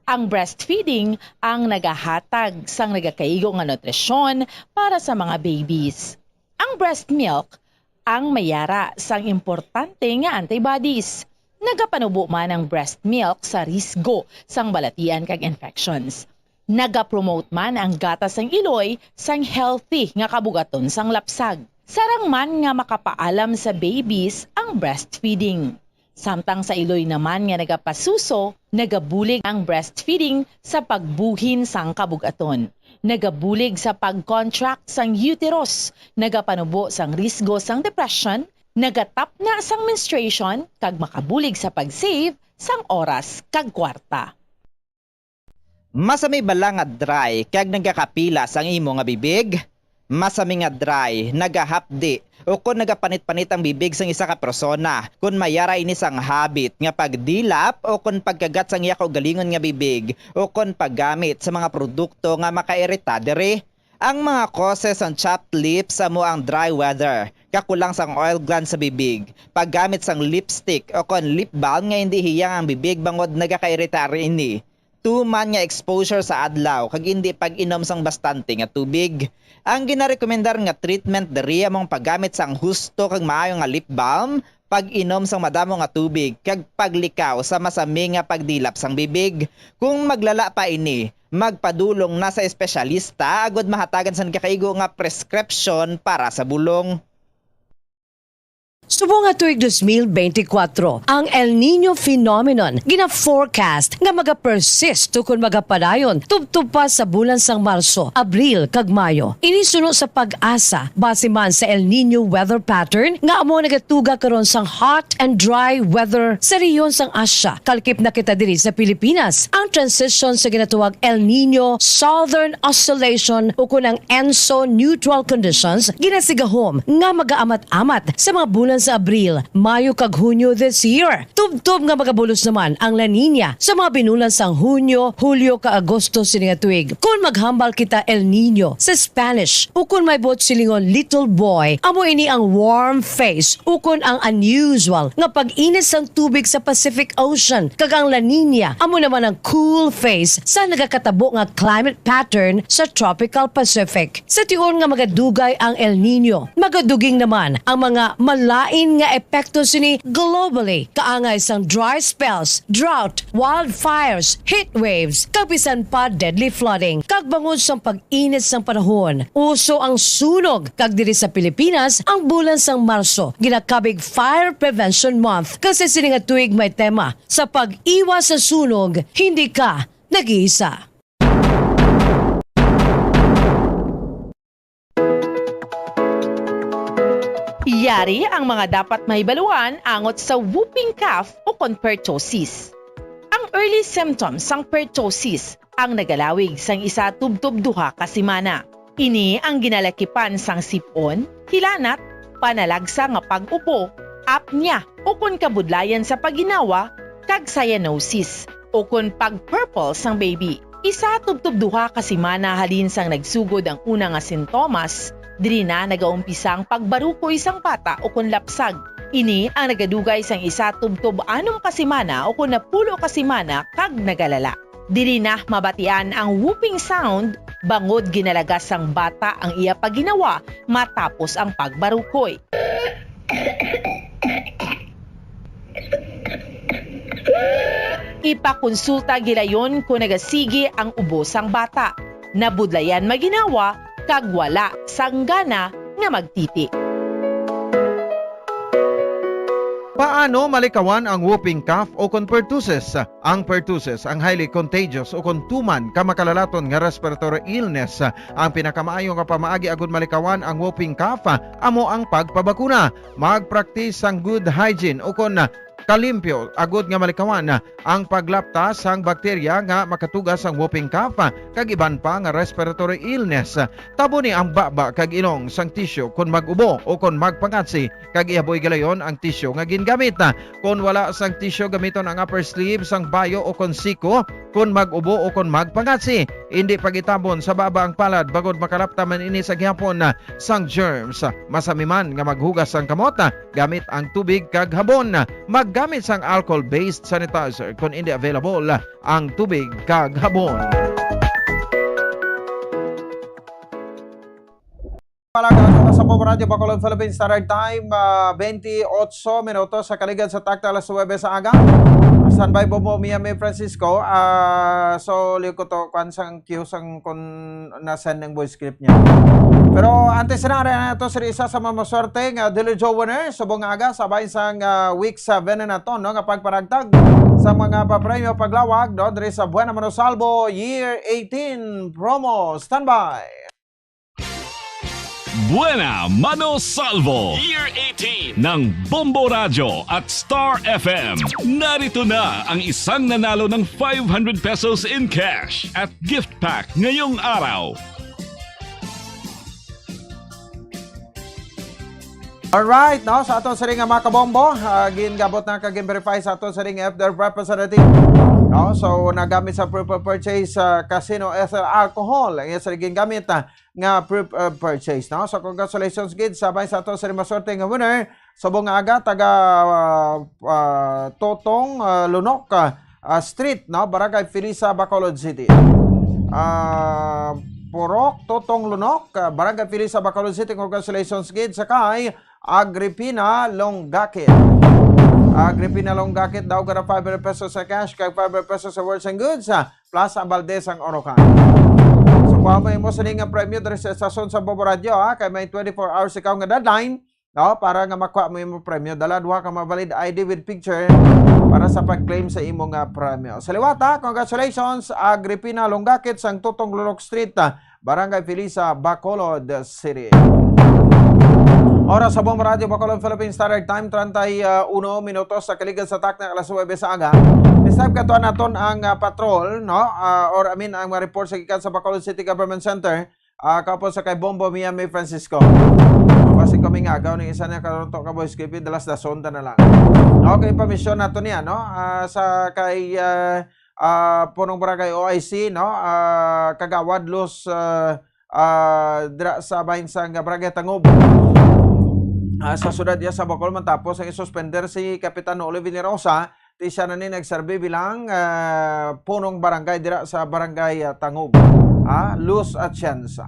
Ang breastfeeding ang nagahatag sang nagakaigo nga nutrisyon para sa mga babies. Ang breast milk ang may yara sang importante nga antibodies. Nagapanubo man ang breast milk sa risgo sang balatian kag infections. Nagapromote man ang gatas sang iloy sang healthy nga kabugaton sang lapsag. Sarang man nga makapaalam sa babies ang breastfeeding. Samtang sa iloy naman nga nagapasuso, nagabulig ang breastfeeding sa pagbuhin sang kabug-aton. Nagabulig sa pag-contract sang uterus, nagapanubo sang risgo sang depression, nagatapna sang menstruation, kag makabulig sa pag-save sang oras kag kwarta. Masami bala nga dry kag nagakapilas ang imo nga bibig? Masami nga dry, nagahapdi, o kon nagapanit-panit ang bibig sang isa ka persona, kon may yara ini sang habit nga pagdilap o kon pagkagat sang iya kaugalingon nga bibig o kon paggamit sa mga produkto nga makairita diri. Ang mga causes sang chapped lips amo ang dry weather, kakulang sang oil glands sa bibig, paggamit sang lipstick o kon lip balm nga indi hiyang ang bibig bangod nagakairita ini, tuman nga exposure sa adlaw kag indi pag-inom sang bastante nga tubig. Ang ginarekomendar nga treatment diri amo ang paggamit sang husto kag maayo nga lip balm, pag-inom sang madamo nga tubig, kag paglikaw sa masami nga pagdilap sang bibig. Kung maglala pa ini, magpadulong na sa espesyalista agud mahatagan sang nagakaigo nga preskripsyon para sa bulong. Subong nga tuig dos mil bente kwatro, ang El Niño phenomenon gina-forecast nga magapersist ukon magapadayon tubtob pa sa bulan sang Marso, Abril, kag Mayo. Ini suno sa PAGASA, base man sa El Niño weather pattern nga amo nagatuga karon sang hot and dry weather sa rehiyon sang Asia. Kalkip na kita diri sa Pilipinas. Ang transition sa ginatawag El Niño Southern Oscillation ukon ang ENSO neutral conditions ginasigahom nga magaamat-amat sa mga bulan sa Abril, Mayo kag Hunyo this year. Tubtob nga magabulos naman ang La Niña sa mga binulan sang Hunyo, Hulyo kag Agosto sini nga tuig. Kon maghambal kita El Niño sa Spanish ukon may buot silingon little boy, amo ini ang warm phase ukon ang unusual nga pag-init sang tubig sa Pacific Ocean, kag ang La Niña amo naman ang cool phase sa nagakatabo nga climate pattern sa tropical Pacific. Sa tion nga magadugay ang El Niño, magaduging naman ang mga malain nga epekto sini globally, kaangay sang dry spells, drought, wildfires, heat waves, kag bisan pa deadly flooding. Kag bangod sang pag-init sang panahon, uso ang sunog, kag diri sa Pilipinas, ang bulan sang Marso ginakabig Fire Prevention Month, kag sa sini nga tuig may tema, "Sa pag-iwas sa sunog, hindi ka nag-iisa." Yari ang mga dapat mahibaluan angot sa whooping cough o kon pertussis. Ang early symptoms sang pertussis ang nagalawig sang isa tubtob duha ka semana. Ini ang ginalakipan sang sip-on, hilanat, panalagsa nga pag-upo, apnea, ukon kabudlayan sa pagginawa, kag cyanosis, ukon pag-purple sang baby. Isa tubtob duha ka semana halin sang nagsugod ang una nga sintomas, diri na nagaumpisa ang pagbarukoy sang bata ukon lapsag. Ini ang nagadugay sang isa tubtob anom ka semana o kon napulo ka semana kag nagalala. Diri na mabatian ang whooping sound bangod ginalagas sang bata ang iya pagginawa matapos ang pagbarukoy. Ipakonsulta gilayon kon nagasigi ang ubo sang bata, nabudlayan maginawa, kag wala sang gana nga magtiti. Paano malikawan ang whooping cough o kon pertussis? Ang pertussis, ang highly contagious o kon tuman ka makalalaton nga respiratory illness. Ang pinakamaayo nga pamaagi agud malikawan ang whooping cough amo ang pagpabakuna. Magpraktis sang good hygiene o kon kalimpyo agud nga malikawan ang paglapta sang bakterya nga makatuga sang whooping cough kag iban pa nga respiratory illness. Taboni ang baba kag ilong sang tisyu kon mag-ubo o kon magpangatsi, kag ihaboy galayon ang tisyu nga gingamit. Kon wala sang tisyu, gamiton ang upper sleeve sang bayo o kon siko kon mag-ubo o kon magpangatsi. Indi pag-itabon sa baba ang palad bangod makalapta man ini sa gihapon sang germs. Masami man nga maghugas sang kamot gamit ang tubig kag habon. Maggamit sang alcohol-based sanitizer kon indi available ang tubig kag habon. Palagato sa Bombo Radyo Bacolod Philippine Standard Time, ah, twenty-eight minutos sa kaligad sa takta alas nuebe sa aga. Standby, Bombo Mia, May Francisco. Ah, so, liw ko to, kwan sang cue sang kun na-send ang voice clip niya. Pero antes na, ari na to, sir, isa sa mga maswerte nga Dili Joe winner, subong nga aga, sa bahin sang, ah, week seven na nato, no, nga pagparagtag sa mga papremyo paglawag, no, diri sa Buena Mano Salvo Year eighteen promo. Standby! Buena Mano Salvo Year eighteen ng Bombo Radyo at Star F M. Narito na ang isang nanalo ng five hundred pesos in cash at gift pack ngayong araw. Alright, no? Sa ato siring nga mga kabombo, ah, gingabot na kag gin-verify sa ato siring F D R representative. No? So, nagamit sa proof of purchase sa Casino S L alcohol. Ang iya siring gingamit, ah, nga proof of purchase, no? So, congratulations gid sa bay sa ato siring maswerte nga winner. Subong nga aga, taga, ah, ah, Totong, ah, Lunok, ah, ah, Street, no? Barangay Felisa, Bacolod City. Ah, Purok, Totong Lunok, ah, Barangay Felisa, Bacolod City. Congratulations gid sa kay Agripina Longakit. Agripina Longakit, daw ka na five hundred pesos sa cash, kag five hundred pesos sa words and goods, ah, plus ang balde sang Orocan. So, kuha mo imo sini nga premyo diri sa estasyon sa Bombo Radyo, ha, kay may twenty-four hours ikaw nga deadline, no, para nga makuha mo imo premyo. Dala duha ka mga valid I D with picture para sa pag-claim sa imo nga premyo. Sa liwat, ha, congratulations, Agripina Longakit sang Totong Lunok Street, ah, Barangay Felisa, Bacolod City. Oras sa Bombo Radyo Bacolod Philippine Standard Time, treinta y uno minutos sa kaligad sa takna alas nuebe sa aga. This time, katuan naton ang, ah, patrol, no? Ah, or, I mean, ang mga report sa gikan sa Bacolod City Government Center. Ah, kaupod sa kay Bombo Miami Francisco. Kasi kami nga, agaw ning isa na karonto ka boys, kipi, dalas dason ta na lang. Okay, pamisyon nato niya, no? Ah, sa kay, ah, ah, punong barangay O I C, no? Ah, Kagawad Luz, ah, ah, dira sa bahin sang Barangay Tangob. Ah, sa siyudad iya sa Bacol, matapos ang isuspender si Kapitan Noli Villarosa, ti siya na ni nagserbi bilang, ah, punong barangay dira sa Barangay, ah, Tangob. Ah, Luz Atienza.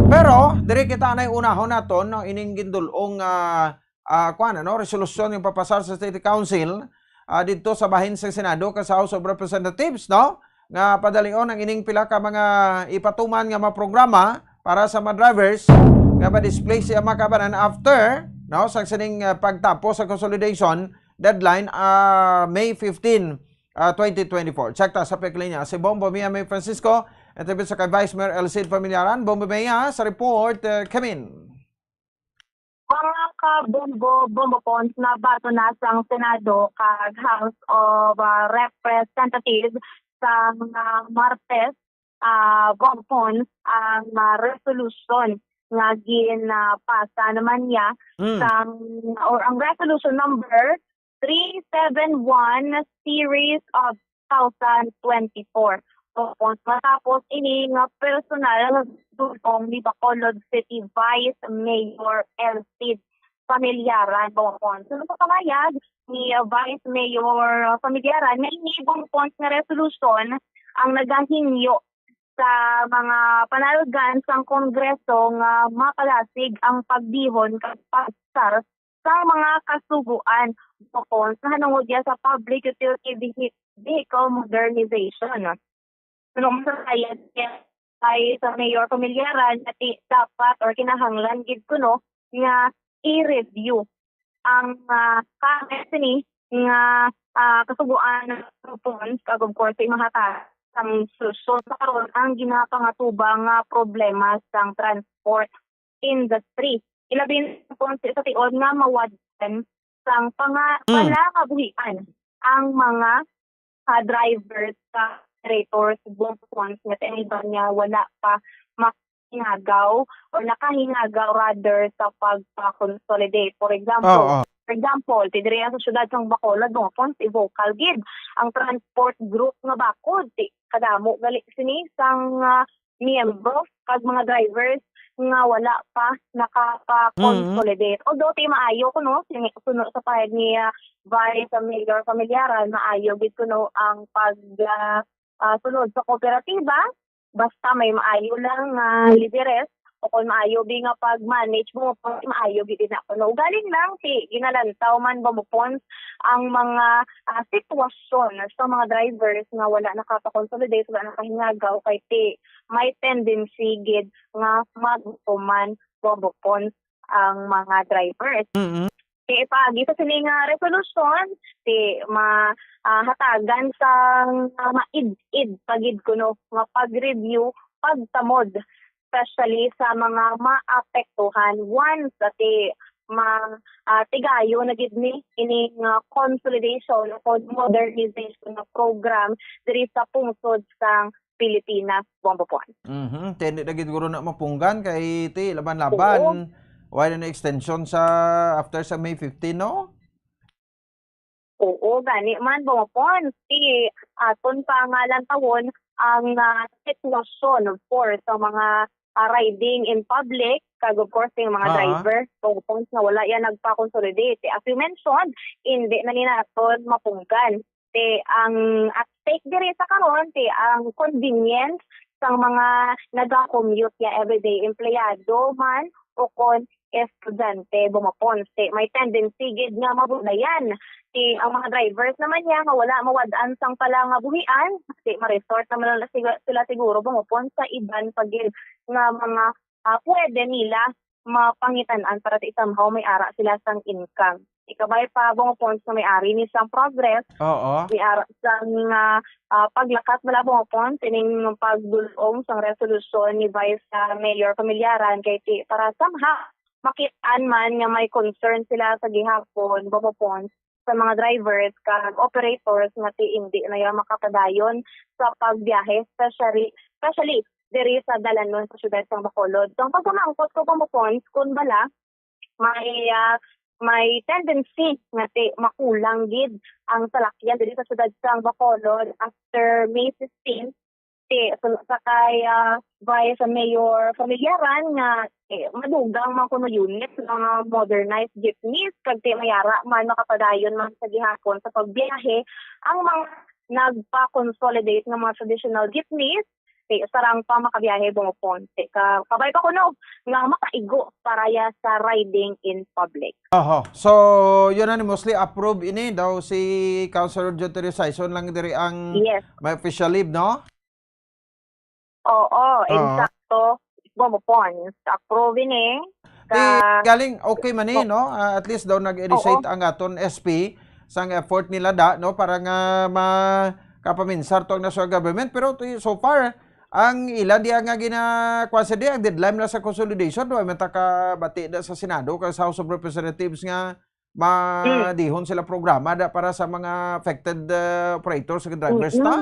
Pero, diri kita anay unahon naton, no, ining gindul-ong, ah, ah, kuwan, ano, resolusyon yung papasar sa State Council, ah, didto sa bahin sa Senado kag sa House of Representatives, no? Nga padalion ang ining pila ka mga ipatuman nga mga programa para sa mga drivers nga ma-display siya mga kabanan after, no, sa sining, ah, pagtapos sa consolidation deadline, ah, May fifteen, ah, twenty twenty-four. Check ta sa pick linya. Si Bombo Mia May Francisco, interview sa kay Vice Mayor El Cid Familiaran. Bombo Mia, sa report, eh, Kemin. Mga kabombo, bombopons, nabaton na sang Senado kag House of, ah, Representatives sang, ah, Martes, ah, bombopons, ang, ah, resolution nga ginapasa naman niya Mm. sang, or ang resolution number three seven one series of two thousand twenty-four. Tapos, matapos ini nga personal nga dulong ni Bacolod City Vice Mayor El Cid Familyaran, Bongpon. So, sa pangayag ni, uh, Vice Mayor Familyaran, nga ini, Bongpon, nga resolution ang nagahingyo sa mga panalgan sang Kongreso nga mapalasig ang pagdihon kag pagsar sang mga kasugoan, Bongpon, sa hanungod niya sa Public Utility Vehi-, Vehicle Modernization. Suno man sa sayad niya, ay sa Mayor Familyaran, nga ti-, dapat or kinahanglan gid kuno nga i-review ang, ah, comment sini nga, ah, kasugoan, Bongpon, kag of course, imahatag sang solusyon sa karon ang ginapangatubang nga problema sang transport industry. Ilabi na, Bongpon, sa tiod nga mawad-an sang panga-, Mm. palangabuhian ang mga, ah, drivers sa operators, Bongpon, nga tiniban niya wala pa makahingagaw or nakahingagaw rather sa pagpa-consolidate. For example, Oo. for example, ti diri sa siyudad sang Bacolod, Bongpon, ti vocal gid ang transport group nga bakod, ti kadamo gali sini sang, ah, miyembro kag mga drivers nga wala pa nakapa-consolidate. Mm. Although, ti maayo kuno, sini-, suno sa pahayag ni, ah, Vice Mayor Familyaran, maayo gid kuno ang pag, ah, ah, sulod sa kooperatiba, basta may maayo lang nga lideres, o kung maayo bi nga pag-manage, Bongpon, maayo gid na kuno. Ugaling lang, ti ginalantaw man, Bongpon, ang mga, ah, sitwasyon sa mga drivers nga wala nakapa-consolidate, wala nakahingagaw, kay ti may tendency gid nga maghuman, Bongpon, ang mga drivers. Mm. Kay paagi sa sini nga resolution, ti ma-, ah, hatagan sang, ah, maid-id pa gid kuno nga pag-review, pagtamod, especially sa mga maapektuhan once, ah, ti ma-, ah, tigayon na gid ni ining, ah, consolidation o modernization nga program diri sa pungsod sang Pilipinas, Bongpon. Mhm. Ti hindi na gid guro na mapunggan kay ti laban-laban. Oo. Wala na extension sa after sa May fifteen, no? Oo, gani man, Bongpon. Ti aton pa nga lantawon ang, ah, sitwasyon, of course, sa mga, ah, riding in public, kag of course, yung mga Ah. driver, Bongpon, nga wala yan nagpa-consolidate. As you mentioned, hindi na ni naton mapunggan. Ti ang at stake diri sa karon, ti ang convenience sang mga naga-commute ya everyday, empleyado man o kon estudyante, Bongpon. Ti may tendency gid nga mabudlayan. Ti ang mga drivers naman niya nga wala mawad-an sang palangabuhian, ti ma-resort naman lang sila, sila siguro, Bongpon, sa iban pa gid nga mga, ah, pwede nila mapangitan-an para ti somehow may ara sila sang income. Ti kabay pa, Bongpon, nga may ari ni sang progress, Oo. may ara sang, ah, ah, paglakat bala, Bongpon, sining pagdul-ong sang resolusyon ni Vice, ah, Mayor Familyaran kay ti para somehow makit-an man nga may concern sila sa gihapon, Bongpon, sa mga drivers kag operators nga ti indi na ya makapadayon sa pagbiyahe, especially, especially diri sa dalanon sa siyudad sang Bacolod. So, ang pagpamangkot ko, Bongpon, kung bala may, ah, may tendency nga ti makulang gid ang salakyan diri sa siyudad sang Bacolod after May fifteen, ti, so, sa kay, ah, Vice Mayor Familyaran nga, eh, madugang man kuno unit nga mga modernized jeepneys, kag ti may ara man makapadayon man sa gihapon sa pagbiyahe ang mga nagpa-consolidate nga mga traditional jeepneys, ti sarang pa makabiyahe, Bongpon. Ti ka-, kabay pa kuno nga makaigo para ya sa riding in public. Oho. So, unanimously approve ini daw si Councilor Jotero Sison lang diri ang Yes. may official leave, no? Oo, Oo. Insakto. Bongpon, approve ini. Di, Ka- galing, okay man eh, Oo. no? Ah, at least daw nag-initiate Oo. ang aton S P sang effort nila da, no? Para nga makapaminsar to ang national government. Pero ti-, so far, ang ila diya nga gina-, kuwan sa diya, ang deadline na sa consolidation, no? May takabati na sa Senado, kag sa House of Representatives nga Hmm. madihon sila programa da para sa mga affected, ah, operators, sa drivers, Mm-mm. ta?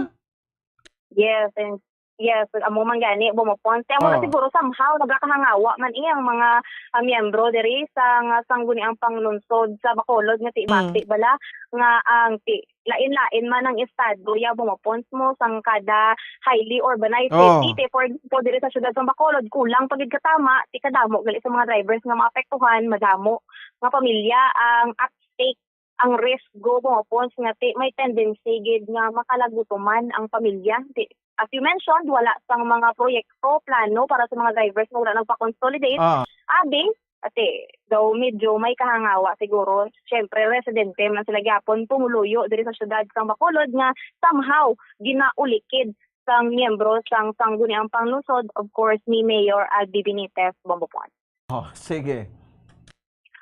Yes, and yes, amo man gani, Bongpon. Ti amo na Oo. siguro somehow nagakahangawa man eh ang mga, ah, miyembro diri sa nga sangguniang panglungsod sa Bacolod nga ti Mm. bati bala nga ang ti-, lain-lain man ang estado ya, Bongpon, mo sang kada highly urbanized Oo. city. Ti, for example, diri sa siyudad sa Bacolod, kulang pa gid katama, ti kadamo gali sa mga drivers nga maapektuhan, madamo nga pamilya ang at stake, ang risgo, mga pons, nga ti-, may tendency gid nga makalagutuman ang pamilya. Ti-, as you mentioned, wala sang mga proyekto, plano para sa mga drivers nga wala nagpa-consolidate. Ah. Abi, ati, daw medyo may kahangawa siguro. Siyempre, residente man sila gyapon, pumuluyo diri sa siyudad sang Bacolod nga somehow ginaulikid sang miyembro sang Sangguniang Panglungsod, of course, ni Mayor Albi Benitez, Bombo Pons. Oh, sige.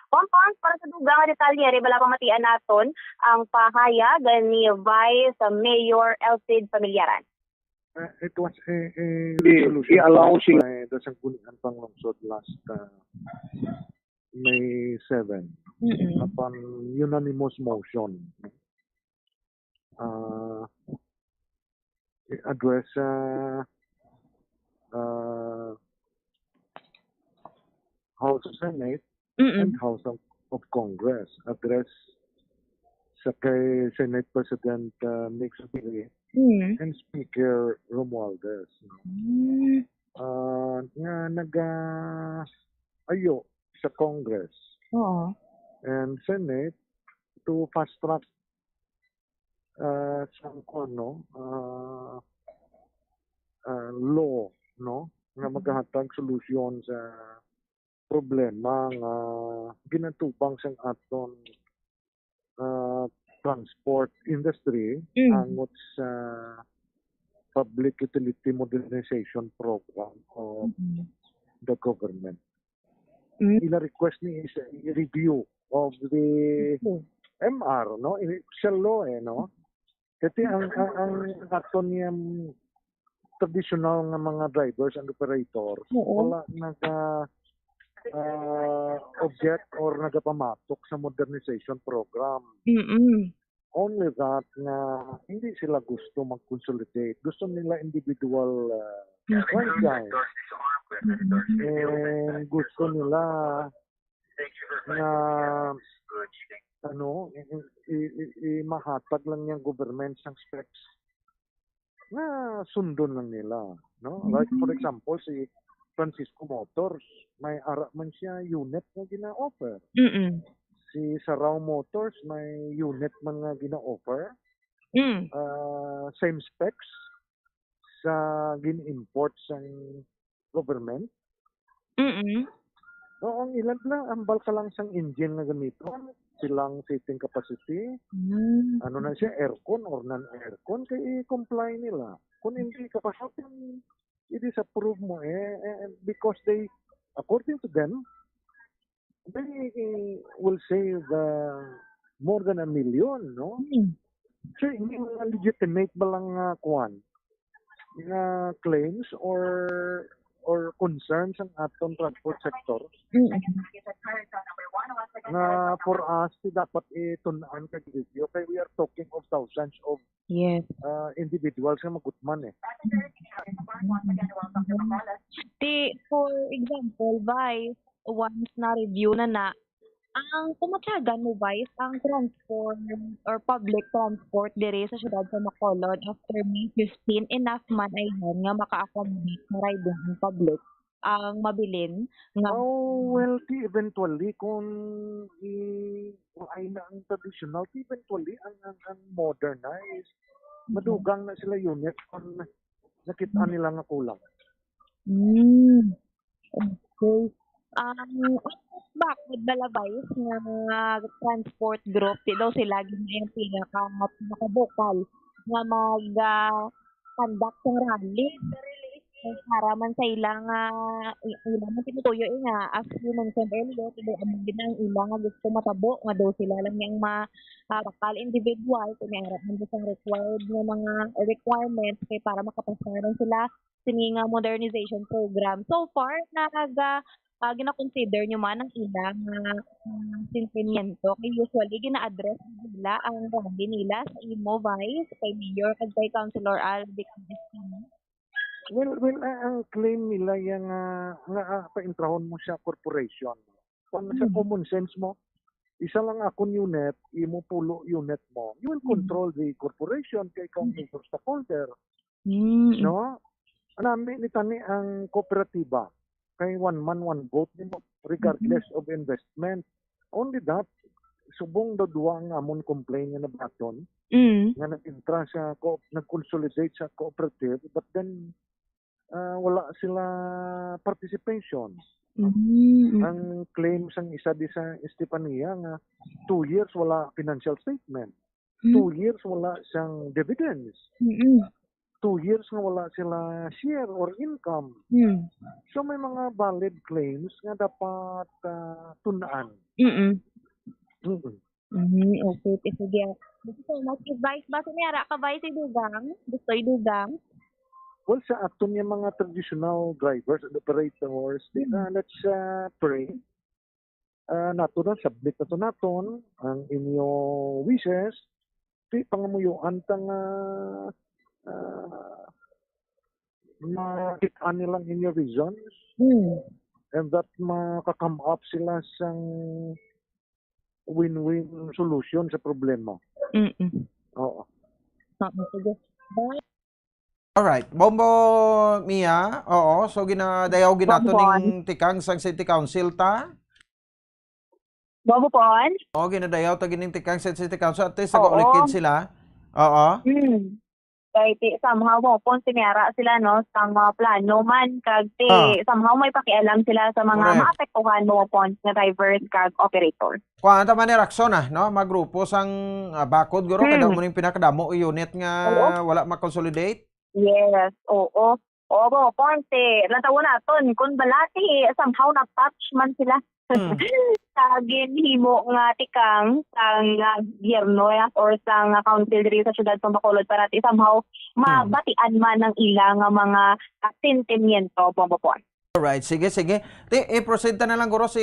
Pampang, para sa dugang nga detalye, ri bala pamatian naton ang pahayag ni Vice Mayor Elcid Familiaran. Uh, it was a, a He, resolution he allowing by the Sangguniang Panglungsod last, uh, May seven, Mm-mm. upon unanimous motion. Uh, address, uh, uh, House of Senate Mm-mm. and House of, of Congress. Address sa kay Senate President, uh, Nick Zubiri Mm. and Speaker Romualdez, no? Mm. Uh, nga naga-, ayo sa Congress Oo. and Senate to fast track, uh, sa, ano, uh, uh, law, no, nga Mm. magahatag solusyon sa problema nga ginatubang sang aton, ah, transport industry Mm. angot sa Public Utility Modernization Program of Mm. the government. Mm. Ila request ni is a review of the Mm. M R, no? Siya law, eh, no? Kasi ang, ang, ang aton niyang traditional nga mga drivers and operators, Oo. wala naga, ah, object or nagapamatok sa modernization program. Mm-mm. Only that nga hindi sila gusto mag-consolidate. Gusto nila individual, ah, Okay. franchise. Mm-mm. And gusto nila nga, ano, i, i, i, i, mahatag lang niyang government sang specs nga sundon lang nila, no? Like, for Mm. example, si Francisco Motors, may ara man siya unit nga gina-offer. Mm-mm. Si Sarao Motors, may unit man nga gina-offer. Mm. Ah, same specs sa gin-import sang government. Mm-mm. Oo, ang ilan lang, ambal ka lang sang engine nga gamiton, silang seating capacity, Mm. ano na siya, aircon or non-aircon, kay i-comply nila. Kung hindi ka pa, how can i-disapprove mo, eh, eh, because they, according to them, they, eh, will save, uh, more than a million, no? Mm. So, hindi mga legitimate ba lang nga kuwan, nga claims or, or concerns ang aton transport sector? Mm. Nga for us, ti dapat itun-an kag review kay we are talking of thousands of, Yes. uh, individuals nga magutman, eh. Ti, for example, Vice, once na-review na na, ang pumatyagan mo, Vice, ang transport or public transport diri sa siyudad sa Bacolod after May fifteen, enough man ay yan nga maka-accommodate sa riding ang public, ang mabilin nga Oh, well, ti eventually, kung i-, ay na ang traditional, ti eventually, ang, ang, ang modernized, Mm. madugang na sila unit kung nakita Mm. nila nga kulang. Mm. Okay. Um, ang bakod bala, Vice, nga mga transport group, di daw sila gid ang pinaka, pinakabukal nga mag, ah, conduct ng rally. Para man sa ila nga, i-, ila man tinutuyo, eh, nga, as you mentioned earlier, di daw amo gid ang ila nga gusto matabo, nga daw sila lang yang ma-, ah, bakal individual, kung may ara man daw sang required nga mga requirements, kay para makapasa rin sila sini nga modernization program. So far, naga, ah, gina-consider nyo man ang ila nga, ah, sentimiento? Kay usually, gina-address nila ang rally nila sa imo, Vice, kay Mayor, kag kay Councilor Alvic Espino. Well, well, a-, ang claim nila yang, ah, nga, ah, paintrahon mo sa corporation. Kung sa Mm. common sense mo, isa lang akon unit, imo pulo unit mo, you will Mm. control the corporation kay ikaw ang Mm. major stockholder. Mm. No? Nami ni tani ang kooperatiba kay one man, one vote nimo, regardless Mm. of investment. Only that, subong daw duwa ang amon complaint nga nabaton, Mm. nga nag-intra sa co-, nag-consolidate sa cooperative, but then, ah, wala sila participation. Mm. Ang claim sang isa di sa Estefania nga two years wala financial statement. Mm. Two years wala siyang dividends. Mm. Two years nga wala sila share or income. Mm. So may mga valid claims nga dapat, ah, tun-an. Mm. Mm. Mm, okay, sige. Thank you so much. Vice, basi may ara ka, Vice, idugang? Gusto idugang? Well, sa aton nga mga traditional drivers and operators, di, Mm. ah, let's, ah, pray. Ah, nato na, submit nato naton ang inyo wishes. Di pangamuyoan ta nga, ah, makita nilang inyo reasons Mm. and that maka-come up sila sang win-win solution sa problema. Mm. Oo. Oo, sige. Bye. Alright. Bombo Mia, oo. So, ginadayaw ginato Bonbon. ning tikang sang City Council ta? Bobo Pon? Oo, ginadayaw ta gining tikang sa City Council. At least, Oo. nag-ulikid sila. Oo. Hmm. Kay ti, somehow, Bobo Pon, siniyara sila, no, sa mga plano man, kag ti, Ah. somehow may pakialam sila sa mga Correct. maapektuhan, Bobo Pon, nga drivers kag operators. Kuhaan ta man ni Raxon, ah, no? Mga grupo sang, ah, bakod, guro, Hmm. kada mo ning pinakadamo unit nga Oo. wala ma-consolidate. Yes, oo. Oo, Bobo Pon, ti, natawon naton, kung balati, somehow na-touch man sila. Hmm. Sa ginhimo nga tikang sang, ah, gobyerno, eh, or sang, ah, council diri sa siyudad sa Bacolod para ti somehow Hmm. mabatian man ang ila nga mga, ah, sentimiento, Bobo Pon. Alright, sige, sige. Ti, i-proceed ta na lang, guro, si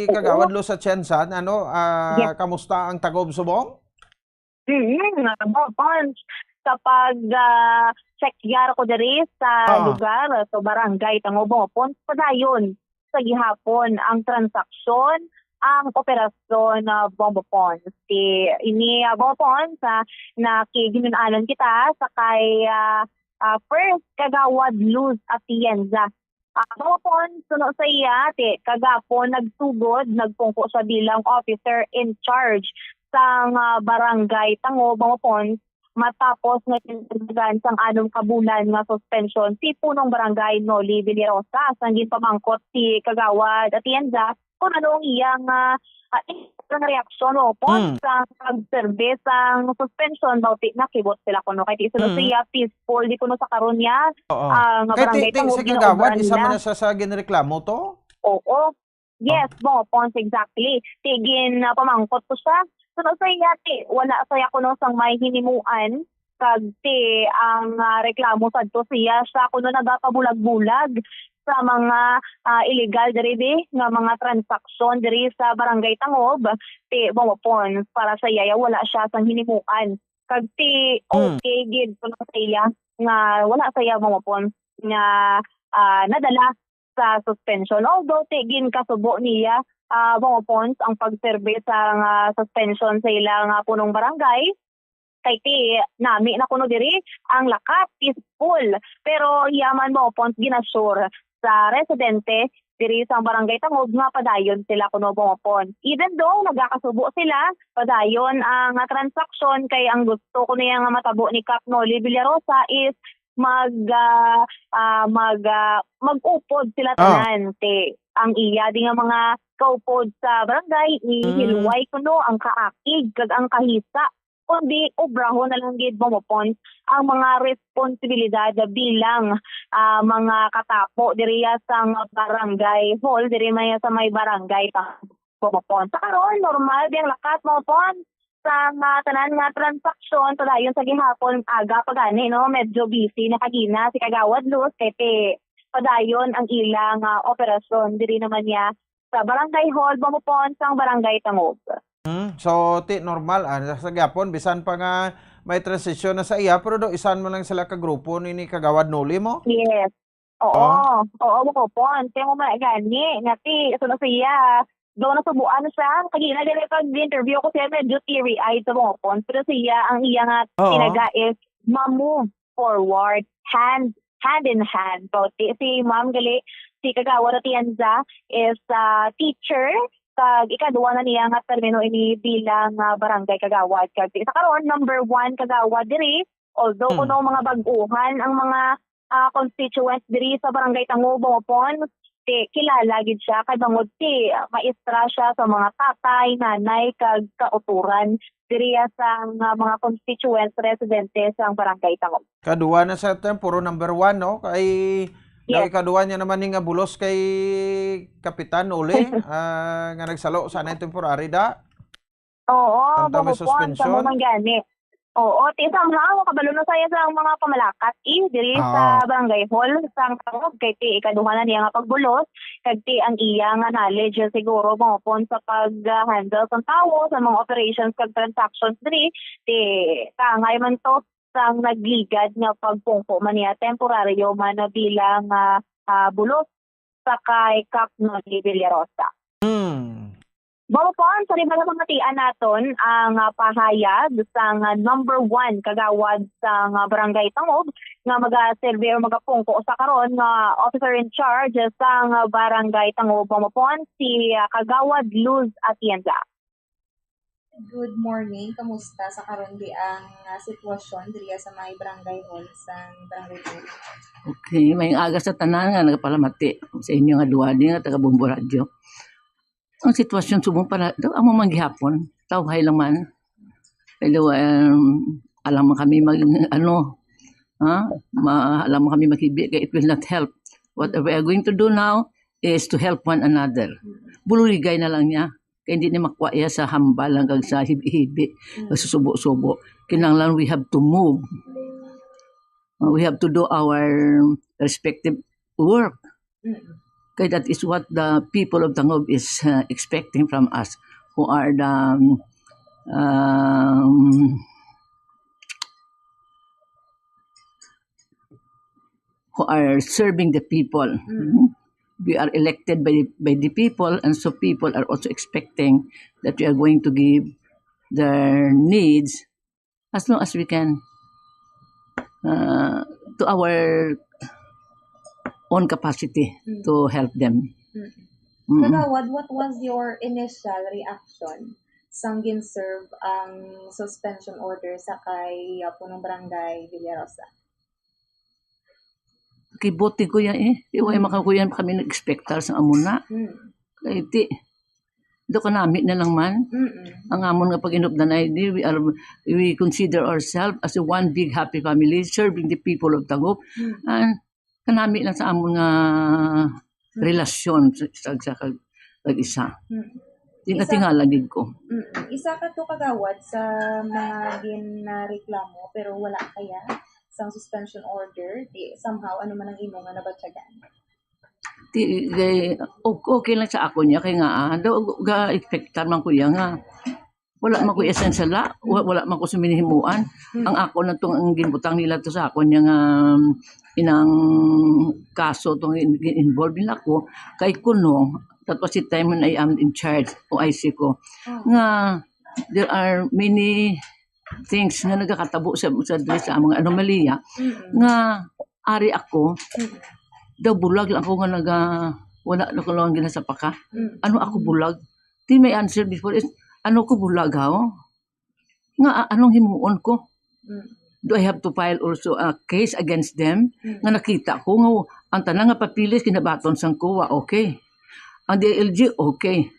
Oo. Kagawad Luz Atienza. Ano, ah, Yes. kamusta ang Tagob subong? Mm, Bobo Pon, sa pag, ah, check yar ko diri sa Ah. lugar, sa barangay Tango, Bobo Pon, padayon sa gihapon ang transaksyon, ang operasyon na Bobo Pon. Si ini, ah, Bobo Pon, sa nakiginunanan kita sa kay, ah, ah, first Kagawad Luz Atienza. Ah, Bobo Pon, suno sa iya, ti, kagapon nagsugod, nagpungko siya bilang officer in charge sang, ah, barangay Tango, Bobo Pon, matapos nga tinanggalan sang anom ka bulan nga suspension si punong barangay Noli Villarosa. Sang ginpamangkot si Kagawad Atienza kung ano ang iyang, ah, ah, ang reaksyon, Bobo Pon, Mm. sa pagserbe sang suspension, bauti nakibot sila kuno kay ti suno Mm. siya peaceful di kuno sa karon niya Oo. ang Kay ti, barangay ti, Tango si ginaobra Kagawad, isa nila. man na siya sa ginreklamo to? Oo. Yes, Oh. Bobo Pons, exactly. Ti gin, ah, pamangkot ko siya. Suno sa iya, ti, wala saya kuno sang may hinimuan. Kag ti, ang, ah, reklamo sadto siya, siya kuno nagapabulag-bulag sa mga, ah, illegal diri, di, nga mga transaksyon diri sa Barangay Tangob. Ti, Bobo Pons, para sa iya, wala siya sang hinimuan. Kag ti, Hmm. okay gid kuno sa iya nga wala saya, Bobo Pons, nga, ah, nadala sa suspension. Although, ti, ginkasubo niya, ah, Bobo Pons, ang pagserbe sa nga suspension sa ila nga punong barangay. Kay ti, nami na kuno diri ang lakat, peaceful. Pero iya man, Bobo Pons, gina-assure sa residente diri sa barangay Tangob nga padayon sila kuno, Bobo Pons. Even though nagakasubo sila, padayon ang, ah, transaksyon kay ang gusto ko niya nga matabo ni Kap Noli Villarosa is mag, ah, ah, mag, ah, mag-upod sila Ah. tanan. Ti, ang iya di nga mga kaupod sa barangay, Mm. ihilway kuno ang kaakig kag ang kahisa, kundi obrahon na lang gid, Bobo Pons, ang mga responsibilidad bilang, ah, mga katapo diriya sa barangay hall, diri man sa may barangay pa, Bobo Pons. Sa karon, normal di ang lakat, Bobo Pons, sa mga tanan nga transaksyon, padayon sa gihapon, aga pa gani, no? Medyo busy na kagina si Kagawad Luz, kay ti, padayon ang ilang, ah, operasyon. Diri naman niya sa barangay hall, Bobo Pons, sang barangay Tangob. Hmm, so, ti, normal, ah, sa gyapon, bisan pa nga may transition na sa iya, pero do, isan man lang sila ka grupo ni, ni Kagawad Noli mo? Yes. Oo. Oh. Oo, Bobo Pons. Kaya mo man gani, nga ti, so na siya, daw nasubuan na siya. Kagina, dili pag-interview ko siya, medyo teary-eyed sa Bobo Pons. Pero siya, ang iya nga Oo. tinaga is ma-move forward, hand, hand in hand. So, ti, si Ma'am gali, si Kagawad Atienza is, ah, teacher Kag ikaduha na niya nga termino ini bilang, ah, barangay kagawad. Kag sa karon, number one kagawad diri. Although Hmm. kuno mga bag-uhan ang mga, ah, constituents diri sa Barangay Tango, Bungopon, ti kilala gid siya kay bangod ti maestra siya sa mga tatay, nanay, kag kauturan diri sa nga mga constituents residente sa Barangay Tango. Kaduwa na sa term, puro number one, no? Kay, Yes. kay kaduwa niya naman ni nga bulos kay Kapitan Uli, ah, nga nagsalo sa anay temporary da. Oo, Ang tama bungopon, suspension? Tama man gani. Oo, ti somehow, kabalo na saya sa mga pamalakat, eh, diri sa Ah. barangay hall, sa Tangob, kay ti ikaduha na niya nga pagbulos, kag ti ang iya nga knowledge siguro, bungopon sa pag-handle sa tawo, sa mga operations kag transactions diri, ti tangay man to sang nagligad nga pagpungko man niya temporaryo man na bilang, ah, ah, bulos sa kay Kap Noli Villarosa. Hmm. Bungopon, sa iba nga pamatian naton ang, ah, pahayag sang, ah, number one kagawad sang, ah, Barangay Tangob nga magaserve o magapungko sa karon nga officer in charge sang, ah, Barangay Tangob, Bungopon, si, ah, Kagawad Luz Atienza. Good morning. Kamusta sa karon di ang, ah, sitwasyon diriya sa may barangay hall sang Barangay Tangob? Okay, may aga sa tanan nga nagapalamati sa inyo nga duwa di nga taga Bombo Radio. Ang sitwasyon subong para daw amo man gihapon, tawhay lang man. Pero, um, alam man kami mag, ano, ha? Ma, alam man kami maghibi kay it will not help. What we are going to do now is to help one another. Buligay na lang niya. Kay hindi ni makuha iya sa hambal hanggang sa hibi-hibi, Mm. sa subo-subo. Kinahanglan we have to move. Uh, we have to do our respective work. Mm. Kay that is what the people of Tangob is, uh, expecting from us, who are the, um, um, who are serving the people. Mm. We are elected by, by the people, and so people are also expecting that we are going to give their needs as long as we can, uh, to our own capacity Mm. to help them. Mm. Mm. Kagawad, what was your initial reaction sang gin-serve ang suspension order sa kay, uh, Punong Barangay Villarosa? Kibot ko yan eh. Di, way Mm. makakuyan pa kami nag-expectar sa amo na. Mm. Kay ti, do kanami na lang man. Mm-mm. Ang amon nga pag-inupdanay, di, we are, we consider ourselves as a one big happy family serving the people of Tangob. Mm. And kanami lang sa amon nga Mm. relasyon sa, sa, sa kag, kag isa. Mm. Tinga-tingala gid ko. Mm. Isa ka to kagawad sa mga ginareklamo pero wala kaya sang suspension order. Di, somehow, ano man ang imo nga nabatyagan? Ti, kay, o-, okay lang sa ako niya, kay nga, ah, daw, ga-expectan man ko iya nga. Wala man ko iya sang sala, wa-, wala man ko sa minihimuan. Hmm. Ang ako na tong, ang ginbutang nila to sa ako niya nga, um, inang kaso tong in-, in-, involved nila ko, kay kuno, that was the time when I am in charge, O I C ko, Oh. nga there are many things nga nagakatabo sa, sa, sa mga anomalya, Mm-mm. nga ari ako, Mm. daw bulag lang ako nga naga-, wala na ko lang ginasapaka. Mm. Ano ako Mm. bulag? Di, my answer before is, ano ko bulag, ha? Nga, a-, anong himuon ko? Mm. Do I have to file also a case against them? Mm. Nga nakita ko nga ang tanan nga papeles kinabaton sang kuwa, okay. Ang D I L G, okay.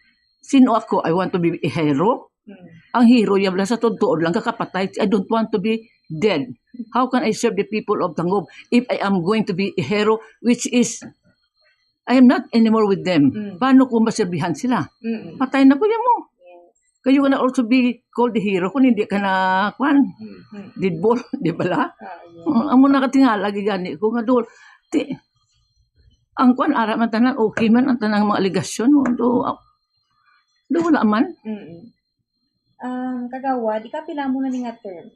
Sino ako? I want to be a hero? Mm. Ang hero, yan lang sa totoo lang kakapatay. I don't want to be dead. How can I serve the people of Tangob if I am going to be a hero, which is, I am not anymore with them? Mm. Paano ko maserbihan sila? Mm-mm. Patay na ko yan mo. Yes. Kayo ka na also be called the hero kung hindi ka na, kwan, Mm-mm. dead ball, di ba la? Ah, yes. Mm, amo nakatingala, gigani ko nga doon. Ti, ang kwan, ara man tanan, okay man ang tanang mga alegasyon mo. Do, ah, do, wala man. Mm-mm. Um, Kagawad, ikapila mo na ni nga term?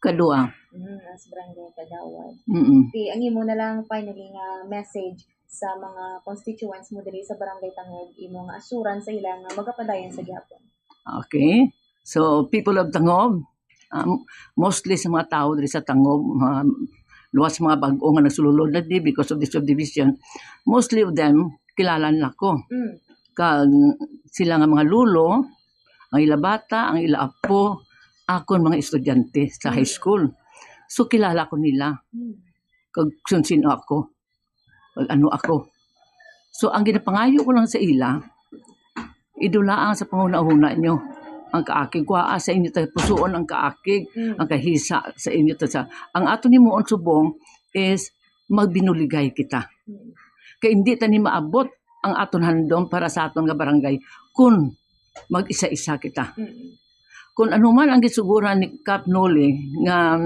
Kadua. Mm, as barangay Kagawad. Mm-mm. Di, ang imo na lang finally nga message sa mga constituents mo diri sa Barangay Tangob, imo nga assurance sa ila nga magapadayon sa gihapon. Okay. So, people of Tangob, um, mostly sa mga tao diri sa Tangob, um, luwas mga bag-o nga nagsululod na di because of the subdivision, mostly of them, kilala na ko. Mm. Kag sila nga mga lolo, ang ila bata, ang ila apo, akon mga estudyante sa high school. So, kilala ko nila. Kag sun-, sino ako. Kag ano ako. So, ang ginapangayo ko lang sa ila, idulaang sa panghunahuna nyo ang kaakig, kuhaa sa inyo ta pusoon ang kaakig, Mm. ang kahisa sa inyo ta sa, ang aton himuon subong is magbinuligay kita. Mm. Kay hindi ta ni maabot ang aton handom para sa aton nga barangay kun mag-isa-isa kita. Mm. Kun ano man ang gisuguran ni Kap Noli nga,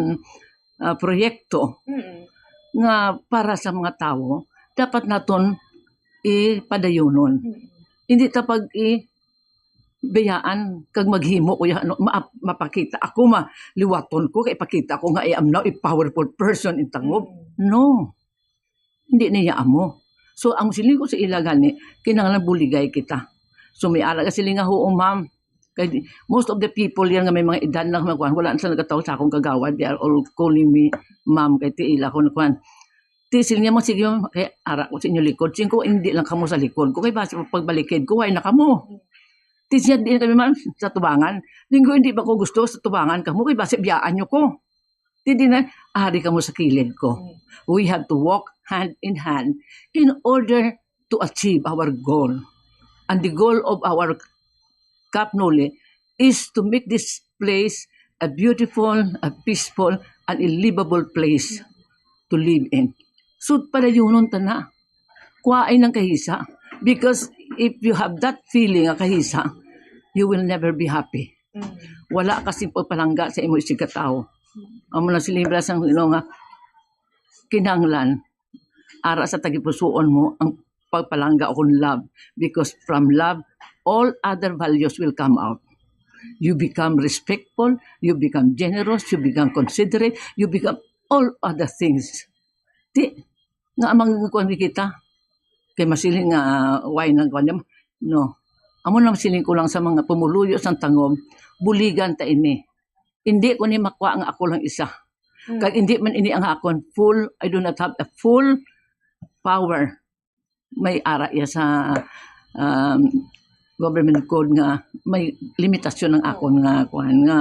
ah, proyekto Mm. nga para sa mga tawo, dapat naton ipadayunon. Mm. Hindi ta pag i-, bayaan kag maghimo ko ya, ano, ma-, mapakita ako, maliwaton ko, kay ipakita ko nga I am now a powerful person in Tangub. Mm. No. Hindi niya amo. So, ang siling ko sa ila gani, kinahanglan buligay kita. So, may ara ka siling nga, "Oo, ma'am." Kay di, most of the people yan nga may mga edad na, mga kuwan, wala na sila nagatawag sa akong kagawad. They are all calling me ma'am, kay ti ila ko na kuwan. Ti siling niya, "Ma'am, sige, ma'am, kay ara ko sa inyo likod." Siling ko, "Hindi lang kamo sa likod ko, kay basi pagbalikid ko, way na kamo." Ti siya, "Di na kami, ma'am, sa tubangan." Linggo, "Hindi ba ko gusto sa tubangan kamo, kay basi biyaan nyo ko." Ti di na, "Ari kamo sa kilid ko." Mm. We have to walk hand in hand in order to achieve our goal. And the goal of our Kap Noli is to make this place a beautiful, a peaceful, and a livable place to live in. So, padayunon ta na. Kuhain ang kahisa. Because if you have that feeling nga kahisa, you will never be happy. Mm. Wala kasi pagpalangga sa imo isigkatawo. Mm. Amo na siling sang Ginoo nga kinahanglan ara sa tagipusoon mo ang pagpalangga o kung love, because from love all other values will come out. You become respectful, you become generous, you become considerate, you become all other things. Di nga amang kuan kita kay masiling nga, ah, why nang kuan niya? No. Amo na masiling ko lang sa mga pumuluyo sang Tangub, buligan ta ini. Hindi ko ni makuha nga ako lang isa. Mm. Kag hindi man ini ang akon full, I do not have a full power. May ara iya sa, um, government code nga may limitasyon ang akon nga kuan nga,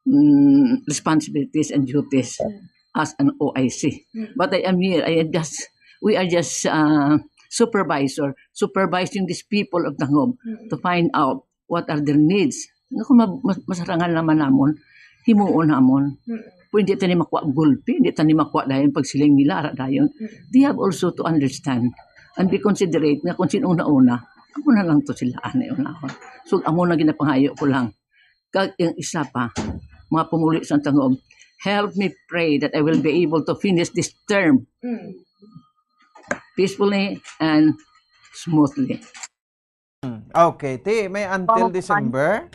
mm, responsibilities and duties Mm. as an O I C. Mm. But I am here, I am just, we are just, uh, supervisor, supervising these people of Tangub Mm. to find out what are their needs. Naku, ma-, mas-, masarangan naman namon, himuon namon. Mm. Kung hindi ta ni makuha gulpi, hindi ta ni makuha dayon pagsiling nila, ara dayon. Mm. They have also to understand and be considerate nga kung sino una-una, amo na lang to sila, anay unahon. So, amo na ginapangayo ko lang. Kag ang isa pa, mga pumuli sa Tangub, help me pray that I will be able to finish this term Mm. peacefully and smoothly. Hmm, okay. Ti, may until Opo. December?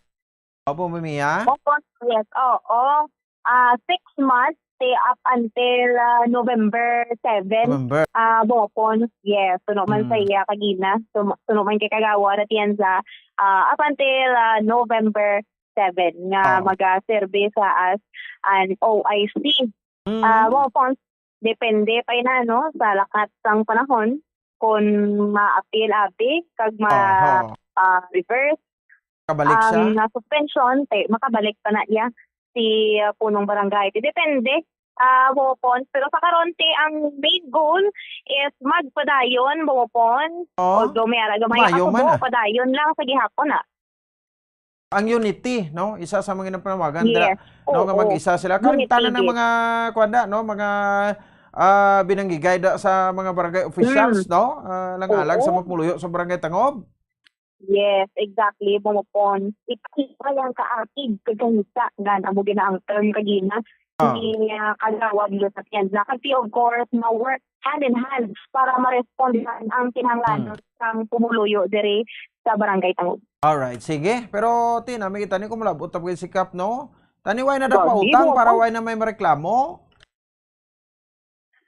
Opo, Mia? Opo, yes, oo. Ah, six months, ti, up until, ah, November seven. November. Ah, Bopon, yes. Suno man sa Hmm. iya kagina. Suno, suno man kay Kagawad Atienza, ah, up until, ah, November seven nga Oh. maga-serve sa as an O I C. Hmm. Ah, Bopon, depende pa ina, no, sa lakat sang panahon, kon ma-appeal abi kag ma-, Aha. ah, reverse Kabalik siya? ang, ah, suspension, te, makabalik pa na iya si, ah, punong barangay. Te, depende, ah, Bopon. Pero sa karon, te, ang main goal is magpadayon, Bopon. Oh, Although may ara gamay mayo ako, man, bo, ah. padayon lang sa gihapon, ah. Ang unity, no? Isa sa mga ginapanawagan dira, Yes. no, nga Oo. mag-isa sila. Unity, Kalimtanan ng yes. mga, kuwan da, no, mga, ah, binanggigay da sa mga barangay officials, Mm. no? Ah, lang alag sa Oo. mga pumuluyo sa Barangay Tangub. Yes, exactly, Bopon. Ipakita lang kaakig, kagahisa, nga namo gina ang term kagina. Ah. Ni, ah, Kagawad Luz Atienza. Kasi, of course, ma-work hand in hand para ma-respond ang kinahanglanon Hmm. sang pumuluyo diri sa Barangay Tangub. Alright, sige. Pero, ti, nami kita ni kung malabot ta pag sikap, no? Tani, way na Gagi, dapautang para Bopon. way na may mareklamo?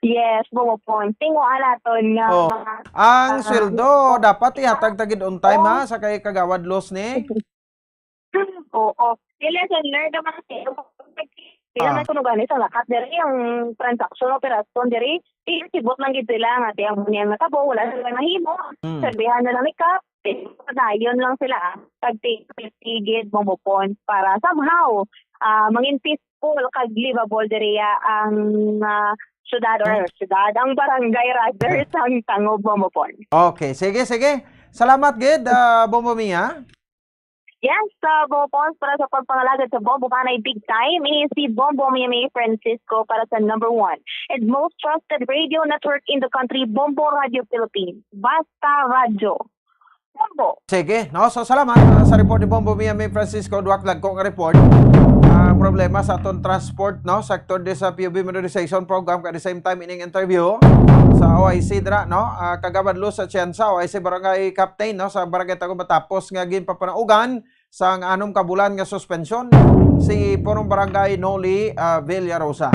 Yes, Bopon. Tinguha naton nga Oh. mga, Ang ah, sweldo, dapat ihatag ta gid on time, Oh. ha, sa kay Kagawad Luz ni? Oo. Yung lesson learned naman kasi, Ah. kailangan ko nagani sa lakat diri, ang transaction, operasyon diri, isibot lang gid sila nga, "Ti, amo niya natabo, wala sila mahimo." Hmm. Sabihan na lang ni Kap, Padayon lang sila, ah, pagtigid mo mo pon para somehow, ah, mangin peaceful kag livable diriya ang, ah, syudad or syudad, ang barangay rather, sang Tangob, Bombo Pons. Okay, sige, sige. Salamat gid, ah, Bombo Mia. Yes, sa Bombo Pons, para sa pagpangalagad sa Bombo Panay Big Time, ini si Bombo Mia May Francisco para sa number one and most trusted radio network in the country, Bombo Radio Philippines. Basta Radyo. Bombo. Sige, no? So, salamat, uh, sa report ni Bombo Mia May Francisco, duwak lang ko nga report. Ang problema sa aton transport, no? Sector di sa P U B Modernization Program, at the same time, ining interview sa O I C dira, no? Ah, Kagawad Luz Atienza, O I C Barangay Captain, no? Sa Barangay Tagum, matapos nga ginpapanaugan sang anom ka bulan nga suspensyon si Punong Barangay Noli, ah, Villarosa.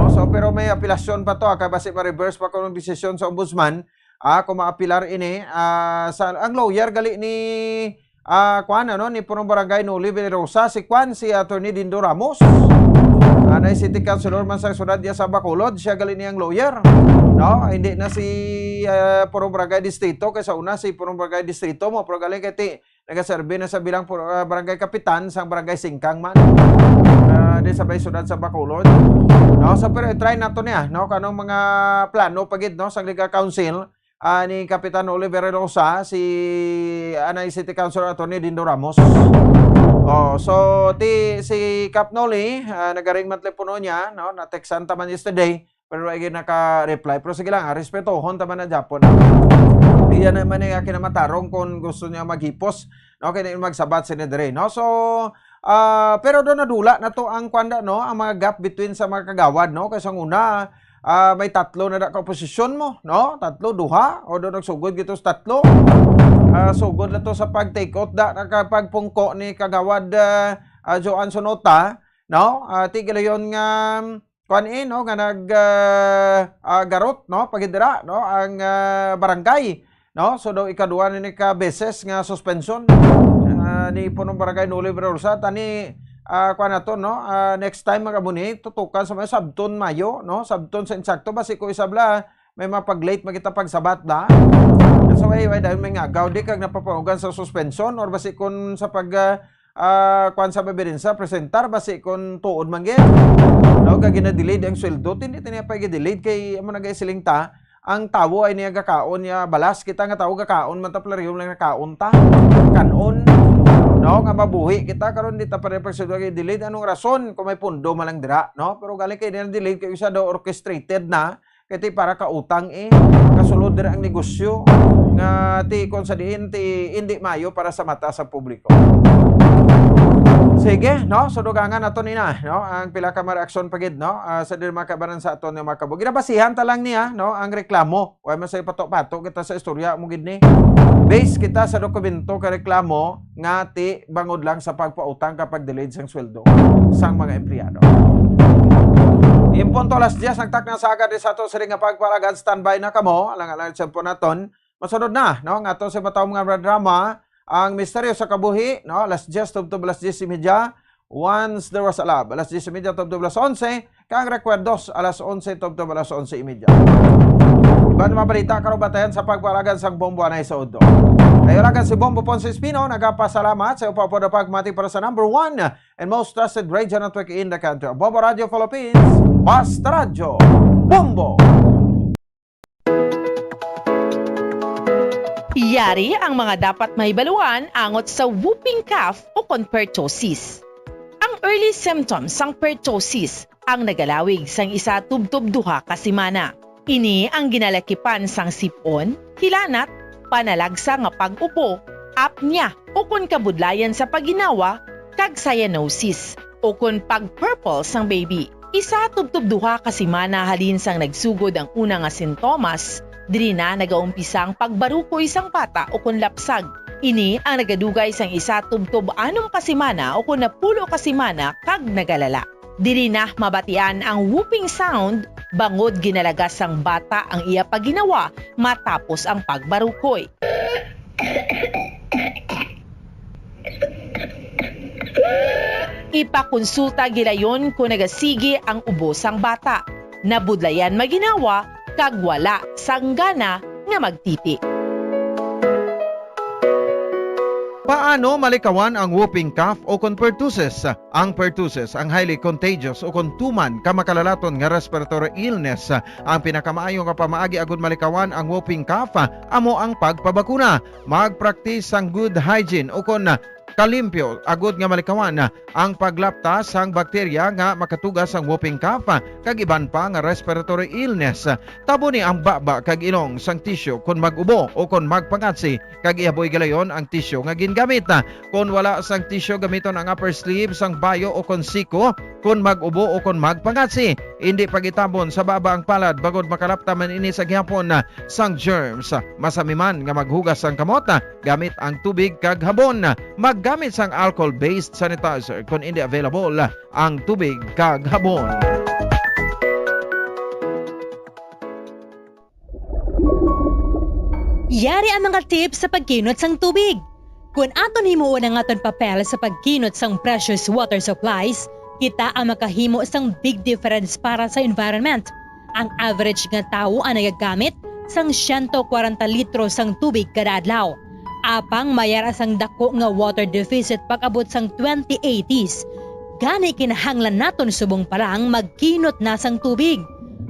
No? So, pero may apelasyon pa to, ah, kay basi ma-reverse pa kung desisyon sa Ombudsman, ah, kung maapilar ini, ah, sa, ang lawyer gali ni, ah, kwan, ano, ni Punong Barangay Noli Villarosa, si kwan, si Attorney Dindo Ramos. Ah, na City Councilor man sa siyudad niya sa Bacolod, siya gali niyang lawyer. No? Hindi na si, ah, Punong Barangay Distrito, kay sa una si Punong Barangay Distrito mo, pero gali kay ti, nagaserbi na sa bilang pur-, ah, barangay kapitan sang Barangay Singkang man. Ah, di sa may siyudad sa Bacolod. No, so, pero i-try nato niya, no, kanang mga plano pa gid, no, sang Legal Counsel, ah, ni Kapitan Oliver Rosa, si, ah, na City Councilor Attorney Dindo Ramos. Oh, so, ti, si Kap Noli, ah, nagaring man telepono niya, no, na-textan ta man yesterday, pero ay naka-reply. Pero sige lang, ah, respetohon ta man na gyapon. Iya naman nga kinamatarong kung gusto niya maghipos, no? Kaya magsabat sini diri, no? So, ah, pero do nadula na to ang kwanda, no? Ang mga gap between sa mga kagawad, no? Kay sang una, ah, may tatlo na da ka oposisyon mo, no? Tatlo, duha, o do nagsugod gito sa tatlo. Ah, sugod na to sa pag-take out da, nakapagpungko ni Kagawad, ah, ah, Joan Sonota, no? Ah, tigilayon nga, kuan, eh, no, nga nag, ah, ah, garot, no, pagidira, no, ang, ah, barangay, no. So daw ikaduha ni ka beses nga suspension, ah, ni Punong Barangay Noli Villarosa. Tani, ah, kuan nato, no, ah, next time magabuni tutukan sa may sabton mayo, no, sabton sa insakto, basi ko isabla may mapag-late magita pagsabat da. So, way, way, dahil may ngagaw di kag napapangugan sa suspension or basi kun sa pag, ah, ah, kuwan sa ebidensiya, presentar, basi kun tuod man gid. No, kag gina-delayed ang sweldo, tindi, tindi pa i-delayed kay amo na gay siling ta, ang tawo ay niya gakaon niya balas, kita nga tawo gakaon man ta, pero lang nakaon ta. Kanon, no, nga mabuhi kita, karon di ta pa rin pagsweldo kay delayed. Anong rason? Kung may pundo man lang dira, no? Pero galing kay nila delayed kay isa daw orchestrated na, kay ti para ka utang, eh. Kasulod dira ang negosyo nga ti kon sa diin ti indi maayo para sa mata sa publiko. Sige, no? So, dugangan nato ni na, no? Ang pila ka mga reaksyon pa gid, no? Ah, sa diri mga kabanan sa aton nga mga kabo. Ginabasihan ta lang niya, no? Ang reklamo. Wa man sa ipato-pato kita sa istorya mo gid ni. Base kita sa dokumento ka reklamo nga ti bangod lang sa pagpautang ka pag-delayed sang sweldo sang mga empleyado. Yung punto alas diyes, nagtak na sa agad sa ato siring nga pagpalagad, standby na kamo. Alang-alang sa po naton. Masunod na, no? Nga ato sa matawag nga drama, ang Misteryo sa Kabuhi, no? Alas diyes, tubtob alas diyes y media. Once There Was a Love, alas diyes y media, tubtob alas onse. Kang Recuerdos, alas onse, tubtob alas onse y media. Iban mga balita, karong batayan sa pagpalagad sang Bombo anay sa Udo. Kayo lagan si Bombo Ponce Espino, nagapasalamat sa upapo na pagmati para sa number one and most trusted radio network in the country, Bombo Radio Philippines, Basta Radyo, Bombo! Yari ang mga dapat mahibaluan angot sa whooping cough o kon pertussis. Ang early symptoms sang pertussis ang nagalawig sang isa tubtob duha ka semana. Ini ang ginalakipan sang sip-on, hilanat, panalagsa nga pag-upo, apnea, o kon kabudlayan sa pagginawa, kag cyanosis, o kon pag-purple sang baby. Isa tubtob duha ka semana halin sang nagsugod ang una nga sintomas, diri na nagaumpisa ang pagbarukoy sang bata o kon lapsag. Ini ang nagadugay sang isa tubtob anom ka semana o kon napulo ka semana kag nagalala. Diri na mabatian ang whooping sound bangod ginalagas sang bata ang iya pagginawa matapos ang pagbarukoy. Ipakonsulta gilayon kon nagasigi ang ubo sang bata, nabudlayan maginawa, kag wala sang gana nga magtiti. Ano malikawan ang whooping cough o kon pertussis? Ang pertussis ang highly contagious o kon tuman ka makalalaton nga respiratory illness. Ang pinakamaayo nga pamaagi agud malikawan ang whooping cough amo ang pagpabakuna. Magpraktis sang good hygiene o kon kalimpyo agud nga malikawan ang paglapta sang bakterya nga makatuga sang whooping cough kag iban pa nga respiratory illness. Taboni ang baba kag ilong sang tisyu kon mag-ubo o kon magpangatsi, kag ihaboy gilayon ang tisyu nga gingamit. Kon wala sang tisyu, gamiton ang upper sleeve sang bayo o kon siko kon mag-ubo o kon magpangatsi. Indi pag-itabon sa baba ang palad bangod makalapta man ini sa gihapon sang germs. Masami man nga maghugas sang kamot gamit ang tubig kag habon. Maggamit sang alcohol-based sanitizer kon indi available ang tubig kag habon. Yari ang mga tips sa pagkinot sang tubig. Kon aton himuon ang aton papel sa pagkinot sang precious water supplies, kita ang makahimo sang big difference para sa environment. Ang average nga tawo ang nagagamit sang siyento kwarenta litro sang tubig kada adlaw. Apang may ara sang dako nga water deficit pag-abot sang twenty eighties. Gani, kinahanglan naton subong pa lang magkinot na sang tubig.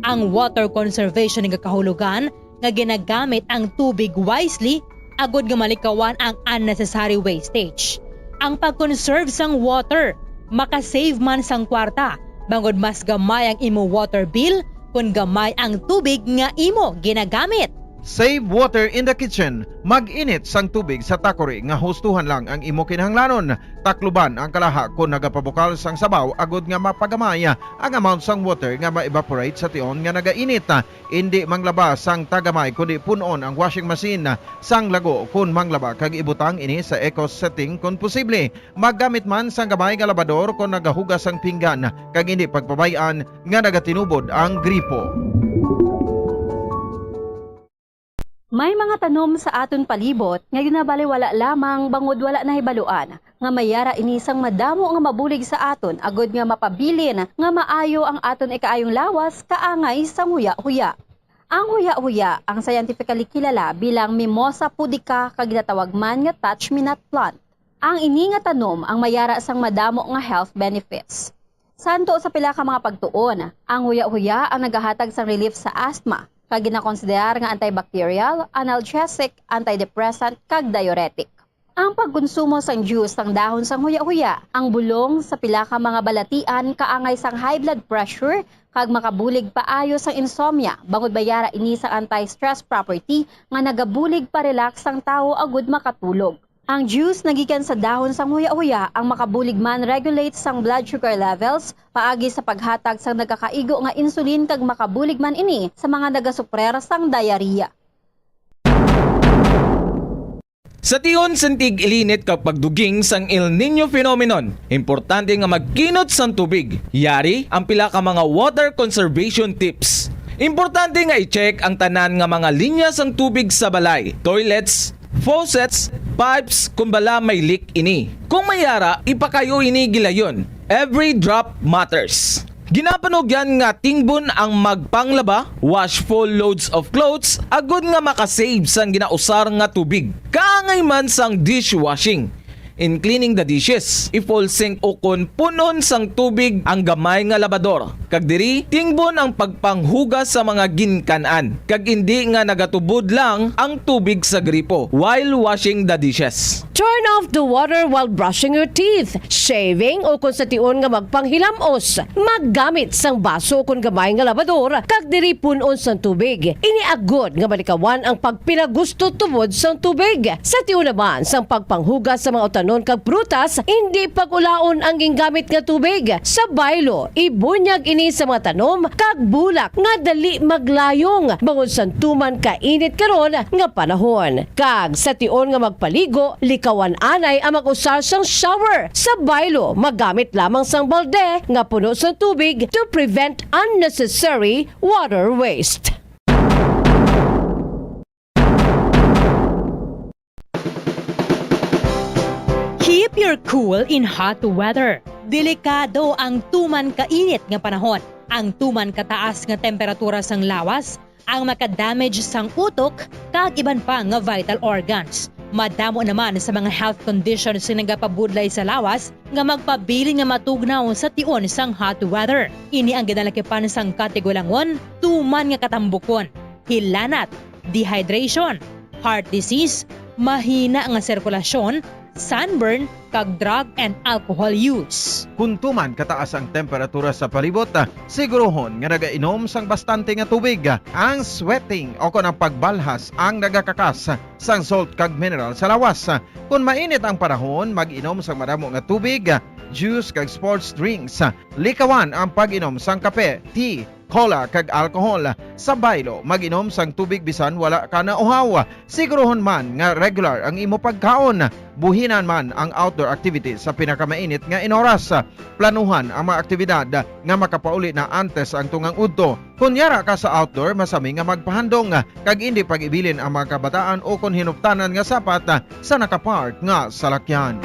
Ang water conservation nga kahulogan nga ginagamit ang tubig wisely agud nga malikawan ang unnecessary wastage. Ang pag-conserve sang water makasave man sang kwarta, bangod mas gamay ang imo water bill kon gamay ang tubig nga imo ginagamit. Save water in the kitchen. Mag-init sang tubig sa takuri nga hustuhan lang ang imo kinahanglanon. Takluban ang kalaha kon nagapabukal sang sabaw agud nga mapagamay ang amount sang water nga ma-evaporate sa tion nga nagainit. Indi manglaba sang tagamay, kundi pun-on ang washing machine sang lago kon manglaba kag ibutang ini sa eco setting kon posible. Maggamit man sang gamay nga labador kon nagahugas sang pinggan, kag indi pagpabay-an nga nagatinubod ang gripo. May mga tanom sa aton palibot nga ginabaliwala lamang bangod wala nahibaluan nga may ara ini sang madamo nga mabulig sa aton agud nga mapabilin nga maayo ang aton ikaayong lawas kaangay sang huya-huya. Ang huya-huya ang scientifically kilala bilang Mimosa pudica kag ginatawag man nga touch-me-not plant. Ang ini nga tanom ang may ara sang madamo nga health benefits. Santo sa pila ka mga pagtuon, ang huya-huya ang nagahatag sang relief sa asthma, kag ginakonsiderar nga antibacterial, analgesic, antidepressant, kag diuretic. Ang pagkonsumo sang juice sang dahon sang huya-huya, ang bulong sa pila ka mga balatian kaangay sang high blood pressure kag makabulig paayo sang insomnia, bangod may ara ini sang anti-stress property nga nagabulig pa-relax sang tawo agud makatulog. Ang juice nga gikan sa dahon sang huya-huya ang makabulig man regulate sang blood sugar levels paagi sa paghatag sang nagakaigo nga insulin, kag makabulig man ini sa mga nagasuprer sang diarrhea. Sa tion sang tig-ilinit kag pagduging sang El Niño phenomenon, importante nga magkinot sang tubig. Yari ang pila ka mga water conservation tips. Importante nga i-check ang tanan nga mga linya sang tubig sa balay, toilets, faucets, pipes, kon bala may leak ini. Kung may ara, ipakayo ini gilayon. Every drop matters. Ginapanugyan nga tingbon ang magpanglaba, wash full loads of clothes, agud nga makasave sang ginausar nga tubig. Kaangay man sang dishwashing. In cleaning the dishes, i-full sink ukon pun-on sang tubig ang gamay nga labador, kag diri tingbon ang pagpanghugas sa mga ginkan-an, kag indi nga nagatubod lang ang tubig sa gripo while washing the dishes. Turn off the water while brushing your teeth, shaving, o kon sa tion nga magpanghilamos. Maggamit sang baso kon gamay nga labador, kag diri pun-on sang tubig. Ini agod nga malikawan ang pagpinagusto tubod sang tubig. Sa tion naman sang pagpanghugas sa mga utanon kag prutas, indi pag-ulaon ang gingamit nga tubig. Sa baylo, ibunyag ini sa mga tanom kag bulak nga dali maglayong, bangod sang tuman kainit karon nga panahon. Kag sa tion nga magpaligo, likawan anay ang mag-usar sang shower. Sa baylo, magamit lamang sang balde nga puno sang tubig to prevent unnecessary water waste. Keep your cool in hot weather. Delikado ang tuman kainit nga panahon. Ang tuman kataas nga temperatura sang lawas ang makadamage sang utok kag iban pa nga vital organs. Madamo naman sa mga health conditions nga nagapabudlay sa lawas nga magpabilin nga matugnaw sa tion sang hot weather. Ini ang ginalakipan sang katigulangon tuman nga katambukon, hilanat, dehydration, heart disease, mahina nga sirkulasyon, sunburn, kag drug and alcohol use. Kon tuman kataas ang temperatura sa palibot, siguruhon nga nagainom sang bastante nga tubig. Ang sweating o kon ang pagbalhas ang nagakakas sang salt kag mineral sa lawas. Kon mainit ang panahon, mag-inom sang madamo nga tubig, juice kag sports drinks. Likawan ang pag-inom sang kape, tea, cola, kag alcohol. Sa baylo, mag-inom sang tubig bisan wala ka nauhaw. Siguruhon man nga regular ang imo pagkaon. Buhinan man ang outdoor activities sa pinakamainit nga inoras. Planuhan ang mga aktibidad nga makapauli na antes ang tungang udto. Kon yara ka sa outdoor, masami nga magpahandong kag indi pag-ibilin ang mga kabataan ukon hinuptanan nga sapat sa nakapark nga salakyan.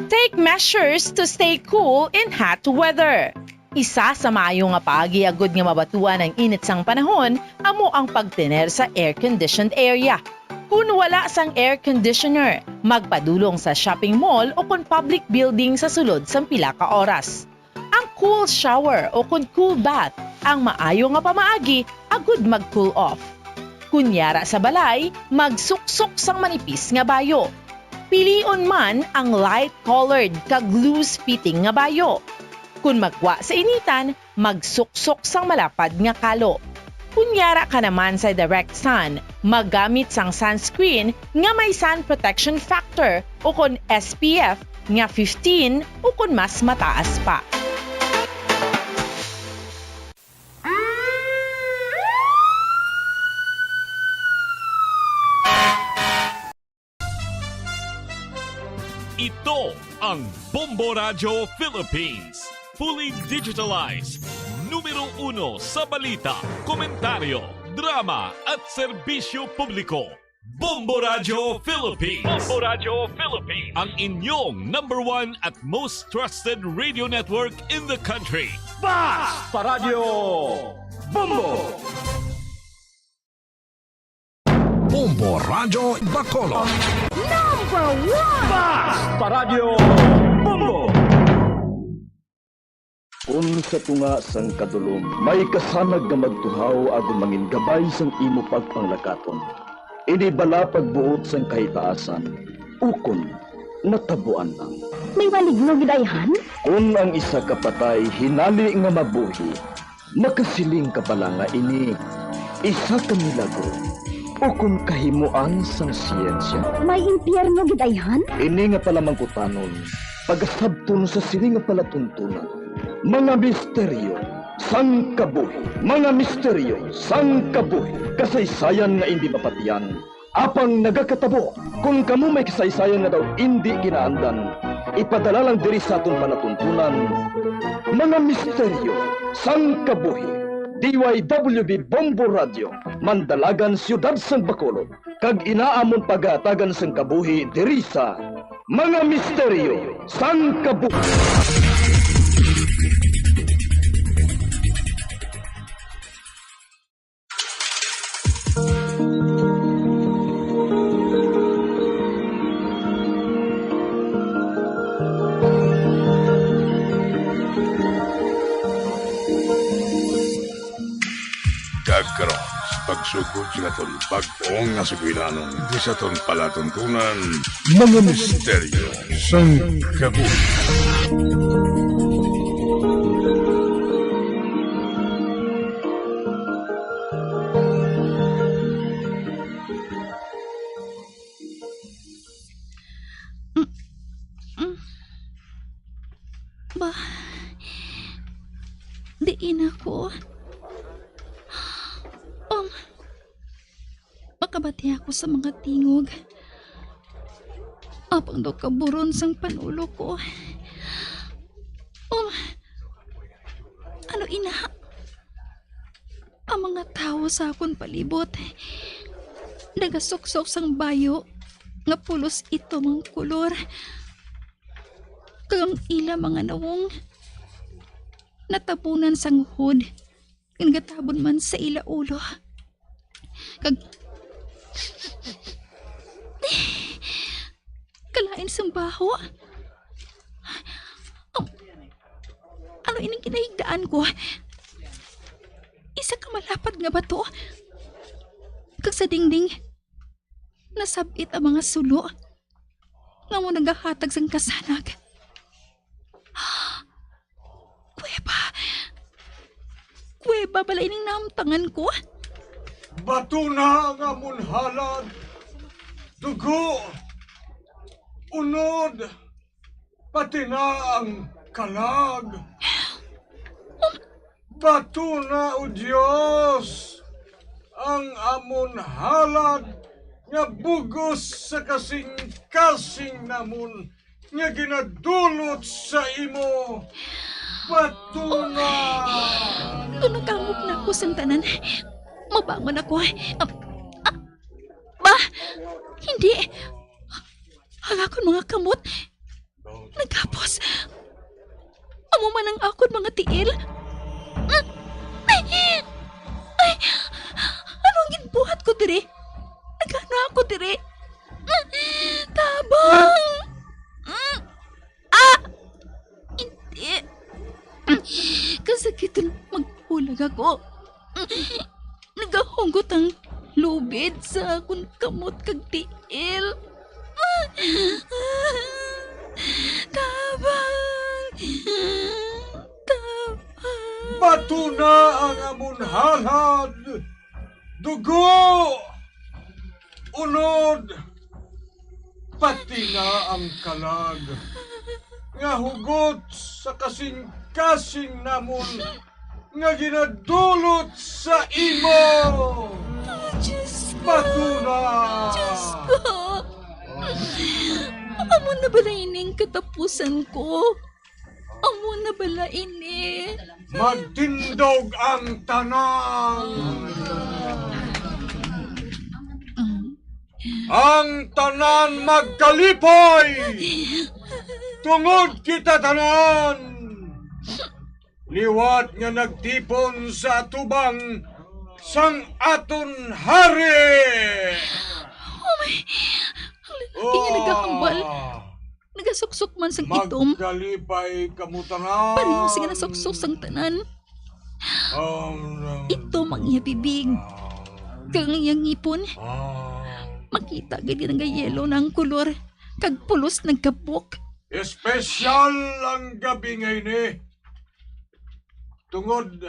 Take measures to stay cool in hot weather. Isa sa maayo nga paagi agud nga mabatuan ang init sang panahon amo ang pagtener sa air-conditioned area. Kon wala sang air conditioner, magpadulong sa shopping mall o kon public building sa sulod sang pila ka oras. Ang cool shower o kon cool bath ang maayo nga pamaagi agud mag-cool off. Kon yara sa balay, magsuksok sang manipis nga bayo. Pilion man ang light-colored kag loose-fitting nga bayo. Kon magwa sa initan, magsuksok sang malapad nga kalo. Kon yara ka naman sa direct sun, maggamit sang sunscreen nga may sun protection factor o kon S P F nga fifteen o kon mas mataas pa. Ito ang Bombo Radyo Philippines. Fully digitalized. Numero uno sa balita, komentaryo, drama at serbisyo publiko. Bombo Radyo Philippines. Bombo Radyo Philippines. Ang inyong number one at most trusted radio network in the country. Basta Radyo Bombo! Bombo Radyo Bacolod. Number one! Basta Radyo Bombo! Kun sa tunga sang kadulom may kasanag nga magtuhaw agud mangin gabay sang imo pagpanglakaton, ini bala pagbuot sang kahitaasan, ukon natabuan lang. May maligno gid ayhan? Kun ang isa ka patay hinali nga mabuhi, makasiling ka bala nga ini isa ka milagro ukon kahimoan sang siyensya. May impyerno gid ayhan? Ini nga palamangkutanon, pagasabton sa sini nga palatuntunan. Mga misteryo sang kabuhi. Mga misteryo sang kabuhi. Kasaysayan nga indi mapatian, apang nagakatabo. Kon kamo may kasaysayan nga daw indi kinaandan, ipadala lang diri sa aton palatuntunan. Mga misteryo sang kabuhi. D Y W B Bombo Radio, Mandalagan, Siyudad sang Bacolod, kag ina amon pagahatagan sang kabuhi diri sa Mga Misteryo sang Kabuhi. Kag karon, sa pagsugod sa aton bag-o nga sugilanon, di sa aton palatuntunan, Mga Misteryo sang Kabuhi. Mm, mm. Ba, diin ako? Um, makabati ako sa mga tingog. Apang daw kaburon sang panulo ko. Um, ano ina? Ang mga tawo sa akon palibot nagasuksok sang bayo nga pulos itom ang kolor, kag ang ila mga nawong natabunan sang hud nga nagatabon man sa ila ulo. Kag kalain sang baho. Ano ining kinahigdaan ko? Isa ka malapad nga bato. Kag sa dingding, nasab-it ang mga sulo nga amo nagahatag sang kasanag. Kuweba! Kuweba bala ining nahamtangan ko? Bato na ang amon halad, dugo, unod, pati na ang kalag. Bato na, O Dios, ang amon halad nga bug-os sa kasing-kasing namon nga ginadulot sa imo. Bato na! Kung nagkangop na ako sang tanan, mabangon ako. Ah, ah, ba? Hindi. Ang akon mga kamot nagkapos. Amo man ang akon mga tiil. Ay, ano ang ginbuhat ko diri? Nagano ako diri? Tabang! Ah! Hindi. Kasakitan, magbulag ako. Nagahugot ang lubid sa akon kamot kag tiil. Tabang! Tabang! Bato na ang amon halad, dugo, unod, pati na ang kalag nga hugot sa kasing-kasing namon nga ginadulot sa imo. Oh, Diyos ko! Bato na! Diyos ko! Amo na bala ining katapusan ko? Amo na bala ini? Magtindog ang tanan! Ang tanan magkalipay! Tungod kita tanan liwat nga nagtipon sa atubang sang aton hari! Oh, may, ang lalaki nga nagahambal. Ah. Nagasuksok man sang itom. Magkalipay kamo tanan. Pareho sing nasuksok sang tanan. Um, um, Itom ang iya bibig. Kag ang iya ngipon. Ah. Makita gid nga nagayelo na ang kolor. Kag pulos nagkabok. Espesyal ang gab-i nga ini. Tungod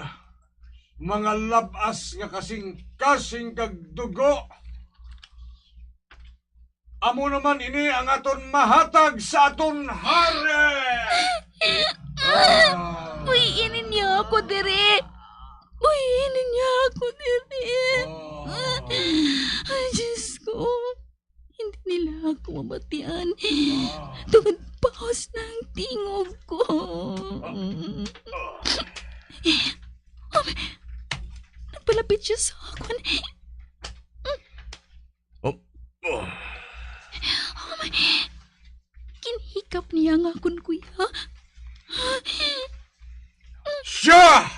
mga lab-as nga kasing-kasing kag dugo. Amo naman ini ang aton mahatag sa aton hari. Ah. Buhii ninyo ako diri. Buhii ninyo ako diri. Ah. Ay, Diyos ko. Hindi nila ako mabatian. Ah. Tungod paos na ang tingog ko. Ah. Ah. Oh, nagpalapit siya sa akon. Oh, oh. Oh, my. Ginhikap niya ang akon kuya. Siya!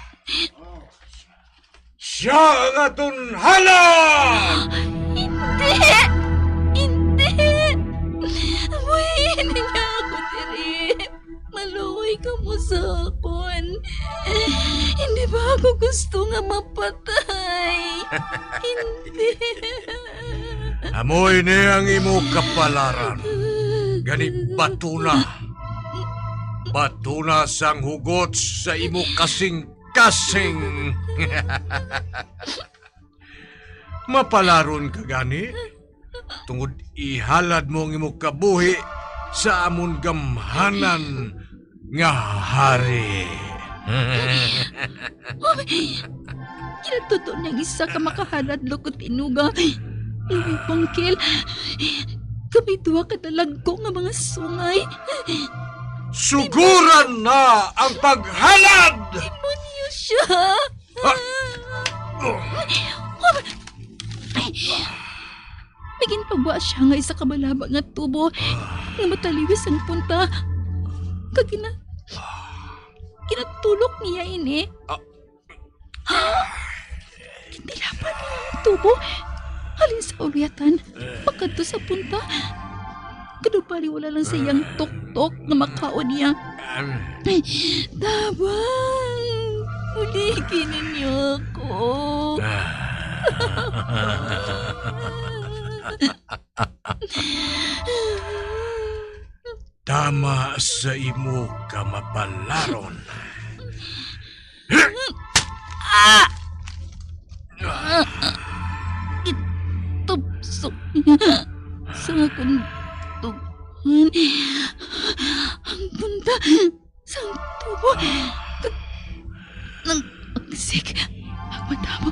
Siya ang aton halad! Hindi! Hindi! Buhii niya ako diri. Maluoy kamo sa akon. Hindi ba ako gusto nga mapatay? Hindi. Amo ini ang imo kapalaran. Gani, bato na. Bato na sang hugot sa imo kasing-kasing. Mapalaron ka gani, tungod ihalad mo ang imo kabuhi sa amon gamhanan nga hari. Ginatudo niya ang isa ka makahalad lukot tinuga. Ang bangkil. Kami duha ka dalagko nga mga sungay. Suguran na ang paghalad! Demonyo siya! Ah! May ginpagwa siya nga isa ka balaba nga tubo nga mataliwis ang punta. Kag gina-, ginatulok niya ini. Ah. tubo halin sa ulyatan pakadto sa punta. Kadubali wala lang sa iyang tuktok nga makaon niya. Tabang! Buligi ninyo ako. Tama sa imo kamapalaron. Ah! Gitupso niya sa akon tubohan ang punta sang tubo. Nang agsik ang mata mo.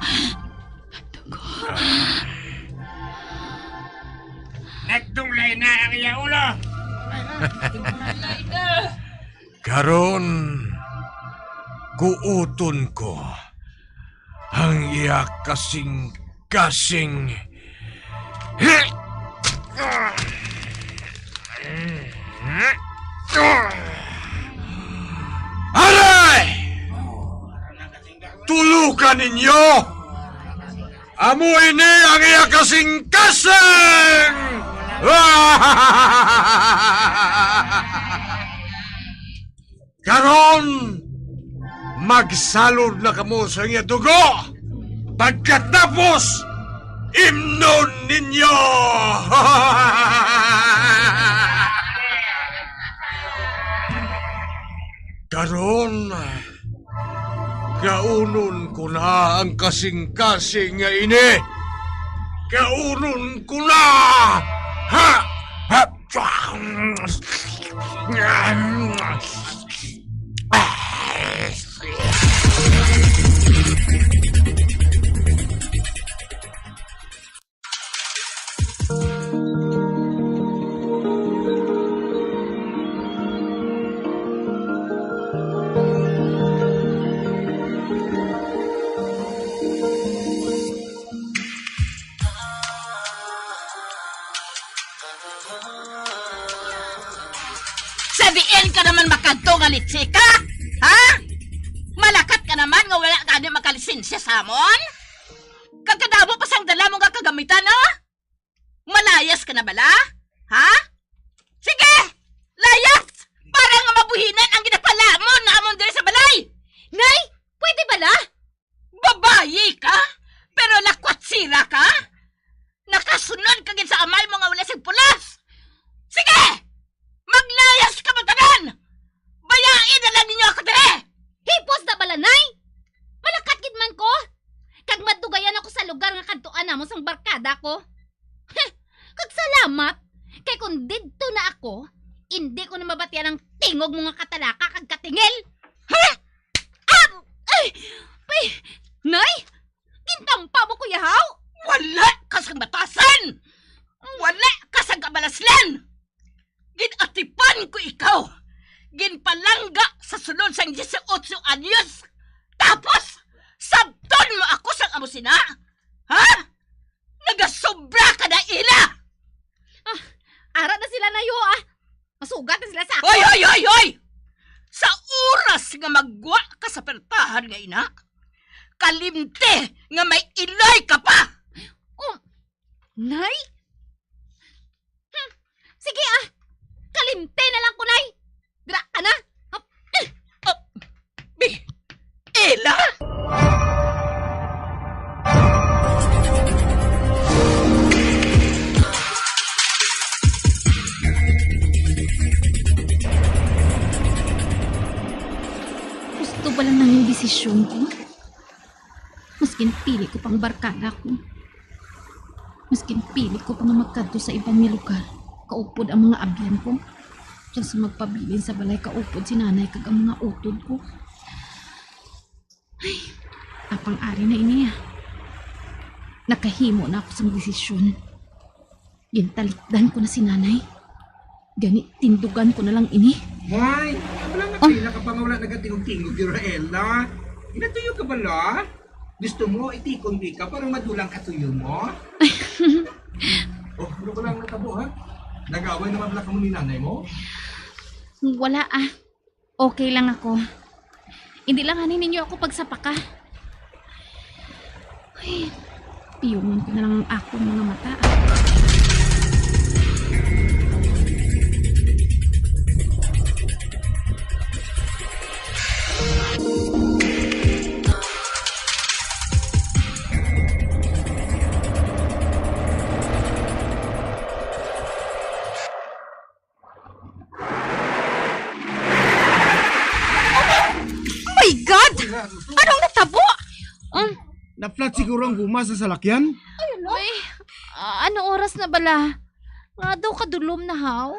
Dugo. Nagdunglay na ang iya ulo. Karon, guuton ko ang iya kasing-kasing. Aray! Tulukan ninyo! Amo ini ang iya kasing-kasing! Karon, magsalod na kamo sa iya dugo. Pagkatapos, imnon ninyo! Karon, kaunon ko na ang kasing-kasing nga ini. Kaunon ko na! Ha! Ha! Sa diin ka naman makadto nga litsi ka? Ha? Malakat ka naman nga wala ka ni makalisensya sa amon? Kag kadamo pa sang dala mo nga kagamitan, no? Malayas ka na bala? Ha? Sige! Layas! Para nga mabuhinan ang ginapalamon na amon diri sa balay! Nay, pwede bala? Babayi ka, pero lakwatsira ka? Nakasunod ka gid sa amay mo nga wala sing pulos! Sige! Maglayas ka man tanan! Bayai na lang ninyo ako diri! Hipos na bala, Nay! Malakat gid man ko! Kag madugayan ako sa lugar nga kadtuan namo sang barkada ko. Heh! Kag salamat, kay kung didto na ako, indi ko na mabatian ang tingog mo nga katalaka kag katingil! Ha? Ah! Ay! Ay! Nay! Gintampa mo ko, yahaw! Wala ka sang batasan! Wala ka sang kabalaslan! Gin-atipan ko ikaw! Ginpalangga sa sulod sang dieciocho anyos! Tapos, sabton mo ako sang amo sina? Ha? Nagasobra ka na, Ila! Ah, ara na sila, Nay, ah. Masugat na sila sa ako. Hoy, hoy, hoy, hoy! Sa oras nga magwa ka sa pertahan nga ina, kalimti nga may iloy ka pa! Oh, Nay? Hmm. Sige, ah. Kalimti na lang ko, Nay. Dira ka na. Hop. Ah, bi-, Ela? Gusto ba lang nang yung desisyon ko? Maskin pili ko pang barkada ko. Maskin pili ko pa nga magkadto sa iban nga lugar, kaupod ang mga abyan ko. Diyan sa magpabilin sa balay kaupod si nanay kag ang mga utod ko. Ay, apang ari na ini, ah. Nakahimo na ako sang desisyon. Gintalikdan ko na si nanay. Gani, tindugan ko na lang ini. Hoy, wala nga Oh. pila ka pa nga wala nagatingog-tingog, Raela. Ginatuyo ka bala? Gusto mo, itikon ko ikaw para madulang katuyo mo? Oh, ano ba lang natabo, ha? Nag-away naman bala kamo ni nanay mo? Wala, ah. Okay lang ako. Hindi lang ani ninyo ako pagsapaka. Ay, Iyungon ko na lang ang akon mga mata. Oh my God! Anong natabo? Um, Na-flat siguro ang guma sa salakyan. Ay, ah, ano oras na bala? Nga daw kadulom na, haw?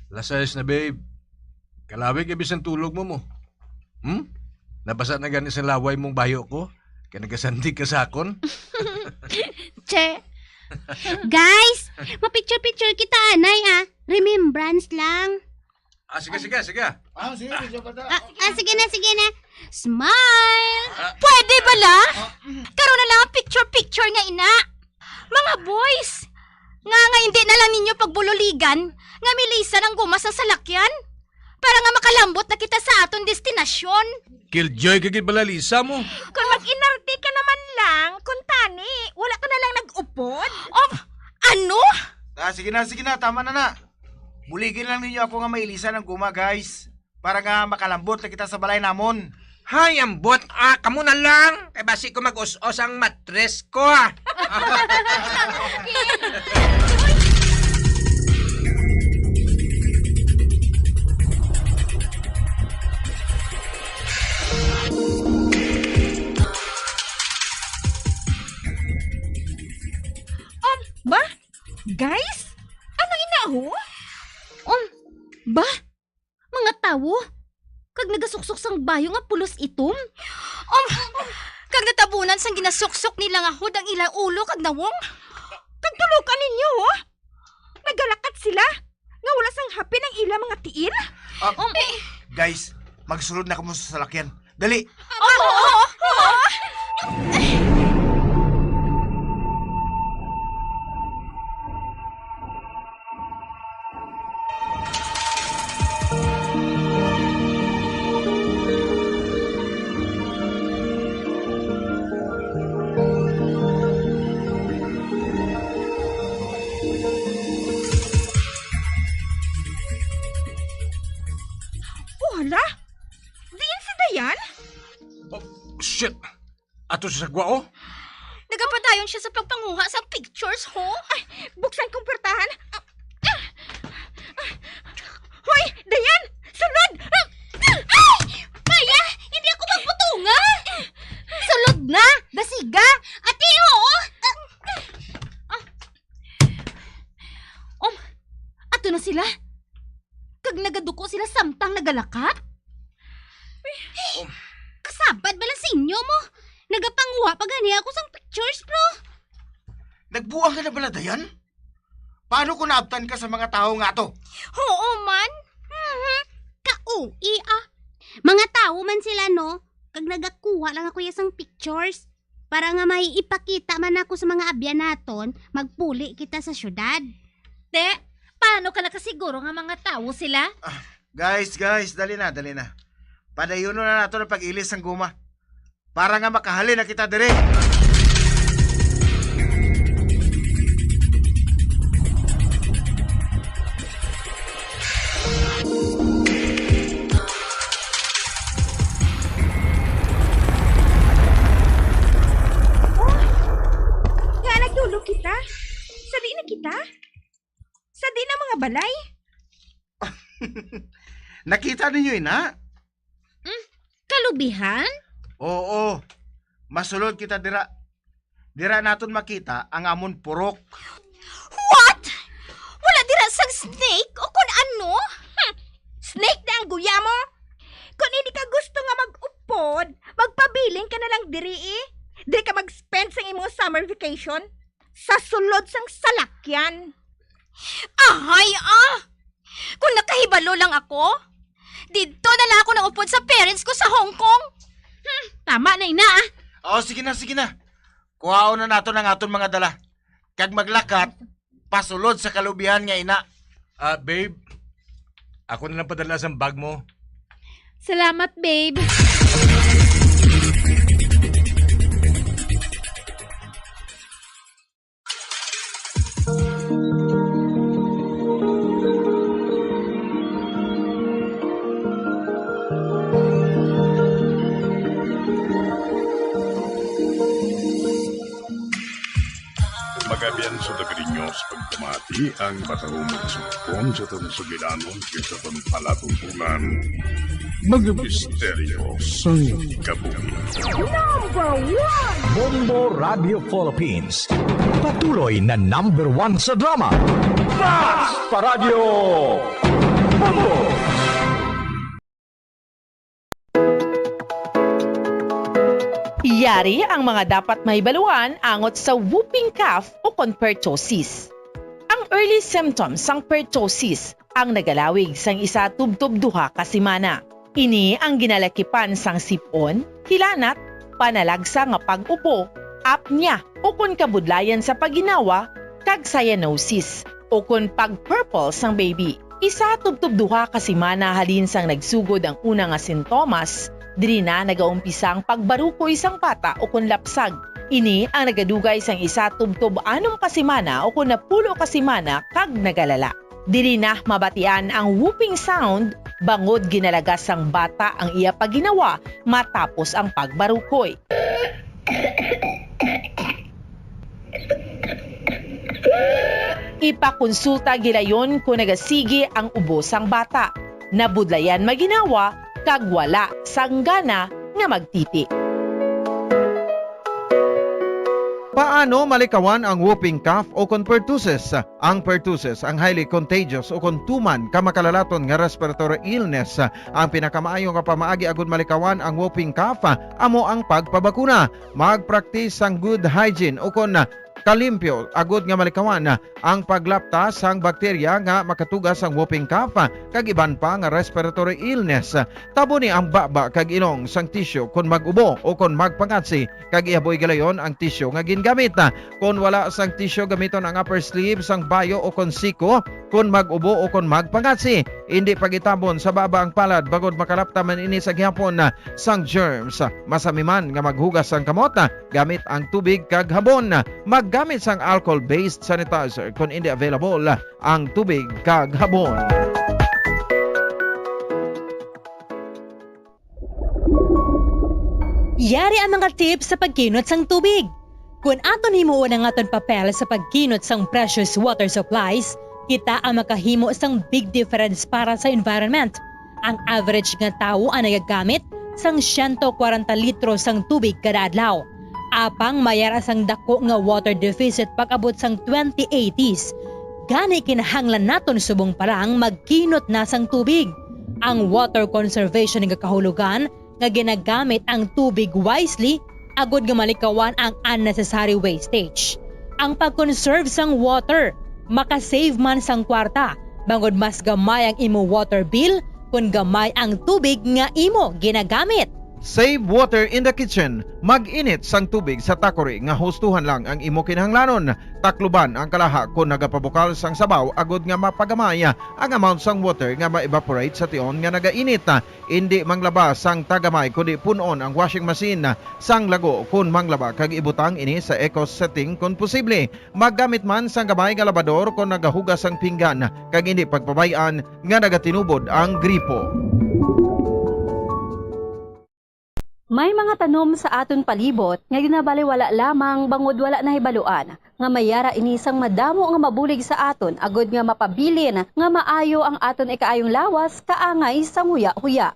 Alas sais na, babe. Kalawig, eh, bisan tulog mo mo. Hmm? Nabasa na gani sa laway mong bayo ko? Kaya nagasandig ka sa akon? Che. Guys, ma-picture-picture kita, anay, ah. Remembrance lang. Ah, sige, sige, sige. Ah, sige, video pa ta. Ah, ah, sige na, sige na. Smile! Ah. Pwede bala? Karon na lang ang picture-picture nga ina. Mga boys, nga nga hindi na lang ninyo pagbululigan nga milisan ang guma sa salakyan para nga makalambot na kita sa aton destinasyon. Killjoy ka gid bala, Lisa mo. Kung mag-inarte ka naman lang, kung tani, wala ka na lang nag-upod. Oh, ano? Ah, sige na, sige na, tama na na. Buligi lang ninyo ako nga mailisan ang guma, guys, para nga makalambot na kita sa balay namon. Hay, ambot, ah, kamo na lang. Kay basi ko mag-us-os ang matres ko, ah. Um, ba? Guys? Ano ina, ho? Um, ba? Mga tawo? Kag nagasuksok sang bayo nga pulos itom? Um, kag natabunan sang ginasuksok nila nga hud ang ila ulo kag nawong? Kag tulokan ninyo, ho? Nagalakat sila nga wala sang hapin ang ila mga tiil? Ah, Um, guys, magsulod na kamo sa salakyan. Dali! Oo, oo, oo. Oh, hala? Diin si Dayan? Oh, shit! Ato sa sagwa, oh. Nagapadayon siya sa pagpanguha sa pictures, ho? Ay, buksan kong portahan. Hoy, Dayan! Sulod! Ay! Maya, hindi ako magbutunga! Sulod na! Dasiga! Ati, oo! Um, ato na sila. Kag nagaduko sila samtang nagalakat. Um. Kasabad bala sa inyo mo. Nagapanguha pa gani ako sang pictures, bro. Nagbuang ka na bala, Dayan? Paano kung naabtan ka sa mga tawo nga to? Oo man. Mhm. Ka-O A, ah. Mga tawo man sila, no? Kag nagakuha lang ako ya sang pictures. Para nga may ipakita man ako sa mga abyan naton, magpuli kita sa syudad. Te, paano ka nakasiguro nga mga tawo sila? Ah, guys, guys, dali na, dali na. Padayonon na nato ang pag-ilis sang guma. Para nga makahalin na kita diri. Oh, nga nagdulog kita? Sa di na kita? Sa di na mga balay? Nakita ninyo ina? Hmm? Kalubihan? Oo. Masulod kita dira. Dira naton makita ang amon purok. What? Wala dira sang snake o kun ano? Hmm. Snake na ang guya mo? Kung hindi ka gusto nga mag-upod, magpabilin ka na lang diri, eh. Diri ka mag-spend sang imong summer vacation sa sulod sang salakyan. Ahay, ah! Kung nakahibalo lang ako, didto na lang ako nangupod sa parents ko sa Hong Kong. Hmm, tama na, ina, ah. Oh, sige na, sige na. Kuhaon na naton ang aton mga dala. Kag maglakat, pasulod sa kalubihan nga ina. Ah, babe, ako na lang padala sang bag mo. Salamat, babe. Pagpamati ang matarong nga sugpon sa aton sugilanon kay sa aton palatuntunan, mga misteryo sang kabuhi. Number one! Bombo Radio Philippines, patuloy na number one sa drama. Basta Radyo Bombo! Yari ang mga dapat mahibaluan angot sa whooping cough o kon pertussis. Ang early symptoms sang pertussis ang nagalawig sang isa tubtob duha ka semana. Ini ang ginalakipan sang sip-on, hilanat, panalagsa nga pag-ubo, apnea, ukon kabudlayan sa pagginawa, kag cyanosis, ukon pag-purple sang baby. Isa tubtob duha ka semana halin sang nagsugod ang una nga sintomas, diri na nagaumpisa ang pagbarukoy sang bata ukon lapsag. Ini ang nagadugay sang isa tubtob anom ka semana ukon napulo ka semana kag nagalala. Diri na mabatian ang whooping sound bangod ginalagas sang bata ang iya pagginawa matapos ang pagbarukoy. Ipakonsulta gilayon kon nagasigi ang ubo sang bata, nabudlayan magginawa, kag wala sang gana nga magtiti. Paano malikawan ang whooping cough o kon pertussis? Ang pertussis ang highly contagious o kon tuman ka makalalaton nga respiratory illness. Ang pinakamaayo nga pamaagi agud malikawan ang whooping cough amo ang pagpabakuna. Mag-practice sang good hygiene o kon kalimpyo agud nga malikawan ang paglapta sang bakterya nga makatuga sang whooping cough kag iban pa nga respiratory illness. Taboni ang baba kag ilong sang tisyu kon mag-ubo o kon magpangatsi, kag ihaboy gilayon ang tisyu nga gingamit. Kon wala sang tisyu, gamiton ang upper sleeve sang bayo o kon siko kon mag-ubo o kon magpangatsi. Indi pag-itabon sa baba ang palad bangod makalapta man ini sa gihapon sang germs. Masami man nga maghugas sang kamot gamit ang tubig kag habon. Maggamit sang alcohol-based sanitizer kon indi available ang tubig kag habon. Yari ang mga tips sa pagkinot sang tubig. Kon aton himuon ang aton papel sa pagkinot sang precious water supplies, kita ang makahimo sang big difference para sa environment. Ang average nga tawo ang nagagamit sang siyento kwarenta litro sang tubig kada adlaw. Apang may ara sang dako nga water deficit pag-abot sang twenty eighties. Gani kinahanglan naton subong pa lang magkinot na sang tubig. Ang water conservation nga kahulogan nga ginagamit ang tubig wisely agud nga malikawan ang unnecessary wastage. Ang pag-conserve sang water maka-save man sang kwarta, bangod mas gamay ang imo water bill kon gamay ang tubig nga imo ginagamit. Save water in the kitchen. Mag-init sang tubig sa takori nga hustuhan lang ang imo kinahanglanon. Takluban ang kalaha kon nagapabukal sang sabaw agud nga mapagamay ang amount sang water nga ma-evaporate sa tion nga nagainit. Indi manglaba sang tagamay, kundi pun-on ang washing machine sang lago kon manglaba kag ibutang ini sa eco setting kon posible. Maggamit man sang gamay nga labador kon nagahugas sang pinggan, kag indi pagpabay-an nga nagatinubod ang gripo. May mga tanom sa aton palibot nga ginabaliwala lamang bangod wala nahibaluan nga may ara ini sang madamo nga mabulig sa aton agud nga mapabilin nga maayo ang aton ikaayong lawas kaangay sang huya-huya.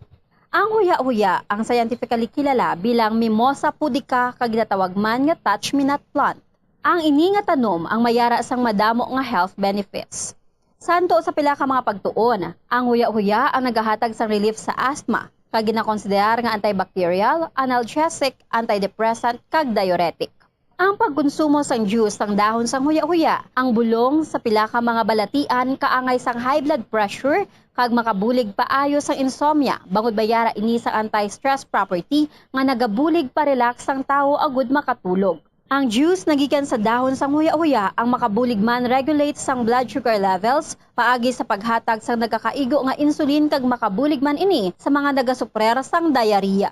Ang huya-huya ang scientifically kilala bilang Mimosa pudica kag ginatawag man nga touch-me-not plant. Ang ini nga tanom ang may ara sang madamo nga health benefits. Santo sa pila ka mga pagtuon, ang huya-huya ang nagahatag sang relief sa asthma, kag ginakonsiderar nga antibacterial, analgesic, antidepressant, kag diuretic. Ang pagkonsumo sang juice sang dahon sang huya-huya, ang bulong sa pila ka mga balatian kaangay sang high blood pressure kag makabulig paayo sang insomnia, bangod may ara ini sang anti-stress property nga nagabulig pa-relax sang tawo agud makatulog. Ang juice nga gikan sa dahon sang huya-huya ang makabulig man regulate sang blood sugar levels paagi sa paghatag sang nagakaigo nga insulin kag makabulig man ini sa mga nagasuprer sang diarrhea.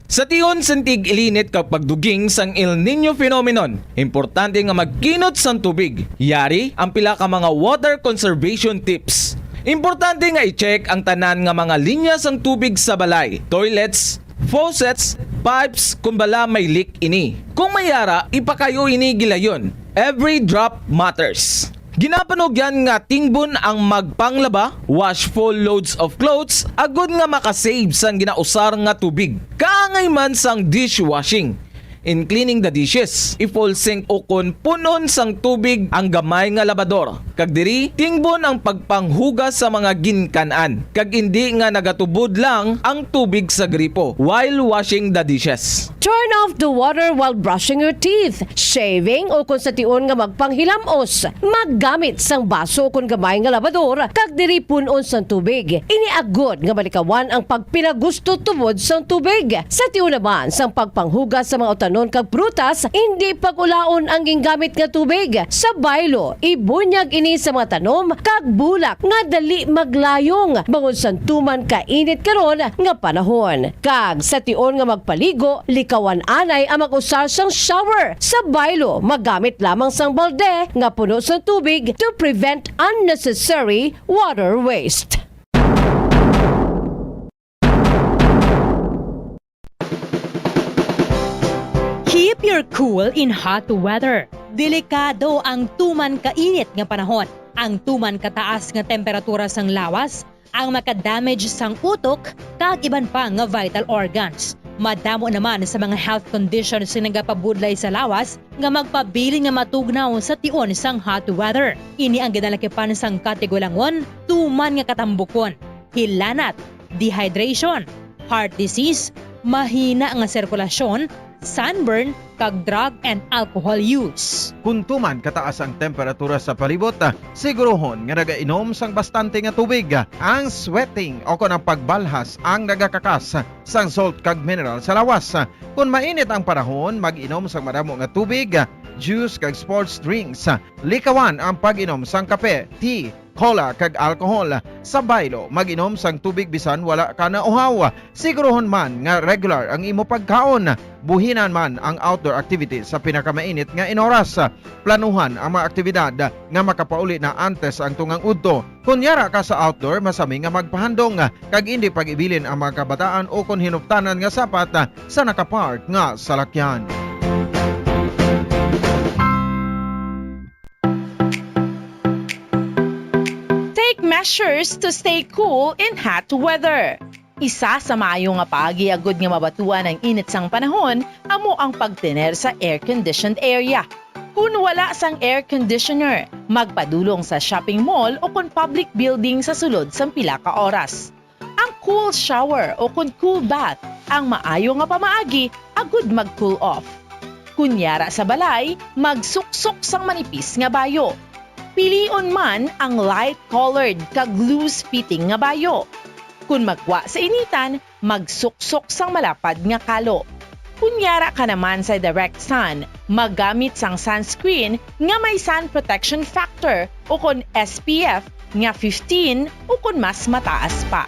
Sa tion sang tig-ilinit kag pagduging sang El Niño phenomenon, importante nga magkinot sang tubig. Yari ang pila ka mga water conservation tips. Importante nga i-check ang tanan nga mga linya sang tubig sa balay, toilets, faucets, pipes, kon bala may leak ini. Kung may ara, ipakayo ini gilayon. Every drop matters. Ginapanugyan nga tingbon ang magpanglaba, wash full loads of clothes, agod nga makasave sang ginausar nga tubig. Kaangay man sang dishwashing in cleaning the dishes. I-full sink ukon punon sang tubig ang gamay nga labador. Kag diri, tingbon ang pagpanghugas sa mga ginkan-an, kag indi nga nagatubod lang ang tubig sa gripo while washing the dishes. Turn off the water while brushing your teeth, shaving, o kung sa tion nga magpanghilamos, maggamit sang baso o kung gamay nga labador, kag diri pun-on sang tubig. Ini agod nga malikawan ang pagpinagusto tubod sang tubig. Sa tion naman sang pagpanghugas sa mga utanon kag prutas, indi pag-ulaon ang gingamit nga tubig. Sa baylo, ibunyag ini sa mga tanom kag bulak nga dali maglayong bangod sang tuman kainit karon nga panahon. Kag sa tion nga magpaligo, likawan anay ang mag-usar sang shower. Sa baylo, magamit lamang sang balde nga puno sang tubig to prevent unnecessary water waste. Keep your cool in hot weather. Delikado ang tuman kainit nga panahon. Ang tuman kataas nga temperatura sang lawas ang makadamage sang utok kag iban pa nga vital organs. Madamo naman sa mga health conditions nga nagapabudlay sa lawas nga magpabilin nga matugnaw sa tion sang hot weather. Ini ang ginalakipan sang katigulangon, tuman nga katambukon, hilanat, dehydration, heart disease, mahina nga sirkulasyon, sunburn, kag drug and alcohol use. Kon tuman kataas ang temperatura sa palibot, sigurohon nga nagainom sang bastante nga tubig. Ang sweating o kon ang pagbalhas ang nagakakas sang salt kag mineral sa lawas. Kon mainit ang panahon, mag-inom sang madamo nga tubig, juice kag sports drinks. Likawan ang pag-inom sang kape, tea, cola, kag alcohol. Sa baylo, mag-inom sang tubig bisan wala ka nauhaw. Sigurohon man nga regular ang imo pagkaon. Buhinan man ang outdoor activities sa pinakamainit nga inoras. Planuhan ang mga aktibidad nga makapauli na antes ang tungang udto. Kon yara ka sa outdoor, masami nga magpahandong kag indi pag-ibilin ang mga kabataan o kon hinuptanan nga sapat sa nakapark nga salakyan. Take measures to stay cool in hot weather. Isa sa maayo nga paagi agud nga mabatuan ang init sang panahon amo ang pagtener sa air-conditioned area. Kon wala sang air conditioner, magpadulong sa shopping mall o kon public building sa sulod sang pila ka oras. Ang cool shower o kon cool bath ang maayo nga pamaagi agud mag-cool off. Kon yara sa balay, magsuksok sang manipis nga bayo. Pilion man ang light-colored kag loose-fitting nga bayo. Kon magwa sa initan, magsuksok sang malapad nga kalo. Kon yara ka naman sa direct sun, maggamit sang sunscreen nga may sun protection factor o kon S P F nga fifteen o kon mas mataas pa.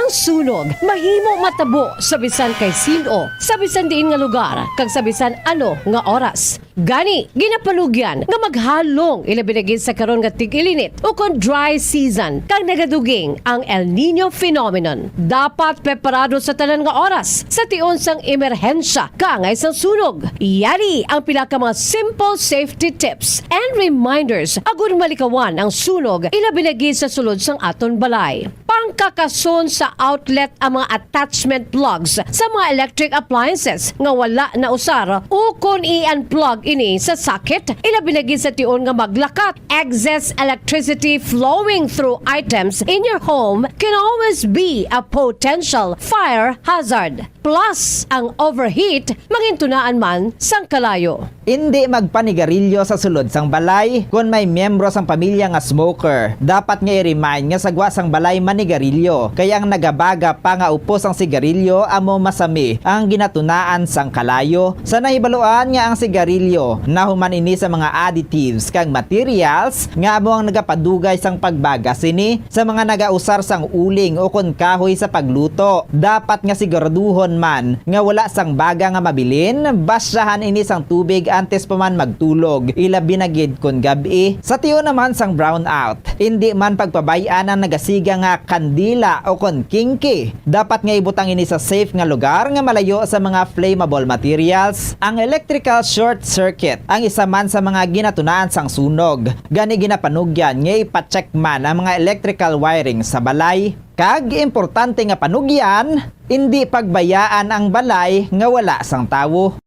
Ang sunog mahimo matabo sa bisan kay sin-o, sa bisan diin nga lugar, kag sa bisan ano nga oras. Gani, ginapanugyan nga maghalong, ilabi na gid sa karon nga tig-ilinit ukon dry season, kag nagaduging ang El Niño phenomenon. Dapat preparado sa tanan nga oras sa tion sang emerhensya kaangay sang sunog. Yari ang pila ka mga simple safety tips and reminders agud malikawan ang sunog, ilabi na gid sa sulod sang aton balay. Pangkakason sa outlet ang mga attachment plugs sa mga electric appliances nga wala nausar, ukon i-unplug ini sa socket, ilabi na gid sa tion nga maglakat. Excess electricity flowing through items in your home can always be a potential fire hazard. Plus, ang overheat mangintunaan man sang kalayo. Indi magpanigarilyo sa sulod sang balay. Kon may miyembro sang pamilya nga smoker, dapat nga i-remind nga sa gwa sang balay manigarilyo, kay ang nagabaga pa nga upos sang sigarilyo amo masami ang ginatunaan sang kalayo. Sa nahibaluan nga ang sigarilyo Nahuman ini sa mga additives kag materials nga amo ang nagapadugay sang pagbaga sini sa mga nagausar sang uling ukon kahoy sa pagluto. Dapat nga siguraduhon man nga wala sang baga nga mabilin, basyahan ini sang tubig antes pa man magtulog, ilabi na gid kon gab-i. Sa tion naman sang brownout, indi man pagpabay-an ang nagasiga nga kandila ukon kingki. Dapat nga ibutang ini sa safe nga lugar nga malayo sa mga flammable materials. Ang electrical short circuit ang isa man sa mga ginatunaan sang sunog. Gani ginapanugyan nga ipa-check man ang mga electrical wiring sa balay. Kag importante nga panugyan, indi pagbayaan ang balay nga wala sang tawo.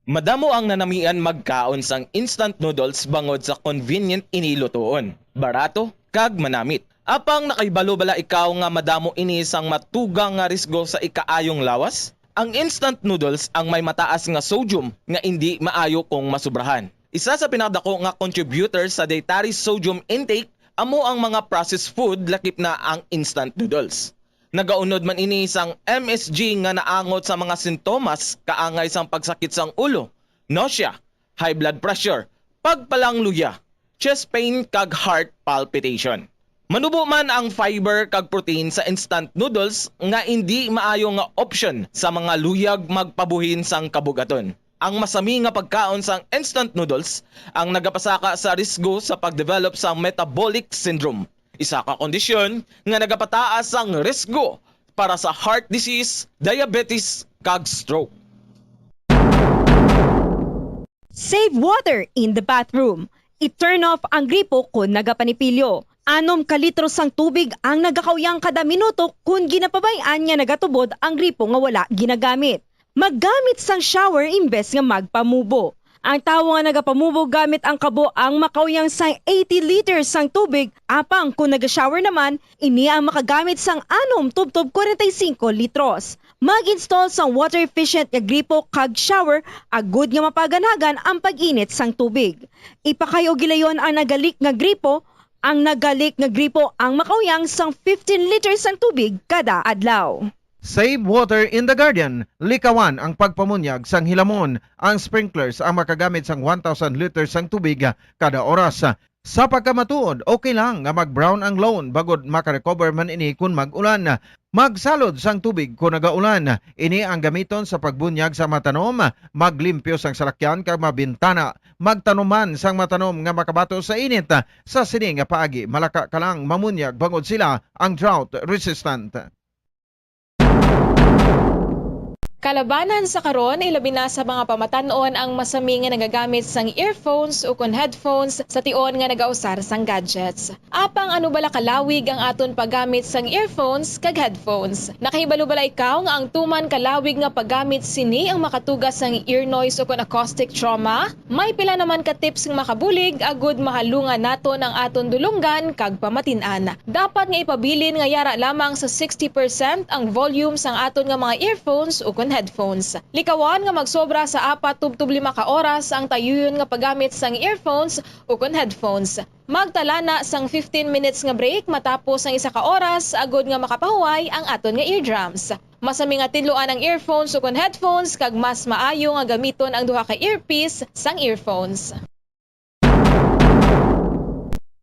Madamo ang nanamian magkaon sang instant noodles bangod sa convenient ini lutoon, barato, kag manamit. Apang nakahibalo bala ikaw nga madamo ini sang matugang nga risgo sa ikaayong lawas? Ang instant noodles ang may mataas nga sodium nga indi maayo kung masubrahan. Isa sa pinakadako nga contributor sa dietary sodium intake amo ang mga processed food, lakip na ang instant noodles. Nagaunod man ini sang M S G nga naangot sa mga sintomas kaangay sang pagsakit sang ulo, nausea, high blood pressure, pagpalangluya, chest pain kag heart palpitation. Manubo man ang fiber kag protein sa instant noodles nga indi maayo nga opsyon sa mga luyag magpabuhin sang kabugaton. Ang masami nga pagkaon sang instant noodles ang nagapasaka sa risgo sa pag-develop sa metabolic syndrome, isa ka kondisyon nga nagapataas sang risgo para sa heart disease, diabetes, kag stroke. Save water in the bathroom. I-turn off ang gripo kon nagapanipilyo. Anom ka litro sang tubig ang nagakauyang kada minuto kon ginapabay-an nga nagatubod ang gripo nga wala ginagamit. Maggamit sang shower imbes nga magpamubo. Ang tawo nga nagapamubo gamit ang kabo ang makauyang sang eighty liters sang tubig, apang kon naga-shower naman, ini ang makagamit sang anom tubtob kwarenta y singko litros. Mag-install sang water-efficient nga gripo kag shower agud nga mapaganagan ang pag-init sang tubig. Ipakay-o gilayon ang naga-leak nga gripo. Ang naga-leak nga gripo ang makauyang sang fifteen liters sang tubig kada adlaw. Save water in the garden. Likawan ang pagpamunyag sang hilamon. Ang sprinklers ang makagamit sang one thousand liters sang tubig kada oras. Sa pagkamatuod, okay lang nga mag-brown ang lawn bangod maka-recover man ini kon mag-ulan. Magsalod sang tubig kon nagaulan. Ini ang gamiton sa pagbunyag sa mga tanom, maglimpyo sang salakyan kag mga bintana, magtanom man sang mga tanom nga makabato sa init. Sa sini nga paagi, malaka ka lang mamunyag bangod sila ang drought resistant. Kalabanan sa karon, ilabi na sa mga pamatan-on ang masami nga nagagamit sang earphones ukon headphones sa tion nga nagausar sang gadgets. Apang ano bala kalawig ang aton paggamit sang earphones kag headphones? Nakahibalo bala ikaw nga ang tuman kalawig nga paggamit sini ang makatuga sang ear noise ukon acoustic trauma? May pila naman ka tips nga makabulig agud mahalungan naton ang aton dulonggan kag pamatin-an. Dapat nga ipabilin nga yara lamang sa sixty percent ang volume sang aton nga mga earphones ukon headphones. Likawan nga magsobra sa apat tubtob lima ka oras ang tayuyon nga paggamit sang earphones ukon headphones. Magtala na sang fifteen minutes nga break matapos ang isa ka oras agud nga makapahuway ang aton nga eardrums. Masami nga tinluan ang earphones ukon headphones kag mas maayo nga gamiton ang duha ka earpiece sang earphones.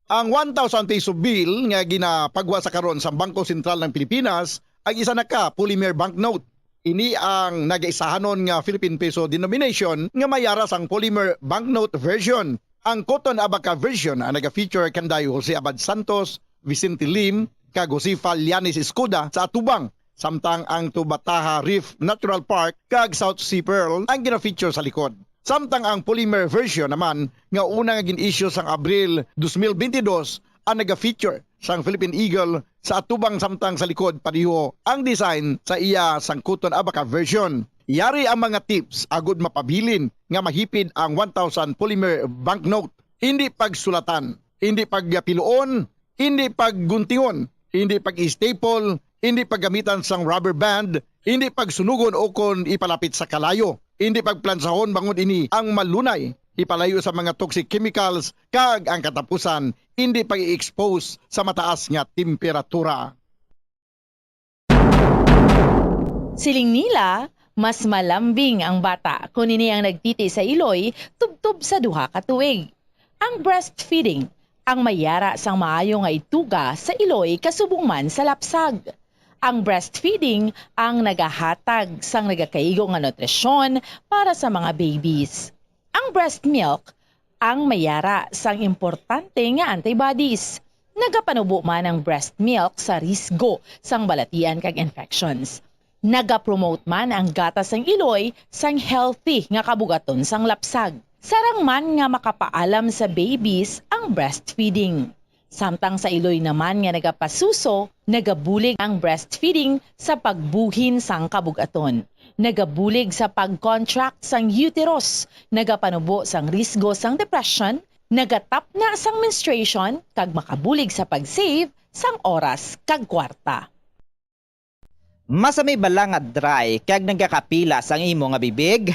Ang one thousand peso bill nga ginapagwa sa karon sa Bangko Sentral ng Pilipinas ang isa na ka polymer banknote. Ini ang nagaisahanon nga Philippine peso denomination nga may yara sang polymer banknote version. Ang Cotton Abaca version ang naga-feature kanday Jose Abad Santos, Vicente Lim, kag Josefa Llanes Escuda sa atubang, samtang ang Tubataha Reef Natural Park kag South Sea Pearl ang gina-feature sa likod. Samtang ang polymer version naman nga una nga gin-issue sang Abril dos mil bentidós ang naga-feature sang Philippine Eagle sa atubang, samtang sa likod pareho ang design sa iya sang Cotton Abaca version. Yari ang mga tips agud mapabilin nga mahipid ang one thousand polymer banknote. Hindi pagsulatan, hindi pagpiluon, hindi pagguntingon, hindi pag-staple, hindi paggamitan sang rubber band, hindi pagsunugon ukon ipalapit sa kalayo, hindi pagplansahon bangod ini ang malunay ipalayo sa mga toxic chemicals, kag ang katapusan, hindi pag-i-expose sa mataas nga temperatura. Siling nila, mas malambing ang bata kon ini ang nagtiti sa iloy tubtob sa duha ka tuig. Ang breastfeeding ang may yara sang maayo nga ituga sa iloy kasubong man sa lapsag. Ang breastfeeding ang nagahatag sang nagakaigo nga nutrisyon para sa mga babies. Ang breast milk ang may yara sang importante nga antibodies. Nagapanubo man ang breast milk sa risgo sang balatian kag infections. Nagapromote man ang gatas sang iloy sang healthy nga kabugaton sang lapsag. Sarang man nga makapaalam sa babies ang breastfeeding. Samtang sa iloy naman nga nagapasuso, nagabulig ang breastfeeding sa pagbuhin sang kabugaton. Nagabulig sa pag-contract sang uterus, nagapanubo sang risgo sang depression, nagatapna sang menstruation, kag makabulig sa pag-save sang oras kag kwarta. Masami bala nga dry kag nagakapilas ang imo nga bibig?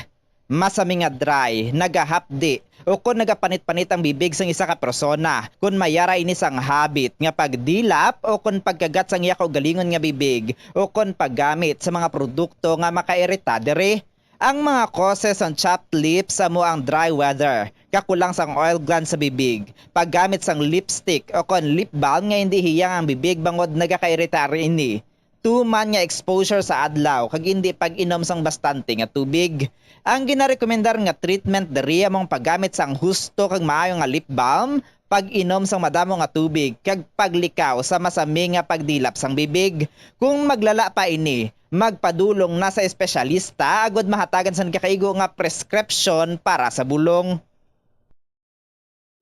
Masami nga dry, nagahapdi, o kon nagapanit-panit ang bibig sang isa ka persona. Kon may yara ini sang habit nga pagdilap o kon pagkagat sang iya kaugalingon nga bibig o kon paggamit sa mga produkto nga makairita diri. Ang mga causes sang chapped lips amo ang dry weather, kakulang sang oil glands sa bibig, paggamit sang lipstick o kon lip balm nga indi hiyang ang bibig bangod nagakairita ini. Tuman nga exposure sa adlaw kag indi pag-inom sang bastante nga tubig. Ang ginarekomendar nga treatment diri amo ang paggamit sang husto kag maayo nga lip balm, pag-inom sang madamo nga tubig, kag paglikaw sa masami nga pagdilap sang bibig. Kung maglala pa ini, magpadulong na sa espesyalista agud mahatagan sang nagakaigo nga prescription para sa bulong.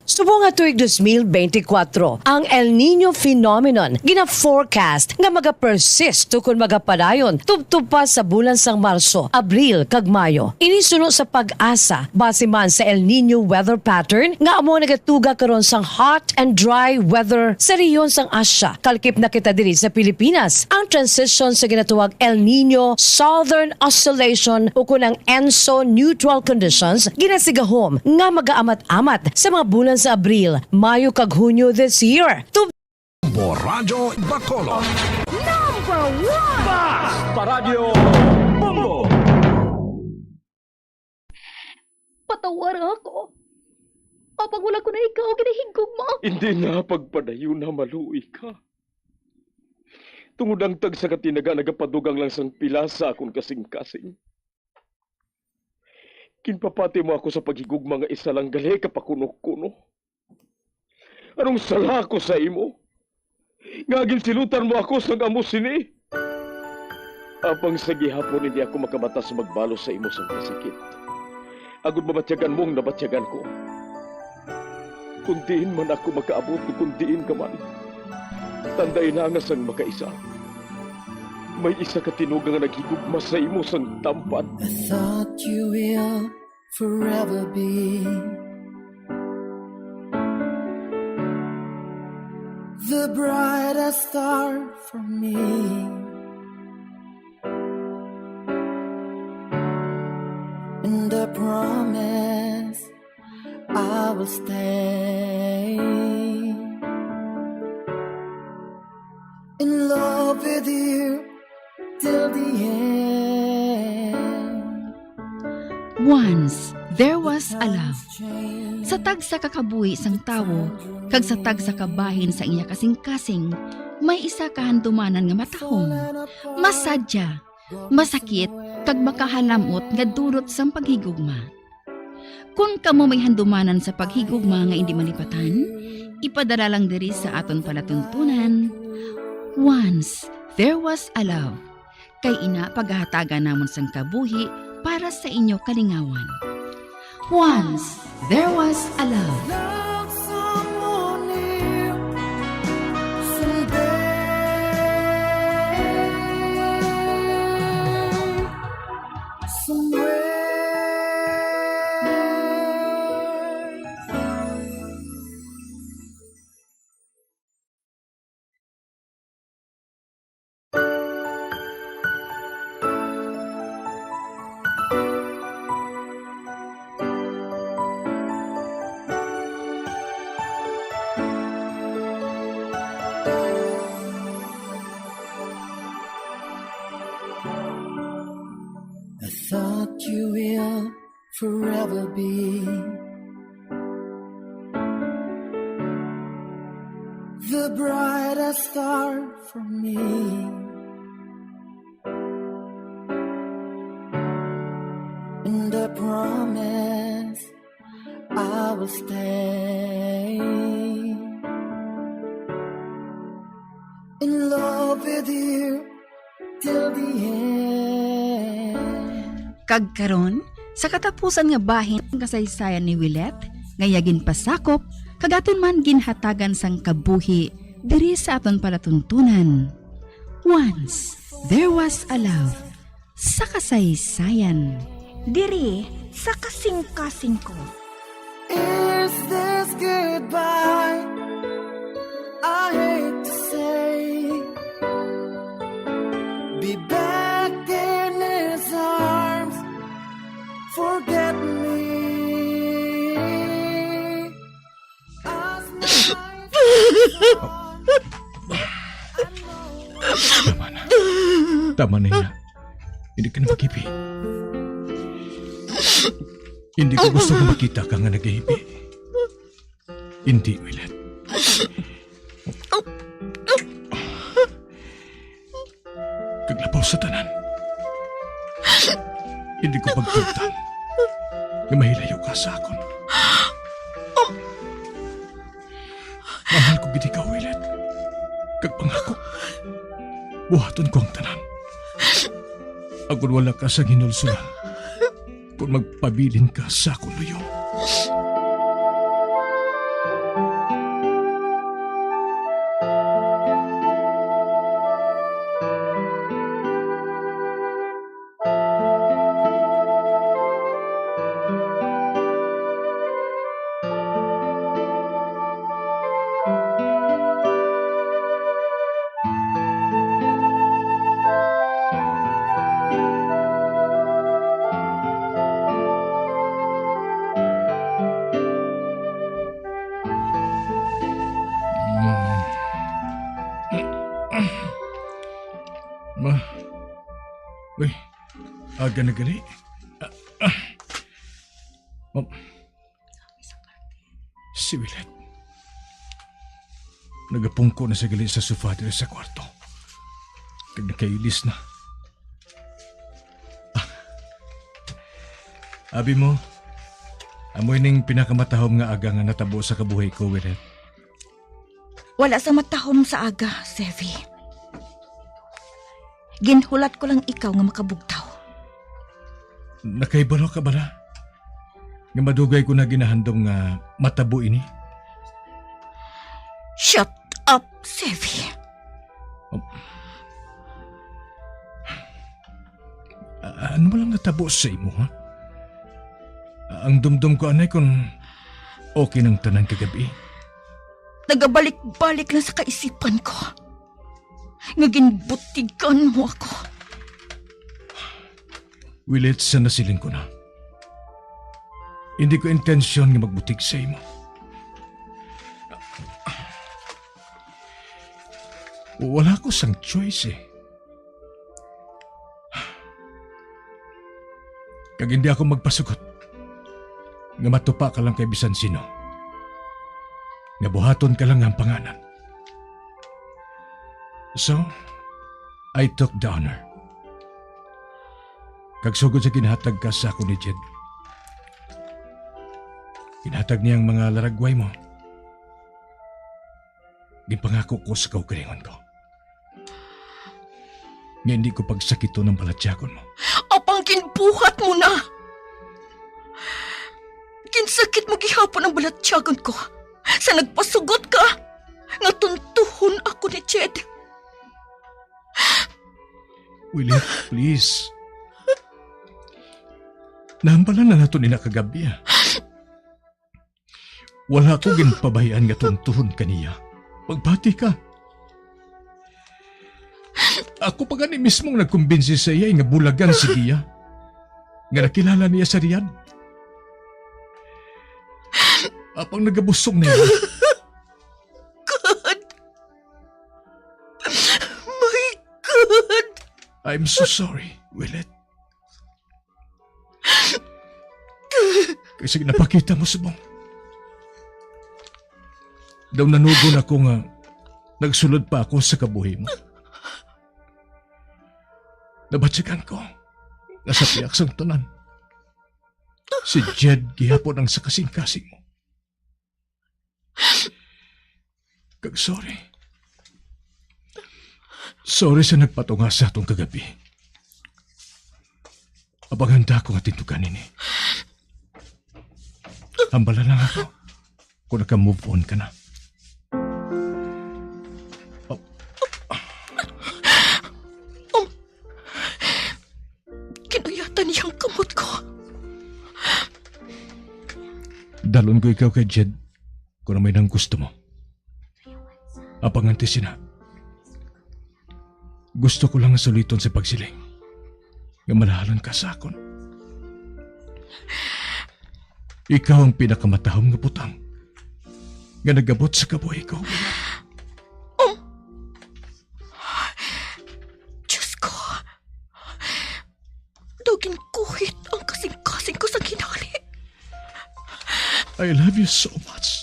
Subong nga tuig dos mil bente kwatro, ang El Niño phenomenon gina-forecast nga magapersist ukon magapadayon tubtob pa sa bulan sang Marso, Abril, kag Mayo. Ini suno sa PAGASA, base man sa El Niño weather pattern nga amo nagatuga karon sang hot and dry weather sa rehiyon sang Asia. Kalkip na kita diri sa Pilipinas. Ang transition sa ginatawag El Niño Southern Oscillation ukon ang ENSO neutral conditions ginasigahom nga magaamat-amat sa mga bulan sa Abril, Mayo, kag Hunyo this year. Tub- Bombo Radyo Bacolod. Number one! Basta Radyo Bombo! Patawara ako. Apang wala ko na ikaw ginahigugma. Hindi na pagpadayuna, maluoy ka. Tungod ang tagsa ka tinaga nagapadugang lang sang pila sa akon kasing-kasing. Ginpapati mo ako sa paghigugma nga isa lang gali ka pakuno-kuno. Anong sala ko sa imo? Nga ginsilutan mo ako sang amo sini? Apang sa gihapon hindi ako makabata sa magbalos sa imo sang kasakit. Agud mabatyagan mo ang nabatyagan ko. Kung diin man ako makaabot, kung diin ka man, tandai na nga sang makaisa, may isa ka tinuga nga naghigugma sa imo sang tampad. I thought you will forever be the brightest star for me. And I promise I will stay in love with you till the end. Once there was a love. Sa tagsa ka kabuhi sang tawo kag sa tagsa ka bahin sang iya kasing-kasing, may isa ka handumanan nga matahom, masadya, masakit, kag makahalam-ot nga dulot sang paghigugma. Kon kamo may handumanan sa paghigugma nga indi malipatan, ipadala lang diri sa aton palatuntunan. Once there was a love. Kay ina, pagahatagan namon sang kabuhi para sa inyo kalingawan. Once there was a love. Love someone new someday. Somewhere. The brightest star for me. And I promise I will stay in love with you till the end. Kag karon, sa katapusan nga bahin sang kasaysayan ni Willet, nga iya ginpasakop, kag aton man ginhatagan sang kabuhi diri sa aton palatuntunan. Once, there was a love sa kasaysayan. Diri sa kasingkasing ko. Is this goodbye? I hate to say. Be back in his arms. Forget me. As my Tama na. Tama na, ina. Hindi ka na mag-ipi. Hindi ko gusto nga makita ka nga nag-iipi. Hindi, Willet. Kag labaw sa tanan, hindi ko pagtutan nga mahilayo ka sa akon. Mahal ko gid ikaw, Willet. Kag pangako, buhaton ko ang tanan. Agod wala ka sa ginulsulan, kung magpabilin ka sa akong luyo. Mm. Ma, uy, aga na gali. Ah, ah. Ma, si Willet. Nagapungko na sa gali sa sofa diri sa kwarto. Kag nakailis na. Ah. Abi mo, amo ining pinakamatahom nga aga nga natabo sa kabuhi ko, Willet. Wala sa matahom sa aga, Sevi. Ginhulat ko lang ikaw nga makabugtaw. Nakahibalo ka bala nga madugay ko na ginahandom nga matabo ini? Shut up, Sevi. Um, a-, ano man lang natabo sa imo, ha? Ang dumdom ko anay kung okay nang tanan kagabi. Nagabalik-balik lang sa kaisipan ko nga ginbutigan mo ako. Willet, sa nasiling ko na, hindi ko intensyon nga magbutig sa imo. Wala ko sang choice, eh. Kag hindi ako magpasugot nga matupa ka lang kay bisan sino, nga buhaton ka lang ang panganan. So, I took the honor. Kag sugod sa ginhatag ka sa ako ni Jed, ginhatag niya ang mga laragway mo. Ginpangako ko sa kaugalingon ko nga hindi ko pagsakiton ang balatyagon mo. Apang ginbuhat mo na! Ginsakit mo gihapon ang balatyagon ko sa nagpasugot ka nga tuntuhon ako ni Jed. Willie, please. Nahambalan na nato ni na kagabi, ah. Wala ko ginpabahian nga tuntuhon ka niya. Magbati ka. Ako pa gani mismo ang nagkumbinsi sa iya nga bulagan si Gia, nga nakilala niya sa Riyadh. Apang nagabusog na iya. God! My God! I'm so sorry, Willet. Kasi napakita mo subong. Daw nanugon ako nga Nagsulod pa ako sa kabuhi mo. Nabatyagan ko nga sa pihak sang tanan, si Jed gihapon ang sa kasing-kasing mo. Kag sorry. Sorry sa nagpatunga sa atong kagabi. Apang handa ako nga tindugan ini. Hambala lang ako kung naka-move on ka na. Oh. Kinuyatan niya ang kamot ko. Dalon ko ikaw kay Jed kung ano may nang gusto mo. Apang antes sina, gusto ko lang suliton sa pagsiling nga malahalon ka sa akon. Ikaw ang pinakamatahom nga butang nga nagabot sa kabuhi ko. Diyos ko, daw ginkuhit ang kasing-kasing ko sa ginhali. I love you so much.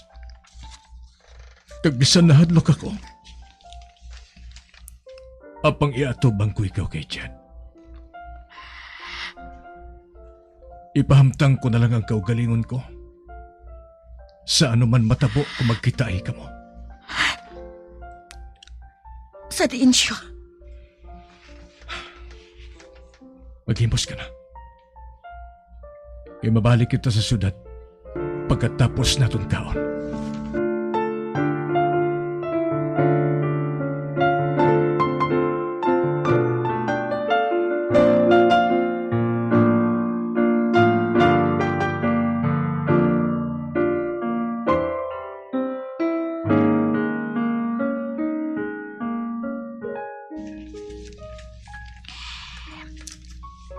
Kag bisan nahadlok ako, apang iatubang ko ikaw kay Jed. Ipahamtang ko na lang ang kaugalingon ko sa anuman matabo kung magkitaay kamo. Sa diin siya? Maghimos ka na. Kay mabalik kita sa syudad pagkatapos naton kaon.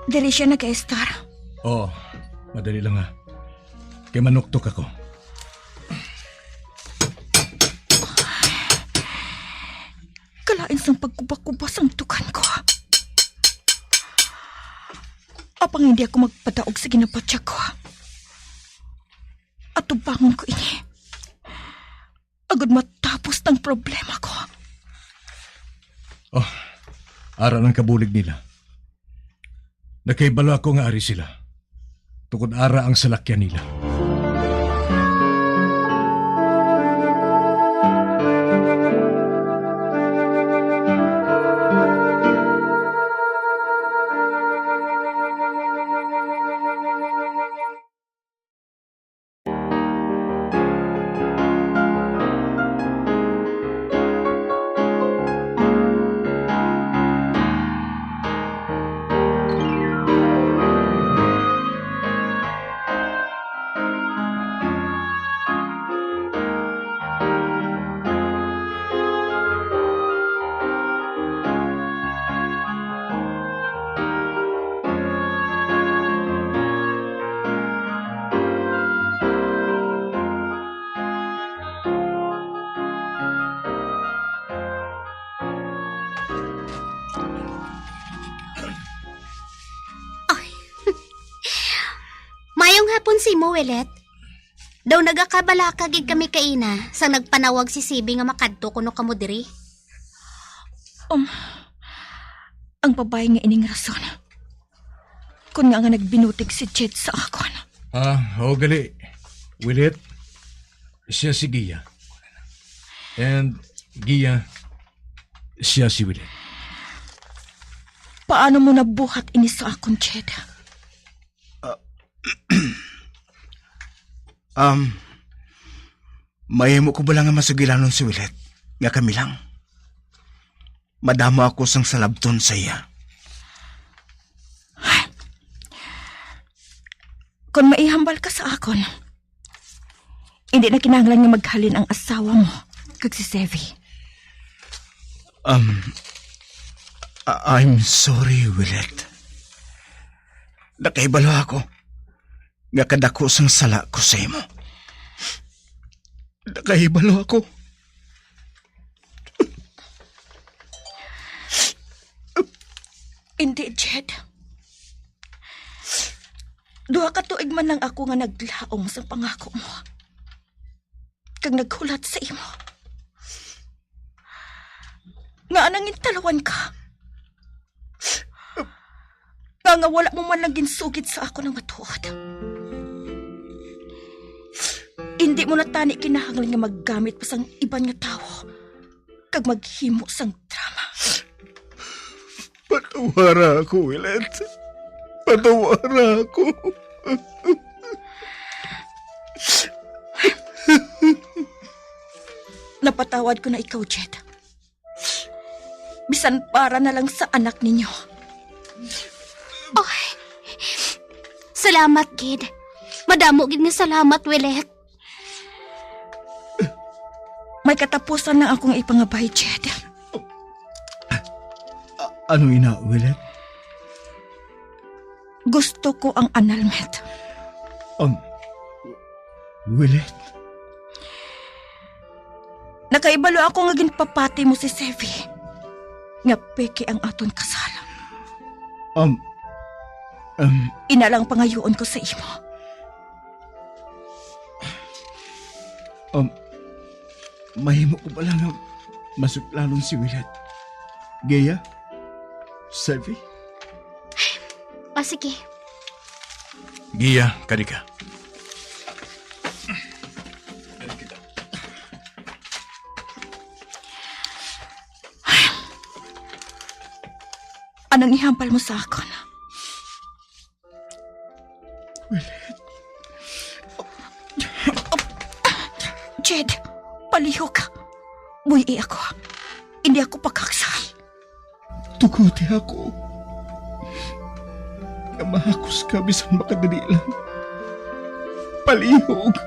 Diri siya nag-estar. Oh, madali lang ha. Kay manuktok ako. Kalain sang pagkuba-kuba sang tukan ko. Apang hindi ako magpadaog sa ginabatya ko. Atubangon ko ini. Agud matapos ang problema ko. Oh, ara ang kabulig nila. Nakahibalo ako nga ari sila. Tukod ara ang salakyan nila. Mayong hapon sa imo, Willet. Daw nagakabalaka gid kami kaina sang nagpanawag si Sibi nga makadto kuno kamo diri. Um, ang babayi nga ining rason kon nga nga nagbinutig si Jed sa akon. Ah, o gali. Willet, siya si Gia. And Gia, siya si Willet. Paano mo nabuhat ini sa akon, Jed? Um, mahimo ko bala nga masugilanon si Willet nga kami lang? Madamo ako sang salabton sa iya. Kon maihambal ka sa akon, hindi na kinahanglan nga maghalin ang asawa mo kag si Sevi. Um, I- I'm sorry, Willet. Nakahibalo ako nga kadako sang sala ko sa imo. Nakahibalo ako. Hindi, Jed. Duha ka tuig man lang ako nga naglaom sa pangako mo kag naghulat sa imo. Anang gintaluan ka. Nga, nga wala mo man lang ginsugid sa akon ang matuod. Indi mo na tani kinahanglan nga maggamit pa sang iban nga tawo kag maghimo sang drama. Patawara ako, Willet. Patawara ako. Napatawad ko na ikaw, Jed. Bisan para na lang sa anak ninyo. Ay, salamat gid. Madamo gid nga salamat, Willet. May katapusan lang akong ipangabay, Jed. A-, ano ina, Willet? Gusto ko ang annulment. Um, Willet? Nakaibalo ako nga ginpapati mo si Sevi, nga peke ang aton kasal. Um, um, Ina lang pangayoon ko sa imo. Um, mahimo ko bala nga masudlanon si Willet? Gia? Sevi? Ah, sige. Gia, kadi ka. Anong ihambal mo sa akon? Willet. Jed, palihog. Buy-i ako. Hindi ako pagkaksa. Tuguti ako nga mahakos ka bisan makadali lang. Palihog.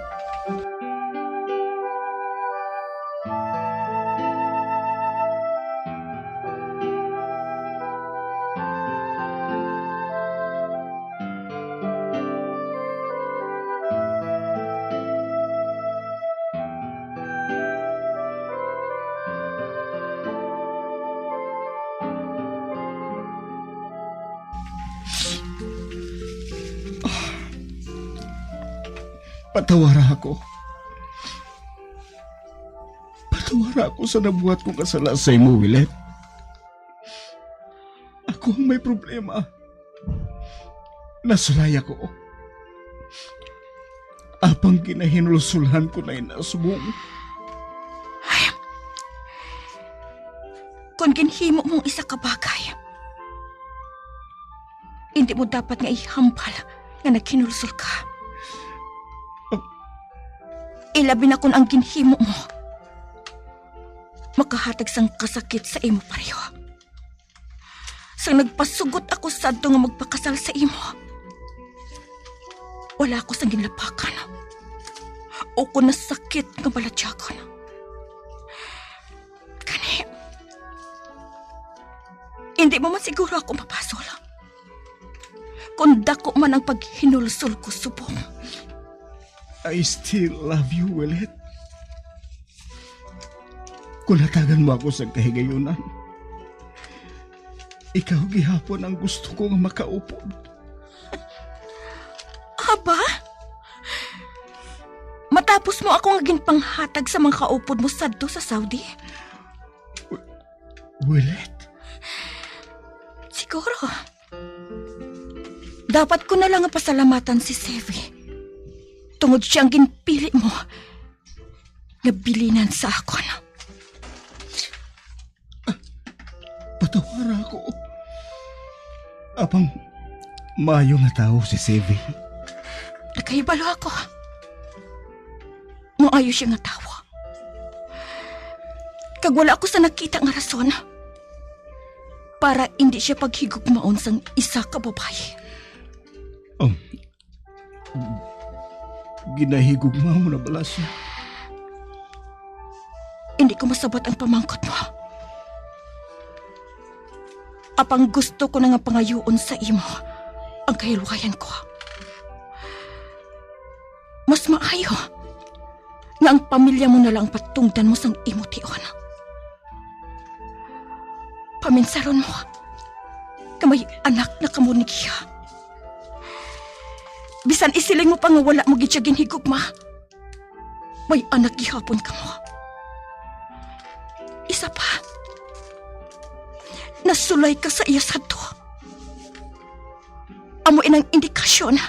Patawara ako. Patawara ako sa nabuhat kong kasala sa imo, Willet. Ako ang may problema. Nasulay ako. Apang ginahinulsulan ko na ina subong. Ay, kon ginhimo mong isa ka bagay, hindi mo dapat nga ihambal nga naghinulsol ka. Ilabi na kon ang ginhimo mo makahatag sang kasakit sa imo pareho. Sang nagpasugot ako sadto nga magpakasal sa imo, wala ako sang ginlapakan o kon nasakit nga balatyagon. Gani, hindi mo man siguro ako mabasol kon daku man ang paghinulsol ko subong. I still love you, Willet. Kung hatagan mo ako sa kahigayunan, ikaw gihapon ang gusto ko nga makaupod. Aba? Matapos mo ako nga ginpanghatag sa mga kaupod mo sadto sa Saudi? Wi-, Willet? Siguro. Dapat ko na lang nga pasalamatan si Sevi, tungod siya ang ginpili mo nga bilinan sa akon. Patawara ako. Apang maayo nga tawo si Sevi. Nakahibalo ako. Maayo siya nga tawo. Kag wala ako sa nakita nga rason para indi siya paghigugmaon sang isa ka babayi. Um, ginahigugma mo na bala siya? Hindi ko masabot ang pamangkot mo. Apang gusto ko na nga pangayoon sa imo ang kahilwayan ko. Mas maayo nga ang pamilya mo na lang patungdan mo sang imo tion. Paminsaron mo nga may anak na kamo ni Gia. Bisan isiling mo pa nga wala mo gid siya ginhigugma, may anak gihapon kamo. Isa pa, nasulay ka sa iya sadto. Amo inang indikasyon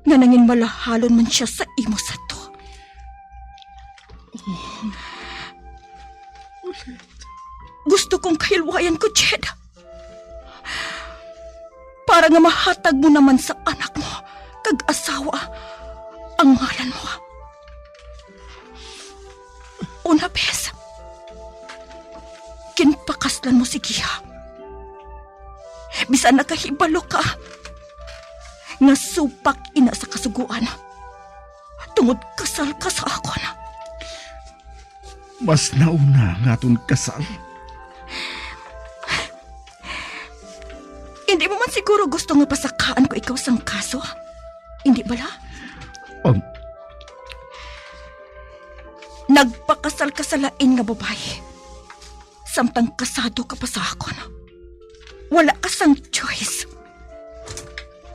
nga nanginmalahalon man siya sa imo sadto. Gusto kong kahilwayan ko, Jed, para nga mahatag mo naman sa anak mo kag asawa ang ngalan mo. Una, bes, ginpakaslan mo si Gia. Bisan nakahibalo ka nga supak ina sa Kasugoan, tungod kasal ka sa akon. Mas nauna nga aton kasal. Hindi mo man siguro gusto nga pasakaan ko ikaw sang kaso? Hindi bala? Um. Nagpakasal ka sa lain nga babayi, samtang kasado ka pa sa akon. Wala ka sang choice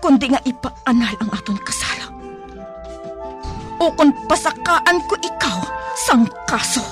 kundi nga ipaanal ang aton kasal, o kon pasakaan ko ikaw sang kaso.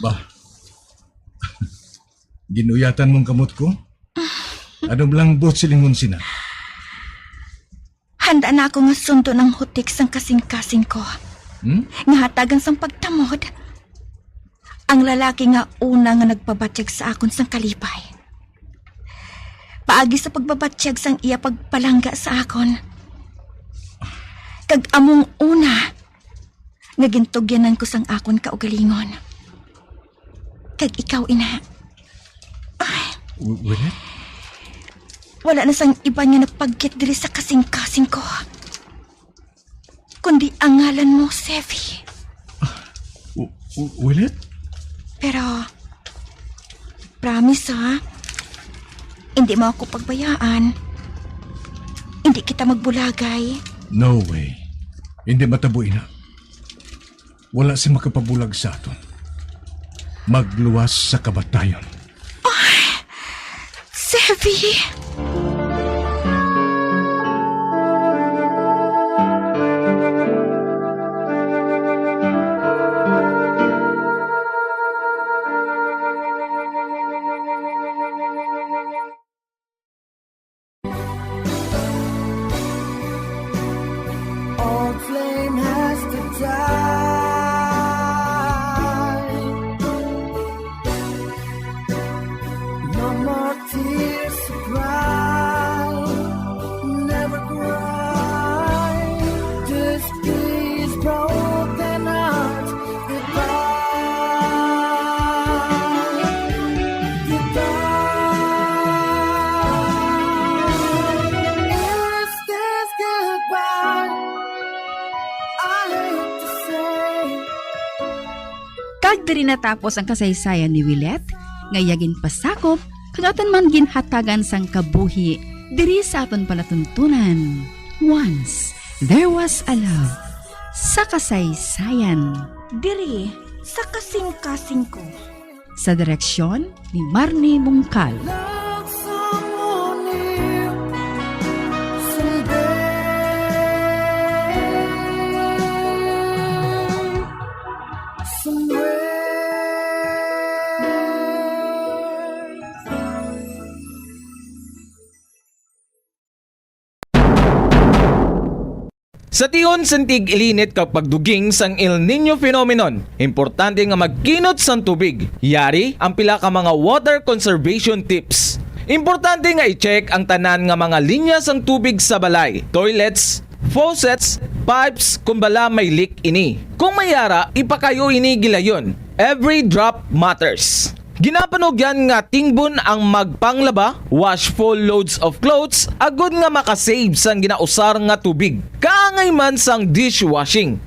Ba, ginuyatan mong kamot ko? Ano lang buot silingon sina? Handa na ako nga sundon ang hutik sang kasingkasing ko. Hmm? Nga hatagan sang pagtamod ang lalaki nga una nga nagpabatyag sa akon sang kalipay. Paagi sa pagbabatyag sang iya pagpalangga sa akon. Kag among una nga gintugyanan ko sang akon kaugalingon. Kag ikaw, ina. Ay. W-, Willet? Wala na sang iban nga napagyat diri sa kasingkasing ko, kundi ang ngalan mo, Sevi. W-, w-, Willet? Pero, promise, ha? Hindi mo ako pagbayaan. Hindi kita magbulagay. No way. Hindi matabo ina. Wala sing makapabulag sa aton. Magluwas sa kamatayon. Ay, Sevi! All blame has to die. No more tears to cry. Never cry. This is broken heart. Goodbye. Goodbye. Is this goodbye? I hate to say. Kag diri natapos ang kasaysayan ni Willet, nga iya ginpasakop kag aton man ginhatagan sang kabuhi diri sa aton palatuntunan. Once There Was a Love, sa kasaysayan. Diri sa kasingkasing ko. Sa direksyon ni Marnie Mungkal. Sa tion sang tig-ilinit kag pagduging sang El Niño phenomenon, importante nga magkinot sang tubig. Yari ang pila ka mga water conservation tips. Importante nga i-check ang tanan nga mga linya sang tubig sa balay, toilets, faucets, pipes, kon bala may leak ini. Kung may yara, ipakayo ini gilayon. Every drop matters. Ginapanugyan nga tingbon ang magpanglaba, wash full loads of clothes, agod nga makasave sang ginausar nga tubig. Kaangay man sang dishwashing.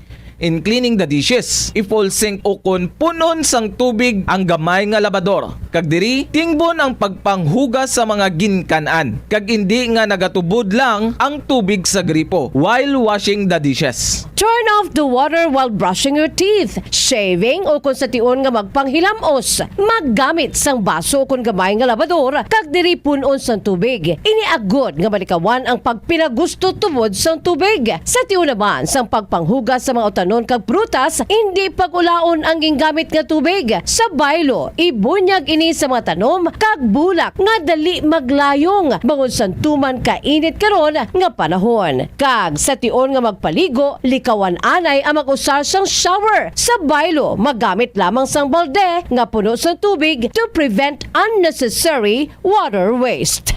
in cleaning the dishes. I-full sink ukon pun-on sang tubig ang gamay nga labador, kag diri tingbon ang pagpanghugas sa mga ginkan-an, kag indi nga nagatubod lang ang tubig sa gripo while washing the dishes. Turn off the water while brushing your teeth, shaving, o kung sa tion nga magpanghilam-os, maggamit sang baso o kon gamay nga labador, kag diri pun-on sang tubig. Ini agod nga malikawan ang pagpinagusto tubod sang tubig. Sa tion naman sang pagpanghugas sa mga utanon kag prutas, indi pag-ulaon ang gingamit nga tubig. Sa baylo, ibunyag ini sa mga tanom kag bulak nga dali maglayong, bangod sang tuman kainit karon nga panahon. Kag sa tion nga magpaligo, likawan anay ang mag-usar sang shower. Sa baylo, magamit lamang sang balde nga puno sang tubig to prevent unnecessary water waste.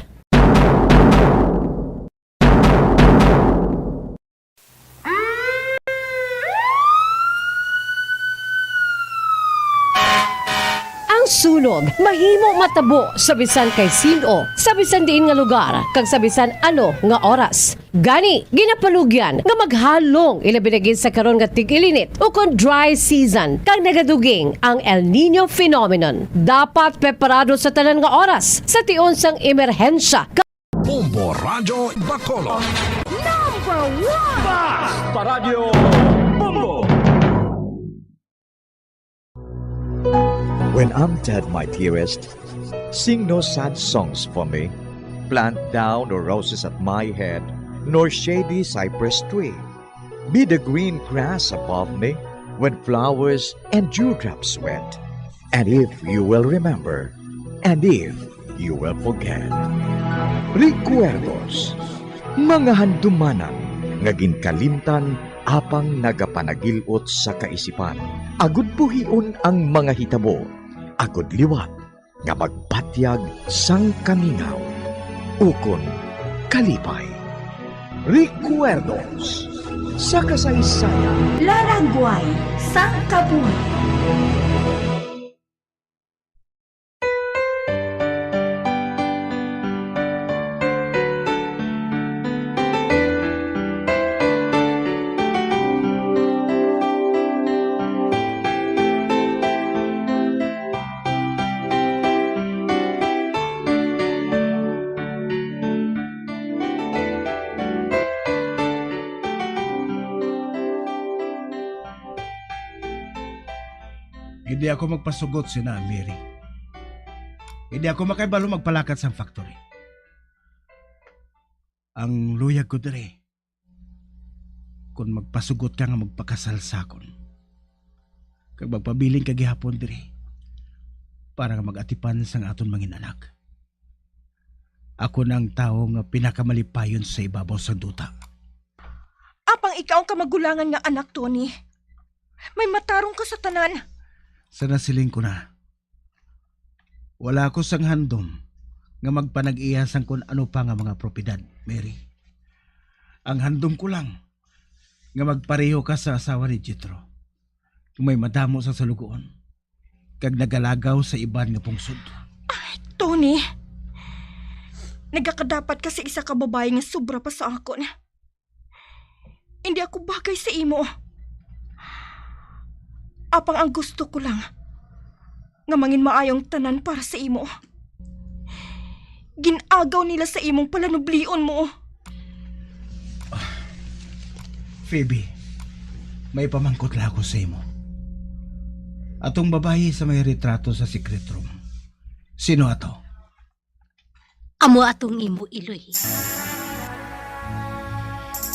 Ang sunog mahimo matabo sa bisan kay sin-o, sa bisan diin nga lugar, kag sa bisan ano nga oras. Gani, ginapanugyan nga maghalong, ilabi na gid sa karon nga tig-ilinit ukon dry season, kag nagaduging ang El Niño phenomenon. Dapat preparado sa tanan nga oras sa tion sang emerhensya. Bombo Radyo Bacolod. Number one! Basta Radyo Bombo! When I'm dead, my dearest, sing no sad songs for me. Plant thou no roses at my head, nor shady cypress tree. Be the green grass above me when flowers and dewdrops wet. And if you will remember, and if you will forget. Recuerdos, mga handumanan nga ginkalimtan apang nagapanagil-ot sa kaisipan. Agud buhion ang mga hitabo, agud liwat nga magpatyag sang kamingaw ukon kalipay. Recuerdos sa kasaysayan. Laragway sang kabuhi. Hindi ako magpasugot sina Mary. Hindi ako makahibalo magpalakat sang factory. Ang luyag ko diri, kon magpasugot ka nga magpakasal sa akon, kag magpabilin ka gihapon diri para nga mag-atipan sang aton mangin-anak. Ako na ang tawo nga pinakamalipayon sa ibabaw sang duta. Apang ikaw ang kamagulangan nga anak, Tony. May matarong ka sa tanan. Sa nasiling ko na, wala ako sang handom nga magpanag-iya sang kon ano pa nga mga propiedad, Mary. Ang handom ko lang nga magpareho ka sa asawa ni Jethro, nga may madamo sa salugoon kag nagalagaw sa iban nga pungsod. Ay, Tony, nagakadapat ka sa isa ka babayi nga sobra pa sa akon. Hindi ako bagay sa imo. Apang ang gusto ko lang nga mangin maayong tanan para sa imo. Gin-agaw nila sa imong palanublion mo. Phoebe, may pamangkot lang ako sa imo. Atong babayi sa may retrato sa secret room. Sino ato? Amo atong imo, Eloy.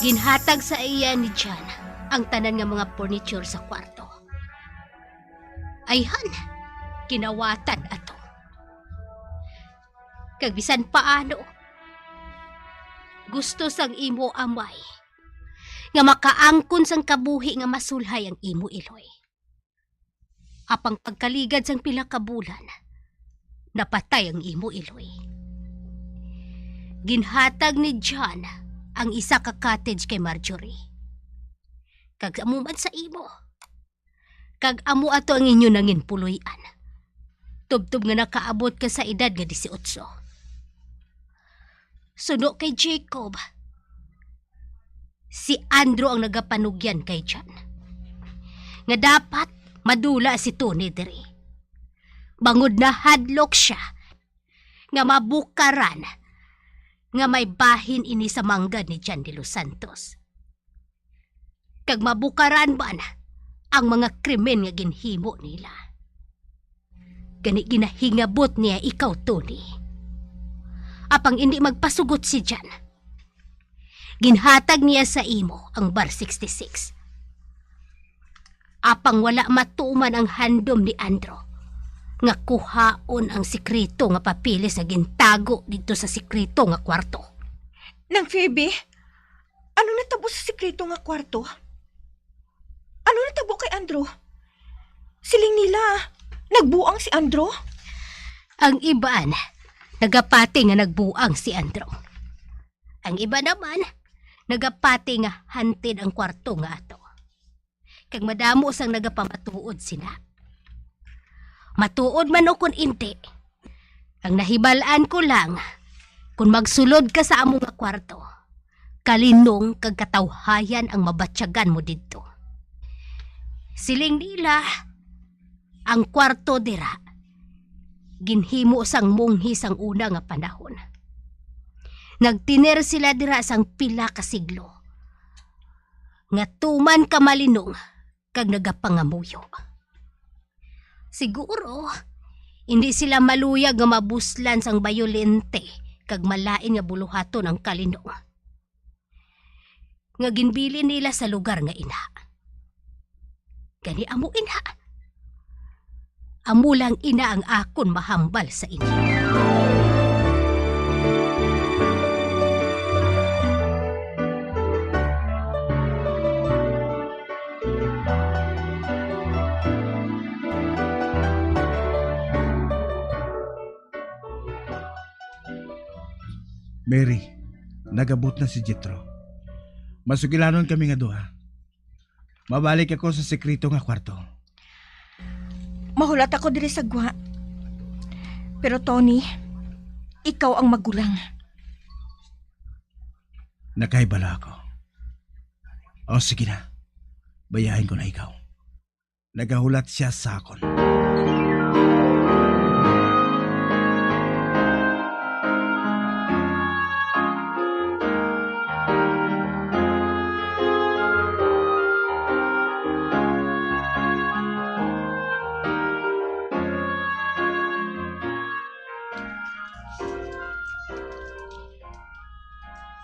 Ginhatag sa iya ni John ang tanan nga mga furniture sa kwarto. Ayhan, kinawatan ato. Kag bisan paano, gusto sang imo amay nga makaangkon sang kabuhi nga masulhay ang imo, Eloy. Apang pagkaligad sang pila ka bulan, napatay ang imo, Eloy. Ginhatag ni John ang isa ka cottage kay Marjorie. Kag amo man sa imo. Kag amo ato ang inyo nangin puloy-an, tubtob nga nakaabot ka sa edad nga disiotso. Suno kay Jacob, si Andrew ang nagapanugyan kay John. nga dapat madula si Tony diri. Bangod nahadlok sia nga mabukaran nga may bahin ini sa manggad ni John de los Santos. Kag mabukaran man ang mga krimen nga ginhimo nila. Gani ginahingabot niya ikaw, Tony. Apang indi magpasugot si John. Ginhatag niya sa imo ang Bar sixty-six. Apang wala matuman ang handom ni Andrew nga kuhaon ang sikreto nga papeles nga gintago didto sa sikreto nga kwarto. Nang Phoebe, ano natabo sa sikreto nga kwarto? Ano natabo kay Andrew? Siling nila, nagbuang si Andrew? Ang iban, nagapati nga nagbuang si Andrew. Ang iba naman, nagapati nga hantid ang kwarto nga ato. Kag madamo sang nagapamatuod sina. Matuod man o kon indi, ang nahibal-an ko lang, kon magsulod ka sa amo nga kwarto, kalinong kag katawhayan ang mabatyagan mo didto. Siling nila, ang kwarto dira ginhimo sang monghe sang una nga panahon. Nagtener sila dira sang pila ka siglo, nga tuman ka malinong kag nagapangamuyo. Siguro, hindi sila maluyag nga mabuslan sang bayolente kag malain nga buluhaton ang kalinong, nga ginbilin nila sa lugar nga ina. Gani amo ina. Amo lang ina ang akon mahambal sa inyo. Mary, nagabot na si Jethro. Masugilanon kami nga duha. Mabalik ako sa sekreto nga kwarto. Mahulat ako diri sa gwa. Pero Tony, ikaw ang magulang. Nakahibalo ako. O sige na, bayahin ko na ikaw. Nagahulat siya sa akon.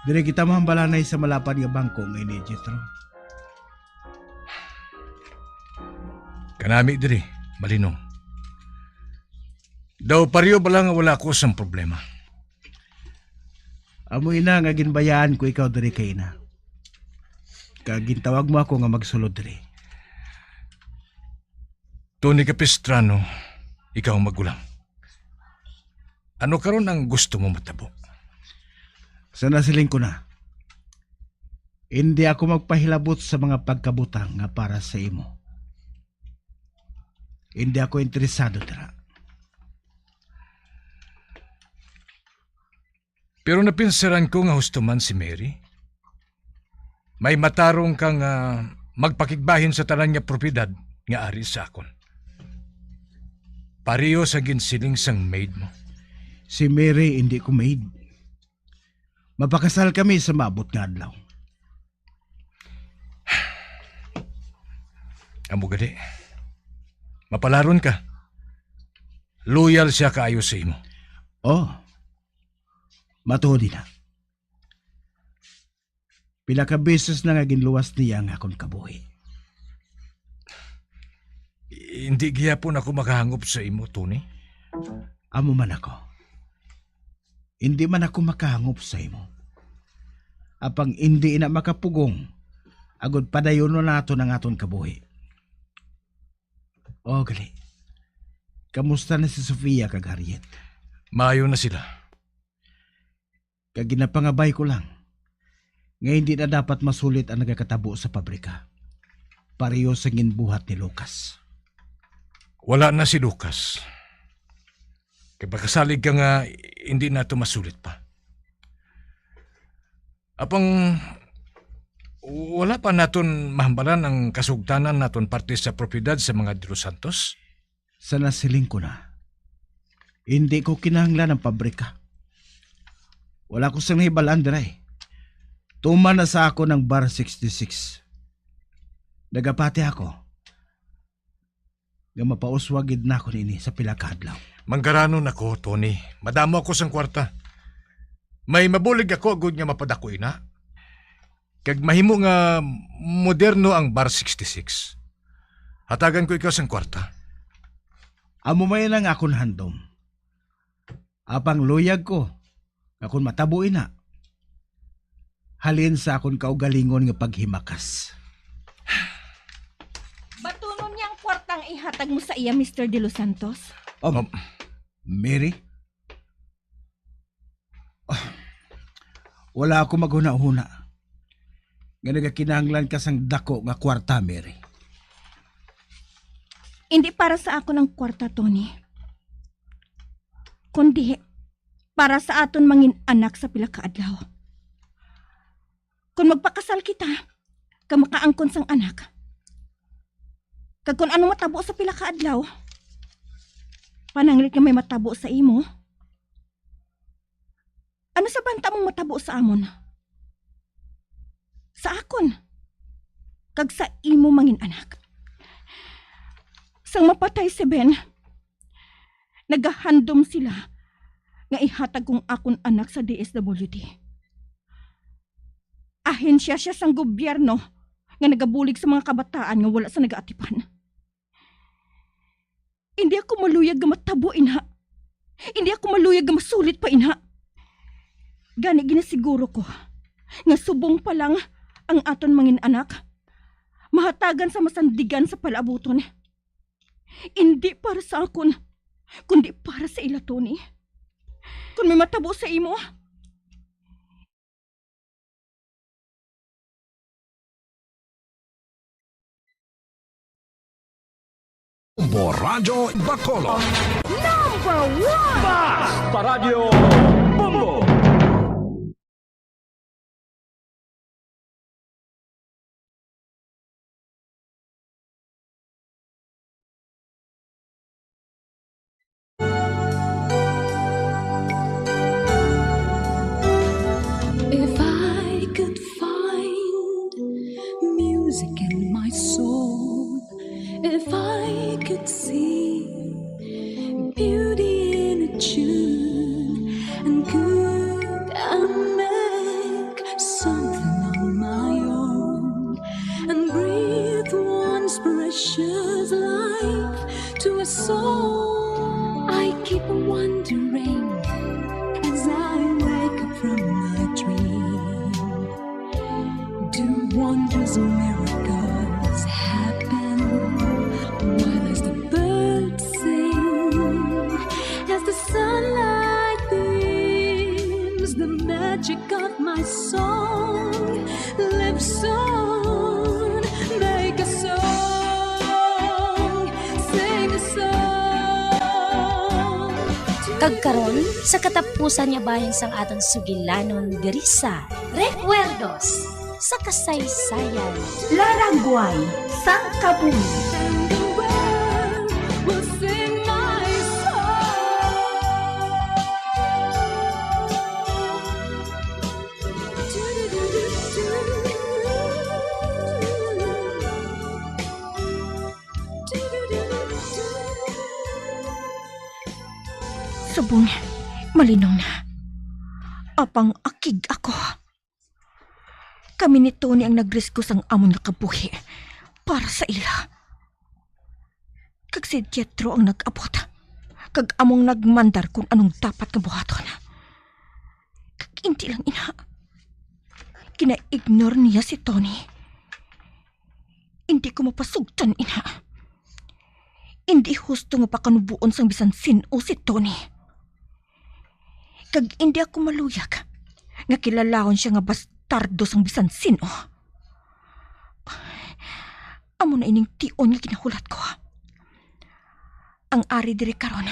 Diri kita mahambalanay sa malapad nga bangko nga ini, Jethro. Kanami diri, Malinong. Daw pareho bala nga wala ko sang problema. Amo ina nga ginbayaan ko ikaw diri kay ina. Kag gintawag mo ako nga magsulod diri. Tony Capistrano, ikaw ang magulang. Ano karon ang gusto mo matabo? Sa nasiling ko na, hindi ako magpahilabot sa mga pagkabutang nga para sa imo. Hindi ako interesado dira. Pero napinsiran ko nga husto man si Mary. May matarong ka nga magpakigbahin sa tanan nga propiedad nga ari sa akon. Pareho sa ginsiling sang maid mo. Si Mary, hindi ko maid. Mapakasal kami sa maabot nga adlaw. Amo gani. Mapalaron ka. Loyal siya kaayo sa imo. Oh, matuod ina. Pila ka beses na nga ginluwas niya ang akon kabuhi. Hindi gihapon ako makahangop sa imo, Tony. Amo man ako. Hindi man ako makahangop sa imo. Apang hindi ina makapugong, agod padayonon naton ang aton kabuhi. O, gali. Kamusta na si Sofia kag Harriet? Maayo na sila. Kag ginapangabay ko lang nga hindi na dapat masulit ang nagakatabo sa pabrika, pareho sa ginbuhat ni Lucas. Wala na si Lucas. Kay makasalig ka nga hindi na to masulit pa. Apang Wala pa naton mahambalan ang kasugtanan naton parte sa propiedad sa mga De Los Santos? Sa nasiling ko na, hindi ko kinahanglan ang pabrika. Wala ko sing nahibal-an dira, eh. Tuman na sa akon ang Bar sixty-six. Nagapati ako nga mapauswag gid nako nini sa pila ka adlaw. Manggaranon ako, Tony. Madamo ako sang kwarta. May mabulig ako agod nga mapadako ina. Kag mahimo nga moderno ang Bar sixty-six. Hatagan ko ikaw sang kwarta. Amo may lang akon handom. Apang luyag ko nga kon matabo ina, halin sa akon kaugalingon nga paghimakas. Batunon niya ang kwartang ihatag mo sa iya, Mister De Los Santos. Um, Um, Mary? Ah, wala ako maghunahuna nga nagakinahanglan ka sang dako nga kwarta, Mary. Hindi para sa akon ang kwarta, Tony. Kundi para sa aton mangin-anak sa pila ka adlaw. Kon magpakasal kita, kag makaangkon sang anak, kag kon ano matabo sa pila ka adlaw, pananglit nga may matabo sa imo, ano sa banta mong matabo sa amon? Sa akon, kag sa imo mangin-anak. Sang mapatay si Ben, nagahandom sila nga ihatag kong akon anak sa D S W D. Ahensya sia sang gobyerno nga nagabulig sa mga kabataan nga wala sa nagaatipan. Hindi ako maluyag nga matabo ina. Hindi ako maluyag nga masulit pa ina. Gani ginasiguro ko nga subong pa lang ang aton mangin-anak, mahatagan sa masandigan sa palaabuton. Indi para sa akon, kundi para sa ila, Tony. Kon may matabo sa imo, Bombo Radyo Bacolod. Number one! Basta Radyo Bombo! If I could find music in my soul, if I could see beauty in a tune, and could I make something on my own and breathe once precious life to a soul? I keep wondering as I wake up from my dream. Do wondrous miracles happen while as the birds sing, as the sunlight beams, the magic of my song lives on? Make a song, sing a song. Kag karon, sa katapusan nga bahin sang aton sugilanon diri sa Recuerdos sa Kasaysayan. Laragway sang kabuhi. Subong, malinaw na. Apang akig ako. Kami ni Tony ang nagrisko sang amon nga kabuhi para sa ila. Kag si Jethro ang nag-abot, kag among nagmandar kon anong dapat nga buhaton. Kag indi lang ina, gina-ignore niya si Tony. Indi ko mapasugtan ina. Indi husto nga pakanuboon sang bisan sin-o si Tony. Kag indi ako maluyag nga kilalahon sia nga bastardo sang bisan sin-o. Amo na ining tion nga ginahulat ko. Ang ari diri karon,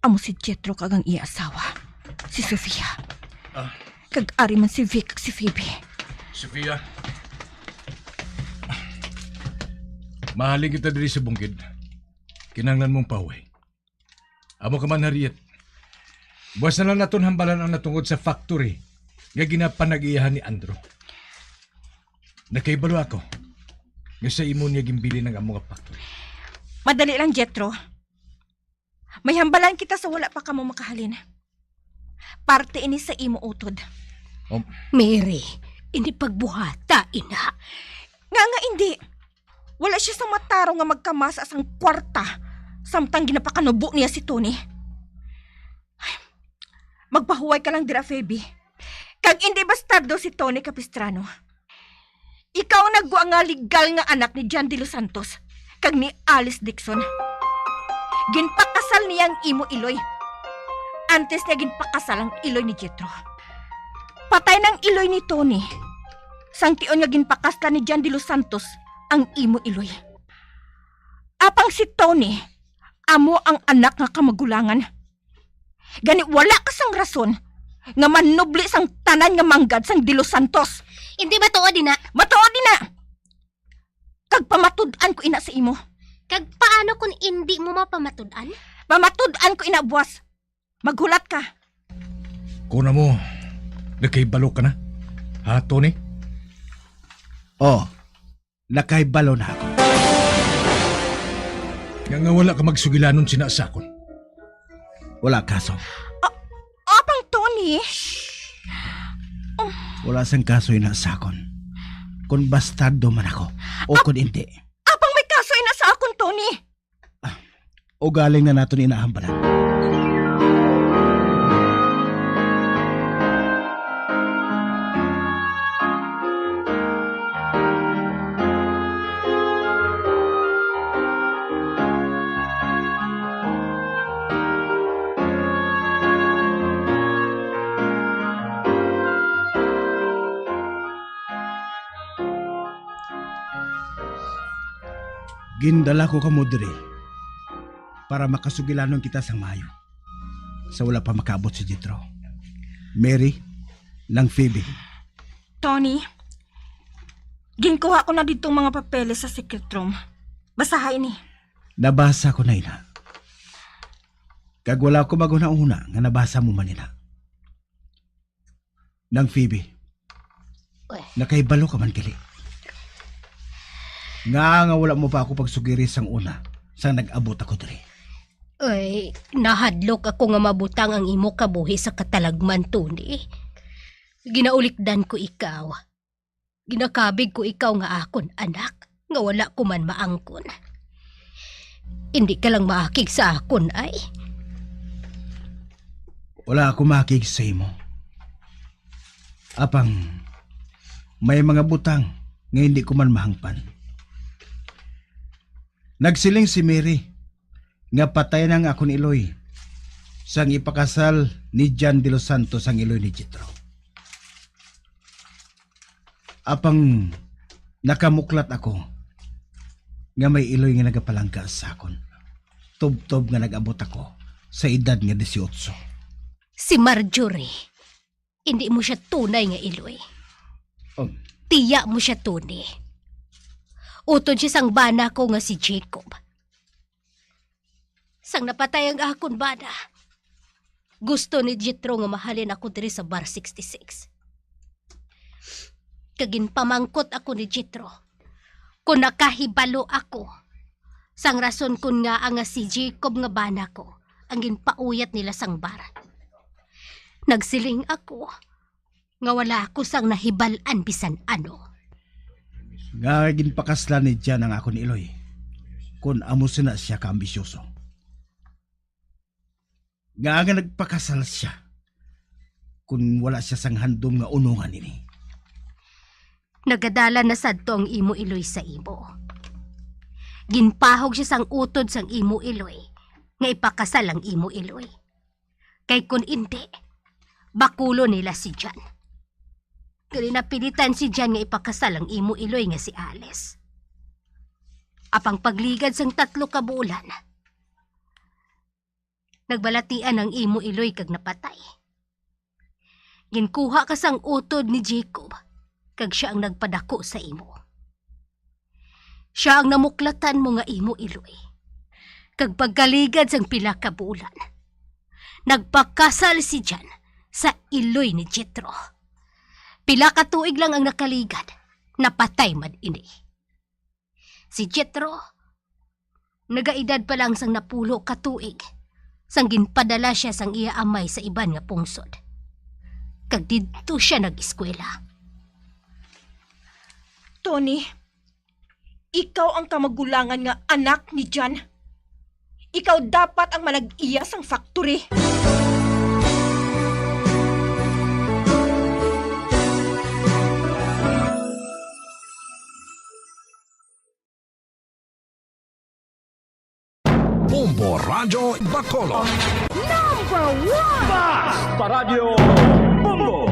amo si Jethro kag ang iya asawa, si Sofia. Ah. Kag ari man si Vic kag si Phoebe. Sofia, mahalin kita diri sa bungkid. Kinahanglan mong pahuway. Amo ka man, Harriet. Buwas na lang naton hambalan ang natungod sa factory nga ginapanag-iyahan ni Andrew. Nakahibalo ako nga sa imo niya ginbilin ang amo nga factory. Madali lang, Jethro. May hambalan kita sa wala pa kamo makahalin. Parte ini sa imo utod. Um, Mary, hindi pagbuhata, ina. Nga nga hindi. Wala siya sa matarong nga magkamasa sang kwarta, samtang ginapakanubo niya si Tony. Magpahuway ka lang dira, Phoebe. Kag hindi bastardo si Tony Capistrano. Ikaw ang nagwa nga legal nga anak ni John De Los Santos kag ni Alice Dixon. Ginpakasal niya ang imo iloy. Antes niya ginpakasal ang iloy ni Jethro. Patay nang iloy ni Tony. Sang tion nga ginpakaslan ni John De Los Santos ang imo iloy. Apang si Tony, amo ang anak nga kamagulangan. Gani wala ka sang rason nga manubli sang tanan nga manggad sang De Los Santos. Hindi matuod ina. Matuod ina. Kag pamatud-an ko ina sa imo. Kag paano kung indi mo mapamatud-an? Pamatud-an ko ina, buwas. Maghulat ka. Kuna mo, nakahibalo ka na? Ha, Tony? Oh, nakahibalo na ako. Nga nga wala ka magsugilanon sina sa akon. Wala kaso. A-, apang Tony? Wala sang kaso ina sa akon. Kung bastardo man ako, o kung hindi. Apang may kaso ina sa akon, Tony. Ah, ugaling na naton inahambalan. Gindala ko kamo diri para makasugilanon kita sang maayo, sa wala pa makaabot si Jethro. Mary, Nang Phoebe. Tony, ginkuha ko na didtong mga papeles sa secret room. Basaha ini. Nabasa ko na ina. Kag wala ko maghunahuna nga nabasa mo man ina. Nang Phoebe, Uy. Nakahibalo ka man gali. Nga nga wala mo pa ako pagsugiri sang una, sang nag-abot ako diri. Ay, nahadlok ako nga mabutang ang imo kabuhi sa katalagman, Tony. Ginaulikdan ko ikaw. Ginakabig ko ikaw nga akon anak, nga wala ko man maangkon. Indi ka lang maakig sa akon, ay. Wala ako maakig sa imo. Apang may mga butang nga hindi ko man mahangpan. Nagsiling si Mary nga patay na ang akon iloy sang ipakasal ni John De Los Santos ang iloy ni Jethro. Apang nakamuklat ako nga may iloy nga nagapalangga sa akon, tubtob nga nag-abot ako sa edad nga disiotso. Si Marjorie, hindi mo siya tunay nga iloy. Um. Tiya mo siya, Tony. Utod siya sang bana ko nga si Jacob. Sang napatay ang akon bana, gusto ni Jethro nga mahalin ako diri sa Bar sixty-six. Kag ginpamangkot ako ni Jethro kung nakahibalo ako sang rason kon ngaa nga si Jacob nga bana ko ang ginpauyat nila sang bar. Nagsiling ako nga wala ako sang nahibal-an bisan ano. Nga ginpakaslan ni Jan ang akon iloy, kun amo sina sia kaambisyoso. Nga nga nagpakasal sia, kun wala sia sang handom nga unongan ini. Nagadalan na sadto ang imo iloy sa imo. Ginpahog sia sang utod sang imo iloy, nga ipakasal ang imo iloy. Kay kun indi, bakulon nila si Jan. Kani napilitan si Jan nga ipakasal ang imo iloy nga si Alice. Apang pagligad sang tatlo ka bulan, nagbalatian ang imo iloy kag napatay. Ginkuha ka sang utod ni Jacob, kag sia ang nagpadako sa imo. Sia ang namuklatan mo nga imo iloy. Kag pagkaligad sang pila ka bulan, nagpakasal si Jan sa iloy ni Jethro. Pila ka tuig lang ang nakaligad, napatay man ini. Si Jethro, nagaedad pa lang sang napulo ka tuig, sang ginpadala sia sang iya amay sa iban nga pungsod. Kag didto sia nag-eskwela. Tony, ikaw ang kamagulangan nga anak ni Jan. Ikaw dapat ang manag-iya sang factory. Bombo Radyo Bacolod. Number one! Basta Radyo Bombo!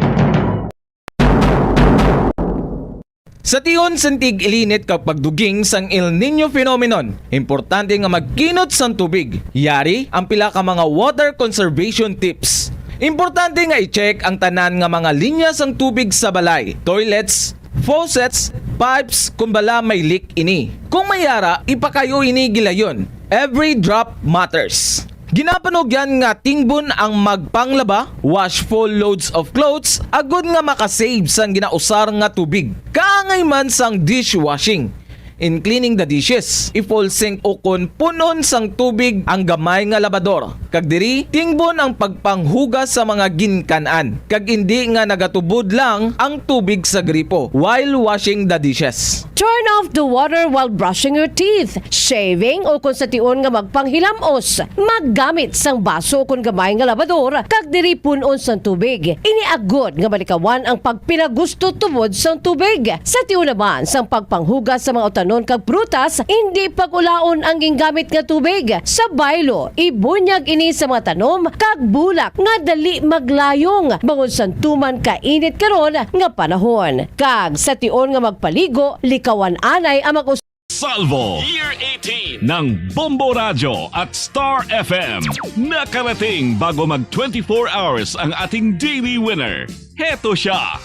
Sa tion sang tig-ilinit kag pagduging sang El Niño phenomenon, importante nga magkinot sang tubig. Yari ang pila ka mga water conservation tips. Importante nga i-check ang tanan nga mga linya sang tubig sa balay, toilets, faucets, pipes, kon bala may leak ini. Kung may ara, ipakayo ini gilayon. Every drop matters. Ginapanugyan nga tingbon ang magpanglaba, wash full loads of clothes, agod nga makasave sang ginausar nga tubig. Kaangay man sang dishwashing. In cleaning the dishes, i-full sink ukon pun-on sang tubig ang gamay nga labador. Kag diri, tingbon ang pagpanghugas sa mga ginkan-an, kag indi nga nagatubod lang ang tubig sa gripo while washing the dishes. Turn off the water while brushing your teeth, shaving, o kon sa tion nga magpanghilamos. Maggamit sang baso kon gamay nga labador, kag diri pun-on sang tubig. Ini agod nga malikawan ang pagpinagusto tubod sang tubig. Sa tion naman sang pagpanghugas sa mga utanon kag prutas, indi pag-ulaon ang gingamit nga tubig. Sa baylo, ibunyag ini sa mga tanom kag bulak nga dali maglayong bangod sang tuman kainit karon nga panahon. Kag sa tion nga magpaligo, likawan anay ang mag-us- Salvo Year eighteen ng Bombo Radyo at Star F M. Nakarating bago mag twenty-four hours ang ating daily winner. Heto siya.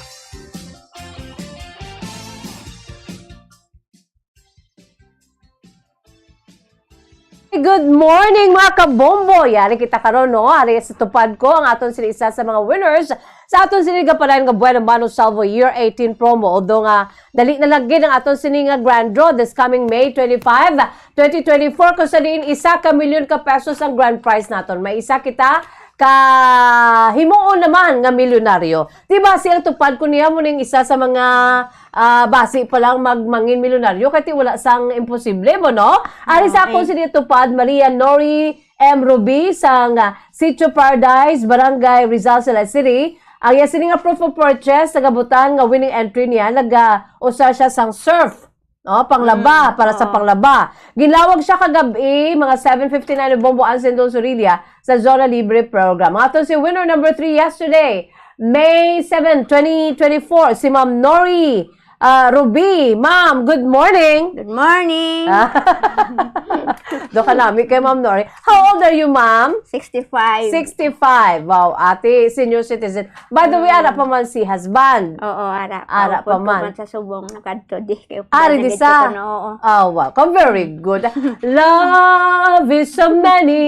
Good morning, mga kabombo! Yari kita karon, no? Ari sa tupad ko ang aton sini isa sa mga winners sa aton sini gapadayon nga Bueno Mano Salvo Year eighteen promo. Although nga dali na lang gid ang aton sini nga grand draw this coming May twenty-five, twenty twenty-four, kung sa diin isa ka milyon ka pesos ang grand prize naton. May isa kita ka himuon naman nga milyonaryo. Di ba, si ang tupad ko niya mo ning isa sa mga, ah, basi pa lang mag-, mangin milyonaryo, kay ti wala sang imposible mo, no? Ari sa Okay. akon sini tupad, Maria Nori M. Ruby sang, ah, Sitio Paradise, Barangay Rizal, Sala City. Ang iya sini nga proof of purchase, nagabutan nga winning entry niya, nag-, ah, usa siya sang surf. No, panglaba, Mm, para sa oo. panglaba. Ginlawag siya kagab-i, mga seven fifty-nine ni Bombo Ansin Don Sorilla sa Zona Libre Program. Ato si winner number three yesterday, May seven, twenty twenty-four, si Ma'am Nori, ah, Ruby. Ma'am, good morning. Good morning. Do ka nami kay Ma'am Nori. How old are you, ma'am? Sixty-five. Sixty-five. Wow, ate, senior citizen. By the way, Mm. ara pa man si husband. Oo, ara pa. Ara Upod pa ko man. man sa subong, nakadto di kay Ari di sa? Oo. Oh, wow. Very good. Love is so many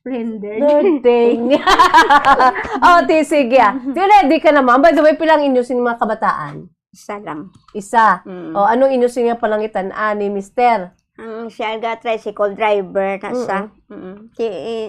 Splendor. good thing. Oh, ti, sige, ah. Ti, ready ka naman? By the way, pilang inyo sini mga kabataan? Isa lang. Isa. Mm. Oh, anong inyo sini nga palangitan ani, mister? Ang siya ga tricycle driver na sa. Mm-mm. Mm. Ti, eh,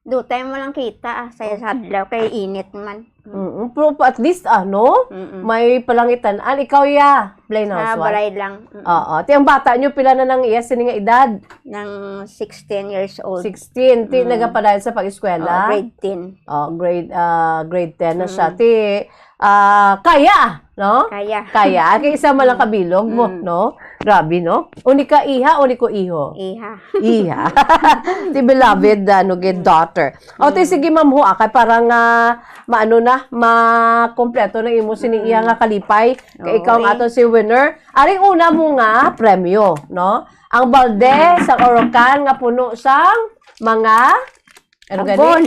dutay mo lang kita, ah, sa, sa adlaw kay init man. Mm. Mm-mm. Pero at least, ano, Mm-mm. may palangitan-an. Ikaw, ya, plain Sa housewife. balay lang. Mm-mm. Oo. Ti, ang bata nyo, pila na nang iya sini nga edad? Nang sixteen years old. Sixteen. Ti, Mm. nagapadayon sa pag-eskwela? Oh, grade ten. Oh, grade, ah, grade ten na siya. Mm. Ti, ah, kaya, no? Kaya. Kaya. Kay isa man lang kabilog mo, Mm. no? Grabe, no? Uni ka iha, uni ko iho. Iha. Iha. The beloved, ano, gid, daughter. O, ti, Mm. sige, ma'am, ho, ah, kay para nga maano na, makompleto na imo sini Mm. iya nga kalipay. Kay ikaw ang Oo, eh. ato si winner. Aring una mo nga premyo, no? Ang balde sa Orocan nga puno sang mga Ano gani? Sabon.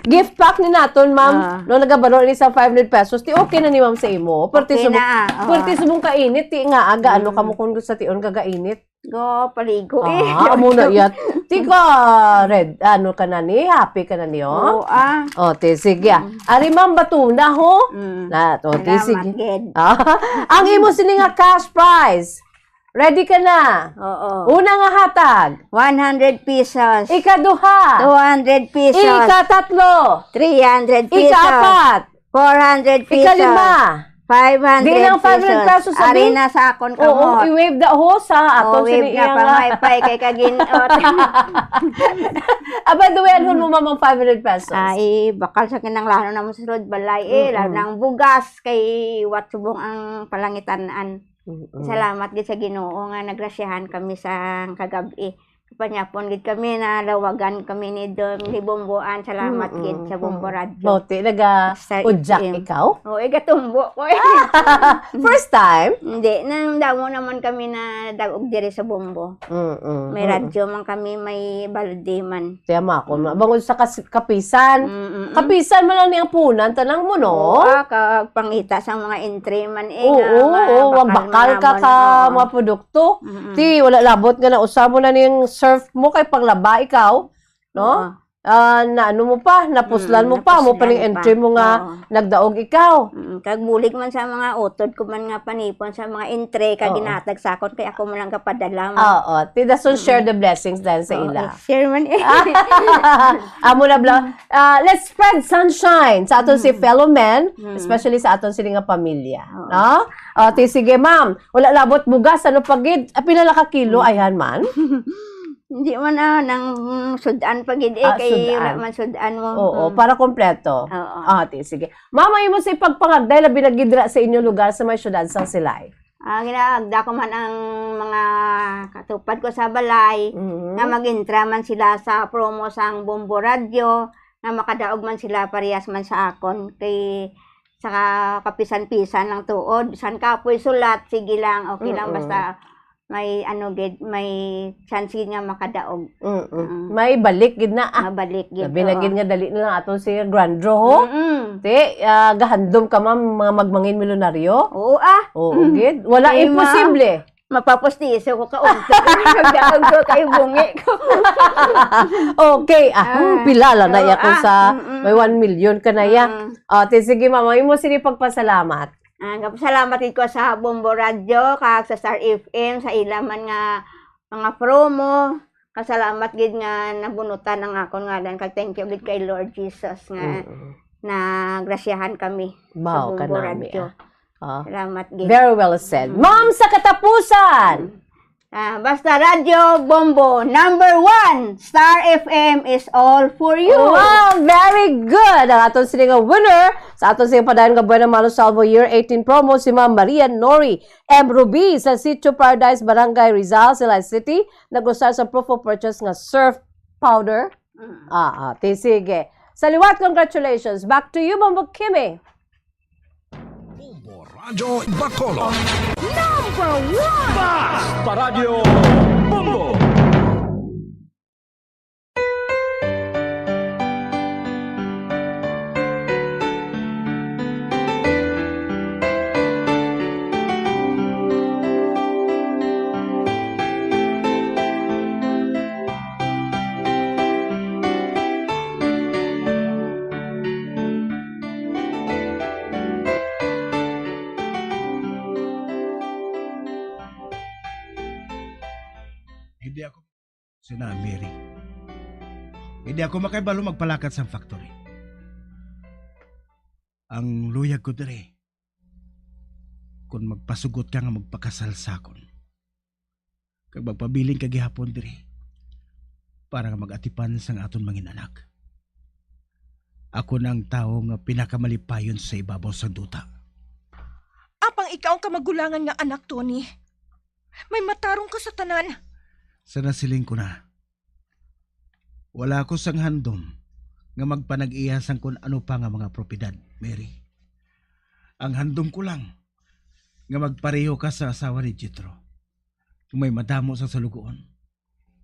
Gift pack ni naton, ma'am. Ah. No, nagabalo ni sa five hundred pesos, ti okay na ni ma'am sa imo. Perti Okay subong, na, ah. perti subong kainit, ti nga, aga, ano Mm. kamo kung sa tion kagainit? Go, paligo eh. Ah, amo na iya. Ti ka, red, ano ka na ni? Happy ka na ni, oh? Oo, ah. Oh, ti, sige. Mm. Ari, ma'am, batuna, ho? Mm. Na, oh, ti, Salamat, sige. gid. Ah, ang imo sini nga cash prize. Ready ka na? Oo. Una nga hatag. One hundred pesos. Ikaduha. Two hundred pesos. Ikatatlo. Three hundred pesos. Ikaapat. Four hundred pesos. Ikalima. Five hundred Di lang five hundred pesos. pesos, sabi? Ari na sa akon Oo, kamot. i-wave da ho sa aton Oh, wave sini na iya pa, nga. may pay kay kaginot. Aba, duyan mo, ma'am, ang five hundred pesos. Ay, bakal sa kinanglanon naman sa sulod balay, eh, Mm-mm. lalo na ang bugas, kay wat subong ang palangitan-an. Mm-mm. Salamat gid sa Ginoo nga nagrasyahan kami sa kagab-i. Kapanyapon gid kami, nalawagan kami ni Dong, ni Bomboan. Salamat Mm-mm. gid sa Bombo Mm. Radio. Boti, naga Star udyak F M. ikaw? Oo, igatumbo ko eh. First time? Hindi, nang damo naman kami na dagog diri sa Bombo. Mm-mm. May Mm-mm. radyo man kami, may balde man. Tiyan mo ako, Mm. bangod sa kas-, kapisan. Mm-mm. Kapisan man lang ni ang punan, tanang mo, no? Oo, ah, kag pangita sa mga entry man eh, Oo, nga, nga oo, ang bakal bakal man ka namon, ka oo. mga produkto. Mm-mm. Ti, wala labot nga nausa mo na ning surf mo kay panglaba ikaw, no? Oo. Ah, na ano mo pa, napuslan Mm, mo pa, mo pa ning napuslan pa. entry mo nga Oo. nagdaog ikaw. Mm, kag bulig man sa mga utod ko man nga panipon sa mga entry kag Oo. ginatag sa akon kay ako mo lang kapadala mo. Oo, ti dason Mm-mm. share the blessings dahil sa Oo, ila. i-share man eh. Amo na bla-, ah, let's spread sunshine sa aton si Mm. fellow men, Mm. especially sa aton sini nga pamilya, Oo. no? O, ti, sige, ma'am. Wala labot bugas, ano pa gid? Ah, pila na ka kilo, Mm. ayhan man? Hindi man, ah, nang, mm, sud-an pa gid eh, Ah, kay sud-an. wala man sud-an mo. Oo, Mm. para kompleto. Oo. Ah, ti, sige. Ma'am, ang imo sa ipagpangagday, labi na gid dira sa inyo lugar sa may siyudad sang Silay. Ah, ginaagda ko man ang mga katupad ko sa balay, Mhm. nga mag-intra man sila sa promo sang Bombo Radio, nga makadaog man sila parehas man sa akon, kay sa kapisan-pisan lang tuod, san kapoy sulat, sige lang, okay lang, Mm-mm. basta may ano gid, may chance gid nga makadaog. Mm-mm. Mm. May balik gid na, ah. Mabalik gid, Labi na oo. gid nga dali na lang ato si Grand Draw, ho? Mm-mm. Ti, ah, gahandom ka, ma'am, mga magmangin milyonaryo? Oo, ah. Oo, Mm. gid. Wala Kay ma-, imposible. mapapustiso ko ka unto. Nagdaog ko kay bungi ko. Okay, ah, Ah, hmm, pila lang na oo, iya kung ah, sa mm-mm. may one million ka na iya. Mm. Ah, ti, sige, ma'am, imo sini pagpasalamat. Ah, nagpasalamat gid ko sa Bombo Radio, kag sa Star F M, sa ila man nga mga promo. Kasalamat gid nga nabunutan ang akon ngalan, kag thank you gid kay Lord Jesus nga Mm-mm. nagrasyahan kami sa Mao ka Bombo nami, Radio. ah. Ah. Salamat gid. Very well said. Mm. Ma'am, sa katapusan, Mm. Ah, basta Radyo Bombo, number one. Star F M is all for you. Wow, very good. Ang aton sini nga winner sa aton sini padayon nga Buena Mano Salvo Year eighteen promo, si Ma'am Maria Nori M. Ruby sa Sitio Paradise, Barangay Rizal, Silay City. Nag-usar sa proof of purchase nga surf powder. Mm. Ah, ah, ti, sige. Sa liwat, congratulations. Back to you, Bombo Kimmy. Bombo Radyo Bacolod. Number one! Basta Radyo Bombo! Hindi ako, sina Mary. Hindi ako makahibalo magpalakat sa factory. Ang luyag ko diri, kung magpasugot ka nga magpakasal sa akon, kag magpabilin ka gihapon diri para nga mag-atipan sang aton mangin-anak. Ako na ang tawo nga pinakamalipayon sa ibabaw sang duta. Apang ikaw ang kamagulangan nga anak, Tony. May matarong ka sa tanan. Sa nasiling ko na, wala ako sang handom nga magpanag-iya sang kun ano pa nga mga propiedad, Mary. Ang handom ko lang nga magpareho ka sa asawa ni Jethro, nga may madamo sa salugoon,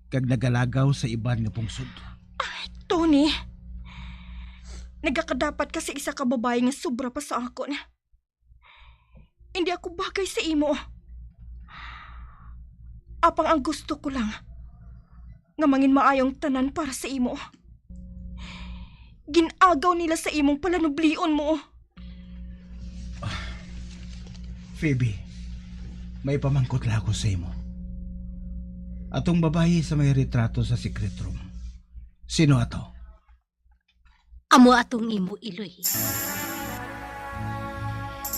kag nagalagaw sa iban nga pungsod. Tony, nagakadapat ka sa isa ka babayi nga sobra pa sa akon. Hindi ako bagay sa imo. Apang ang gusto ko lang nga mangin maayong tanan para sa imo. Gin-agaw nila sa imong palanublion mo. Phoebe, may pamangkot lang ako sa imo. Atong babayi sa may retrato sa secret room. Sino ato? Amo atong imo, Eloise.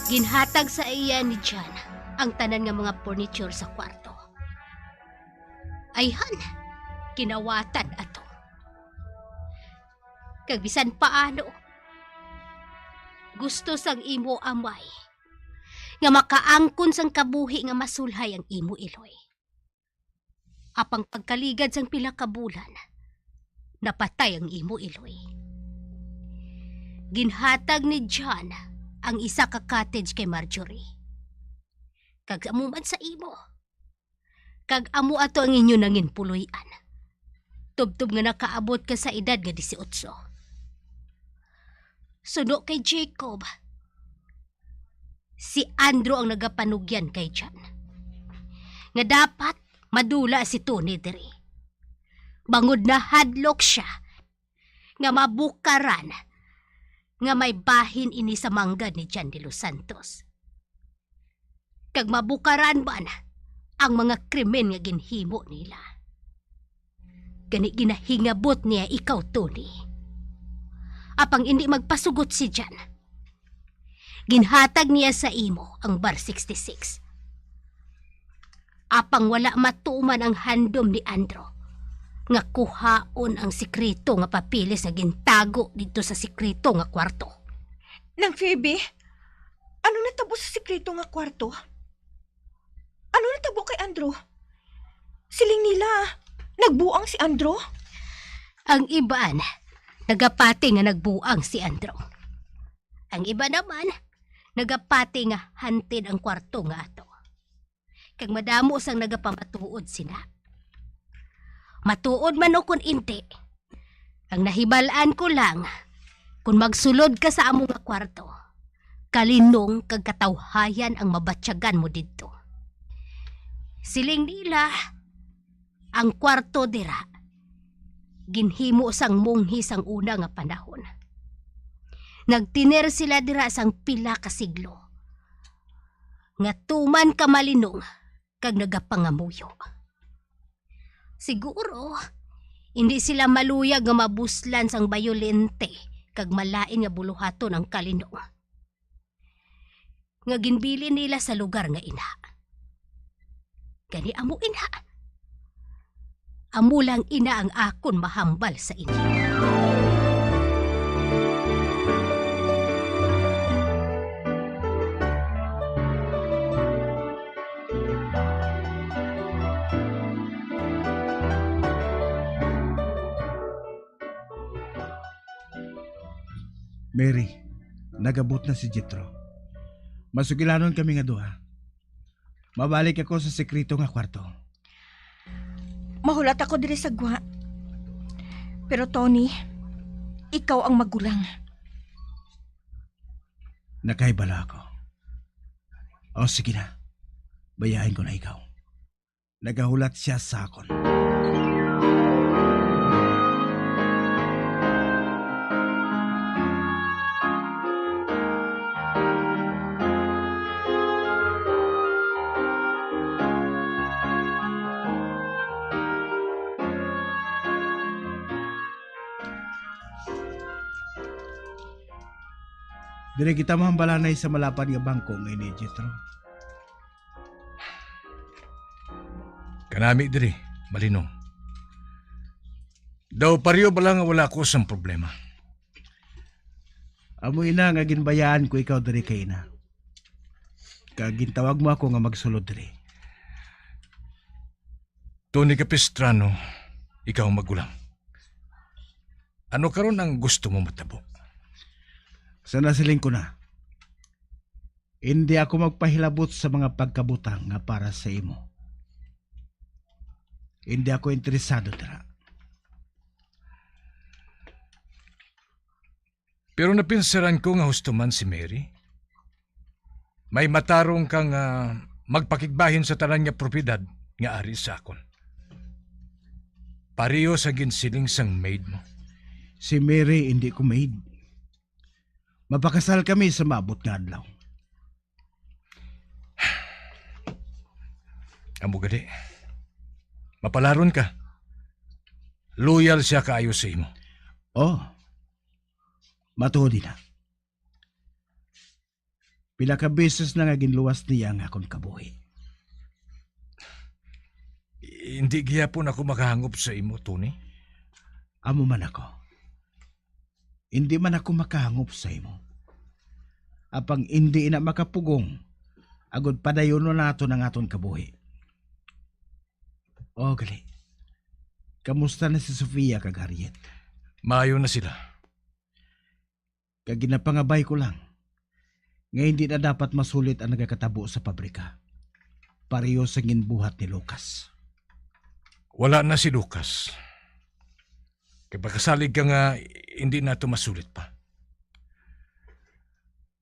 Ginhatag sa iya ni John ang tanan nga mga furniture sa kwarto. Ayhan, kinawatan ato. Kag bisan paano, gusto sang imo amay nga makaangkon sang kabuhi nga masulhay ang imo iloy. Apang pagkaligad sang pila ka bulan, napatay ang imo iloy. Ginhatag ni John ang isa ka cottage kay Marjorie. Kag amo man sa imo. Kag amo ato ang inyo nangin puloy-an, tubtob nga nakaabot ka sa edad nga disiotso. Suno kay Jacob, si Andrew ang nagapanugyan kay John nga dapat madula si Tony diri, bangod nahadlok sia nga mabukaran nga may bahin ini sa manggad ni John de los Santos, kag mabukaran man ang mga krimen nga ginhimo nila. Gani ginahingabot niya ikaw, Tony. Apang indi magpasugot si John. Ginhatag niya sa imo ang Bar sixty-six. Apang wala matuman ang handom ni Andrew nga kuhaon ang sikreto nga papeles nga gintago didto sa sikreto nga kwarto. Nang Phoebe, ano natabo sa sikreto nga kwarto? Ano natabo kay Andrew? Siling nila, nagbuang si Andrew? Ang iban nagapati nga nagbuang si Andrew. Ang iba naman nagapati nga hantid ang kwarto nga ato. Kag madamo sang nagapamatuod sina. Matuod man o kon indi, ang nahibal-an ko lang, kon magsulod ka sa amo nga kwarto, kalinong kag katawhayan ang mabatyagan mo didto. Siling nila, ang kwarto dira ginhimo sang monghe sang una nga panahon. Nagtener sila dira sang pila ka siglo, nga tuman ka malinong kag nagapangamuyo. Siguro, hindi sila maluyag nga mabuslan sang bayolente kag malain nga buluhaton ang kalinong nga ginbilin nila sa lugar nga ina. Gani amo ina. Amo lang ina ang akon mahambal sa inyo. Mary, nagabot na si Jethro. Masugilanon kami nga duha. Mabalik ako sa sekreto nga kwarto. Mahulat ako diri sa gwa. Pero Tony, ikaw ang magulang. Nakahibalo ako. O sige na, bayain ko na ikaw. Nagahulat siya sa akon. Diri kita mahambalanay sa malapad nga bangko nga ini, Jethro. Kanami diri, Malinong. Daw pareho bala nga wala ko sang problema. Amo ina nga ginbayaan ko ikaw diri kay ina. Kag gintawag mo ako nga magsulod diri. Tony Capistrano, ikaw magulang. Ano karon ang gusto mo matabo? Sa nasiling ko na, hindi ako magpahilabot sa mga pagkabutang nga para sa imo. Hindi ako interesado dira. Pero napinsiran ko nga husto man si Mary. May matarong ka nga magpakigbahin sa tanan nga propiedad nga ari sa akon. Pareho sa ginsiling sang maid mo. Si Mary indi ko maid. Mapakasal kami sa maabot nga adlaw. Amo gani. Mapalaron ka. Loyal siya kaayo sa imo. Oh, matuod ina. Pila ka beses na nga ginluwas niya ang akon kabuhi. Hindi gihapon ako makahangop sa imo, Tony. Amo man ako. Indi man ako makahangop sa imo. Apang indi ina makapugong, agod padayonon naton ang aton kabuhi. O, gali. Kamusta na si Sofia kag Harriet? Maayo na sila. Kag ginapangabay ko lang nga hindi na dapat masulit ang nagakatabo sa pabrika, pareho sa ginbuhat ni Lucas. Wala na si Lucas. Kay makasalig ka nga hindi na to masulit pa.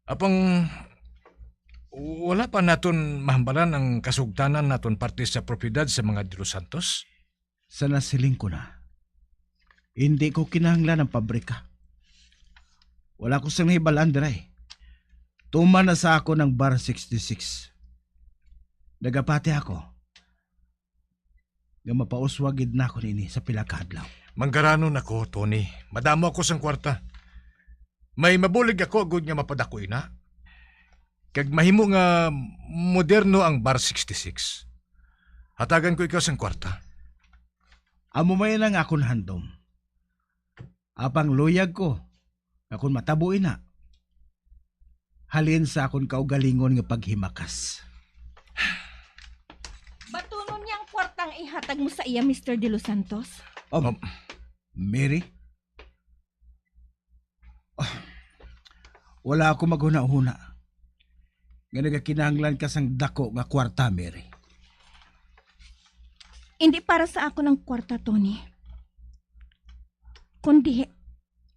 Apang wala pa naton mahambalan ang kasugtanan naton parte sa propiedad sa mga De Los Santos? Sa nasiling ko na, hindi ko kinahanglan ang pabrika. Wala ko sing nahibal-an dira, eh. Tuman na sa ako ng Bar sixty-six. Nagapati ako nga mapauswag gid nako nini sa pila ka adlaw. Manggaranon ako, Tony. Madamo ako sang kwarta. May mabulig ako agud nga mapadako ina. Kag mahimo nga moderno ang Bar sixty-six. Hatagan ko ikaw sang kwarta. Amo may lang akon handom. Apang luyag ko nga kon matabo ina, halin sa akon kaugalingon nga paghimakas. Batunon niya ang kwartang ihatag mo sa iya, Mister De Los Santos. Um, Um, Mary? Ah, wala ako maghunahuna nga nagakinahanglan ka sang dako nga kwarta, Mary. Hindi para sa akon ang kwarta, Tony. Kundi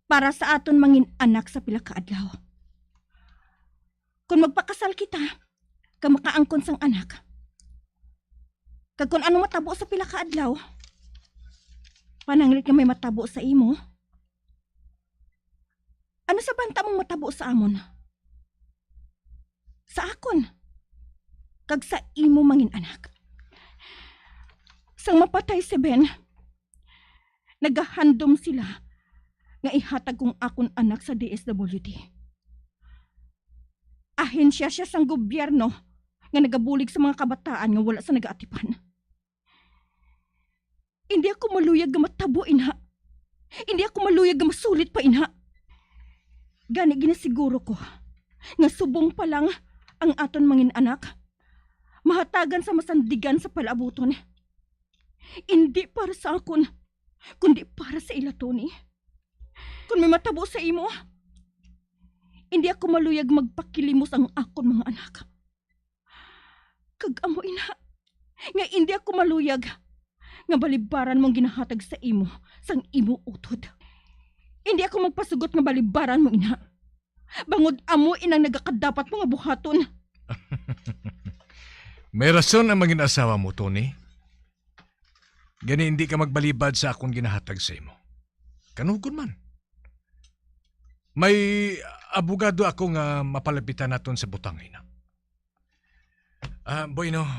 para sa aton mangin anak sa pila ka adlaw. Kung magpakasal kita, kag makaangkon sang anak, kag kung ano matabo sa pila ka adlaw, pananglit nga may matabo sa imo, ano sa banta mong matabo sa amon? Sa akon, kag sa imo mangin anak. Sang mapatay si Ben, nagahandom sila nga ihatag kong akon anak sa D S W D. Ahensya siya sang gobyerno nga nagabulig sa mga kabataan nga wala sa nagaatipan. Hindi ako maluyag nga matabo ina. Hindi ako maluyag nga masulit pa ina. Gani ginasiguro ko nga subong pa lang ang aton mangin anak, mahatagan sa masandigan sa palaabuton. Indi para sa akon, kundi para sa ila, Tony. Kon may matabo sa imo, indi ako maluyag magpakilimos ang akon mga anak. Kag amo ina, nga indi ako maluyag nga balibaran mo ang ginahatag sa imo sang imo utod. Indi ako magpasugot nga balibaran mo ina, bangod amo inang nagakadapat mo nga buhaton. May rason ang mangin asawa mo, Tony. Gani hindi ka magbalibad sa akon ginahatag sa imo. Kanugon man. May abogado ako nga mapalapitan naton sa butang ina. Ah, bueno,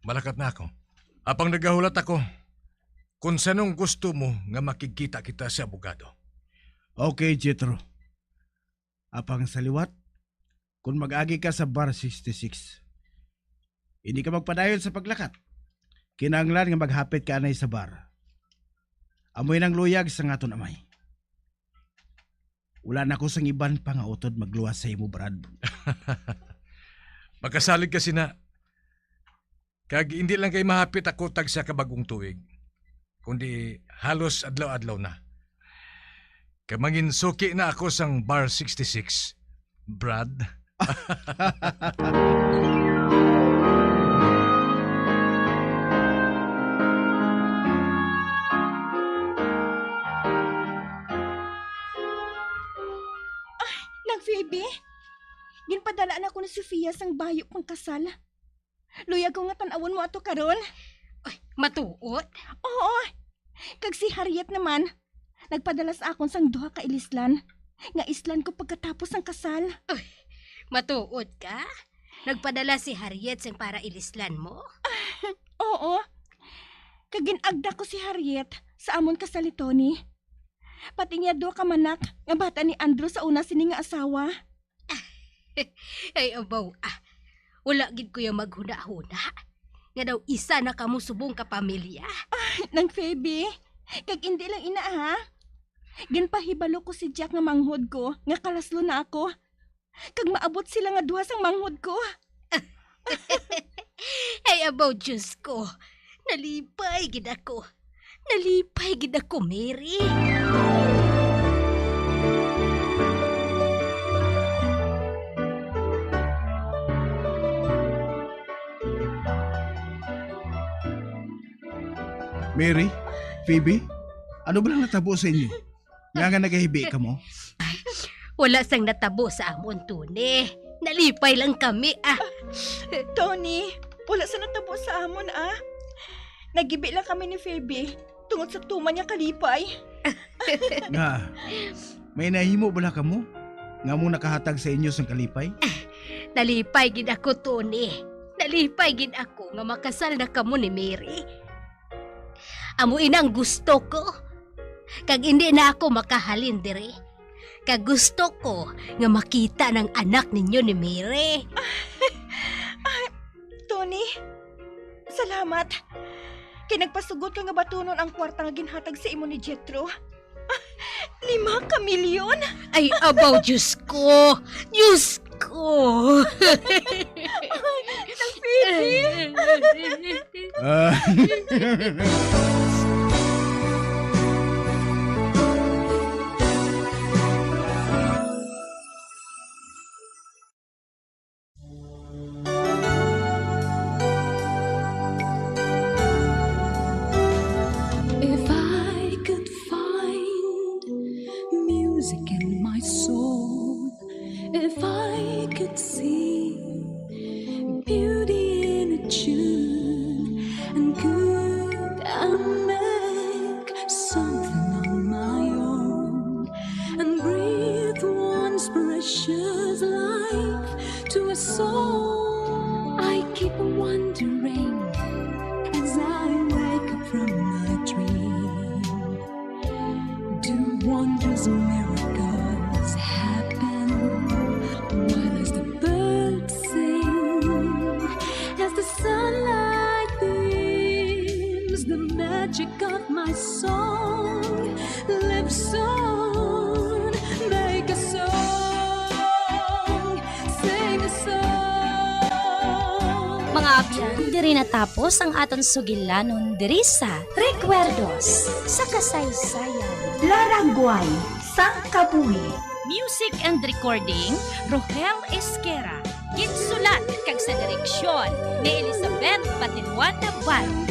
malakat na ako. Apang nagahulat ako kung sanong gusto mo nga makigkita kita sa abogado. Okay, Jethro. Apang sa liwat, kung mag-agi ka sa Bar sixty-six, hindi ka magpadayon sa paglakat. Kinahanglan nga maghapit ka anay sa bar. Amoy nang luyag sa aton amay. Wala na ko sang iban pa nga utod magluwas sa imo, Brad. Makasalig ka sina. Kag hindi lang kay mahapit ako tagsa ka bagong tuig, kundi halos adlaw-adlaw na. Kag manginsuki na ako sang Bar sixty-six, Brad. ko ni Sofia sang bayo pang kasal. Luyag ko nga tan-awon mo ato karon. Ay, matuod? Oo. Kag si Harriet naman, nagpadala sa akon sang duha ka ilislan nga islan ko pagkatapos sang kasal. Ay, matuod ka? Nagpadala si Harriet sang para ilislan mo? Oo. Kag gin-agda ko si Harriet sa amon kasal ni Tony. Pati niya duha ka manak nga bata ni Andrew sa una sini nga asawa. Ay, abaw, ah. Wala gid ko yung maghuna-huna nga daw isa na kamo subong ka pamilya. Nang Phoebe, kag indi lang ina, ha? Ginpahibalo ko si Jack nga manghod ko nga kalaslo na ako. Kag maabot sila nga duha sang manghod ko. Ay, abaw, Diyos ko. Nalipay gid ako. Nalipay gid ako, Mary. Mary, Phoebe, ano ba lang natabo sa inyo? Nga nga nagahibi ka mo? Wala sang natabo sa amon, Tony. Nalipay lang kami, ah. Tony, wala sa natabo sa amon, ah. Nagibi lang kami ni Phoebe tungod sa tuman niya kalipay. Nga, may nahimo bala kamo nga mo nakahatag sa inyo sang kalipay? Nalipay gid ako, Tony. Nalipay gid ako nga makasal na kamo ni Mary. Amo ina ang gusto ko. Kag hindi na ako makahalin diri. Kag gusto ko nga makita ng anak ninyo ni Mary. Tony, salamat. Kay nagpasugot ka nga batunon ang kwarta nga ginhatag sa imo ni Jethro. Lima ka milyon? Ay, abaw, Diyos ko! Diyos ko! Nang Phoebe! Ah. If I could find music in my soul, if I could see beauty in a tune, and could I make something on my own and breathe once precious life to a soul. I keep wondering as I wake up from my dream. Do wondrous miracles happen while as the birds sing, as the sunlight beams, the magic of my song lives on. Make a song, sing a song. Mga abyan, diri natapos ang aton sugilanon diri sa Recuerdos sa Kasaysayan. Laragway sang Kabuhi. Music and recording, Rohel Esquera. Ginsulat kag sa direksyon ni Elizabeth Patiluan Navarro.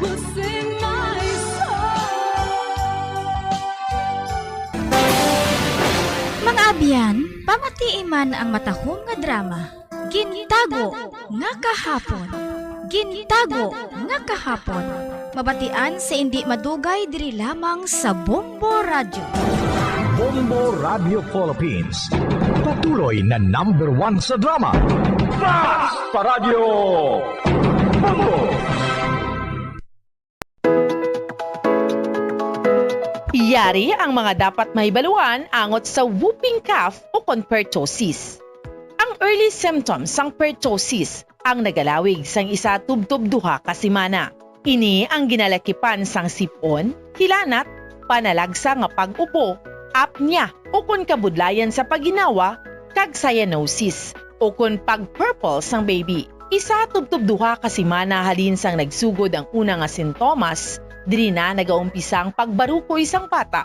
Will sing my song. Mga abyan, pamatii man ang matahom nga drama, Gintago nga Kahapon. Gintago nga Kahapon. Mabatian sa indi madugay diri lamang sa Bombo Radyo. Bombo Radio Philippines. Patuloy na number one sa drama. Basta Radyo Bombo! Yari ang mga dapat mahibaluan angot sa whooping cough o kon pertussis. Ang early symptoms sang pertussis ang nagalawig sang isa tubtob duha ka semana. Ini ang ginalakipan sang sip-on, hilanat, panalagsa nga pag-upo, apnea, ukon kabudlayan sa pagginawa, kag cyanosis, ukon pag-purple sang baby. Isa tubtob duha ka semana halin sang nagsugod ang una nga sintomas, diri na nagaumpisa ang pagbarukoy sang bata.